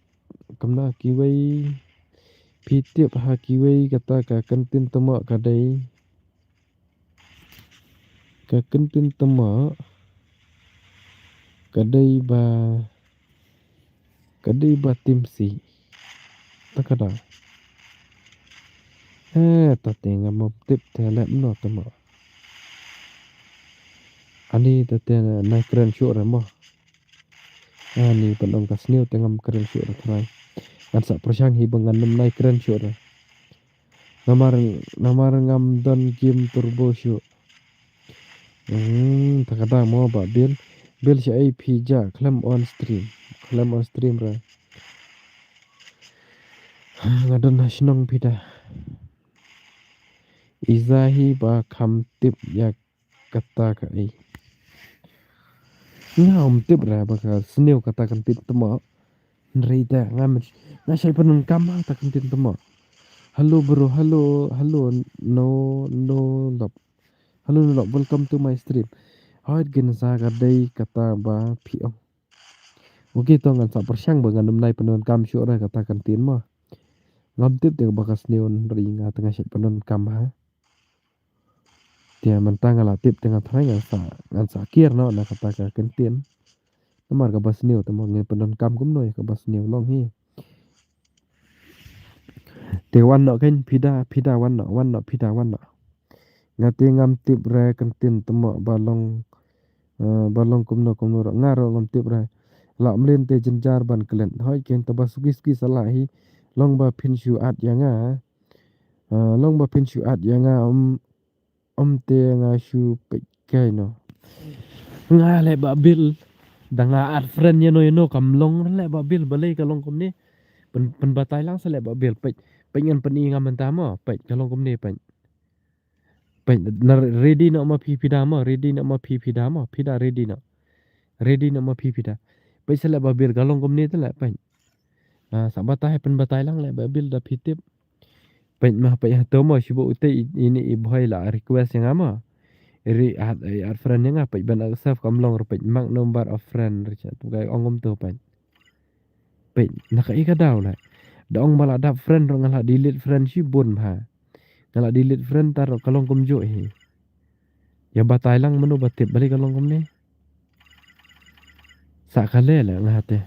kumno kiwei. Phi tip ha kiwei kata ka ktien tymmoh ka dei. Ka ktien tymmoh ka dei ba, ka dei ba timsi. Ta ka da. He, ta te ngam tip te leh mano tymmoh. Ani ta te nai kren shuh re mo. Ani pynong ka sniew te ngam kren shuh re trai. Ngan sa pyrshang hi ba ngan nym nai kren shuh re. Namar, namar ngam don game turbo shuh. Hmm, ta ka da mo ba Bill. Bill sha ei phi ja khlem on stream. Khlem on stream re. Nga don ha shnong phi da. Iza hi ba kham tip ïa kata ka ei. Nga um tip re ba ka sniew kata ka ktien tymmoh. Hynrei te nga myn-, nga shait pyndonkam ha ta ka ktien tymmoh. Hello bro, hello, hello, no, no love. Hello no love, welcome to my stream. Hoi kin sa ka dei kata ba phi ong. Okay to ngan sa pyrshang ba ngan nym nai pyndonkam shuh re kata ka ktien mo. Ngam tip te ba ka sniew hynrei nga te nga shait pyndonkam ha. Te mynta nga la tip te nga tharai ngan sa, ngan sa kiar noh na kata ka ktien. Namar kaba sniew te mo ngin pyndonkam kumno ïa kaba sniew long hi. Te wan noh kein Pida, Pida wan noh, wan noh Pida wan noh. Nga te ngam tip re ktien tymmoh ba long, eh, ba long kumno kumno ruh nga ruh ngam tip re. Lah mlien te jynjar ban klet. Hoi kein te ba suki suki sa lah hi long ba phin shu add ïa nga. Ah, long ba phin shu add ïa nga, um, um te nga shu peit kai noh. Nga leh ba Bill. Da nga add friend ïa no ïa no kam long leh ba Bill balei ka long kumne. Pyn, pynbatai lang sa leh ba Bill peit. Peit ngan pyni nga mynta mo, peit ka long kumne peit. Peit na ready noh ma phi Pida mo, ready noh ma phi Pida mo, Pida ready noh. Ready noh ma phi Pida. Peit sa leh ba Bill ka long kumne te leh peit. Ah, sa batai pynbatai lang leh ba Bill da phi tip. Peit ma peit ha to mo shu ba utei i, ini i bhoi la request ïa nga mo. Ri add, i add friend ïa nga peit ban accept kam long re peit mark number of friend re cha tu kai ong um to peit. Peit na ka i ka daw leh. Da ong ba la dap friend ruh nga la delete friend shibun bha. Nga la delete friend ta ruh ka long kumjuh hi. Ïa batai lang mano ba tip balei ka long kumne. Sa ka leh leh nga te.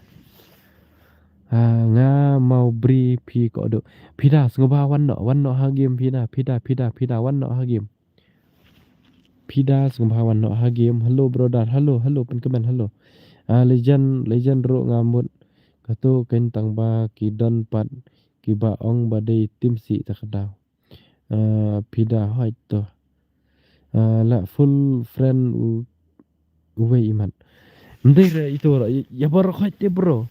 Ah, nga mau bri phi ko do. Pida sngewbha wan noh, wan noh ha game Pida, Pida, Pida, Pida wan noh ha game. Pida sngewbha wan noh ha game. Hello brother, hello, hello pynkmen, hello. Ah, legend, legend ruh nga mut. Kato kein tang ba ki don pat kiba ong ba dei timsi ta ka daw. Ah, Pida hoi to. Ah, la full friend u, uwei imat. Mdei re ito ra, ya, ya baroh hoi te bro.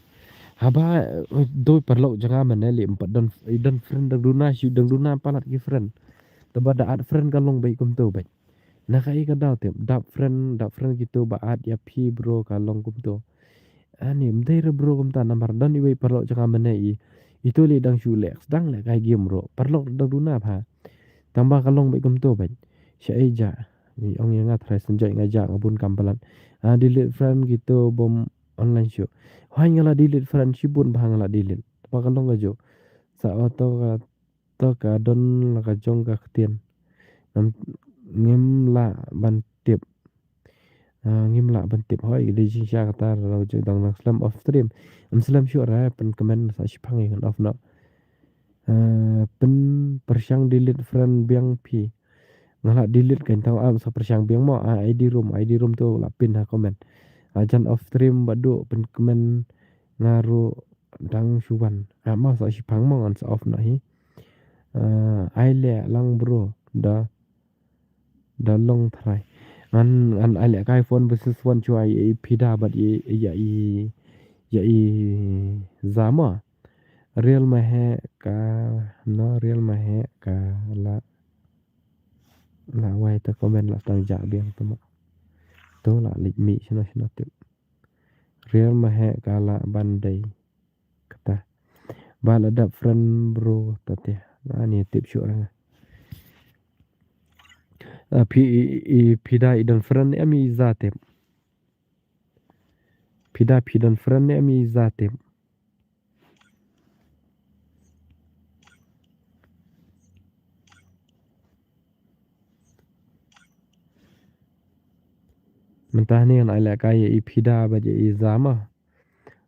Haba, eh, doi paralok jong nga mynne lei em pat don, i don friend dang duna, shu dang duna palat ki friend. Te ba da add friend ka long beit kumto beit. Na kaei ka daw tip, da friend, da friend kito ba add ïa phi bro ka long kumto. Ani, ym dei re bro kumta namar don iwei paralok jong nga mynne i. Ito lei dang shu leh, sdang lehkai game bro. Paralok dang duna bha. Tang ba ka long beit kumto beit. Shaei ja. Ni ong ïa nga trai snjoi nga ja nga bun kam palat. Ah, delete friend kito bym online shuh. Hooid nga la delete friend shibun bha nga la delete. Te ba ka long kajuh. Sa auto ka to ka don la ka jong ka ktien. Ngam, ngim lah ban tip. Ah, ngim lah ban tip hooid, dei jingshisha kata la ka jong dang nang slem off stream. Ym slem shuh re, pynkmen sa shiphang ïa ngan off noh. Ah, pynpyrshang delete friend biang phi. Nga lah delete kan tang am sa pyrshang biang mo, ah, I D room, I D room to lah pyn ha comment. Ah, jan off stream ba duk pynkmen nga ruh dang shu wan. Ah, ma sa shiphang mo ngan sa off noh hi. Ah, ai leh lang bro, da, da long trai. Ngan, ngan ai lehkai phone versus one shuwa ïa i Pida bad ïa, ïa i, ïa i Zama. Real ma heh ka, no, real ma heh ka la, la wai te comment la tang ja biang te mo. To la leit mih shano shano tip. Real ma heh ka la ban dei. Kata. Ba la dap friend bro ta te. Ani tip shuh ra nga. Ah, phi, i, i, Pida i don friend em i Za tip. Pida phi don friend em i Za tip. Mynta hangne ngan ai lehkai ïa i Pida bad ïa i Zama.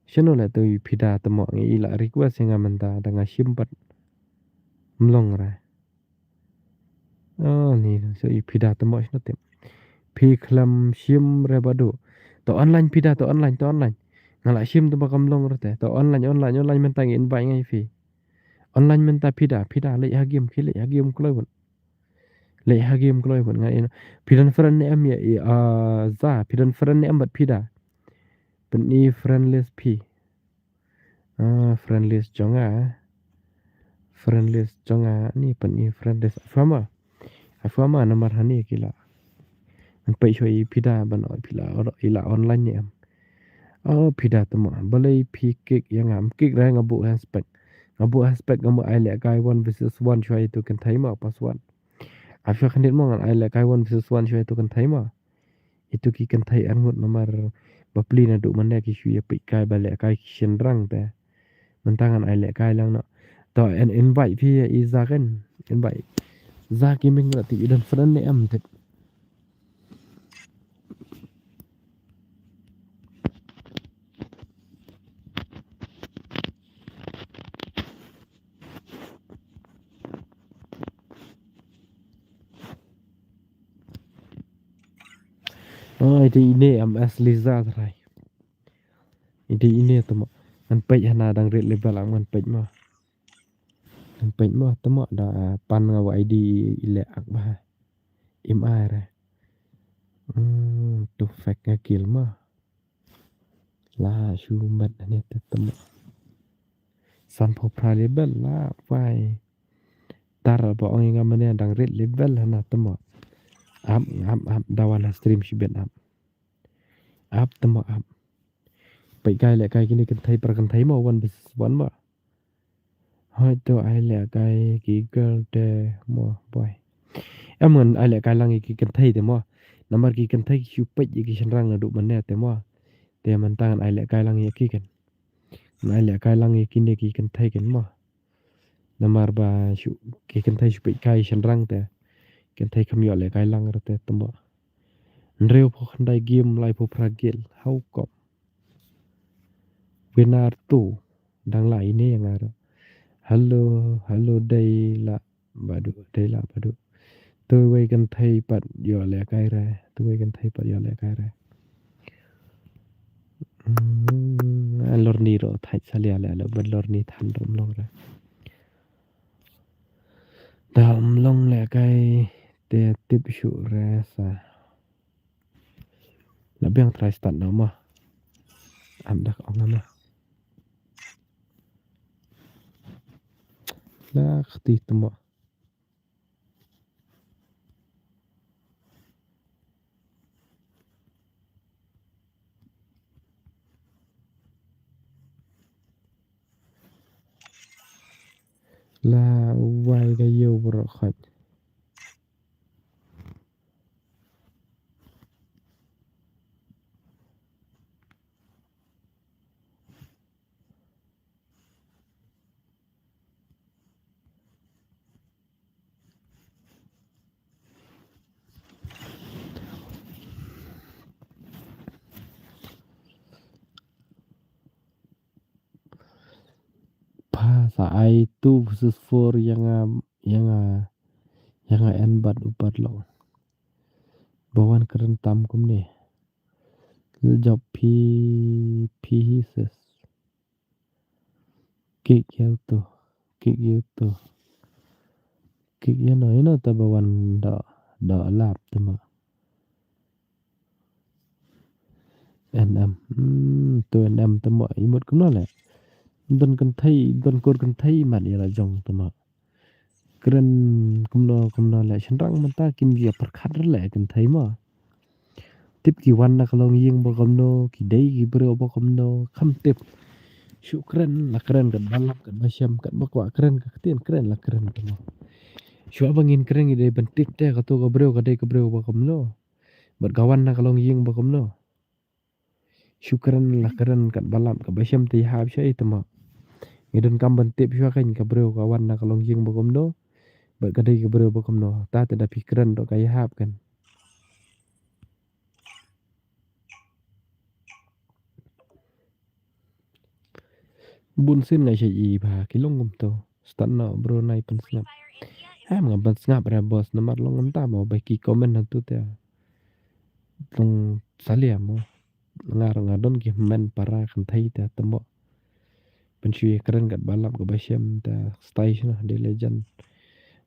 Shano leh to i Pida te mo, ngi i la request ïa nga mynta da nga shim pat. Mlong re. Oh, ni so i Pida te mo shano tip. Phi khlem shim re badu. To online Pida, to online, to online. Nga la shim te ba kam long re te. To online, online, online mynta ngi invite ngai phi. Online mynta Pida, Pida leit ha game, khi leit ha game kloi bad. Leit ha game kloi bad nga ina. Phi don friend ne em ïa i, ah, Za, phi don friend ne em bad Pida. Pyni friend list phi. Ah, friend list jong nga. Friend list jong nga ni pyni friend list. Fama. Fama namar hani ki la. Ngan peit shuwa i Pida ban oi phi la, i la online ne em. Oh, Pida te mo. Balei phi kick ïa nga, ym kick re nga buh handspek. Nga buh handspek nga buh ai lehkai one versus one shuwa itu kynthei mo, password. Ap shuwa khyndiat mo ngan ai lehkai one versus one shuwa itu kynthei mo. Itu ki kynthei arngut namar bapli naduh mynne ki shu ïa peit kai ba lehkai ki shynrang te. Mynta ngan ai lehkai lang noh. To en invite phi ïa i Za kan. Invite. Za ki ming la ti i don friend ne em te. Oh, i dei ine em as Liza trai. I dei ine te mo. Ngan peit hana dang rit level am ngan peit mo. Ngan peit mo te mo da pan nga wa I D i leh ak ba. Im ai re. Hmm, tu fake nga kill mo. La shu met ne te te mo. Sanphew phra level la wai. Tar ba ong ïa nga mynne dang rit level hana te mo. Ap, ap, ap, da wan ha stream shibit ap. Ap te mo ap. Peit kai lehkai kine kynthei para kynthei mo one versus one mo. Hoi to ai lehkai ki girl te mo boy. Em ngan ai lehkai lang ïa ki kynthei te mo. Namar ki kynthei ki shu peit ïa ki shynrang naduh mynne te mo. Te mynta ngan ai lehkai lang ïa ki kan. Ngan ai lehkai lang ïa kine ki kynthei kan mo. Namar ba shu, ki kynthei shu peit kai shynrang te. Kynthei kham ïoh lehkai lang re te te mo. Hynriewphew khyndai game, laiphew phra kill. How come? Winner two. Dang la ine ïa nga ruh. Hello, hello, dei la badu, dei la badu. Tu wei kynthei pat ïoh lehkai re. Tu wei kynthei pat ïoh lehkai re. Hmm, lor ni ruh thait salia le, le bad lor ni than ruh mlong re. Da mlong lehkai te tip shuh re sa. La biang trai start na ma. Am dak ong ma. Ka kti tmo. La wai ka ïew bro khot. Pha sa ai two versus four ïa nga, ïa nga, ïa nga en bad u padlok. Ba wan kren tam kumne. Jop phi, phi hi ses. Kick ïa uto. Kick ïa uto. Kick ïa no, ïa no ta ba wan da, da lap tmo. N M. Hmm, to N M tmo. I mut kumno le. Don kynthei, don kur kynthei mat ïa la jong tmo. Kren kumno kumno le shynrang mynta kim ïa pyrkhat re le kynthei mo. Tip ki wan na ka longïing ba kumno, ki dei ki briew ba kumno, kham tip. Shu kren la kren kat ba lap kat ba shem kat ba kwah kren ka ktien kren la kren kumno. Shu ba ngin kren ngi dei ban tip te kato ka briew ka dei ka briew ba kumno. Bad ka wan na ka longïing ba kumno. Shu kren la kren kat ba lap kat ba shem te ïahap sha i tmo. Ngi donkam ban tip shuwa kan ka briew ka wan na ka longïing ba kumno. Bad ka dei ka briew ba kumno. Ta te da phi kren ruh ka ïahap kan. Bun sien nga shait i ba ki long kumto. Start noh bro nai pynsngap. Em nga pynsngap re boss namar long kumta mo ba ki comment hangtu te. Long salia mo. Nga ruh nga don ki hynmen para kynthei te tmo. Pynshu ïa kren kat ba lap kat ba shem te style shano dei legend.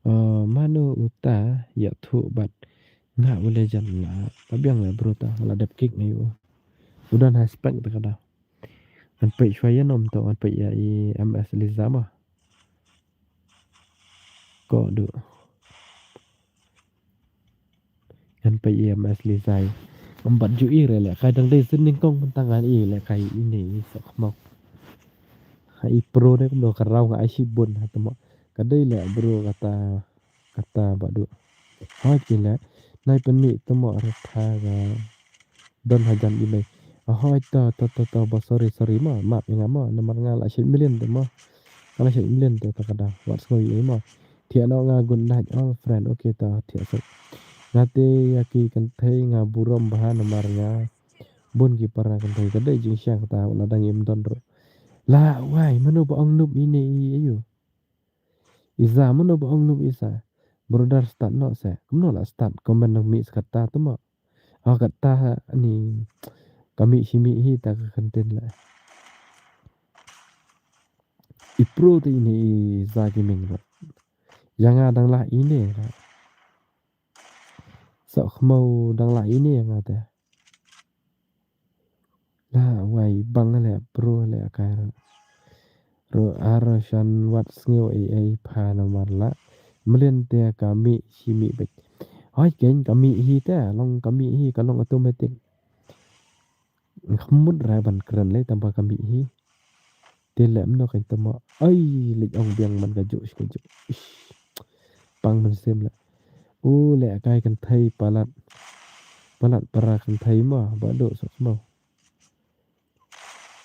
Eh, mano uta ïathuh bad nga u legend nga. Ta biang le bro ta la dep kick ngi u. U don high spec ta ka da. Ngan peit shuwa ïa nom to ngan peit ïa i M S Liza ma. Ko du. Ngan peit ïa M S Liza. Ngam pat ju i re le kai dang dei sien nyngkong mynta ngan i le kai ine i sok mok. Ha i pro ne kumno ka raw nga ai shibun ha tmo. Ka dei le bro kata kata ba du. Hoi ki le nai pynmih tmo re tha ga. Don hajan i mei. Ahoi to to to to ba sorry sorry ma map ïa nga ma namar nga la shait million te ma. Nga la shait million te ta ka da wat sngew ïa i ma. Thiah noh nga good night all friend okay to thiah suk. Nga te ïa ki kynthei nga burom bha namar nga bun ki para kynthei ka dei jingshiang kata la dang im don ruh. La wai mano ba ong nup ine i ayu. Isa mano ba ong nup isa. Brother start noh se. Kumno la start comment nang mih sa kata tu mo. Ha kata ni ka mih shi mih hi ta ka kyntin la. I pro te ini i za ki ming ro. Yang nga dang lah ini ro. Sok khmau dang lah ini yang nga te. La wai bang le pro le kai ro. Ro aro shan wat sngew ei ei pha namar la. Mlien te ka mih shi mih bek. Hoi keng ka mih hi te long ka mih hi ka long automatic. Khmut rai ban kren le tamba ka mih hi. Te lem no kan tama ai lek ong biang man ka juk shi ka juk. Pang man sem le. U le kai kan thai palat. Palat para kan thai ma ba do sok ma.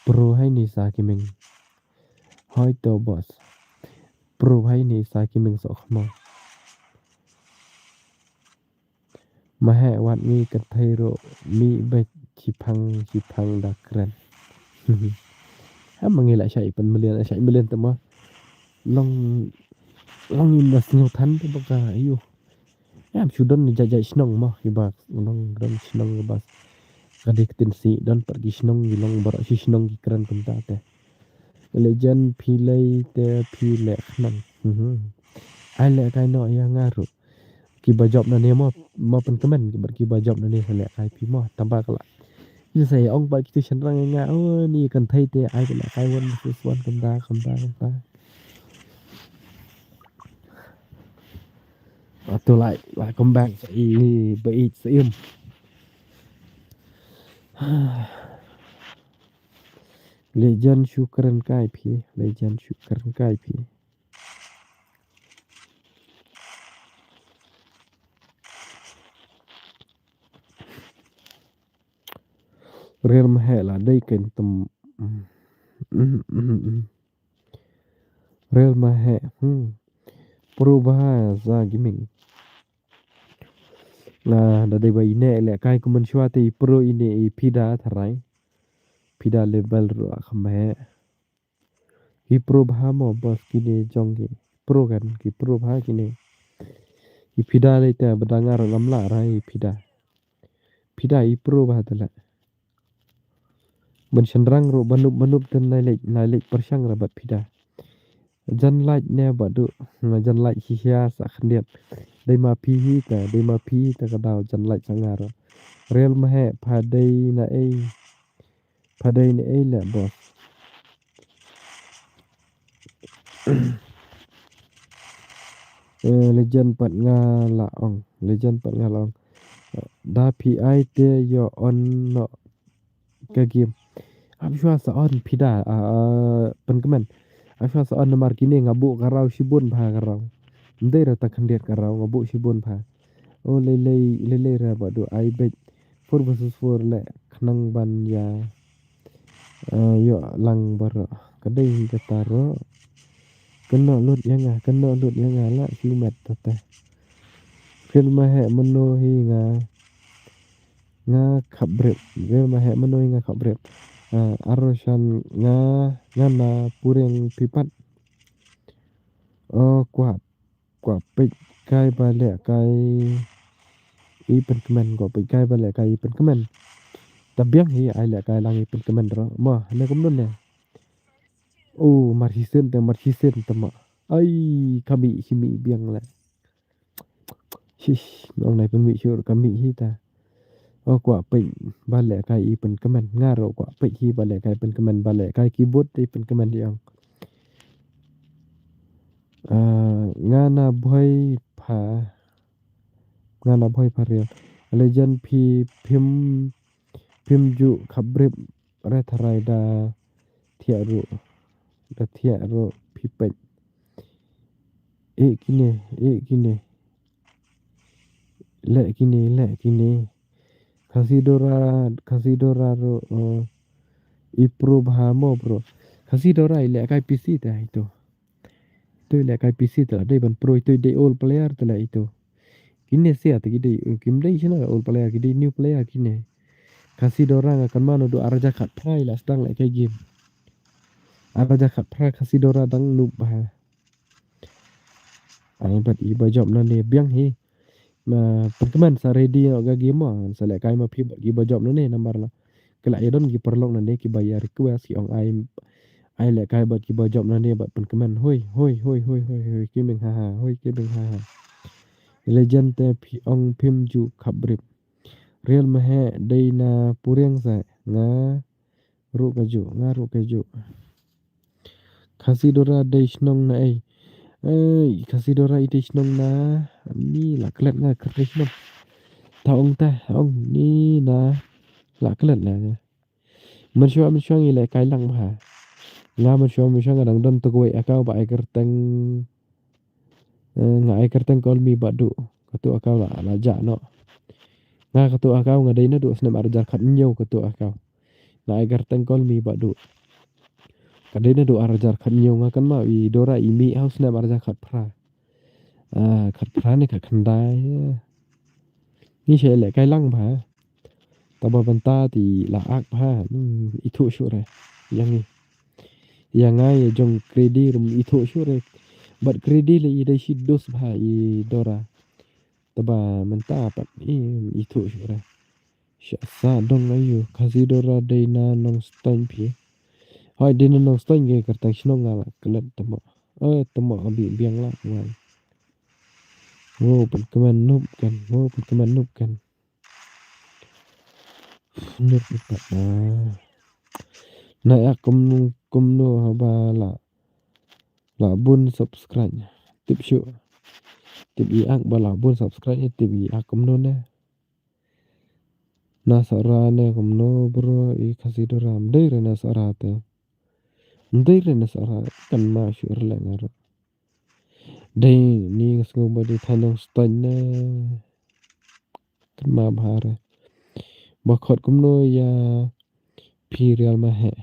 Pro hai ni sa ki ming. Hoi to boss. Pro hai ni sa ki ming sok ma. Ma he wat ngi ka thei ro mi bek chi phang chi phang da kren. Ha ma ngi la shai pan million shai million te ma. Long long in da sngewthan te ba ka ayu. Em shu don ni jajai shnong ma ki ba long don shnong ki ba. Ka dei ka tin si don pat ki shnong ki long baroh shi shnong ki kren kumta te. Legend phi lei te phi leh khnang. Ai leh kai noh ïa nga ruh. Ki ba jop na ne mo mo pynkmen ki ba ki ba jop na ne sa leh kai phi mo tamba ka la. Ïa sa ong ba ki tu shan rang nga o ni kan thei te ai ka leh kai wan su wan kumta kumta kumta. Atu lai, lai come back sa i ba i sa im. Legend, shukran kai phi, legend, shukran kai phi. Real Mahek la dei ken tem. Real Mahek, hmm. Pro bha sa gaming. La da dei ba ine le kai kumne shwa te i pro ine i phi da tharai. Phi da level ruh kham heh. Ki pro bha mo boss kine jong ki. Pro kan ki pro bha kine. I phi da le te ba da nga ruh ngam lah ra i phi da. Phi da i pro bha te la. Ban shynrang ruh ba nup ba nup te nai leit nai leit pyrshang ra bad phi da. Jan lait ne ba du, nga jan lait hi hia sa khyndiat. Dei ma phi hi ta, dei ma phi hi ta ka daw jan lait sa nga ruh. Real Mahek pha dei na ei. Pha dei na ei le boss. Eh, legend pat nga la ong, legend pat nga la ong. Da phi ai te ïoh on noh ka game. Ap shwa sa on phi da, ah, ah, pynkmen. Ap shwa sa on namar kine nga buh ka raw shibun bha ka raw. Ndei ra ta khyndiat ka raw nga buh shibun bha. O lei lei lei lei ra ba du ai beit. Four versus four le khnang ban ïa, eh, ïoh lang baroh. Ka dei hi kata ruh. Kynnoh lut ïa nga, kynnoh lut ïa nga la shu met ta te. Real Mahek mano hi nga. Nga Khapbrip. Real Mahek mano hi nga Khapbrip. Ah, Aroshan nga, nga na Pureng phi pat. O kwah, kwah peit kai ba leh kai i pynkmen, kwah peit kai ba leh kai i pynkmen. Ta biang hi ai leh kai lang i pynkmen ruh. Mo, ne kumno ne. O, mar hi sen te, mar hi sen te ma. Ai, kami, kami biang leh. Shish, nong nai pynmih shuh ka mih hi ta. O kwah peit ba leh kai i pynkmen. Nga ruh kwah peit hi ba leh kai pynkmen, ba leh kai keyboard i pynkmen di ong. Ah, nga na bhoi pha. Nga na bhoi pha real. Legend phi phim, phim ju Khapbrip re tharai da thiah ruh. Da thiah ruh phi peit. Eh kine, eh kine. Leh kine, leh kine. Khasi Dora, Khasi Dora ruh, eh, i pro bha mo bro. Khasi Dora i leh kai P C te ito. Ito i leh kai P C te la dei ban pro ito i dei old player te la ito. Kine sia te ki dei, eh, kim dei shina old player, ki dei new player kine. Khasi Dora nga kynmaw naduh ar hajar khatphra i la sdang leh kai game. Ar hajar khatphra Khasi Dora dang noob bha. Ai bad i ba jop nane biang hi. Ma pynkmen sa ready noh ka game mo, sa leh kai ma phi bad ki ba jop nane namar la. Ki la ïa don ki paralok nane ki ba ïa request ki ong ai, ai leh kai bad ki ba jop nane bad pynkmen. Hoi, hoi, hoi, hoi, hoi, hoi, ki meng ha ha, hoi, ki meng ha ha. Legend te phi ong phim ju Khapbrip. Real Mahek dei na Pureng sa nga ruh ka ju, nga ruh ka ju. Khasi Dora dei shnong na ei. Ei, Khasi Dora i dei shnong na. Ni la klet nga kyrteng shnong. Ta ong ta, ong ni na la klet na. Mynshuwa, mynshuwa ngi leh kai lang bha. Nga mynshuwa, mynshuwa nga dang don tu kawei account ba ai kyrteng. Eh, nga ai kyrteng Call Me Badu. Katu account la, la jah noh. Nga katu account nga dei naduh snem ar hajar khathynñiew katu account. Nga ai kyrteng Call Me Badu. Ka dei naduh ar hajar khathynñiew nga kynmaw i Dora i mih ha u snem ar hajar khatphra. Ah, khatphra ne khatkhyndai. Ngi shu leh kai lang bha. Taba bynta te la ak bha. Hmm, ithuh shuh re. Ïa ngi. Ïa nga ïa jong Kredi ruh ithuh shuh re. Bad Kredi le i dei shi dus bha i Dora. Taba mynta pat i, ithuh shuh re. Sha sa dong ayu Khasi Dora dei na Nongstoiñ phi. Hoi dei na Nongstoiñ ke kyrteng shnong nga la klet tamo. Eh, tamo abi biang la wan. Wo pynkmen nup kan, wo pynkmen nup kan. Nup pat. Ah. Na ïa kumno, kumno haba la, la bun subscribe. Tip shuh. Tip i ak ba la bun subscribe, tip i ak kumno ne. Na Sara ne kumno bro, i Khasi Dora, ym dei re na Sara te. Ym dei re na Sara, kan ma shu re le nga re. Dei ni nga sngew ba dei Thainong Stone ne. Kan ma bha re. Ba khot kumno ïa phi Real Maheh.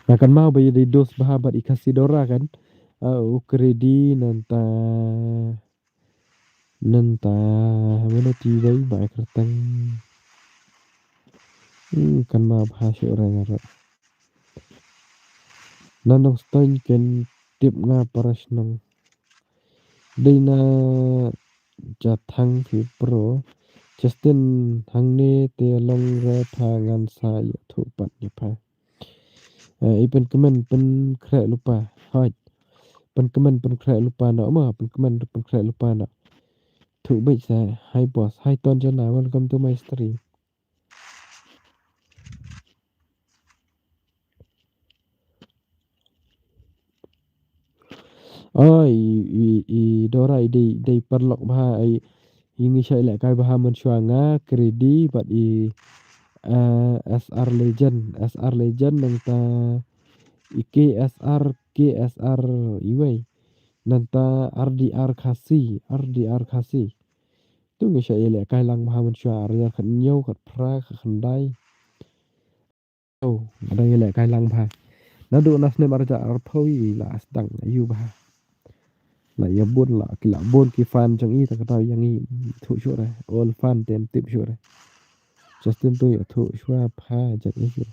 Nga kan ma ba ïa dei dos bha bad i Khasi Dora kan. Ah, u Kredi nangta. Nangta mano ti wei ba ai kyrteng. Hmm, kan ma bha shu re nga re. Thainong Stone ken tip nga para shnong. Dei na Jathang phi bro. Justin hangne te long re pha ngan sa ïathuh pat ïa pha. Eh, i pynkmen pynkhreh lypa. Hoi. Pynkmen pynkhreh lypa noh ma, pynkmen pynkhreh lypa noh. Thuh beit sa. Hi boss. Hi Ton Jana. Welcome to my stream. Oh, i, i, i Dora i dei, dei paralok bha, i, i ngi shah lehkai bha mynshuwa nga, Kredi bad i, eh, S R Legend, S R Legend nangta i K S R, K S R iwei. Nangta R D R Khasi, R D R Khasi. Tu ngi shah lehkai lang bha mynshuwa, ar hajar khathynñiew, khatphra, khatkhyndai. Oh, nga dang ïalehkai lang bha. Naduh na snem ar hajar arphew i la sdang ïa u bha. La ïa bun la, ki la bun ki fan jong i, ta ka daw ïa ngi thuh shuh re. Old fan te ym tip shuh re. Justin to ïathuh shuwa bha jong i shuh.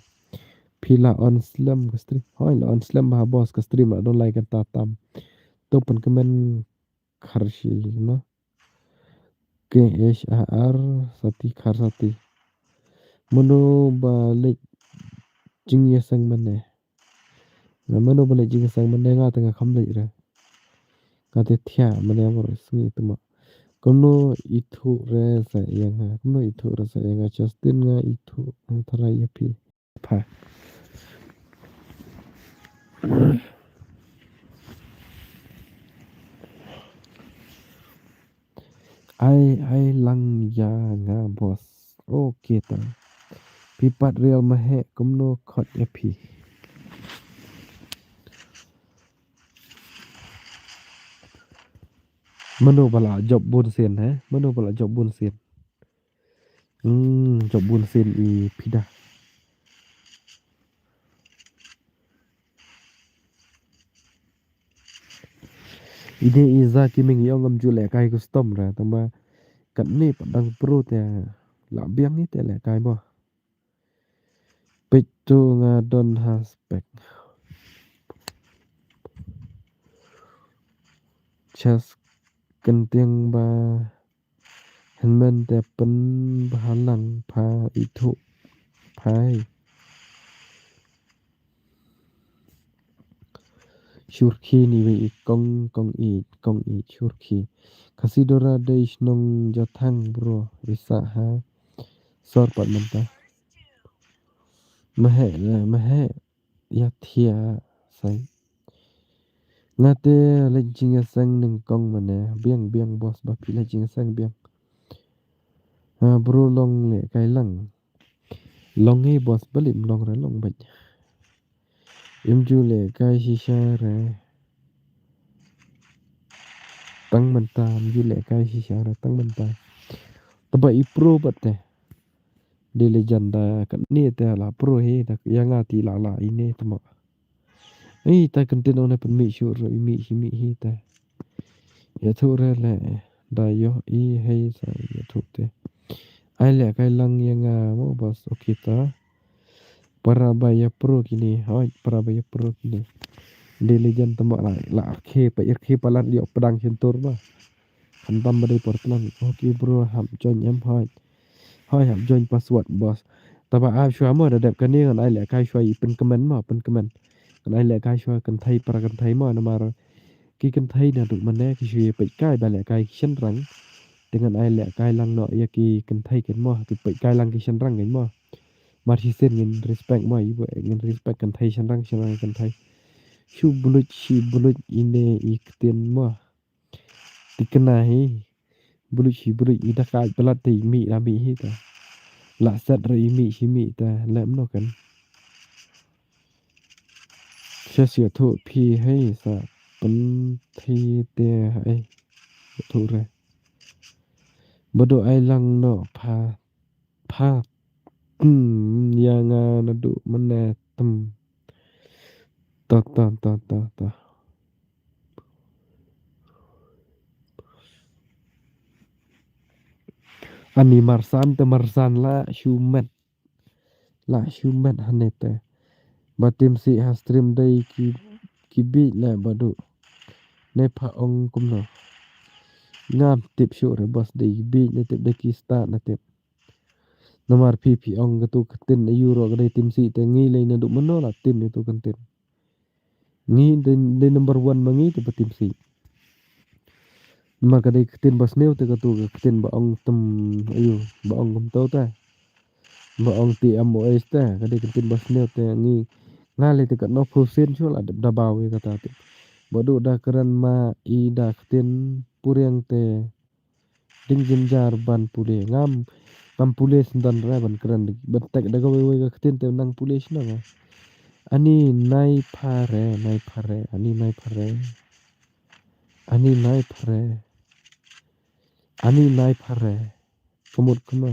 Phi la on slem ka stream. Hoi, la on slem bha boss, ka stream la don lai kynta tam. To pynkmen Kharshi, no? K H A R Sati, Khar Sati. Mano ba leit jingïaseng mane? Na mano ba leit jingïaseng mane, nga te nga kham leit re. Nga te thiah mane bor sngi te ma. Kumno ithuh re sa ïa nga? Kumno ithuh re sa ïa nga? Justin, nga ithuh, nga tharai ïa phi. Pha. Ai, ai lang ïa nga boss. Okay ta. Phi pat Real Maheh kumno khot ïa phi. Mano ba la jop bun sien, he? Mano ba la jop bun sien? Hmm, jop bun sien i phi da. Ine i Za Kiming i ong ngam ju lehkai custom re, tangba katne pat dang pro te la biang ite lehkai mo. Peit to nga don ha spek. Chas kyntiang ba hynmen te pynbhalang pha ithuh phai. Shurkhi ni wei i kong, kong i, kong i Shurkhi. Khasi Dora dei shnong Jathang bro, i sah ha sor pat mynta. Maheh le, maheh. Ïa thiah sai. Nga te leit jingïaseng nyngkong mane, biang, biang boss, ba phi leit jingïaseng biang. Ha, bro long lehkai lang. Long hi boss, balei ym long re, long beit. Im ju lehkai shisha re. Tang mynta, im ju lehkai shisha re, tang mynta. Tangba i pro bad te. Dei legend da katne te la pro hi da ïa nga te la la ine te mo. Ei, ta kyntien ong ne pynmih shuh ruh i mih hi, mih hi ta. Ïathuh re le da ïoh i hei sa ïathuh te. Ai lehkai lang ïa nga mo boss, okay ta. Para ba ïa pro kine, hoi, para ba ïa pro kine. Dei legend te mo la, la rkhie pa, rkhie palat ïoh pdang shyntur ba. Khamtam ba dei por tlang. Okay bro, hap join em hoi. Hoi, hap join password boss. Taba ap shuwa mo, da dep kane ngan ai lehkai shuwa i pynkmen mo, pynkmen. Ngan ai lehkai shuwa kynthei para kynthei mo, namar ki kynthei naduh mane ki shu ïa peit kai ba lehkai ki shynrang. Te ngan ai lehkai lang noh ïa ki kynthei ken mo, ki peit kai lang ki shynrang ken mo. Mar shisien ngin respect mo, i ba ngin respect kynthei shynrang, shynrang kynthei. Shu bluit, shi bluit ine i ktien mo. Tikna hi. Bluit shi bluit i da ka palat te i mih la mih hi ta. La set ro i mih shi mih ta lem no kan. Sha sha thu phi hei sa pynthi te hei. Thu re. Badu ai lang no pha pha. Hmm, ya nga nadu mane tem. Ta ta ta ta ta. Ani marsan te marsan la shu met. La shu met hane te. Ba tim si ha stream dei ki ki bit le badu. Ne pha ong kumno. Ngam tip shu re bos dei ki bit ne tip dei ki start ne tip. Namar phi phi ong katu ka tin ayu ro ka dei tim si te ngi lei nadu mano la tim itu ka tin. Ngi dei, dei number one ma ngi te ba tim si. Namar ka dei ka tin ba sniew te katu ka tin ba ong tem ayu ba ong kumto te. Ba ong T M O H te ka dei ka tin ba sniew te ngi nga lei te ka no phu sin shu la dep da baw ïa kata te. Badu da kren ma i da ka tin puriang te. Ding jynjar ban pule ngam ngam pule sendon re ban kren ban tek da kawei wei ka ktien te nang pule shnong. Ani nai phare nai phare ani nai phare. Ani nai phare. Ani nai phare. Kamut kama.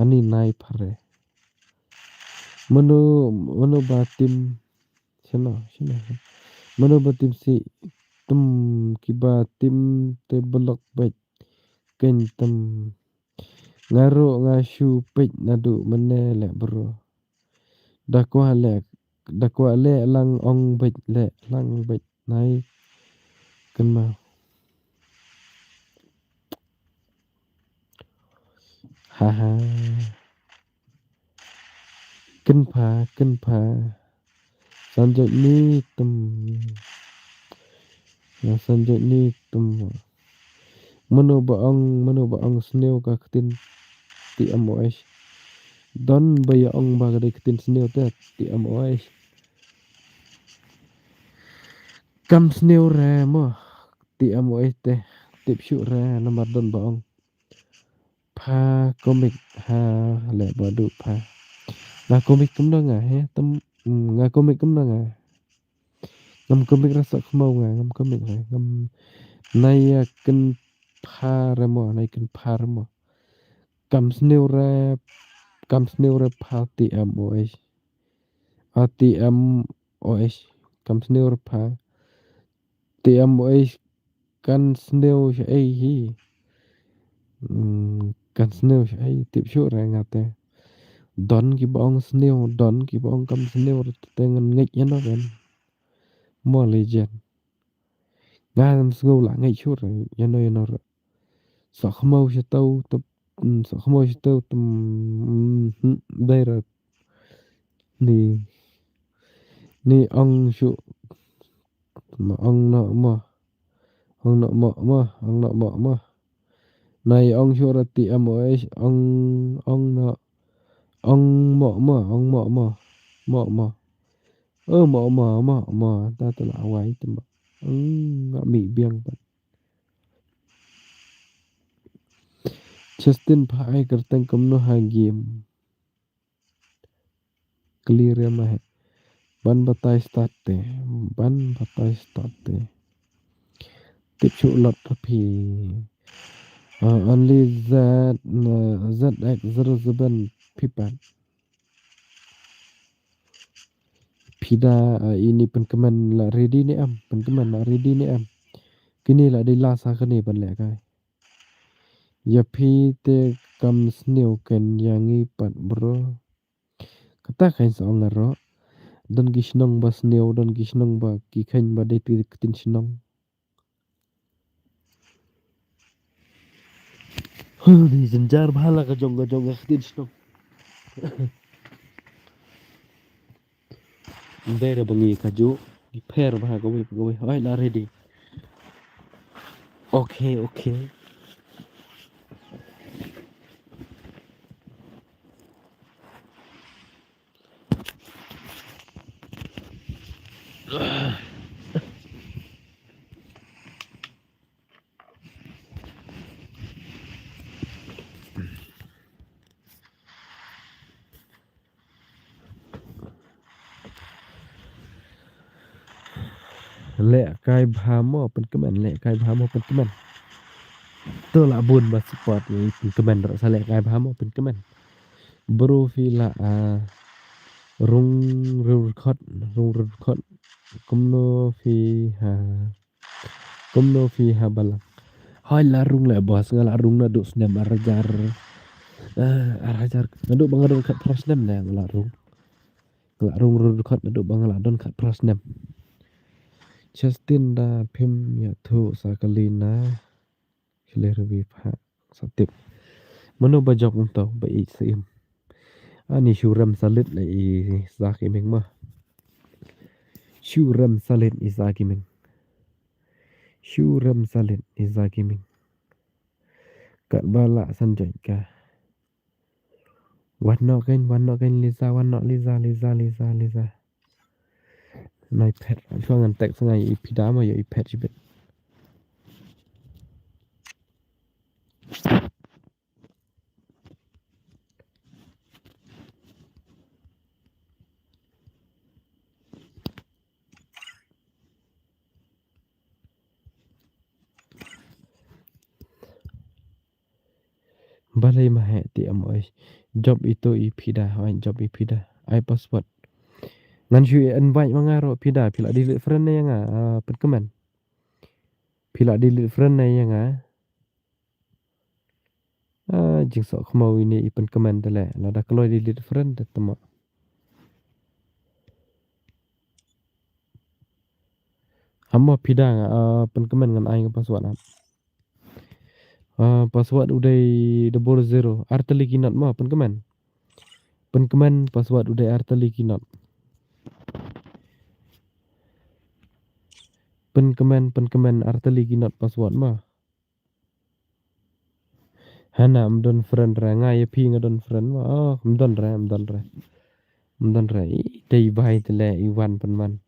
Ani nai phare. Mano mano ba tim Shano, shano. Mano ba tim si tum kiba tim te blok bek ken tum. Nga ro nga shu pek nadu mene le bro. Da kwa le da kwa le lang ong bek le lang bek nai. Ken ma. Haha. Ken pha, ken pha. Sanjot ni tum. Ya sanjot ni tum. Mano ba ong, mano ba ong sniew ka ktien T M O H. Don ba ya ong ba ka dei ktien sniew te T M O H. Kam sniew re mo. T M O H te. Tip shu re namar don ba ong. Pha komik ha le badu pha. Nga komik kumno nga he tem nga komik kumno nga. Ngam komik rasa kemau nga ngam komik nga ngam. Nai ya ken pha remo nai ken pha remo. Kam sniew re kam sniew re pha T M O H. A T M O H kam sniew re pha. T M O H kan sniew sha ei hi. Kan sniew sha ei tip shu re nga te. Don ki ba ong sniew, don ki ba ong kam sniew re te ngan ngeit ïa no ren. Mo legend. Nga ngam sngew la ngeit shu re ïa no ïa no re. Sa khmau sha tau tep sa khmau sha tau tem dai re. Ni ni ong shu Ma ong no mo. Ong no mo mo. Ong no mo mo. Nai ong shu ra T M O H ong ong no. Ong mo mo ong mo mo. Mo mo. Oh mo mo mo mo. Ta ta la wai te mo. Ong nga mi biang pat. Justin pha ai kyrteng kumno ha game. Clear ïa ma he. Ban batai start te. Ban batai start te. Tip shu lot pa phi. Uh, only Z uh, Z X zero seven phi pat. Phi da uh, ini pynkmen la ready ne em. Pynkmen la ready ne em. Kini la dei la sa kini ban leh kai. Ïa phi te kam sniew ken ïa ngi pat bro. Kata kheiñ sa ong aro. Don ki shnong ba sniew, don ki shnong ba ki kheiñ ba dei te ktien shnong. Huh, ni jynjar bha la ka jong ka jong ka ktien shnong. Ndei re ba ngi ka ju di pher ba ka wei ka wei. Oi la ready. Okay, okay. Leh kai bha mo pynkmen, leh kai bha mo pynkmen. To la bun ba support ïa i pynkmen ruh, sa leh kai bha mo pynkmen. Bro phi la, ah, rung record, rung record. Kumno phi ha, kumno phi ha balang. Hoi la rung leh boss, nga la rung naduh snem ar hajar, ah, ar hajar. Naduh ba nga don khatphra snem ne nga la rung. Nga la rung record naduh ba nga la don khatphra snem. Justin da phim ïathuh sa kali na. Khlieh ruh pha sa tip. Mano ba jop ngam tau ba ïeit sa im. Ani shu rem sa lit na i Za Gaming ma. Shu rem sa lit i Za Gaming. Shu rem sa lit i Za Gaming. Katba lah san join ka. Wan noh kein, wan noh kein Liza, wan noh Liza, Liza, Liza, Liza. Nai phet, shuwa ngan text nga ïa i Pida mo ïa i phet shibit. Balei ma heh ti em oi. Jop ito i Pida, oi jop i Pida. Ai password. Ngan shu invite ma nga ruh Pida, phi la delete friend ne ïa nga, ah, pynkmen. Phi la delete friend ne ïa nga. Ah, jingsoh khmaw ine i pynkmen te leh, lada kloi delete friend te tama. Amo Pida nga, ah, pynkmen ngan ai nga password ap. Ah, password u dei double zero, ar tylli ki not mo, pynkmen. Pynkmen password u dei ar tylli ki not. Pynkmen, pynkmen ar tylli ki not password mo. Hana, ym don friend re, nga ïa phi nga don friend mo. Oh, ym don re, ym don re. Ym don re, i dei bai te leh, i wan pynman.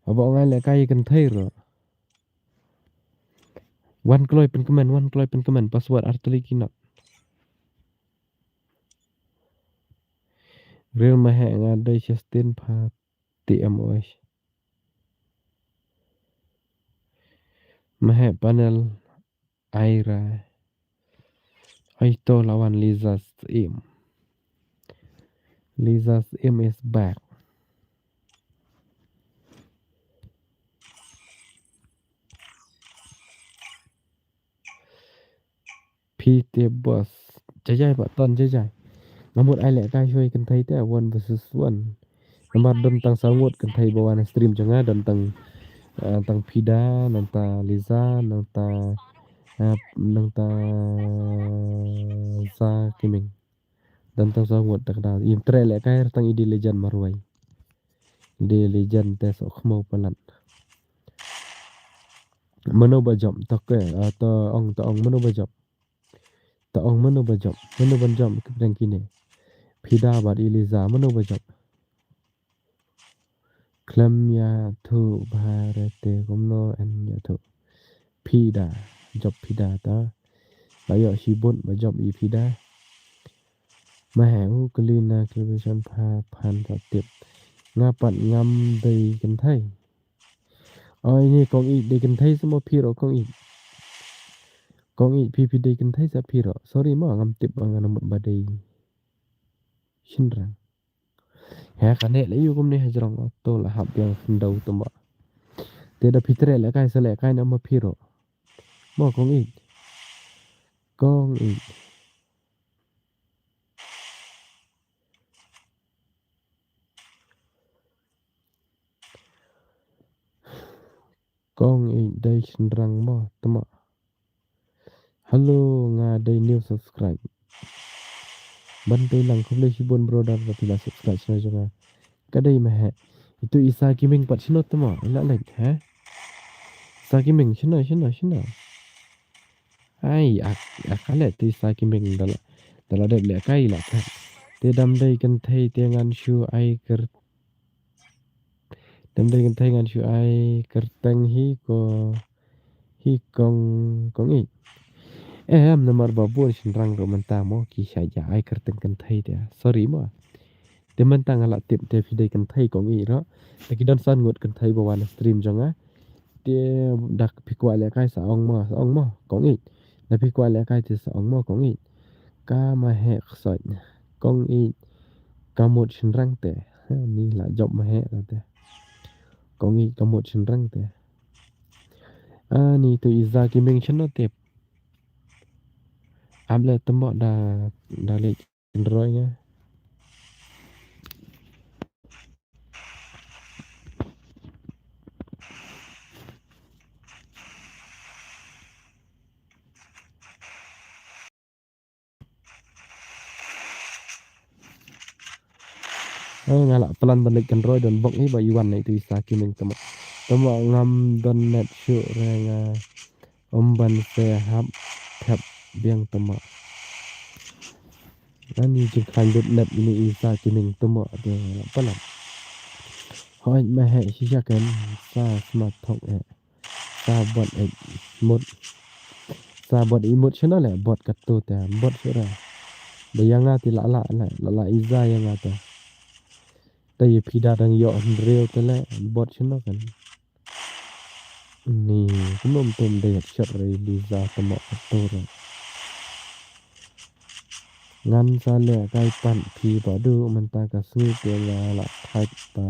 Aba nga leh kai kynthei ruh. Wan kloi pynkmen, wan kloi pynkmen, password ar tylli ki not. Real ma heh nga dei Justin pha T M O H. Ma heh panel Aira. Ai to lawan Liza Sim. Liza Sim is back. P T boss. Jai jai ba ton jai jai. Nga mut ai leh kai shuwa kynthei te one versus one. Namar don tang saw ngut kynthei ba wan stream jong nga, don tang, eh, tang Pida, nangta Liza, nangta, eh, nangta Za Gaming. Don tang saw ngut ta ka daw. Im treh leh kai tang i dei legend marwei. I dei legend te soh khmaw palat. Mano ba jop, to ke, ah, to ong, to ong mano ba jop. To ong mano ba jop. Mano ban jop ki pyrshang kine. Pida bad i Liza mano ba jop. Khlem ïathuh bha re te kumno yn ïathuh. Pida, jop Pida ta. Ba ïoh shibun ba jop i Pida. Ma heh u kylli na celebration pha phan sa tip. Nga pat ngam dei kynthei. Oi ni kong i dei kynthei sa mo phi ruh kong i. Kong i phi phi dei kynthei sa phi ruh. Sorry mo ngam tip ba ngan mut ba dei. Shynrang. He kane la ïoh kumne ha jrong to la hap biang khyndew tymba. Te da phi treh leh kai sa leh kai na ma phi ruh. Mo kong i. Kong i. Kong i dei shynrang mo tymba. Hello, nga dei new subscribe. Ban dei lang khublei shibun brother ba phi la subscribe channel jong nga. Ka dei ma heh. Itu i Sa Gaming pat shano tymba. Ila leh he. Sa Gaming shano shano shano. Ai ak ak ale tu i Sa Gaming dala dala dep leh kai la ka. Te dam dei kynthei te ngan shu ai ker Dem dei kynthei ngan shu ai kyrteng hi ko, hi kong, kong ïeit. Em, namar ba bun shynrang ruh mynta mo ki shait ïa ai kyrteng kynthei te. Sorry mo. Te mynta nga la tip te phi dei kynthei kong ïeit ruh. Te ki don san ngut kynthei ba wan stream jong nga. Te da phi kwah lehkai sa ong mo, sa ong mo kong ïeit. Da phi kwah lehkai te sa ong mo kong ïeit. Ka Maheh Ksoit. Kong ïeit ka mut shynrang te. Ha, ni la jop Maheh la te. Kong ïeit ka mut shynrang te. Ani tu Iza Kiming shano tip. Ap le temo da, da leit kynroi nga. Eh, nga la plan ban leit kynroi don bok hi ba Iwan na itu Iza Kiming temo. Temo ngam don net shu re nga. Ym ban se hap thep biang temo. Ani jingkhlaiñ lut net ini Iza Kiming temo de palat. Hoi Maheh shisha ken sa smat thok eh. Sa bot eh mut. Sa bot i mut shano le bot katu te bot shira. Ba ïa nga ti la la la la Iza ïa nga te. Te ïa phi da dang ïoh hynriew te le bot shano ken. Ni, kumno ym tum dei headshot re Liza temo atur. Ngan sa lehkai pat phi ba du mynta ka sngi te nga la thait ta.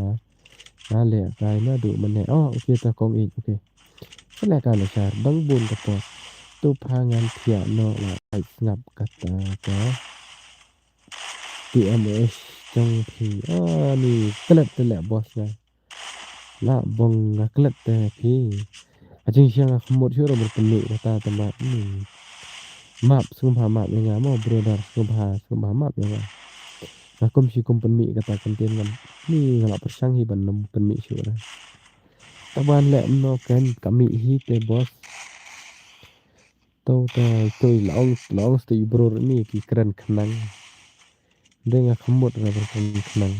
Nga lehkai na du mynne. Oh, okay ta kong ïeit, okay. Sa lehkai la shar dang bun ka por. Tu pha ngan thiah noh la thait sngap kata ka. T M S jong phi. Ah, ni klet te leh boss nga. La bong nga klet te phi. A jingshisha nga khmut shuh ruh ban pynmih kata te map. Hmm. Map sngewbha map ïa nga mo brother sngewbha sngewbha map ïa nga. Nga kum shi kum pynmih kata kyntien ngam. Ni nga la pyrshang hi ban nym pynmih shuh ruh. Taban leh mno ken ka mih hi te boss. To te to la ong la ong stu i brother ni ki kren khnang. Dei nga khmut ruh ban kren khnang.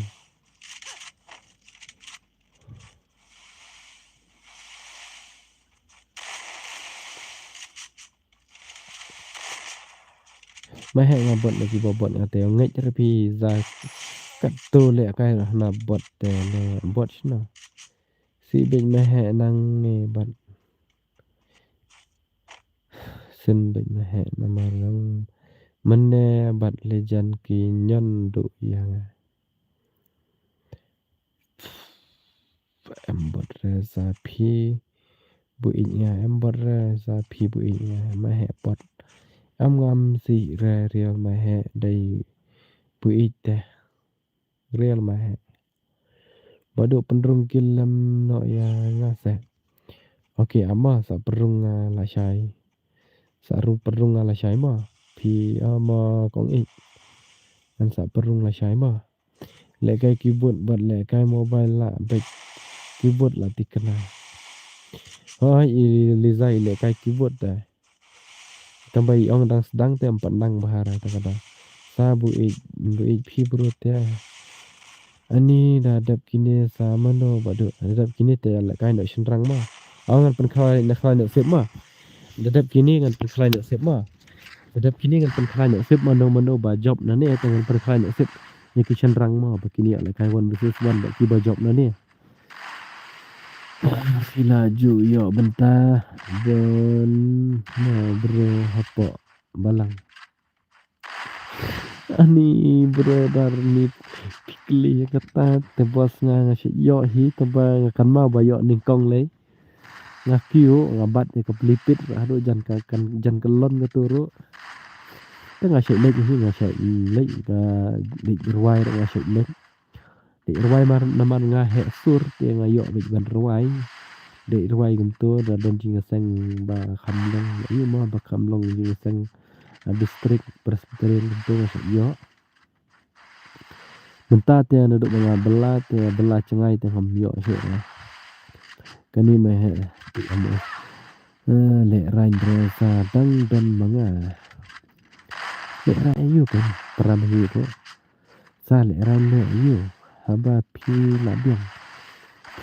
Maheh nga bot na ki ba bot nga te ngeit re phi za kat tu lehkai ruh na bot te le bot shna. Si bej Maheh nang ne bot. Sin bej Maheh namar nang mynne bad lejan ki ñion duh ïa nga. Em bot re sa phi bu ïeit nga, em bot re sa phi bu ïeit nga, Maheh bot. Em ngam si re real Maheh dei bu ïeit te. Real Maheh. Ba duk pynrung ki lem noh ïa nga se. Okay, ama sa pynrung nga lashai. Sa rung pynrung nga lashai ma. Phi ama kong ïeit. Ngan sa pynrung lashai ma. Lehkai keyboard bad lehkai mobile la bad keyboard la tikna. Hoi i Liza i lehkai keyboard te. Tang ba i ong dang sdang te em pat nang bha ra ta ka dang. Sa bu ïeit bu ïeit phi bro te. Ani da dep kine sa mano ba du da dep kine te la kai no shynrang ma. Ong ngan pynkhlaiñ na khlaiñ no sip ma. Da dep kine ngan pynkhlaiñ no sip ma. Da dep kine ngan pynkhlaiñ no sip mano mano ba job na ne te ngan pynkhlaiñ no sip. Ni ki shynrang ma ba kine la kai wan bisis wan ba ki ba job na ne. Sila ju ïoh bynta bun na bro hapoh balang. Ani bro dar ni pikli kata te bos nga nga shu ïoh hi te ba nga kan ma ba ïoh nyngkong lei. Nga kiew nga bat ïa ka plipit haduh jan ka kan jan ka lon ka turu. Te nga shu leit hi nga shu leit ka leit rwai nga shu leit. Dei rwai mar namar nga heh sur te nga ïoh bad ban rwai. Dei rwai kumto da don jingïaseng ba kham long ïa ma ba kham long jingïaseng district presbyterian kumto nga shu ïoh. Mynta te naduh ba nga bylla te bylla jngai te ngam ïoh shuh. Kane ma heh te amo. Leh rain dre sa dang don ma nga. Leh rain ayu kan pram hi ko. Sa leh rain leh ayu haba phi la biang. Phi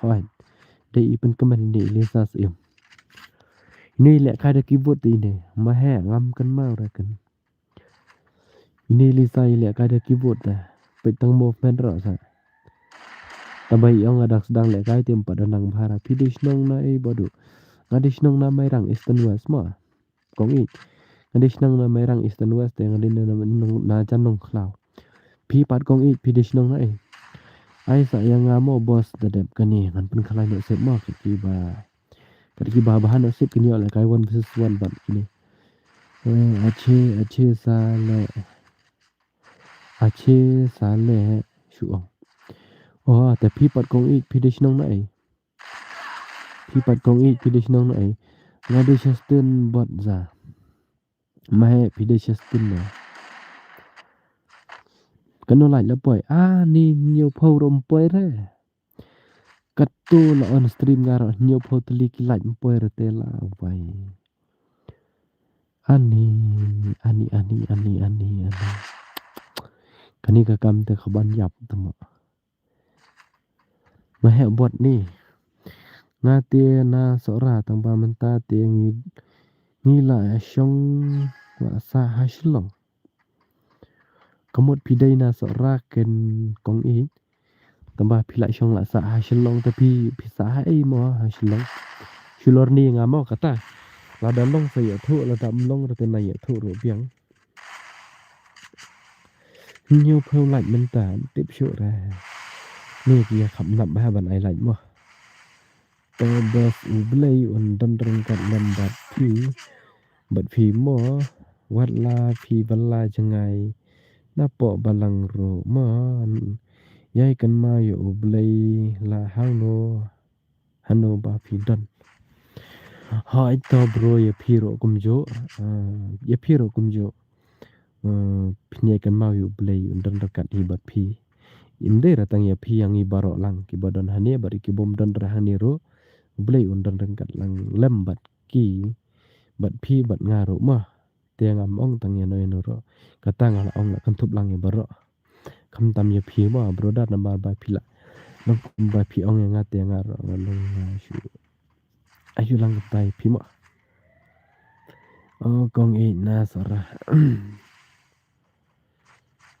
Hoi. Dei i pynkmen ine i Lisa Syiem. Ine i lehkai da ki vote te ine. Ma he ngam kynmaw re kan. Ine i Lisa i lehkai da ki vote te. Peit tang movement ruh sa. Tang ba i ong nga dang sdang lehkai te ym pat da nang bha ra. Phi dei shnong na ei Badu? Nga dei shnong na Mairang Eastern West mo. Kong Ïeit. Nga dei shnong na Mairang Eastern West te nga dei na, na, na, na Jan Nongkhlaw. Phi pat Kong Ïeit phi dei shnong na ei? Ai sa ïa nga mo boss da dep kane ngan pynkhlaiñ noh sep mo kat kiba. Kat kiba bha noh sep kine ïoh lehkai one versus one bad kine. Eh, ache, ache sa le. Ache sa le shu ong. Oh, te phi pat Kong Ïeit phi dei shnong na ei? Phi pat Kong Ïeit phi dei shnong na ei? Nga dei Justin Botza. Ma he phi dei Justin na. Kano lait la poi? Ah, ni hynñiew phew ruh ym poi re. Katto la on stream nga ruh hynñiew phew tylli ki lait ym poi re te la wai. Ani, ani, ani, ani, ani, ani. Kane ka kam te ka ban ïap te mo. Ma he bot ni. Nga te na Sohra tang ba mynta te ngi, ngi la shong la sah ha Shillong. Ka mut phi dei na Sohra ken Kong Ïeit. Tang ba phi la shong la sah ha Shillong te phi, phi sah ha ei mo ha Shillong. Shulor ni nga mo kata. Lada long sa ïathuh, lada ym long ruh te na ïathuh ruh biang. Hynñiew phew lait mynta, tip shuh re. Ni ki ïa kham nap bha ban ai lait mo. To bos U Blei un don ryngkat lem bad phi, bad phi mo, wat la phi ba la jngai, na poh balang ruh mo, ïai kynmaw ïa U Blei la hangno, hano ba phi don. Hooid to bro ïa phi ruh kumjuh, ah, ïa phi ruh kumjuh. Eh, phin ïai kynmaw ïa U Blei un don ryngkat hi bad phi. Ym dei re tang ïa phi ïa ngi baroh lang kiba don hangne bad ki bym don re hangne ruh. U Blei un don ryngkat lang lem bad ki bad phi bad nga ruh mo. Te ngam ong tang ïano ïano ruh. Kata nga la ong la kynthup lang ïa baroh. Khamtam ïa phi mo brother namar ba phi la. Nang ba phi ong ïa nga te nga ruh nga long nga shu. Ayu lang kata ïa phi mo. Oh, Kong Ïeit na Sohra.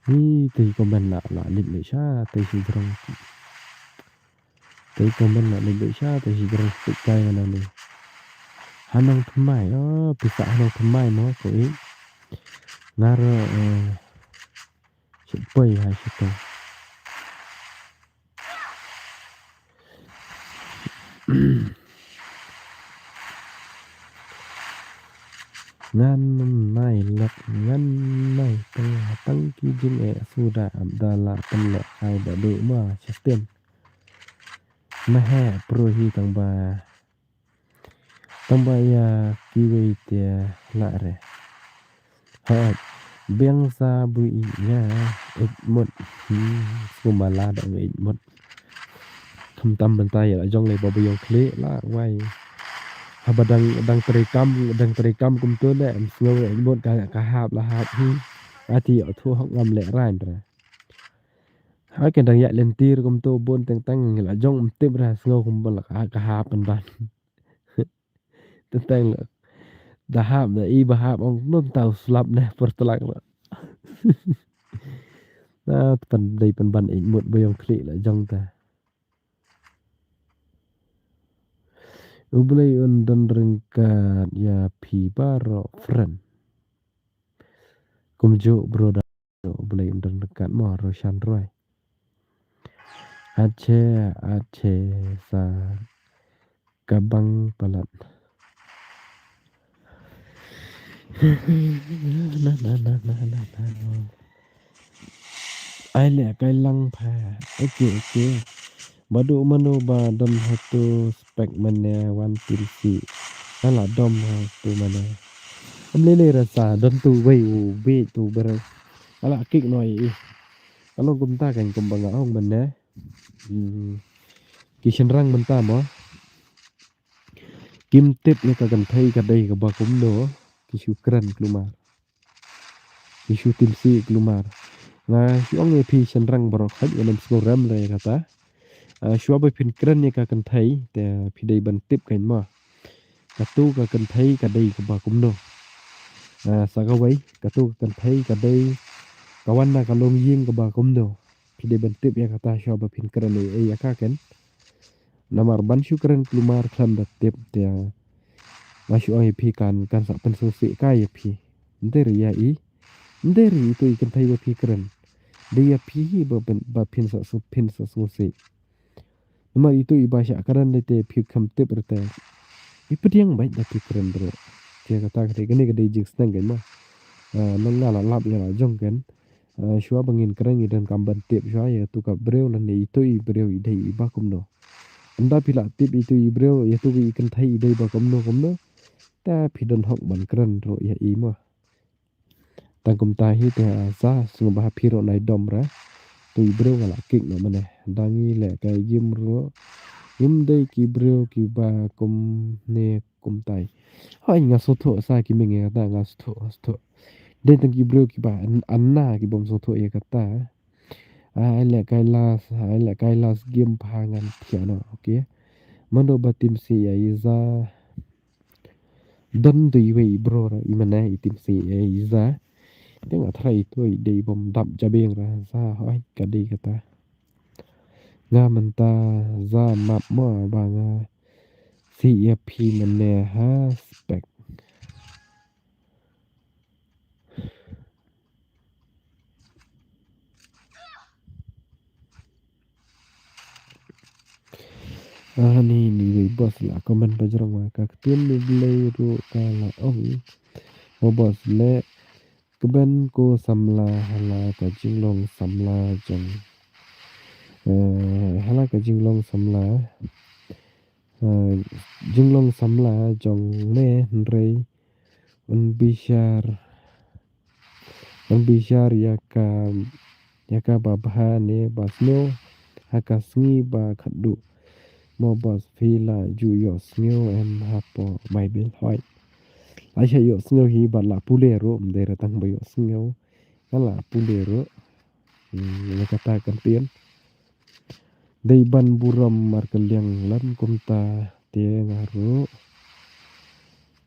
Ni te comment la, la lip lip sha, te shi jrong. Te comment la lip lip sha, te shi jrong spik kai nga ni. Ha Nongthymmai, oh, pisa ha Nongthymmai mo, Kong Ïeit. Nga ruh, eh, shit poi ha shit poi. Ngan nai lok, ngan nai tang, tang ki jingeh suda ap da la pynlok ai ba duk ma Justin. Ma he pro hi tang ba. Tang ba ïa kiwei te la re. Ha, biang sa bui ïa eit mut. Hmm, sngewbha la da eit mut. Khamtam bynta ïa la jong le ba ba ïong khlieh la wai. Haba dang, dang trei kam, dang trei kam kumto le em sngew eit mut ka, ka hap la hap hi. Ati ïa thu hok ngam leh rain re. Ha ken dang ïa lentir kumto bun teng teng la jong em tip re sngew kumba la ka, ka hap pynban. Teng teng la. da hap, da i ba hap, ong, "Num tau slap ne, por telak na." Na, pan dei pan ban ik mut ba ïong khlieh la jong ta. U Blei un don ryngkat ïa phi baroh friend. Kumjuh bro da, U Blei un don ryngkat mo, Roshan Roy. Ache, ache, sa kabang palat. Na, na, na, na, na, na. Ai leh kai lang pha. Okay, okay. Ba duh mano ba don hato spek mane wan tim si. Ala dom hato mane. Am lele rasa don tu wei u be tu ber. Ala kik noi i. Along kumta kan kum ba nga ong mane. Hmm. Ki shynrang mynta mo. Kim tip ïa ka kynthei ka dei kaba kumno. Ki shu kren klumar. Ki shu tim si klumar. Nga shu ong ïa phi shynrang baroh haj ïa nam sngew rem re kata. Ah, shuwa ba phin kren ïa ka kynthei te phi dei ban tip kein mo. Kato ka kynthei ka dei kaba kumno. Ah, sa kawei, kato ka kynthei ka dei ka wan na ka longïing kaba kumno. Phi dei ban tip ïa kata shuwa ba phin kren ei ei ïa ka kein. Namar ban shu kren klumar khlem da tip te nga shu ong ïa phi kan, kan sa pynsngewsih kai ïa phi. Ym dei re ïa i. Ym dei re ito i kynthei ba phi kren. Dei ïa phi hi ba phin, ba phin sa sngewsih. Namar ito i ba shah kren dei te phi kham tip re te. I pdiang bait da phi kren re. Te kata ka dei kane ka dei jingsneng kein mo. Ah, nang nga la lap ïa la jong kein. Ah, shuwa ba ngin kren ngi donkam ban tip shuwa ïa tu ka briew lane ito i briew i dei i ba kumno. Ynda phi la tip ito i briew ïa tu i kynthei i dei ba kumno kumno. Ta phi don hok ban kren ruh ïa i mo. Tang kumta hi te, ah, sa sngewbha phi ruh nai dom re. Tu i briew nga la kik noh mane. Dang i leh kai gim ruh. Im dei ki briew kiba kumne kumtai. Hoi nga sngewthuh sa ki meng ïa kata nga sngewthuh, nga sngewthuh. Dei tang ki briew kiba an, ana ki bym sngewthuh ïa kata. Ai leh kai las, ai leh kai las gim pha ngan thiah noh, okay. Mano ba tim si ïa i za. Don dei wei i bro ra i mane i tim si ïa i za. Te nga tharai ito i dei bym dap jabieng ra za hoi ka dei kata. Nga mynta za map mo ba nga si ïa phi mane ha spek. Ani ni wei bos la comment ba jrong wa ka ktien ni Blei ruh ka la ong. Mo bos le kben ko samla hala ka jinglong samla jong. Eh, hala ka jinglong samla. Eh, jinglong samla jong me hynrei un bishar, un bishar ïa ka, ïa ka ba bha ne ba sniew ha ka sngi ba khadduh. Mo bos phi la ju ïoh sngew em hapoh Baibl hoi. La sha ïoh sngew hi ba la pule ruh ym dei re tang ba ïoh sngew. Ka la pule ruh. Hmm, ïa kata kan tien. Dei ban burom markylliang lem kumta te nga ruh.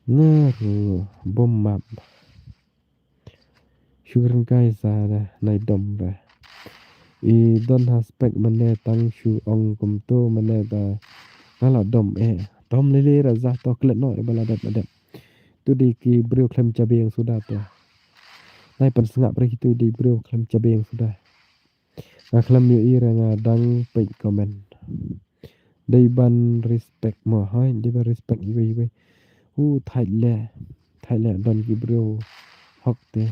Nga ruh bym map. Shukran kai sa da nai dom da. I don ha spek mane tang shu ong kumto mane da. Nga la dom eh. Dom lele ra za to klet no eh ba la dep la dep. Tu dei ki briew khlem jabieng suda to. Nai pan sngap re ki tu dei briew khlem jabieng suda. Nga khlem ïohi re nga dang peit comment. Dei ban respect mo hoi, dei ban respect iwei iwei. U thait leh, thait leh don ki briew hok te.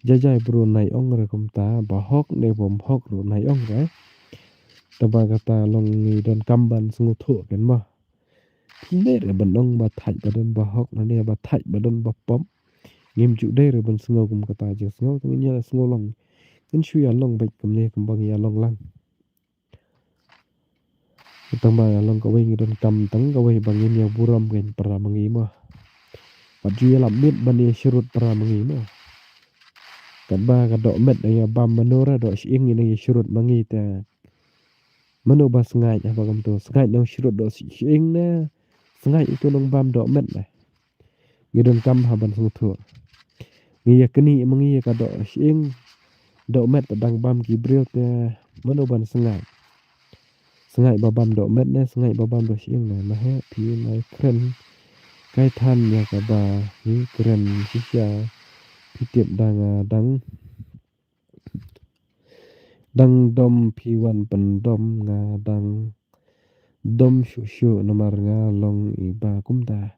Jajai bro nai ong re kumta, ba hok ne bym hok ruh nai ong re. Te ba kata long ngi donkam ban sngewthuh kein mo. Phim dei re ban ong ba thait ba don ba hok, lane ba thait ba don ba pop. Ngim ju dei re ban sngew kum kata jingsngew, tang ngin ïa sngew long. Ngin shu ïa long beit kumne kumba ngi ïa long lang. Tang ba ïa long kawei ngi donkam tang kawei ba ngin ïa burom kein para ma ngi mo. Wat ju ïa lap miet ban ïa syrut para ma ngi mo. Katba ka dohmet ïa bam mano re doh shyieng ngi nang ïa syrut ma ngi te. Mano ba sngaid haba kumto, sngaid nang syrut doh shyieng ne. Sngaid ito nang bam dohmet ne. Ngi donkam ha ban sngewthuh. Ngi ïa knieh ma ngi ïa ka doh shyieng, doh met, dang bam ki briew te mano ban sngaid. Sngaid ba bam doh met ne sngaid ba bam doh shyieng ne, ma he phi nai kren kai than ïa kaba ngi kren shisha. Phi tip dang, ah, dang, dang dom phi wan pyndom, nga dang dom shuh shuh namar nga long i ba kumta.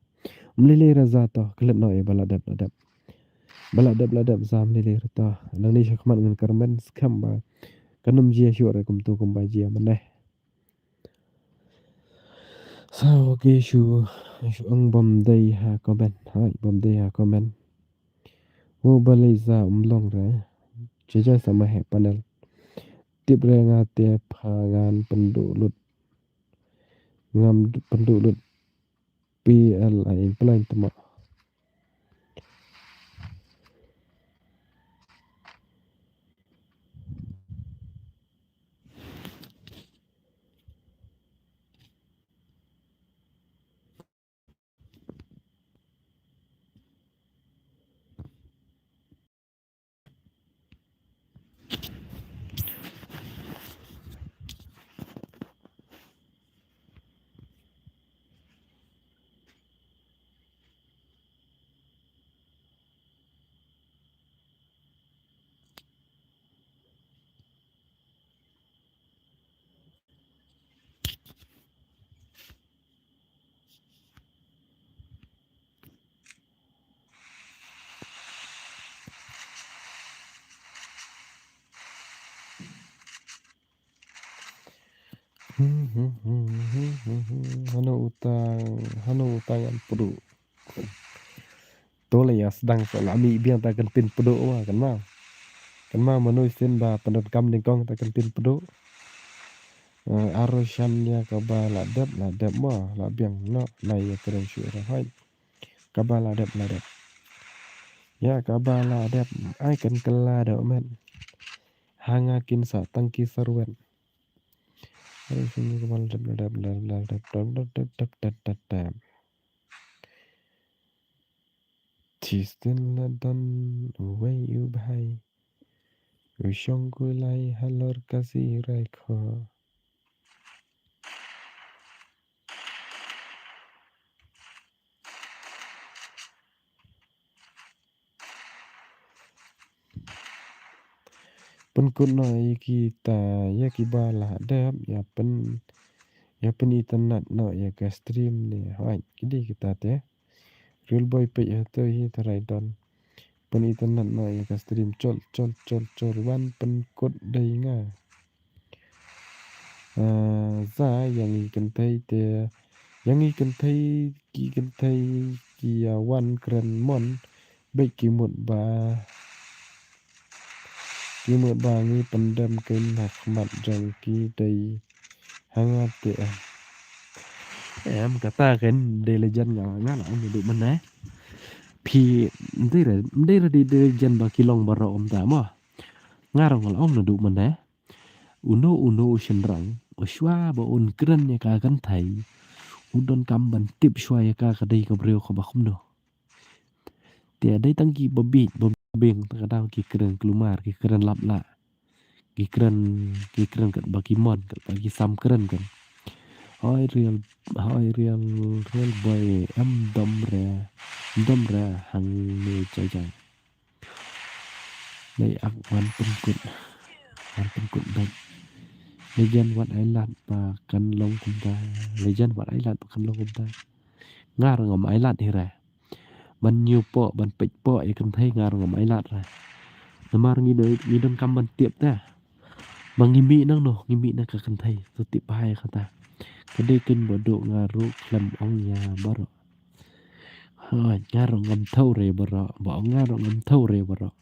Ym lei lei re za to, klet noh ïa ba la dep la dep. Ba la dep la dep za, ym lei lei re to. Nangne sha khmat ngan kyrmen skhem ba kan ym jia shuh re kumto kumba jia mynne. Sa, okay, shu, shu ong bym dei ha comment. Hai, bym dei ha comment. Wo, balei za ym long re. Jajai sa ma he panel. Tip re nga te pha ngan pynduh lut. Ngam pynduh lut. P L I in plan tama. Hano uta, hano uta ngan pduh. To la ïa sdang sa la mih biang ta kan pynpduh ma kan ma. Kan ma mano shisien ba pyndonkam nyngkong ta kan pynpduh. Eh, aro shan ïa kaba la dep, la dep ma, la biang noh, la ïa kren shuh ra hoi. Kaba la dep, la dep. Ïa kaba la dep, ai kan kylla doh met. Ha nga kin sa tang ki sarwet. Aro shan ïa kaba la dep, la dep, la dep, la dep. Chistin la don uwei u bhai u shong kulai halor ka Siraikho. Pynkut noh ïa kita, ïa kiba la dep, ïa pyn, ïa pynitynnad noh ïa ka stream ne. Hooid, ki dei kita te. Real boy peit hato hi tharai don. Pynitynnad noh ïa ka stream, chol, chol, chol, chol, wan pynkut dei nga. Ah, za ïa ngi kynthei te, ïa ngi kynthei, ki kynthei ki ïa wan kren mon, bad ki mut ba, ki mut ba ngi pyndem kein ha khmat jong ki dei ha nga te em. Em, kata kein dei legend nga, nga la ong naduh mynne. Phi, ym dei re, ym dei re dei legend ba ki long baroh kumta mo. Nga ruh nga la ong naduh mynne. Uno uno u shynrang, u shuwa ba un kren ïa ka kynthei, u donkam ban tip shuwa ïa ka ka dei ka briew kaba kumno. Te dei tang kiba bieit, ba biang, ta ka daw ki kren kulmar, ki kren lap lah. Ki kren, ki kren katba ki mon, katba ki sam kren kan. Hoi real, hoi real, real boy, em dom re, dom re, hangne jai jai. Dei ak wan pynkut. Wan pynkut bad. Legend wat ai lad ba kan long kumta. Legend wat ai lad ba kan long kumta. Nga ruh ngam ai lad hi re. Ban ñiew poh, ban peit poh ïa kynthei nga ruh ngam ai lad re. Namar ngi dei, ngi donkam ban tip te. Ba ngi mih nangno, ngi mih na ka kynthei. To tip bha ïa kata. Ka dei kein ba duh nga ruh khlem ong ïa baroh. Hooid, nga ruh ngam thew re baroh, ba ong nga ruh ngam thew re baroh.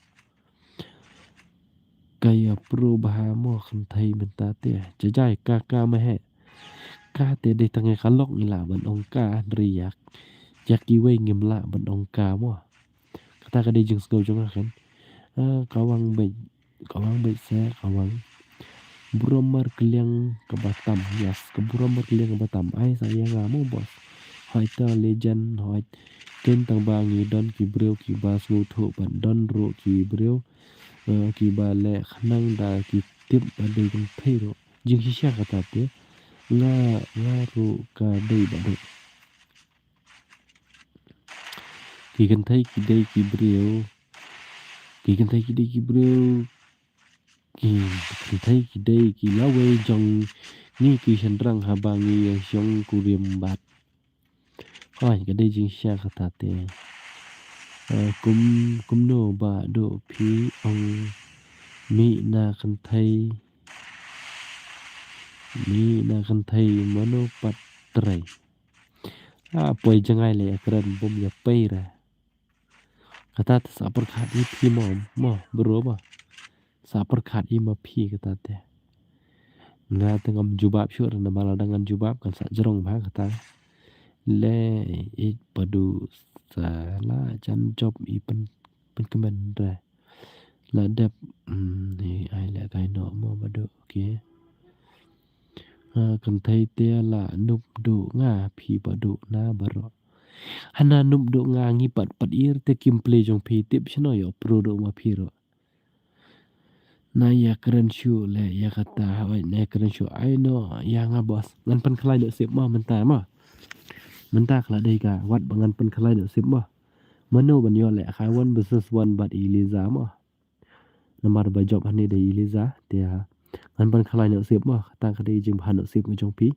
Ka ïa pru bha mo kynthei mynta te, jajai ka ka ma he. Ka te dei tang ïa ka lok ngi lah ban ong ka, hynrei ïa, ïa kiwei ngim lah ban ong ka mo. Kata ka dei jingsngew jong nga kein. Ah, ka wang beit Ka wang beit se, ka wang. Burom markylliang kaba tam, yes, ka burom markylliang kaba tam. Ai sa ïa nga mo boss. Hoi ta legend, hoi. Keiñ tang ba ngi don ki briew kiba sngewthuh bad don ruh ki briew, eh, kiba leh khnang da ki tip ba dei kynthei ruh. Jingshisha kata te. Nga, nga ruh ka dei ba dei. Ki kynthei ki dei ki briew. Ki kynthei ki dei ki briew. Ki kynthei ki dei ki lawei jong ngi ki shynrang haba ngi ïa shong kurim bad. Hooid, ka dei jingshisha kata te. Eh, kum, kumno ba duh phi ong mih na kynthei. Mih na kynthei mano pat trei. Ah, poi jngai leh ïa kren bym ïa pei re. Kata te sa pyrkhat ïa phi mo, mo, bro mo. Sa pyrkhat ïa ma phi kata te. Nga te ngam jubab shuh re namar lada ngan jubab kan sa jrong bha kata. Le, eh, padu sa la jan jop i pyn, pynkmen re. La dep, hmm, ni ai leh kai noh mo ba duh, okay. Ha, kynthei te la nup duh nga phi ba duh na baroh. Hana nup duh nga ngi pat pat ir te kim plie jong phi tip shano ïoh pro duh ma phi ruh. Na ïa kren shuh leh ïa kata, oi, na ïa kren shuh ai noh ïa nga boss. Ngan pynkhlaiñ noh sip mo mynta mo. Mynta ka la dei ka wat ba ngan pynkhlaiñ noh sip mo. Mano ban ïoh leh ka one versus one bad i Liza mo. Namar ba jop hangne da i Liza, te ngan pynkhlaiñ noh sip mo, kata ka dei jingbha noh sip ka jong phi.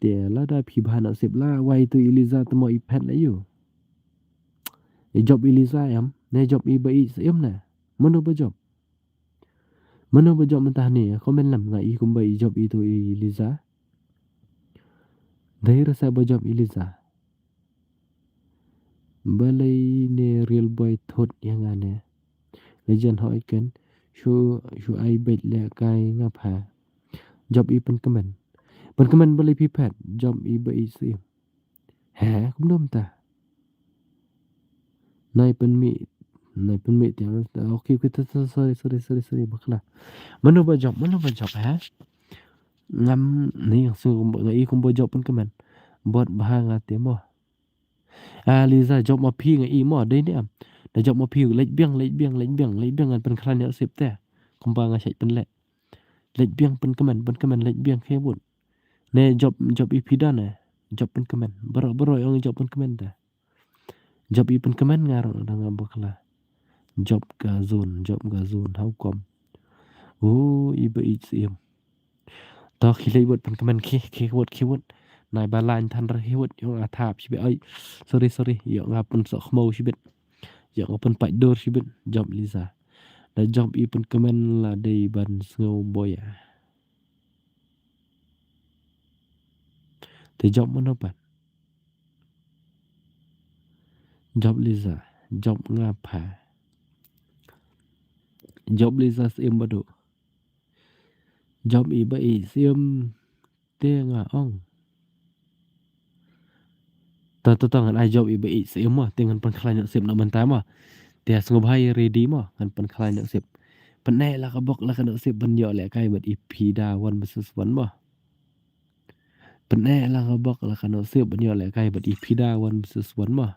Te lada phi bha noh sip la, wai tu i Liza te mo i phet la ïu. I jop i Liza em, ne jop i ba i Syiem ne. Mano ba jop? Mano ba jop mynta hangne, comment lem nga i kumba i jop i tu i Liza. Dei rasa ba jop i Liza. Balei ne real boy thot ïa nga ne. Legend hoi ken. Shu, shu ai beit leh kai nga pha. Jop i pynkmen. Pynkmen balei phi phet. Jop i ba i Syiem. He, kumno mynta. Nai pynmih, nai pynmih tiang. Okay, okay, sorry, sorry, sorry, sorry, bakla. Mano ba jop, mano ba jop, he? Ngam, ni, nga i kumba jop pynkmen. Bot bha nga te mo. A Liza jop ma phi nga i mo dei ne em. Da jop ma phi leit biang, leit biang, leit biang, leit biang ngan pynkhlaiñ noh sip te. Kumba nga shait pynleh. Leit biang pynkmen, pynkmen leit biang khie wut. Ne jop, jop i phi da ne. Jop pynkmen. Baroh, baroh ong jop pynkmen te. Jop i pynkmen nga ruh da nga bakla. Jop ka zone, jop ka zone, how come? O, i ba i Syiem. To khie leit wut pynkmen khie, khie wut, khie wut. Nai ba lain than re khie wut, ïoh nga thap shibit. Ai, sorry, sorry, ïoh nga pynsoh khmaw shibit. Ïoh nga pynpait dur shibit, jop Liza. Da jop i pynkmen la dei ban sngew boya. Te jop mano pat. Jop Liza, jop nga pha. Jop Liza Syiem ba duh. Jop i ba i Syiem te nga ong. To, to, to, ngan ai jop i ba i Syiem mo, te ngan pynkhlaiñ noh sip noh mynta mo. Te sngewbha ïa ready mo, ngan pynkhlaiñ noh sip. Pyneh la ka bok la ka noh sip ban ïoh leh kai bad i phi da one versus one mo. Pyneh la ka bok la ka noh sip ban ïoh leh kai bad i phi da one versus one mo.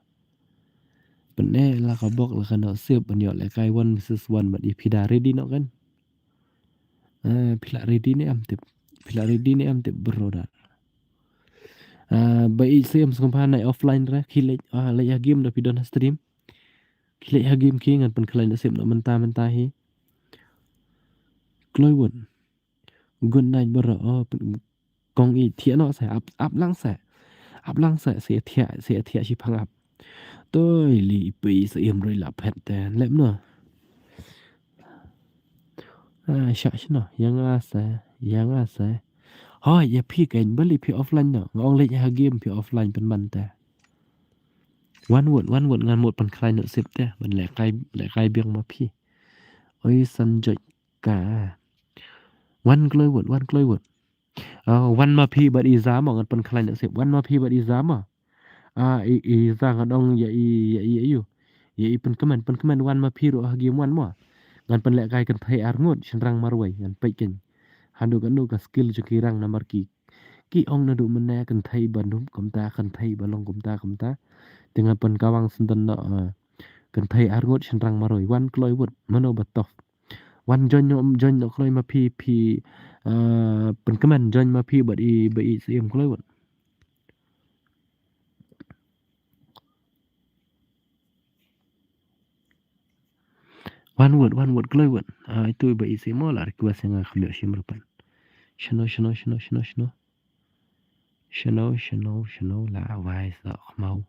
Pyneh la ka bok la ka noh sip ban ïoh leh kai one versus one bad i phi da ready noh kan. Ah, phi la ready ne em tip. Phi la ready ne em tip bro da. Ah, ba i Syiem sngewbha nai offline re, khie leit, ah, leit ha game da phi don ha stream. Khie leit ha game khie ngan pynkhlaiñ noh sip noh mynta mynta hi. Kloi wut. Good night bro. Oh, pyn-, kong i thiah noh sa, ap, ap lang sa. Ap lang sa, sa thiah, sa thiah shiphang ap. Toi li i phi Syiem ruh i la phet te, lem noh. Ah, shah shano, ïa nga sa, ïa nga sa. Hoi, ïa phi kein balei phi offline noh. Nga ong leit ha game phi offline pynban te. Wan wut, wan wut ngan mut pynkhlaiñ noh sip te. Ban leh kai, leh kai biang ma phi. Oi san jot ka. Wan kloi wut, wan kloi wut. Ah, wan ma phi bad i Za mo ngan pynkhlaiñ noh sip. Wan ma phi bad i Za mo. Ah, i, i Za ngan ong ïa i, ïa i, ïa i. Ïa i pynkmen, pynkmen wan ma phi ruh ha game wan mo. Ngan pynleh kai kynthei ar ngut, shynrang marwei, ngan peit kein. Haduh katno ka skill jong ki rang namar ki, ki ong naduh mynne kynthei ba nup kumta, kynthei ba long kumta kumta. Te ngan pynkawang syndon noh, ah, kynthei arngut shynrang marwei. Wan kloi wut, mano ba tough. Wan join noh, join noh kloi ma phi, phi, ah, pynkmen join ma phi bad i, ba i siem kloi wut. Wan wut, wan wut, kloi wut. Ah, itu ba isi mo la request ïa nga kham ïoh shim rupan. Shano, shano, shano, shano, shano. Shano, shano, shano, la wai sa khmau.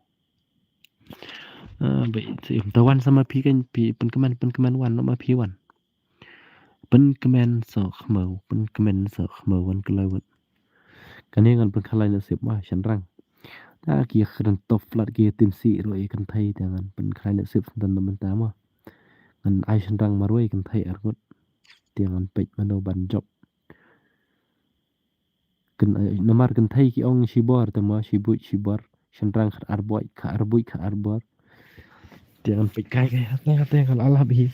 Ah, ba isi, ta wan sa ma phi kan phi pynkmen, pynkmen wan, no ma phi wan. Pynkmen sa khmau, pynkmen sa khmau wan kloi wut. Kane ngan pynkhlaiñ nasib ma shynrang. Ta ki kren top flat ki tim si ruh i kynthei ta ngan pynkhlaiñ nasib syndon na mynta ma. Ngan ai shynrang marwei kynthei arngut. Te ngan peit mano ban jop. Kyn-, eh, namar kynthei ki ong shibor te ma, shibuit shibor. Shynrang khat arbuit, khat arbuit, khat arbor. Te ngan peit kai kai, hate, hate, ngan alap hi.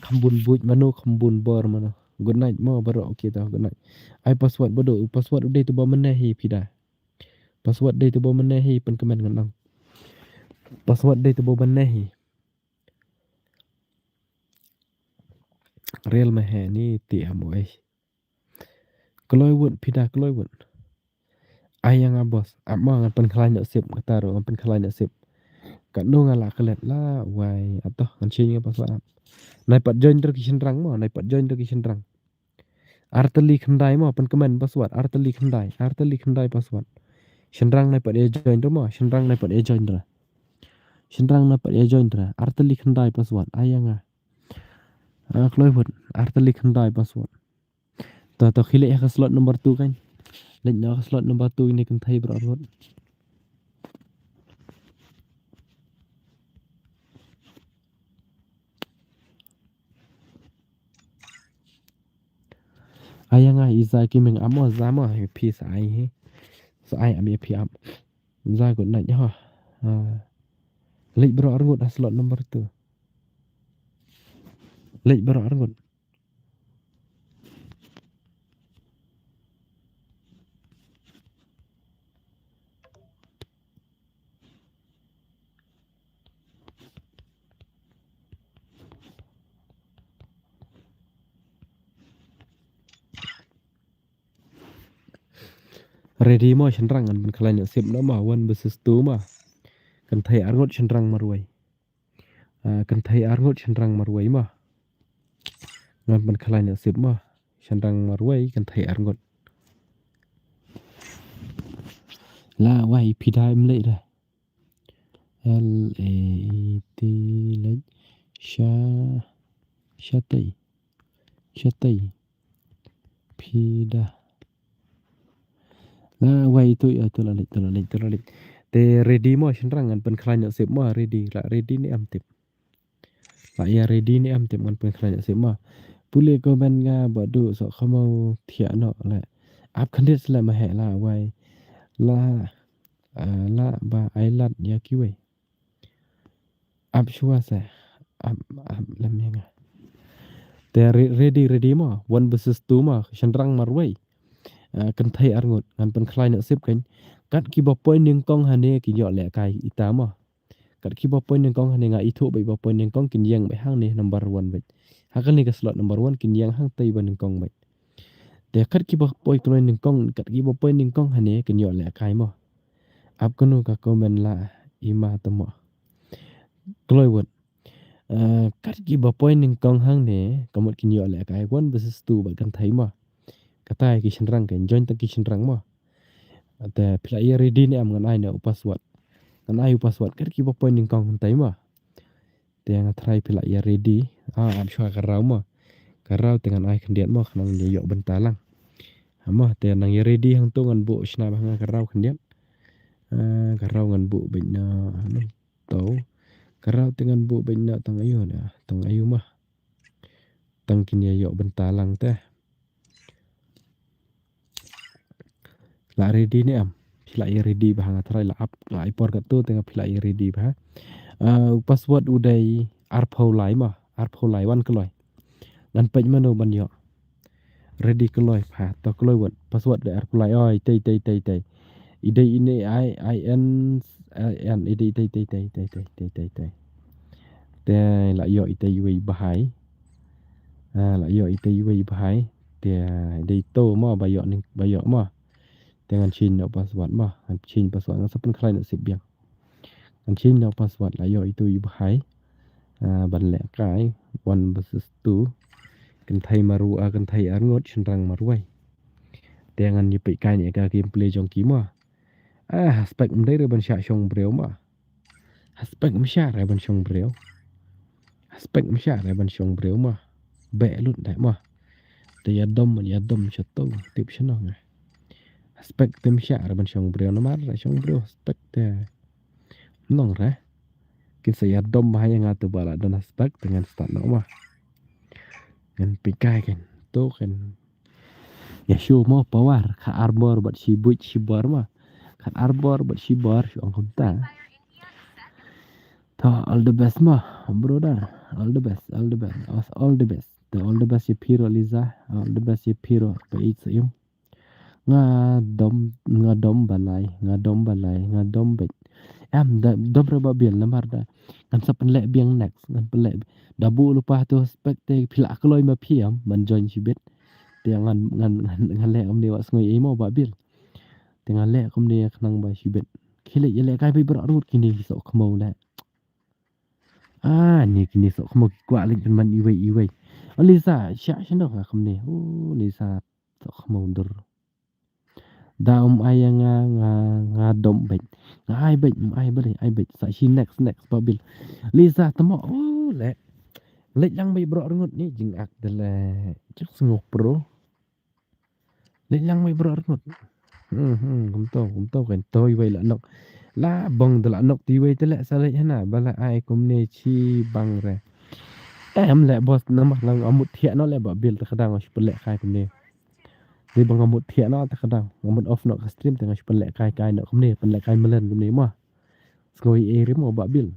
Kham bun buit mano, kham bun bor mano. Good night mo baroh, okay ta, good night. Ai password bado, password u dei tu ba mynne hi phi da. Password dei tu ba mynne hi pynkmen ngan ong. Password dei tu ba mynne hi. Real ma he ni ti am oi. Kloi wut phi da kloi wut. Ai ïa nga boss. Ap mo ngan pynkhlaiñ nasib kata ruh ngan pynkhlaiñ nasib. Katno nga la klet la wai atoh ngan change nga password ap. Nai pat join ruh ki shynrang mo, nai pat join ruh ki shynrang. Artylli khyndai mo, pynkmen password, artylli khyndai, artylli khyndai password. Shynrang nai pat ïa join ruh mo, shynrang nai pat ïa join ruh. Shynrang nai pat ïa join ruh, artylli khyndai password, ai ïa nga. Ah, kloi wut, artylli khyndai password. To, to, khie leit ha ka slot number two kan. Leit noh ha ka slot number two ine kynthei baroh arngut. Ai ïa nga i za ki meng amo za mo, phi sa ai hi. Sa ai am ïa phi am. Za good night ho. Ah. Leit baroh arngut ha slot number two. Leit baroh arngut. Ready mo shynrang ngan pynkhlaiñ nasib noh mo, one versus two mo. Kynthei arngut shynrang marwei. Ah, kynthei arngut shynrang marwei mo. Ngan pynkhlaiñ nasib mo. Shynrang marwei kynthei arngut. La wai phi da im leit da. L A E T leit. Sha, shatei. Shatei. Phi da. La wai tu ïa tu la leit, tu la leit, tu la leit. Te ready mo shynrang ngan pynkhlaiñ nasib mo ready la ready ne em tip. La ïa ready ne em tip ngan pynkhlaiñ nasib mo. Pule comment nga ba du so khamo thiah noh la. Ap khyndiat sla ma he la wai. La, ah, la ba ai lad ïa kiwei. Ap shuwa se. Ap, ap lem ïa nga. Te re-, ready, ready mo. One versus two mo. Shynrang marwei. Ah, kynthei arngut. Ngan pynkhlaiñ nasib kan. Kat kiba poi nyngkong hangne kin ïoh lehkai ita mo. Kat kiba poi nyngkong hangne nga ithuh beit ba poi nyngkong kin ïeng beit hangne number one beit. Ha kane ka slot number one kin ïeng hangtei ba nyngkong beit. Te kat kiba poi kloi nyngkong, kat kiba poi nyngkong hangne kin ïoh lehkai mo. Ap kano ka comment la i ma to mo. Kloi wut. Eh, kat kiba poi nyngkong hangne, ka mut kin ïoh lehkai one versus two bad kynthei mo. Kata ki shynrang kan join tang ki shynrang mo. Te phi la ïa ready ne em ngan ai ne u password. Ngan ai u password kat kiba poi nyngkong hangtei mo. Te nga tharai phi la ïa ready. Ah, ap shuwa ka raw mo. Ka raw te ngan ai khyndiat mo khnang ïa ïoh bynta lang. Ha mo te nang ïa ready hangto ngan buh shna ba nga ka raw khyndiat. Ah, ka raw ngan buh beit na, ano, to. Ka raw te ngan buh beit na tang ayu na, tang ayu mo. Tang kin ïa ïoh bynta lang te. La ready ne em? Phi la ïa ready bha nga tharai la ap, la ïa por katto te nga phi la ïa ready bha. Ah, u password u dei arphew lai mo, arphew lai wan kloi. Ngan peit mano ban ïoh. Ready kloi pha, to kloi wat, password da ar kloi, oi, tei, tei, tei, tei. I dei ine ai, ai en, ai en, i dei tei, tei, tei, tei, tei, tei, tei, tei. Te la ïoh ite iwei bahai. Ah, la ïoh ite iwei bahai. Te dei to mo ba ïoh ning, ba ïoh mo. Te ngan change noh password mo. Ngan change password, ngan sa pynkhlaiñ noh sip biang. Ngan change noh password, la ïoh ito i bahai. Ah, ban leh kai, one versus two. Kynthei marwei, ah, kynthei arngut, shynrang marwei. Te ngan ïa peit kai ne ka gameplay jong ki mo. Ah, ha spek ym dei re ban shah shong briew mo. Ha spek ym shah re ban shong briew. Ha spek ym shah re ban shong briew mo. Beh lut dei mo. Te ïa dom, ïa dom shato, tip shano nga. Ha spek te ym shah re ban shong briew namar re shong briew ha spek te. Nong re. Kin sa ïa dom ba ha ïa nga tu ba la don ha spek te ngan start noh mo. Ngan peit kai kan. To kan. Ïa shu mo power, khat arbor bad shi buit shi bor mo. Khat arbor bad shi bor shu ong kumta. To, all the best mo, brother. All the best, all the best, all the best. To, all the best ïa phi ruh Liza, all the best ïa phi ruh ba ïeit sa im. Nga dom, nga dom balai, nga dom balai, nga dom beit. Em, da, dom re ba biel namar da. Ngan sa pynleh biang next, ngan pynleh. Da buh lypa to spek te phi lah kloi ma phi em, ban join shibit. Te ngan, ngan, ngan, ngan leh kumne wat sngew ei mo ba biel. Te ngan leh kumne khnang ba shibit. Khie leh ïa leh kai beit baroh arngut kine ki soh khmaw leh. Ah, ni kine soh khmaw ki kwah leh pynman iwei iwei. O Lisa, shah shano nga kumne. O Lisa, soh khmaw dur. Da um ai ïa nga, nga, nga dom beit. Nga ai beit, um ai beit, ai beit. Sa shi next, next ba biel. Lisa, tamo. O leh. Leh lang beit baroh arngut ni jingak de leh. Jingsngew pro. Leh lang wei baroh arngut. Hmm, hmm, kumto, kumto kan to iwei la nok. La bong da la nok ti iwei te leh sa leh hana ba la ai kumne shi bang re. Em leh boss namar lang amut thiah no leh ba biel ta khadang shu pynleh kai kumne. Dei bang amut thiah no ta khadang amut off no ka stream te nga shu pynleh kai kai no kumne pynleh kai melen kumne mo. Sngoi e rim ba biel.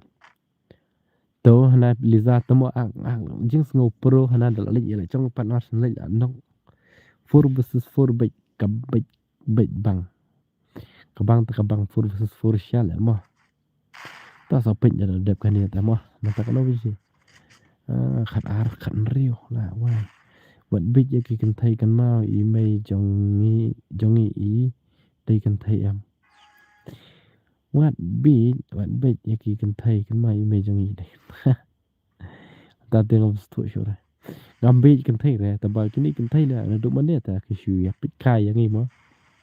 To hana Liza tamo ak ak jingsngew pro hana da la leit ïa la chong pat nar shen leit la nok. Four versus four beit ka beit beit bang. Ka bang ta ka bang four versus four sha leh mo. Ta sa peit da la dep kane ta mo. Mynta ka no biji. Ah, khat ar khat hynriew la wai. Wat beit ïa ki kynthei kynmaw i mei jong ngi jong ngi i dei kynthei em. Wat beit, wat beit ïa ki kynthei kynmaw i mei jong ngi dei. Ta te ngam sngewthuh shuh re. Ngam beit kynthei re, ta ba kine kynthei na, naduh mane ta ki shu ïa peit kai ïa ngi mo.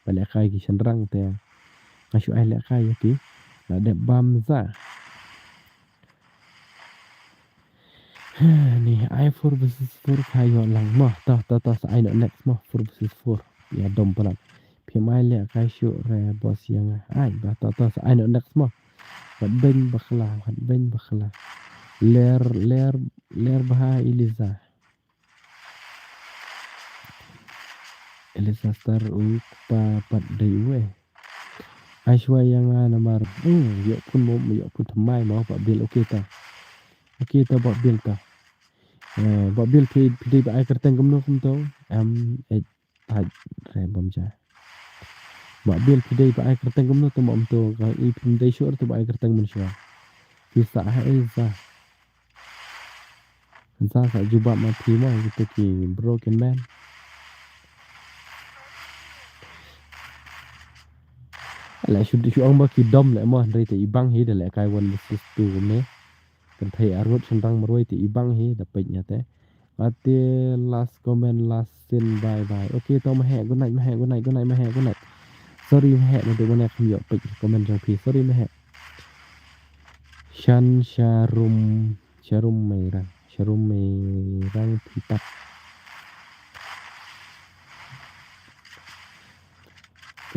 Ba leh kai ki shynrang te. Nga shu ai leh kai ïa ki. La dep bam za. Ni ai four versus four ka ïoh lang mo. To, to, to, sa ai noh next mo. Four versus four. Ïa dom palat. Phim ai leh kai shuh re boss ïa nga. Ai ba to, to, sa ai noh next mo. Wat beiñ bakla, wat beiñ bakla. Ler, ler, ler bha i Liza. Eliza Star u kpa pat dei u eh. Ai shuwa ïa nga namar. Hmm, ïoh pun mo, ïoh pun thymmai mo ba bill, okay ta. Okay ta ba bill ta. Eh, ba bill phi, phi dei ba ai kyrteng kumno kumto. Em, eh, thait re bam ja. Ba bill phi dei ba ai kyrteng kumno to mo kumto. Ka i phim dei shuh to ba ai kyrteng mynshuwa. Phi sa ha ei za. Sa sa jubab ma phi mo, kito ki broken man. La shu, shu ong ba ki dom le mo, hynrei te i bang hi da leh kai one versus two kumne. Kynthei arngut shynrang marwei te i bang hi da peit ïa te. Ate last comment, last seen, bye bye. Okay, to ma heh, good night, ma heh, good night, good night, ma heh, good night. Sorry ma heh, naduh mane kham ïoh peit comment jong phi. Sorry ma heh. Shan Sharum, Sharum Meirang, Sharum Meirang phi pat.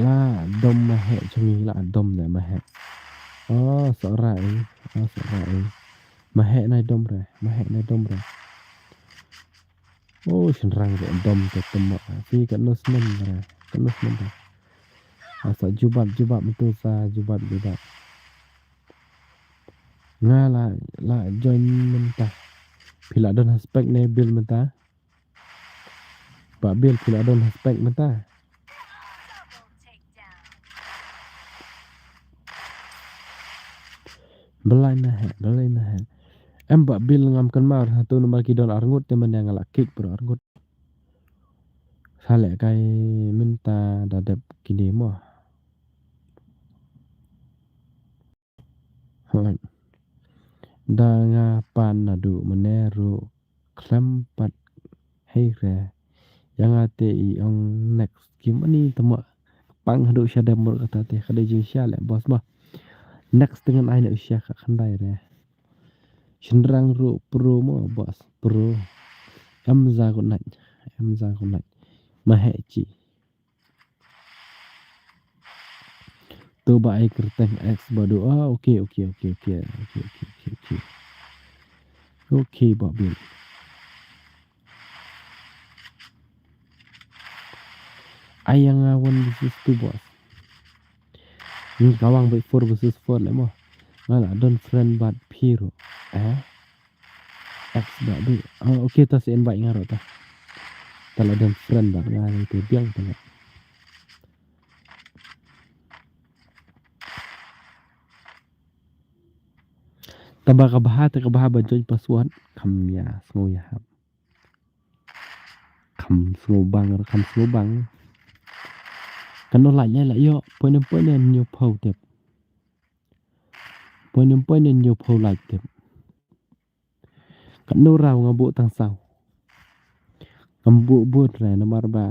La dom ma heh jong ngi, la dom ne ma heh. Oh, Sohra i, oh, Sohra i. Ma heh nai dom re, ma heh nai dom re. Oh, shynrang re dom te tymma. Phi katno snem re, katno snem re. Ah, sa jubab, jubab mynta sa jubab, jubab. Nga la, la join mynta. Phi la don ha spec ne bill mynta. Bah Bill phi la don ha spek mynta. Balai na he, balai na he. Em Bah Bill ngam kynmaw ha tu namar ki don arngut te mynne nga la kick bro arngut. Sa leh kai mynta da dep kine mo. Hooid. Da nga pan naduh mynne ruh khlem pat hei re. Ïa nga te i ong next game ani tama pang haduh sha dep mur kata te ka dei jingshisha leh boss mo. Next te ngan ai na u sha ka khyndai re. Shynrang ruh pro mo boss pro. Em za ko nat. Em za ko nat. Ma he chi. To ba ai kyrteng X ba do. Ah, okay, okay, okay, okay. Okay, okay, okay, okay. Okay, Bah Bill. Ai ïa nga one versus two boss. Ni kawang ba four versus four le mo. Nga la don friend bad phi ruh. Eh? X ba du. Oh, okay, ta se invite nga ruh ta. Ta la don friend bad nga ni te biang ta. Taba ka bha te ka bha ba join password kam ïa sngew ïa hap. Kam sngew bang kam sngew bang. Kan no lait ne la ïoh poi nem poi ne hynñiew phew tep. Poi nem poi ne hynñiew phew lait tep. Kan no raw nga buh tang saw. Ngam buh buh re namar ba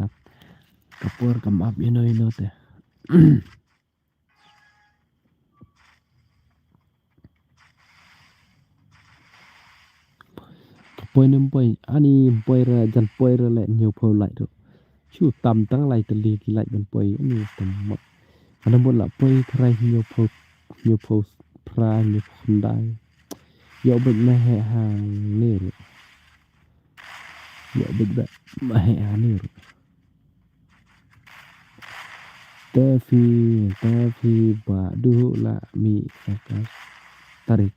ka por kam ap ïano ïano te. Ka poi ne ym poi ani ym poi re jan poi re le hynñiew phew lait ruh. Shu tam tang lai tylli ki lait ban poi ani tam mak. Ka dang bun la poi trai hynñiew phew hynñiew phew phra hynñiew phew khyndai. Ïoh beit ma heh hangne ruh. Ïoh beit ba ma heh hangne ruh. Te phi, te phi ba duh la mih ka tarik.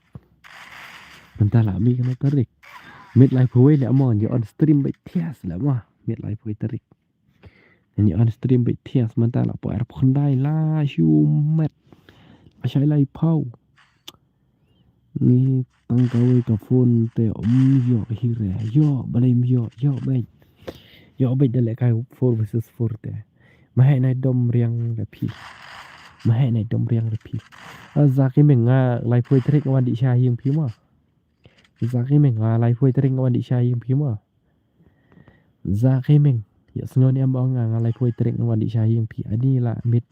Mynta la mih ka tarik. Miet laiphew wei leh mo, ngi on stream beit thiah leh mo. Miet laiphew wei tarik. Ngi on stream beit thiah mynta la poi arphew khyndai la shu met. Ashai laiphew. Ngi tang kawei ka phone te ym ïoh hi re. Ïoh balei ym ïoh, ïoh beit. Ïoh beit da leh kai four versus four te. Ma heh nai dom riang da phi. Ma heh nai dom riang da phi. Ah, Zaki Meng nga laiphew tarik nga wan dih sha ïing phi mo. Zaki Meng nga laiphew tarik nga wan dih sha ïing phi mo. Zaki Meng. Ïa sngew ne em ba ong nga nga laiphew tarik nga wan dih sha ïing phi. Ani la miet.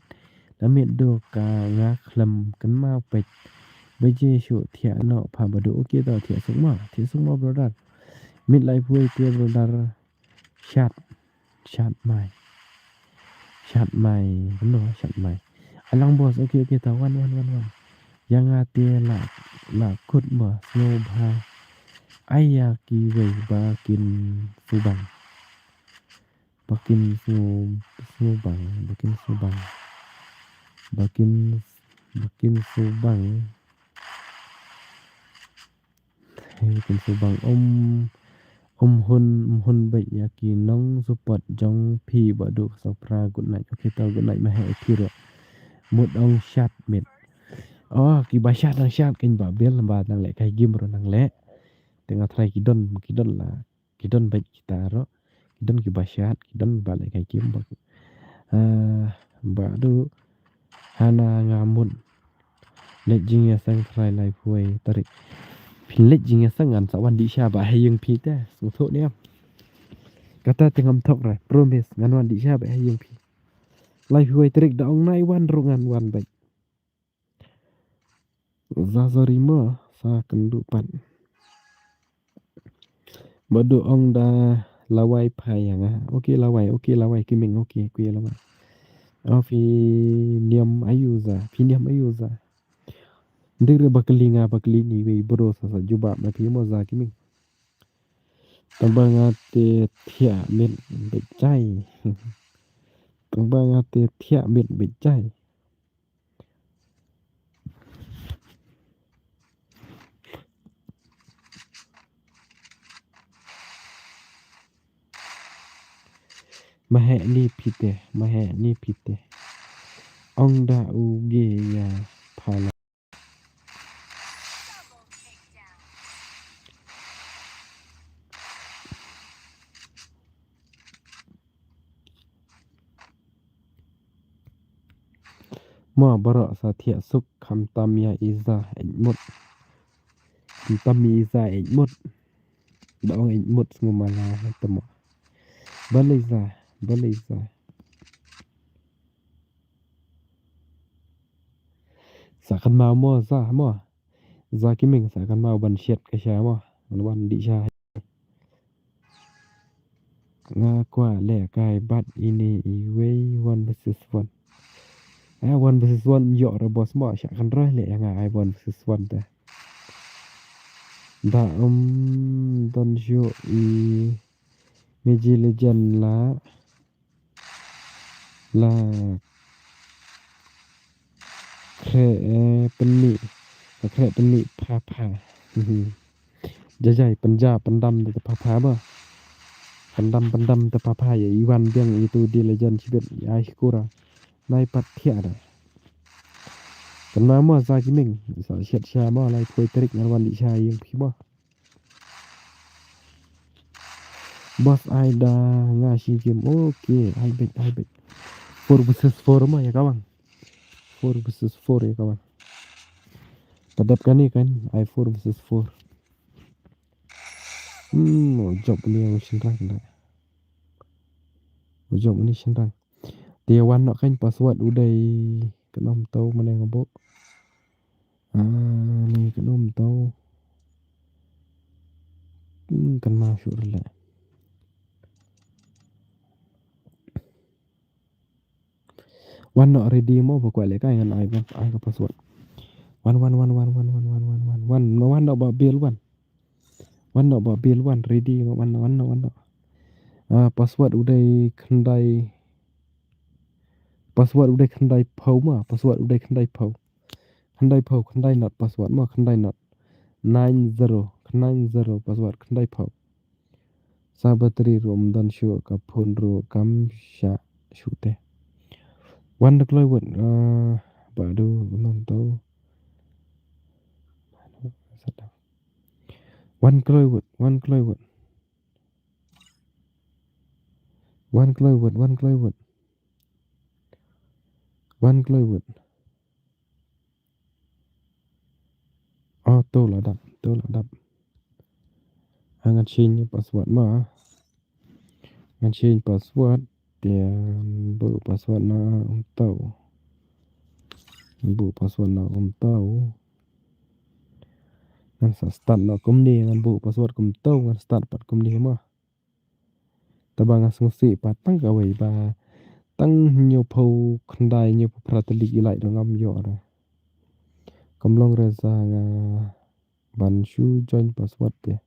La miet do ka nga khlem kynmaw peit. Ba je shu thiah noh pha ba do okay to thiah suk mo. Thiah suk mo brother. Miet laiphew te brother. Shat. Shat mai. Shat mai. Kumno shat mai. Alang boss. Okay, okay, ta wan, wan, wan, wan. Ïa nga te la, la kut ba sngewbha. Ai ïa kiwei ba kin subang. Ba kin sngewbang, ba kin subang. Ba kin, ba kin subang. Hei, kin subang um, um hun, um hun beit ïa ki nong support jong phi ba du ka sopra good night. Okay, to good night ma heh phi ruh. Mut ong shat miet. Oh, ki ba shat nang shat kin ba bel ba nang leh kai game ruh nang leh. Te nga try ki don, ki don la. Ki don beit kita ruh. Ki don ki ba shat, ki don ba leh kai game ba. Ah, ba du. Hana nga mut. Leit jingïaseng trai laiphew tarik. Phin leit jingïaseng ngan sa wan dih sha ba ha ïing phi te. Sngewthuh ne em. Kata te ngam thok re. Promise ngan wan dih sha ba ha ïing phi. Laiphew tarik da ong nai wan ruh ngan wan beit. Za sorry mo sa kynduh pat. Ba du ong da lawei phai ïa nga. Okay lawei, okay lawei ki meng okay, okay lawei. Oh, phi niam ayu za, phi niam ayu za. Ndir ba kylli nga ba kylli ni wei bro sa sa jubab na phi mo za ki meng. Tang ba nga te thiah miet beit jai. Tang ba nga te thiah miet beit jai. Maheni pite, maheni pite. Ong da u ge ya phala. Mo baroh sa thiah suk khamtam ïa i za eit mut. Khamtam ïa i za eit mut. Da ong eit mut sngew mala ha tamo. Balei za, balei za. Sa kynmaw mo za mo. Za ki meng sa kynmaw ban shet ka sha mo. Ban wan dih sha. Nga kwah leh kai bad ine iwei one versus one. Ah, one versus one ïoh re boss mo, sha kan roi leh ïa nga ai one versus one te. Da um don shu i Mobile Legend la la kre eh, pynmih la kre pynmih pha pha. Jajai pynja pyndam da pha pha ba. Pyndam pyndam da pha pha ïa iwan biang itu di Legend chibit ïa ai skura. Nai pat thiah da. Kynmaw mo za ki meng sa shet sha mo lai poi tarik ngan wan dih sha ïing phi mo. Boss ai da nga shi game. Okay, ai bet, ai bet. Four versus four ma ïa ka bang. Four versus four ïa ka bang. Tadap kane kan ai four versus four. Hmm, u jop ni u shynrang da. U jop ni shynrang. Te wan noh kan password u dei kynum tau mane nga buh. Ah, ni kynum tau. Hmm, kynmaw shuh re leh. Wan noh ready mo ba kwah leh kai ngan ai ba ai ka password. Wan wan wan wan wan wan wan wan wan wan wan noh ba bill wan. Wan noh ba bill wan ready mo wan noh wan noh wan noh. Ah, password u dei khyndai. Password u dei khyndai phew ma, password u dei khyndai phew. Khyndai phew, khyndai not password ma, khyndai not. Nine zero, nine zero password khyndai phew. Sa battery ruh ym don shuh ka phone ruh kam shah shuh te. Wan da kloi wut, ah, ba du non tau. Wan kloi wut, wan kloi wut. Wan kloi wut, wan kloi wut. Wan kloi wut. Oh, to la dap, to la dap. Ha ngan change password ma. Ngan change password. Te ngan buh password na um tau. Ngan buh password na um tau. Ngan sa start na kumne, ngan buh password kum tau, ngan start pat kumne ma. Te ba nga sngewsih pat tang kawei ba tang hynñiew phew khyndai hynñiew phew phra tylli ki like ruh ngam ïoh re. Kam long re sa nga ban shu join password te.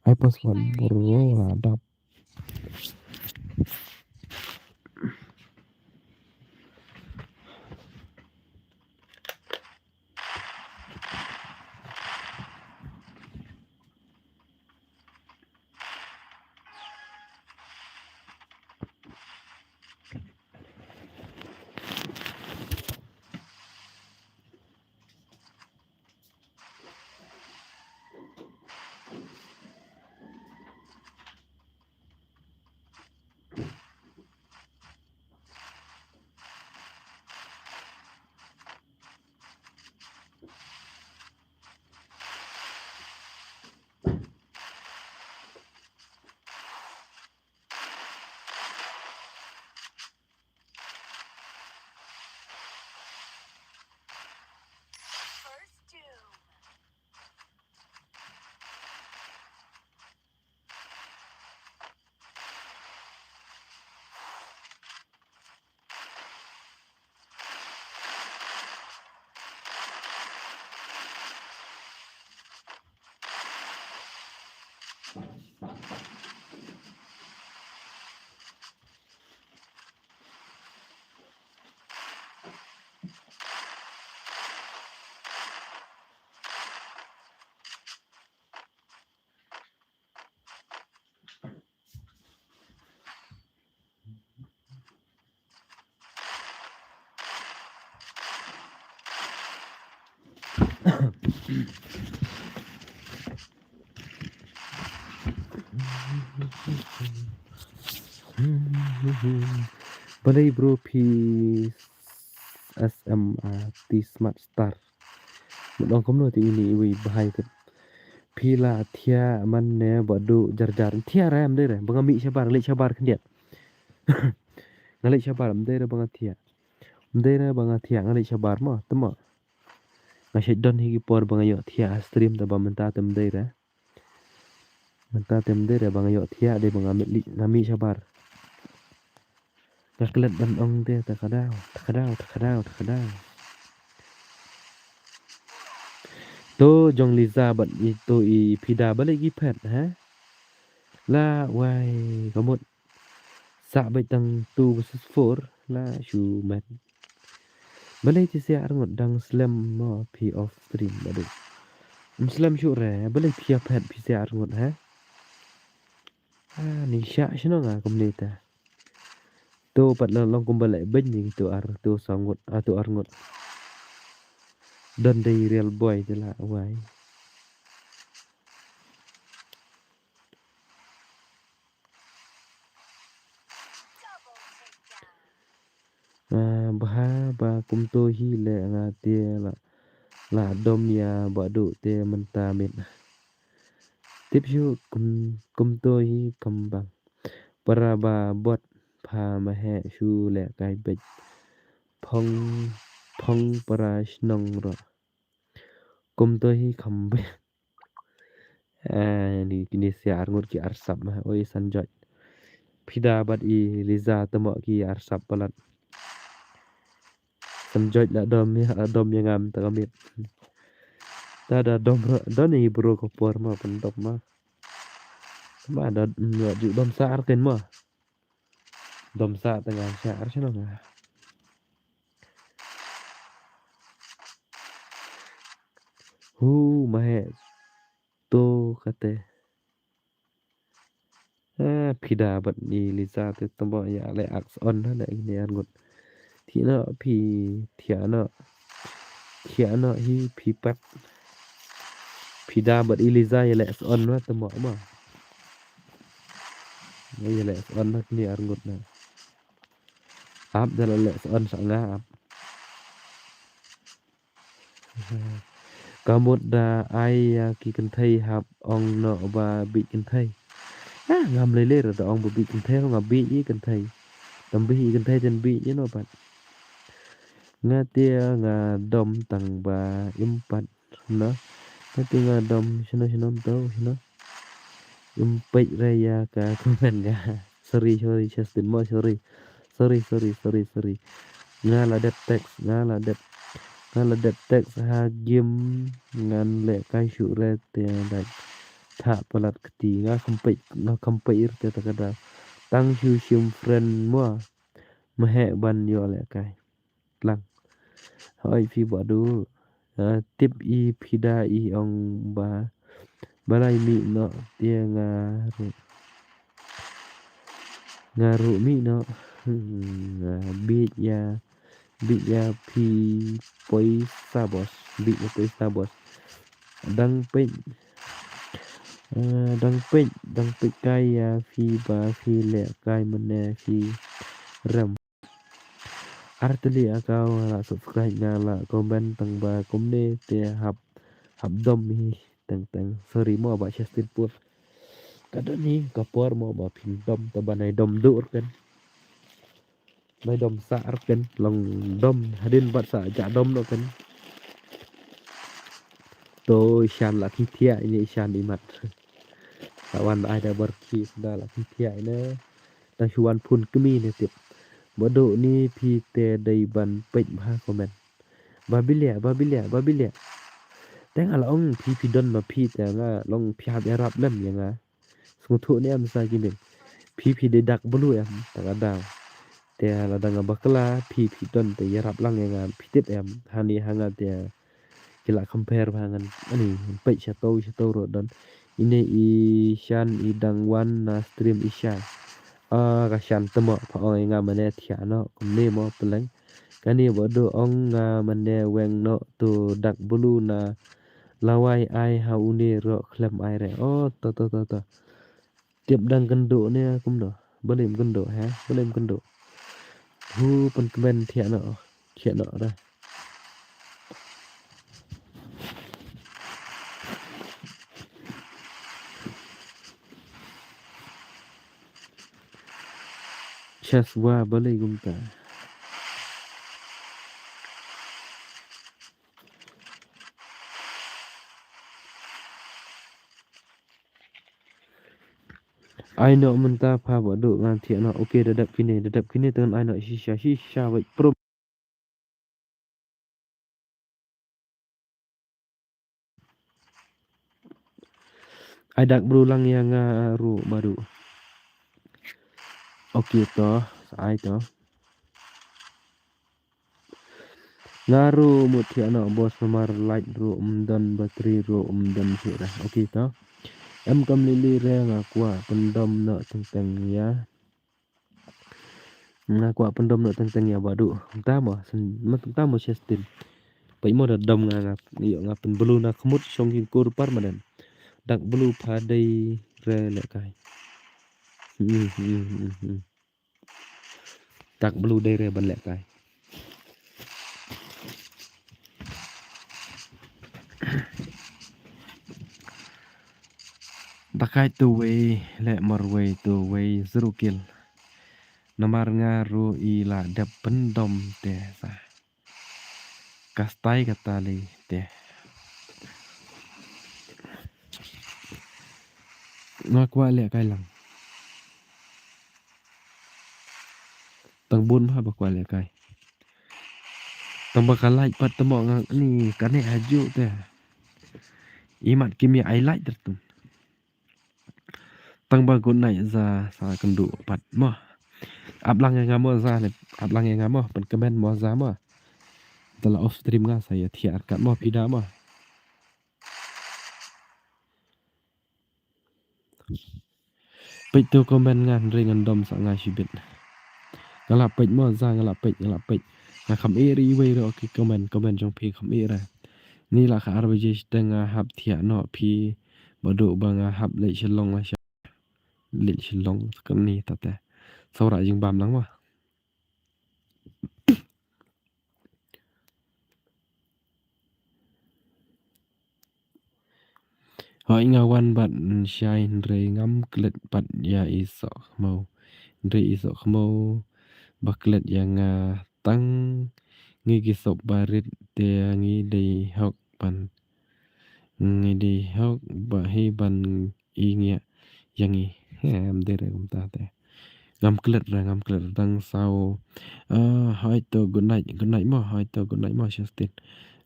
Ai password bro la dap. Balei bro phi S M R T Smart Star. Mut ong kumno te ini iwi bahai te. Phi la thiah man ne ba du jar jar. Thiah re, ym dei re ba nga mih shabar, leit shabar khyndiat. Nga leit shabar, ym dei re ba nga thiah. Ym dei re ba nga thiah, nga leit shabar mo, te mo. Nga shait don hi ki por ba nga ïoh thiah ha stream, te ba mynta te ym dei re. Mynta te ym dei re ba nga ïoh thiah, dei ba nga mih, nga mih shabar. Nga klet ban ong te, ta ka daw, ta ka daw, ta ka daw, ta ka daw. To jong Liza bad i to i Pida balei ki phet, ha? La wai ka mut. Sa beit tang two versus four, la shu met. Balei te sia arngut dang slem mo phi off stream ba du. Ym slem shuh re, balei phi ïa phet phi sia arngut, ha? Ah, ni sha shano nga kumne ta. To pat la long kumba leh beiñ ni to ar, to sa ngut, ah, to ar ngut. Don dei real boy te la wai. Ah, bha ba kumto hi le nga te la, la dom ïa ba du te mynta mit. Tip shu kum, kumto hi kam bang. Para ba bot pha ma he shu le kai bej. Phong, phong para shnong ro. Kumto hi kam bang. Ah, ni kini sia arngut ki arsap ma. Oi Sanjoj. Pida bad i Liza temo ki arsap palat. Sanjoj la dom ïa, dom ïa ngam ta ka mit. Ta da dom ro, don i bro ko por ma pan dom ma. Ma da, mm, ju dom sa ar ken ma. Dom sa tengah sha ar sha nga. Hu ma he to kate. Ah, Pida bad i Liza te temo ïa le axe on ha le ini arngut. Ti no phi thiah no. Thiah no hi phi pat. Pida bad i Liza ïa le axe on ma temo ma. Ïa le axe on ha ini arngut na. Ap da la le axe on sa nga ap. Ka mut da ai ïa ki kynthei hap ong noh ba bit kynthei. Ah, ngam lei lei ra da ong ba bit kynthei, nga bit i kynthei. Tam bit i kynthei ten bit ïa no pat. Nga te nga dom tang ba im pat. No. Nga te nga dom shino shino to shino. Im peit ra ïa ka comment nga. Sorry, sorry, Justin mo, sorry. Sorry, sorry, sorry, sorry. Nga la dep text, nga la dep, nga la dep text ha game ngan leh kai shuh re te dak. Tha palat kti nga kham peit, nga kham peit ir te ta ka da. Tang shu shim friend mo. Ma he ban ïoh leh kai. Tlang. Hoi phi ba du. Ah, tip i Pida i ong ba. Balai mih noh te nga ruh. Nga ruh mih noh. Hmm, nga bit ïa. Bit ïa phi poi sa bos. Bit ïa poi sa bos. Dang peit. Ah, dang peit, dang peit kai ïa phi ba phi leh kai mane phi rem. Ar tylli aka nga la subscribe nga la comment tang ba kumne te hap, hap dom hi teng teng. Sorry mo ba Justin put. Ka don hi ka por mo ba phin dom ta ba nai dom dur kan. Nai dom sa ar kan long dom hadin bat sa ja dom no kan. To i Shan la ki thiah ini i Shan i mat. Sa wan ai da bar ki da la ki thiah ine. Tang shu wan phun kmi ne tip. Ba do ni phi te dei ban peit bha comment. Ba bilia, ba bilia, ba bilia. Teng ala ong phi phi don ma phi te nga long phi hap ïarap lem ïa nga. Sngewthuh ne em sa ki meng. Phi phi dei dak blu em ta ka daw. Te la dang bakla phi phi don te ïarap lang ïa nga phi tip em. Hani ha nga te ki la compare ba ngan ani peit shato shato ro don. Ine i Shan i dang wan na stream i Shan. A ka Shan temo pha ong ïa nga mane thiah no kumne mo peleng. Kane ba do ong nga mane weng no to dak blu na Lawei ai ha une ruh khlem ai re. Oh, to, to, to, to. Tip dang kynduh ne kumno. Balei ym kynduh, ha? Balei ym kynduh. Hu pynkmen thiah noh. Thiah noh re. Chas wa balei kumta. Ai noh mynta pha ba duh ngan thiah noh. Okay, da dep kine, da dep kine te ngan ai noh shisha, shisha beit prum. Ai dak bru lang ïa nga ruh ba duh. Okay to, sa ai to. Nga ruh mut thiah noh boss namar light ruh ym don, battery ruh ym don shuh re. Okay to. Em kam lili re, nga kwah pyndom noh teng teng ïa. Nga kwah pyndom noh teng teng ïa ba duh. Tang mo, sen, ma tang mo Justin. Peit mo da dom nga, nga, ïoh nga pynblue na khmut shong ki kur permanent. Dak blue pha dei re lehkai. Hmm, hmm, hmm, hmm. Dak blue dei re ban lehkai. Dakai tu wei, leh marwei tu wei, zero kill. Namar nga ruh i la dep pyndom te sa. Ka stai kata lei te. Nga kwah lehkai lang. Tang bun bha ba kwah lehkai. Tang ba ka light pat te mo nga ni kane ha juh te. Imat kim ïa ai light ter tun. Tang ba good night za sa kynduh pat mo. Ap lang ïa nga mo za ne, ap lang ïa nga mo, pynkmen mo za mo. Te la off stream nga sa ïa thiah arkat mo phi da mo. Peit tu comment nga hynrei ngan dom sa nga shibit. Nga la peit mo za, nga la peit, nga la peit. Nga kham ïeh ri iwei ri, okay, comment, comment jong phi kham ïeh ra. Ni la ka ar baje shiteng nga hap thiah noh phi. Ba duh ba nga hap leit Shillong la sha. Leit Shillong sa kane ta te. Saura jingbam lang mo. Hoi nga wan bad shai hynrei ngam klet pat ïa i soh khmiew. Hynrei i soh khmiew ba klet ïa nga tang ngi ki sop barit te ngi dei hok ban. Ngi dei hok ba hi ban i ngiah ïa ngi. Em dei re kumta te. Ngam klet re, ngam klet re dang saw. Ah, hoi to good night, good night mo, hoi to good night mo Justin.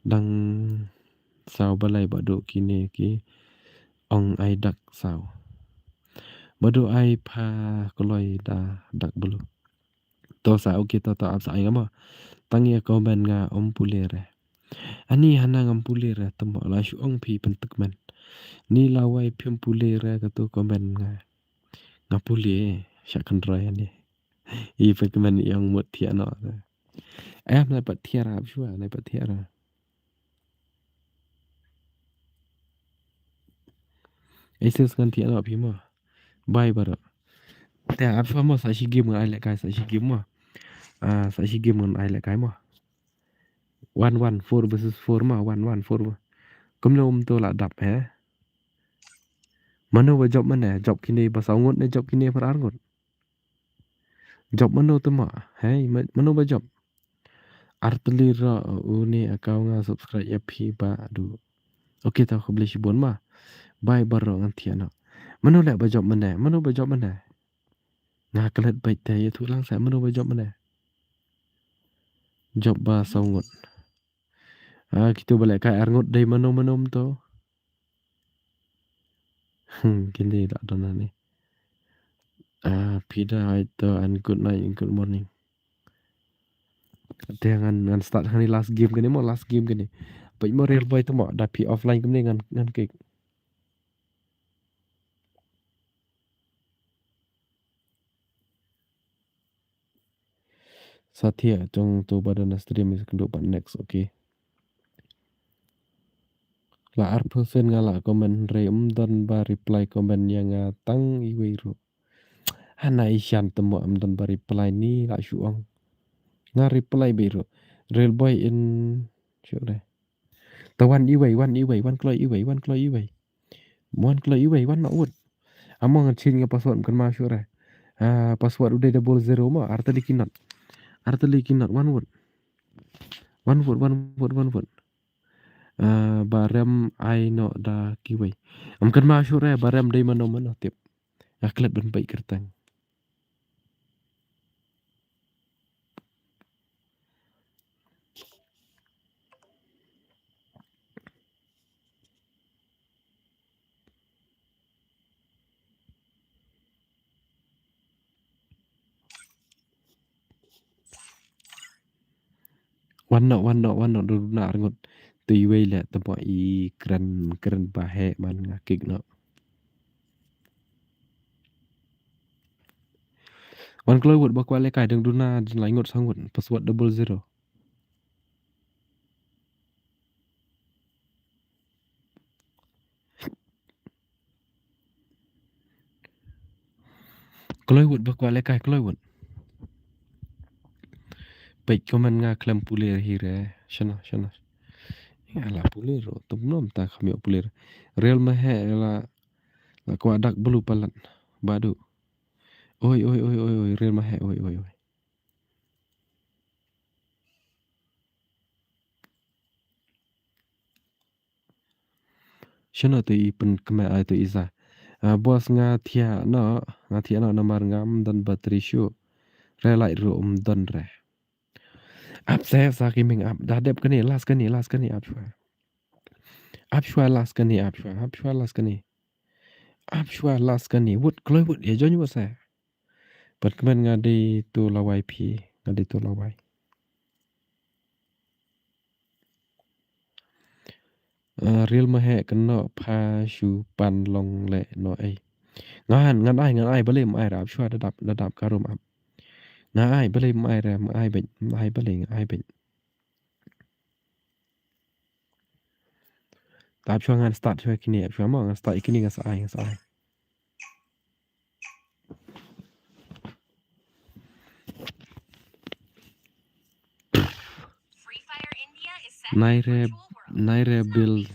Dang saw balei ba duh kine ki ong ai dak saw. Ba duh ai pha kloi da dak bulu. To sa, okay, to, to, ap sa ai nga mo. Tang ïa comment nga ym pule re. Ani hana ngam pule re, te mo la shu ong phi pyntikmen. Ni lawei phim pule re katu comment nga. Nga pule, sha kynroi ani. I pyntikmen i ong mut thiah noh. Em, nai pat thiah ra, ap shuwa, nai pat thiah ra. Ai sis ngan thiah noh phi mo. Bye baroh. Te ap shuwa mo sa shi game ngan ai lehkai sa shi game mo. Ah, sa shi game ngan ai lehkai mo. One one four versus four mo, one one four mo. Kumno um to la dap he. Mano ba jop mane, jop kine ba saw ngut ne jop kine ba ar ngut. Jop mano te ma? Hei, ma-, mano ba jop? Artylli ro, une account nga subscribe ïa phi ba du. Okay, ta khublei shibun ma. Bye baroh ngan thiah noh. Mano leh ba jop mane? Mano ba jop mane? Nga klet beit te ïathuh lang sa mano ba jop mane. Jop ba saw ngut. Ah, kitu ba lehkai ar ngut dei mano mano to. Hmm, kine da don ani. Ah, phi da hai to and good night and good morning. Te ngan, ngan start hani last game kane mo, last game kane. Peit mo real boy to mo, da phi offline kumne ngan, ngan kick. Sa thiah jong to ba don na stream is kynduh pat next, okay. Ba arphew percent nga la comment hynrei ym don ba reply comment ïa nga tang iwei ruh. Hana i shan te mo ym don ba reply ni la shu ong. Nga reply beit ruh. Real boy in shu re. Ta wan iwei, wan iwei, wan kloi iwei, wan kloi iwei. Wan kloi iwei, wan noh wut. Amo ngan change nga password ym kynmaw shuh re. Ah, password u dei double zero mo, ar tylli ki not. Ar tylli ki not, wan wut. Wan wut, wan wut, wan wut. Ah, ba rem ai noh da kiwei. Ym kynmaw shuh re, ba rem dei mano mano tip. Nga klet ban peit kyrteng. Wan noh, wan noh, wan noh, duna arngut. Tu iwei leh, te mo i kren, kren ba heh man nga kick noh. Wan kloi wut ba kwah lehkai dang duna, dang lai ngut saw ngut. Password double zero. Kloi wut ba kwah lehkai kloi wut. Peit comment nga khlem pule hi re. Shano, shano. Nga la pule ruh, tum nom ta kham ïoh pule. Real ma heh la, la kwah dak blu palat. Badu. Oi, oi, oi, oi, oi, real ma heh, oi, oi, oi. Shano tu i pynkmen ai tu i sa. Ah, boss nga thiah noh, nga thiah noh namar ngam don battery shuh. Re light ruh ym don re. Ap sa, sa ki ming ap. Da dep kane, last kane, last kane, ap shwa. Ap shwa last kane, ap shwa, ap shwa last kane. Ap shwa last kane. Wut, kloi wut, ïa join wut sa. Pynkmen nga dei tu lawei phi, nga dei tu lawei. Ah, real ma heh kynnoh pha shu pan long leh noh ei. Ngan, ngan ai, ngan ai, balei ym ai re, ap shwa da dap, da dap ka room ap. Ngan ai, balei ym ai re, ym ai beit, ym ai balei, ngan ai beit. Te ap shwa ngan start shwa kine, ap shwa mo, ngan start kine ngan sa ai, ngan sa ai. Nai re, nai re bil,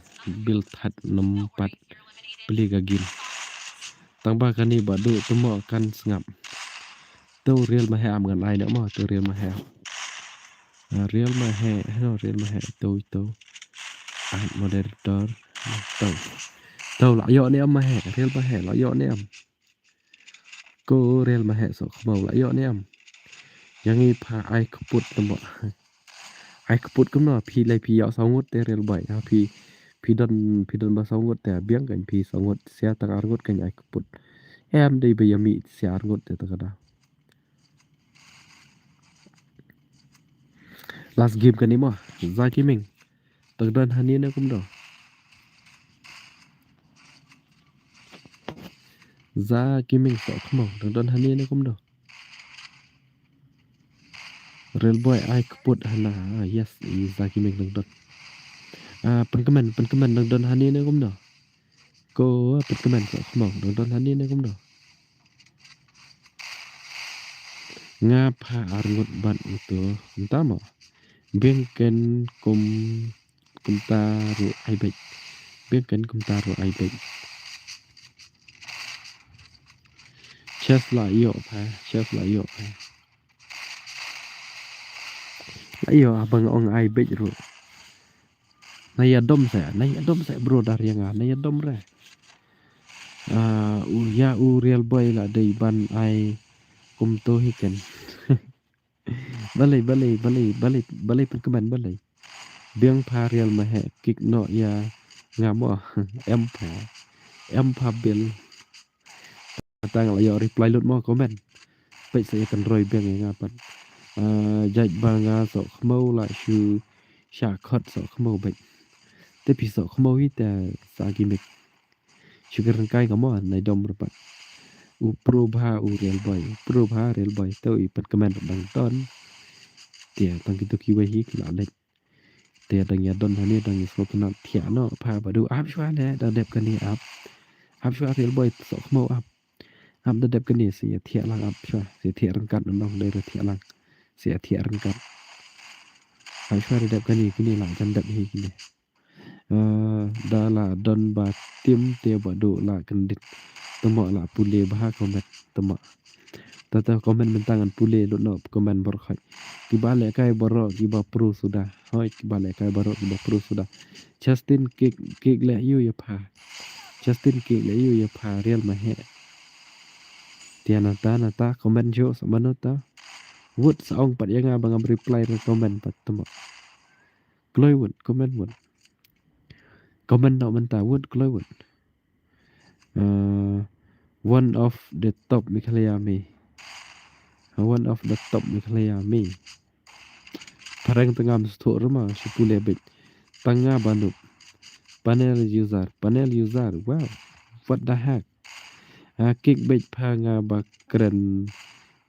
bil that num pat pli ka gim. Tang ba kani ba du tu mo kan sngap. Tu real ma heh am ngan ai ne mo, tu real ma heh. Ah, real ma heh, hello, real ma heh, tu, tu. Add moderator, tu. Tu la ïoh ne am ma heh, real ma heh, la ïoh ne am. Ko real ma heh soh khmaw la ïoh ne am. Ïa ngi pha ai kput tamo. Ai kput kumno phi lai phi ïoh saw ngut te real bai. Ha phi, phi don, phi don ba saw ngut te biang kan phi saw ngut sia tang ar ngut kan ai kput. Em dei ba ïa mi sia ar ngut te ta ka da. Last game kane mo, Zaki Ming. Tang don hani ne kumno. Zaki Ming soh khmaw, tang don hani ne kumno. Real boy ai kput hana, ah, yes, i Zaki Ming tang don. Ah, pynkmen, pynkmen tang don hani ne kumno. Ko, ah, pynkmen soh khmaw, tang don hani ne kumno. Nga pha ar ngut bad uto, mynta mo. Biang ken kum, kumta ruh ai beit. Biang ken kumta ruh ai beit. Chest la ïoh pha, chest la ïoh pha. La ïoh abang ong ai beit ruh. Na ïa dom sa, na ïa dom sa bro dar ïa nga, na ïa dom re. Ah, u ïa u real boy la dei ban ai kumto hi ken. Balei, balei, balei, balei, balei pynkmen balei. Biang pha real ma heh kick noh ïa nga mo. Em pha. Em pha bil. Tang la ïoh reply lut mo comment. Peit sa ïa kan roi biang ïa nga pat. Ah, jait ba nga soh khmaw la shu sha khot soh khmaw beit. Te phi soh khmaw hi te sa ki mik. Shu kren kai ka mo nai dom re pat. U pro bha u real boy. U pro bha real boy. Te u i pynkmen dang ton. Te tang kito kiwei hi ki la leit. Te dang ïa don hangne dang ïa sngewtynnat thiah noh pha Baduh, ap shuwa ne da dep kane ap. Ap shuwa Real Boy, soh khmiew ap. Ap da dep kane sa ïa thiah lang, ap shuwa sa ïa thiah ryngkat noh, dei ruh thiah lang. Sa ïa thiah ryngkat. Ap shuwa da dep kane, kine la jan dep hi kine. Eh, da la don ba tim te Baduh la kyndit. Te mo la pule bha comment te mo. Te te comment mynta ngan pule lut noh comment baroh khoit. Kiba lehkai baroh kiba pro suda. Hooid, kiba lehkai baroh kiba pro suda. Justin kik kik leh ïu ïa pha. Justin kik leh ïu ïa pha Real ma heh. Te nata nata comment shuh sa mano ta. Wut sa ong pat ïa nga ba ngam reply re comment pat te mo. Kloi wut, comment wut. Comment noh mynta wut, kloi wut. Uh, one of the top Meghalaya me. One of the top Meghalaya me. Phareng te ngam sngewthuh re ma, shu pule beit. Tang nga ba noob. Panel user, panel user. Wow. What the heck? Ah, kik beit pha nga ba kren.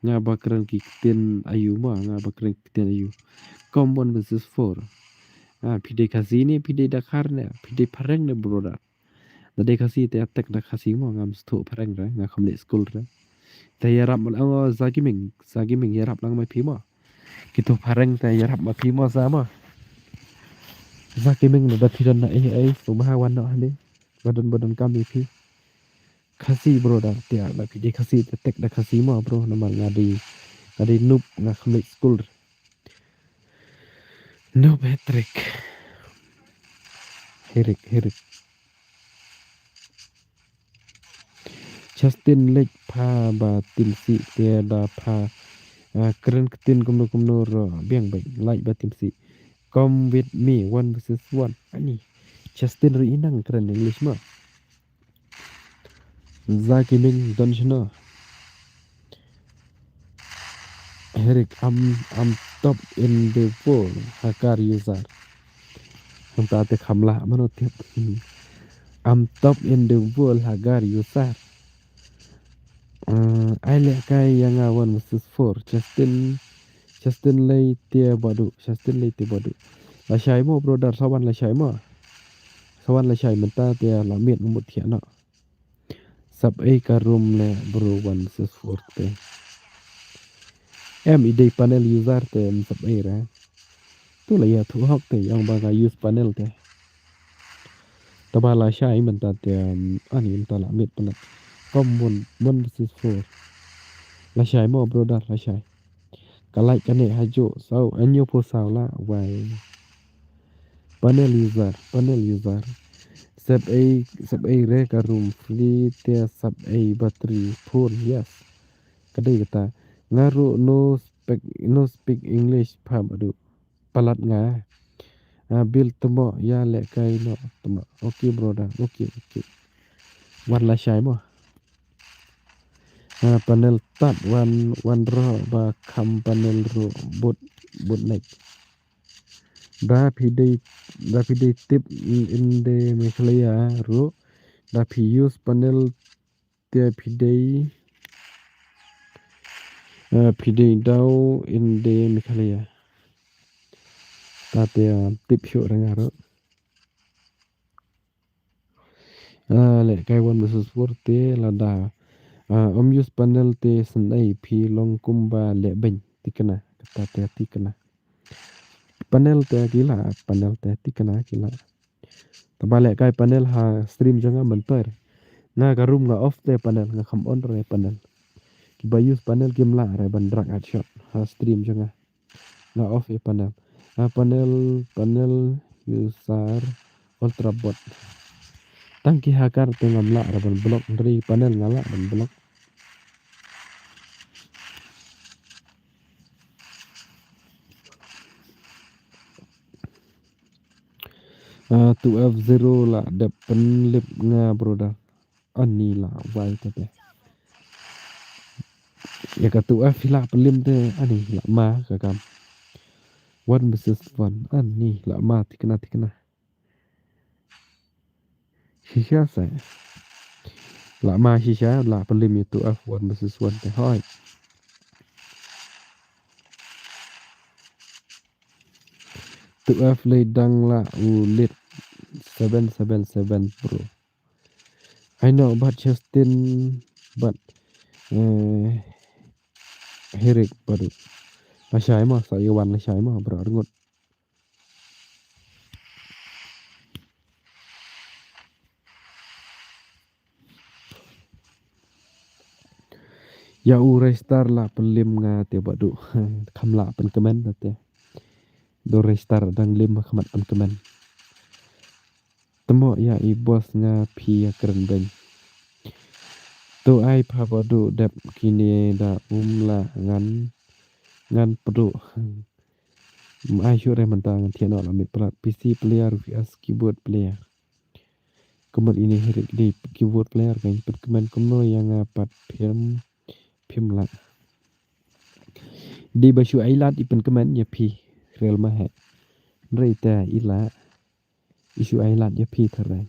Nga ba kren ki ktien aïu ma, nga ba kren ki ktien aïu. Kom one versus four. Ah, phi dei Khasi ne, phi dei Dkhar ne, phi dei phareng ne brother. Da dei Khasi te attack da Khasi mo, ngam sngewthuh phareng re, nga kham leit skul re. Te ïarap ma lang, oh, Za Gaming, Za Gaming ïarap lang ma phi mo. Kito phareng te ïarap ma phi mo Za mo. Za Gaming na da phi don na eh eh, sngewbha wan noh hangne. Ba don ba don kam ïa phi. Khasi brother, te la phi dei Khasi te attack da Khasi mo bro, namar nga dei, nga dei noob, nga kham leit skul. Noob hat-trick. Herik, herik. Justin leit pha ba tim sih te da pha, ah, kren ktien kumno kumno ruh biang beit, leit ba tim sih. Come with me, one versus one. Ani. Justin ruh i nang kren English ma. Za Gaming don shano. Herik, I'm, I'm top in the world, Hagar user. Hangta te kham lah mano tip. I'm top in the world, Hagar user. Uh, ai lehkai ïa nga one versus four. Justin, Justin lei te Baduh, Justin lei te Baduh. Lashai mo brother, sa wan lashai mo. Sa wan lashai mynta te la miet mut thiah noh. Sap ei ka room leh bro one versus four te. Em i dei panel user te em sap ei re. Tu la ïathuh hok te ïa ong ba nga use panel te. Te ba lashai mynta te, um, ani mynta la miet palat. Kom one, one versus four. Lashai mo brother, lashai. Ka lait kane hajuh saw, hynñiewphew saw la wai. Panel user, panel user. Sap ei, sap ei re ka room free te sap ei battery phone, yes. Ka dei kata. Nga ruh no speak, no speak English pha Baduh. Palat nga. Ah, Bill te mo ïa lehkai noh te mo. Okay brother, okay, okay. Wan lashai mo. Ah, panel tad wan, wan ruh ba kham panel ruh bud, bud nek. Da phi dei, da phi dei tip in, in the Meghalaya ruh. Da phi use panel te phi dei, eh, phi dei daw in the Meghalaya. Ta te, eh, tip shuh re nga ruh. Ah, lehkai one versus four te lada, ah, ym use panel te sngewbha phi long kumba leh beiñ, thikna, kata te thikna. Panel te ki lah, panel te thikna ki lah. Te ba lehkai panel ha stream jong nga mynta. Nga ka room nga off te panel, nga kham on re panel. Kiba use panel kim lah re ban drag ad shot ha stream jong nga. Nga off ïa panel. Ah, panel, panel user ultra bot. Tang ki hacker te ngam lah re ban block, hynrei panel nga lah ban block. Ah, two F zero la dep pynlip nga brother. Ani la wai te te. Ïa ka two F hi la pynlip te ani la ma ka kam. One versus one ani la ma thikna thikna. Shisha sa. La ma shisha la pynlip ïa two F one versus one te hoi. Tu F lei dang la u lit seven seven seven bro. Ai no bad Justin bad, eh, Herik bad u. Lashai mo, sa ïa wan lashai mo bro, arngut. Ïa u register la pynlem nga te bad u. Kham la pynkmen te. Do register dang lem ha khmat pynkmen. Temo ïa i boss nga phi ïa kren beng. To ai pha bad u dep kine da um la ngan ngan pdu. Ai shu re mynta ngan thiah noh la mit plat P C player V S keyboard player. Kumut ine hi rik di keyboard player kan pynkmen kumno ïa nga pat phim phim la. Di ba shu ai lad i pynkmen ïa phi Real Mahek. Rei ta i la i shu ai lad ïa phi tharai.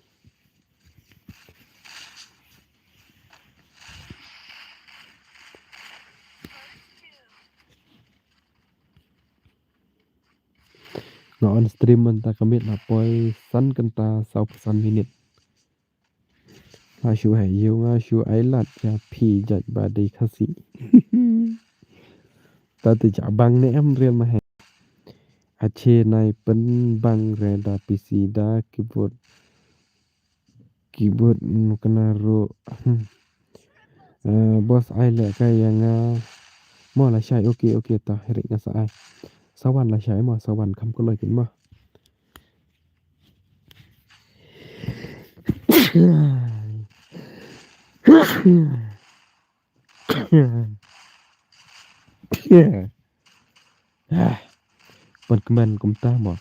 Nga on stream mynta ka miet la poi san kynta saw phew san minit. La shu hei ïa nga shu ai lad ïa phi jait ba dei Khasi. Ta te ja bang ne em Real Mahek. Ache nai pynbang re da P C da keyboard. Keyboard, mm, kena ro. Hmm. Eh, boss ai leh kai ïa nga. Mo lashai, okay, okay, ta, Herik nga sa ai. Sa wan lashai mo, sa wan kham kuloi kin mo. Ah, pynkmen kumta mo.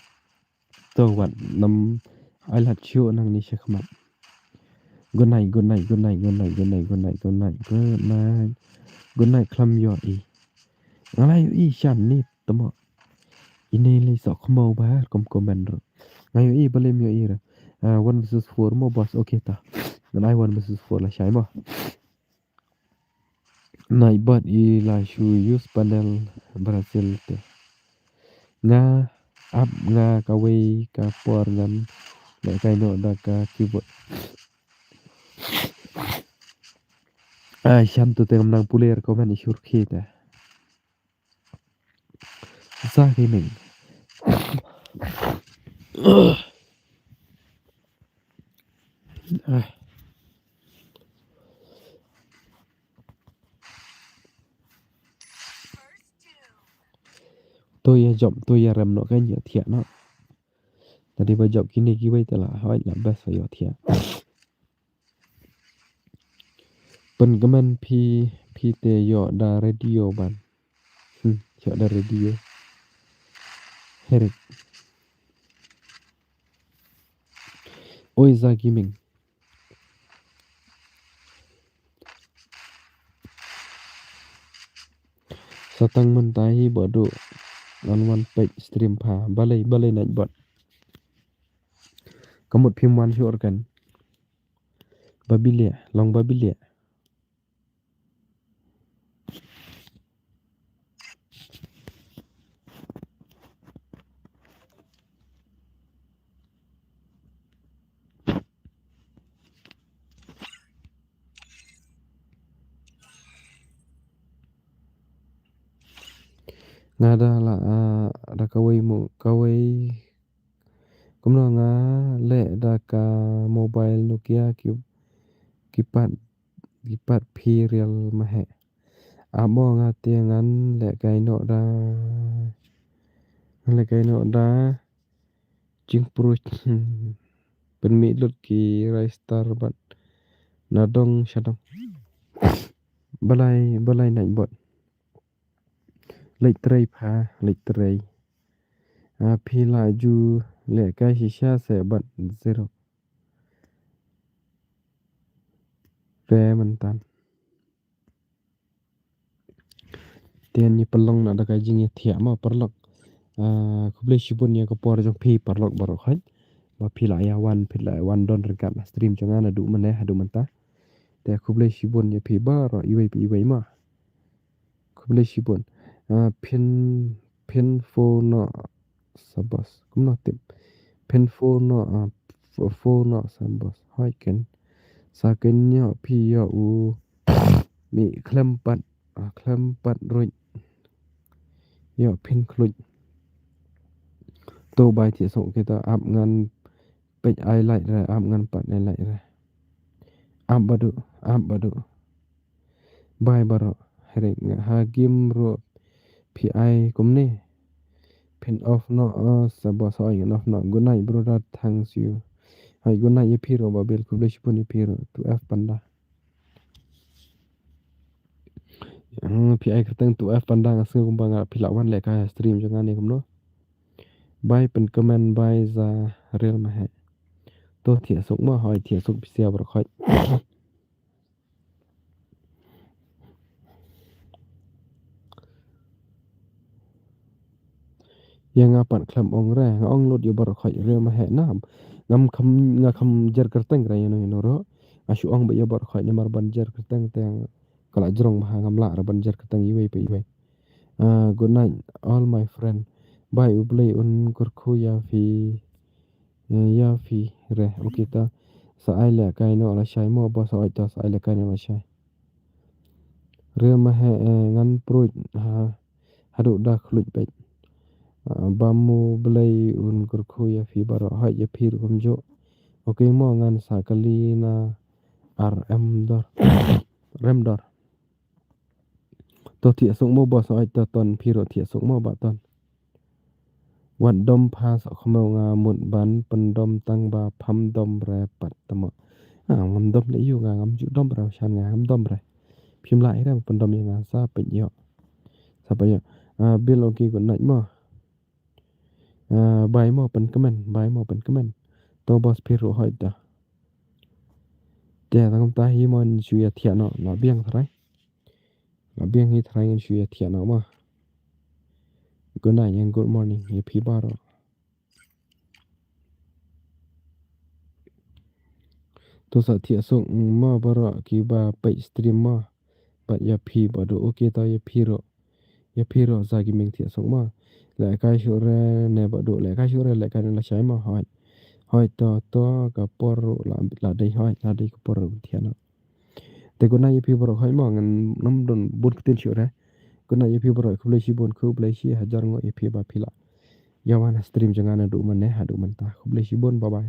To wat nam ai lad shuh nangne sha khmat. Good night, good night, good night, good night, good night, good night, good night, good night. Good night, khlem ïohi. Nga la ïohi shan ni temo. Ine lei sok khmau ba kum comment ruh. Nga ïohi ba lem ïohi ruh. Ah, one versus four mo boss, okay ta. Ngan ai one versus four lashai mo. Nightbot i la shu use panel Brazil te. Nga ap nga kawei ka por ngan leh kai noh da ka keyboard. Ai shan tu te ngam nang pule comment i shu rkhie te. Sa gaming. Ah. To ïa jop, to ïa rem noh kan ïa thiah noh. Tadi ba jop kine kiwei te la hoi la best ba ïoh thiah. Pynkmen phi, phi te ïoh da radio ban. Hmm, ïoh da radio. Herik. Oi za gaming. Sa tang mynta hi ba du. Ngan wan peit stream pha. Balei, balei Nightbot. Ka mut phim wan shuh kan. Ba bilia, long ba bilia. Nga da la, ah, da kawei mo, kawei. Kumno nga leh da ka mobile Nokia ki, ki pat, ki pat phi Real Mahek. Amo nga te ngan leh kai noh da. Ngan leh kai noh da. Jingpruch. Pynmih lut ki Rai Star bad na dong sha dong. Balei, balei Nightbot. Leit trei pha, leit trei. Ah, phi la ju leh kai shisha se bad zero. Te myntan. Te ngi pynlong na da ka jingïathiah ma paralok. Ah, khublei shibun ïa ka por jong phi paralok baroh khoit. Ba phi la ïa wan, phi la ïa wan don ryngkat na stream jong nga naduh mynne haduh mynta. Te khublei shibun ïa phi baroh iwei pa iwei ma. Khublei shibun. Ah, phin, phin phone noh sa boss. Kumno tip. Phin phone noh, ah, ph-, phone noh sa boss. Hoi ken. Sa ken ïoh phi ïoh u. Mi khlem pat. Ah, khlem pat ruh. Ïoh phin khluit. To bai thiah suk kita ap ngan peit ai like re, ap ngan pat ai like re. Ap badu, ap badu. Bai baroh, hering ha game ruh phi ai kumne. Phin off noh, oh, sa boss hoi ngan off noh. Good night brother, thanks you. Hoi good night ïa phi ruh Babil, khublei shibun ïa phi ruh. Two F Panda. Hmm, phi ai kyrteng Two F Panda nga sngew kumba nga phi lah wan leh ka stream jong nga ne kumno. Bai pynkmen bai za Real Maheh. To thiah suk mo, hoi thiah suk phi sia baroh khoit. Ïa nga pat khlem ong re, nga ong lut ïa baroh khoit Real Maheh na. Ngam kham, nga kham jer kyrteng re ïa no ïa no ruh. Nga shu ong ba ïa baroh khoit namar ban jer kyrteng te ka la jrong bha, ngam lah re ban jer kyrteng iwei pa iwei. Ah, good night all my friend. Bai U Blei un kyrkhu ïa phi, eh, ïa phi re. Okay ta. Sa ai lehkai noh lashai mo boss, hoi ta sa ai lehkai noh lashai. Real Maheh, eh, ngan pruid ha, haduh da khluit beit. Ah, Bam U Blei un kyrkhu ïa phi baroh, hoi ïa phi ruh kumjuh. Okay mo, ngan sa kylli na ar em dor. Rem dor. To thiah suk mo boss, hoi to ton phi ruh thiah suk mo ba ton. Wat dom pha soh khmew, nga mut ban pyndom tang ba pham dom re pat tamo. Ah, ngam dom leh ïa u, nga ngam ju dom re, shan nga ngam dom re. Phim lah ïa re pyndom ïa nga, sa peit ïoh. Sa peit ïoh. Ah, Bill, okay, good night mo. Ah, bai mo pynkmen, bai mo pynkmen. To boss phi ruh hoi ta. Te tang kumta hi mo, shu ïa thiah noh, la biang tharai. La biang hi tharai, ngan shu ïa thiah noh mo. Good night and good morning ïa phi baroh. To sa thiah suk mo baroh kiba peit stream mo. Bad ïa phi bad u, okay to ïa phi ruh. Ïa phi ruh sa ki meng thiah suk mo. Lehkai shuh re ne bad u, lehkai shuh re, lehkai ne lashai mo, hoi. Hoi to, to ka por ruh la, la dei hoi, la dei ka por ruh thiah noh. Te good night ïa phi baroh khoit mo, ngan nym don bun ktien shuh re. Good night ïa phi baroh, khublei shibun, khublei shi hajar nguh ïa phi ba phi lah ïa wan ha stream jong nga naduh mynne haduh mynta. Khublei shibun, bye bye.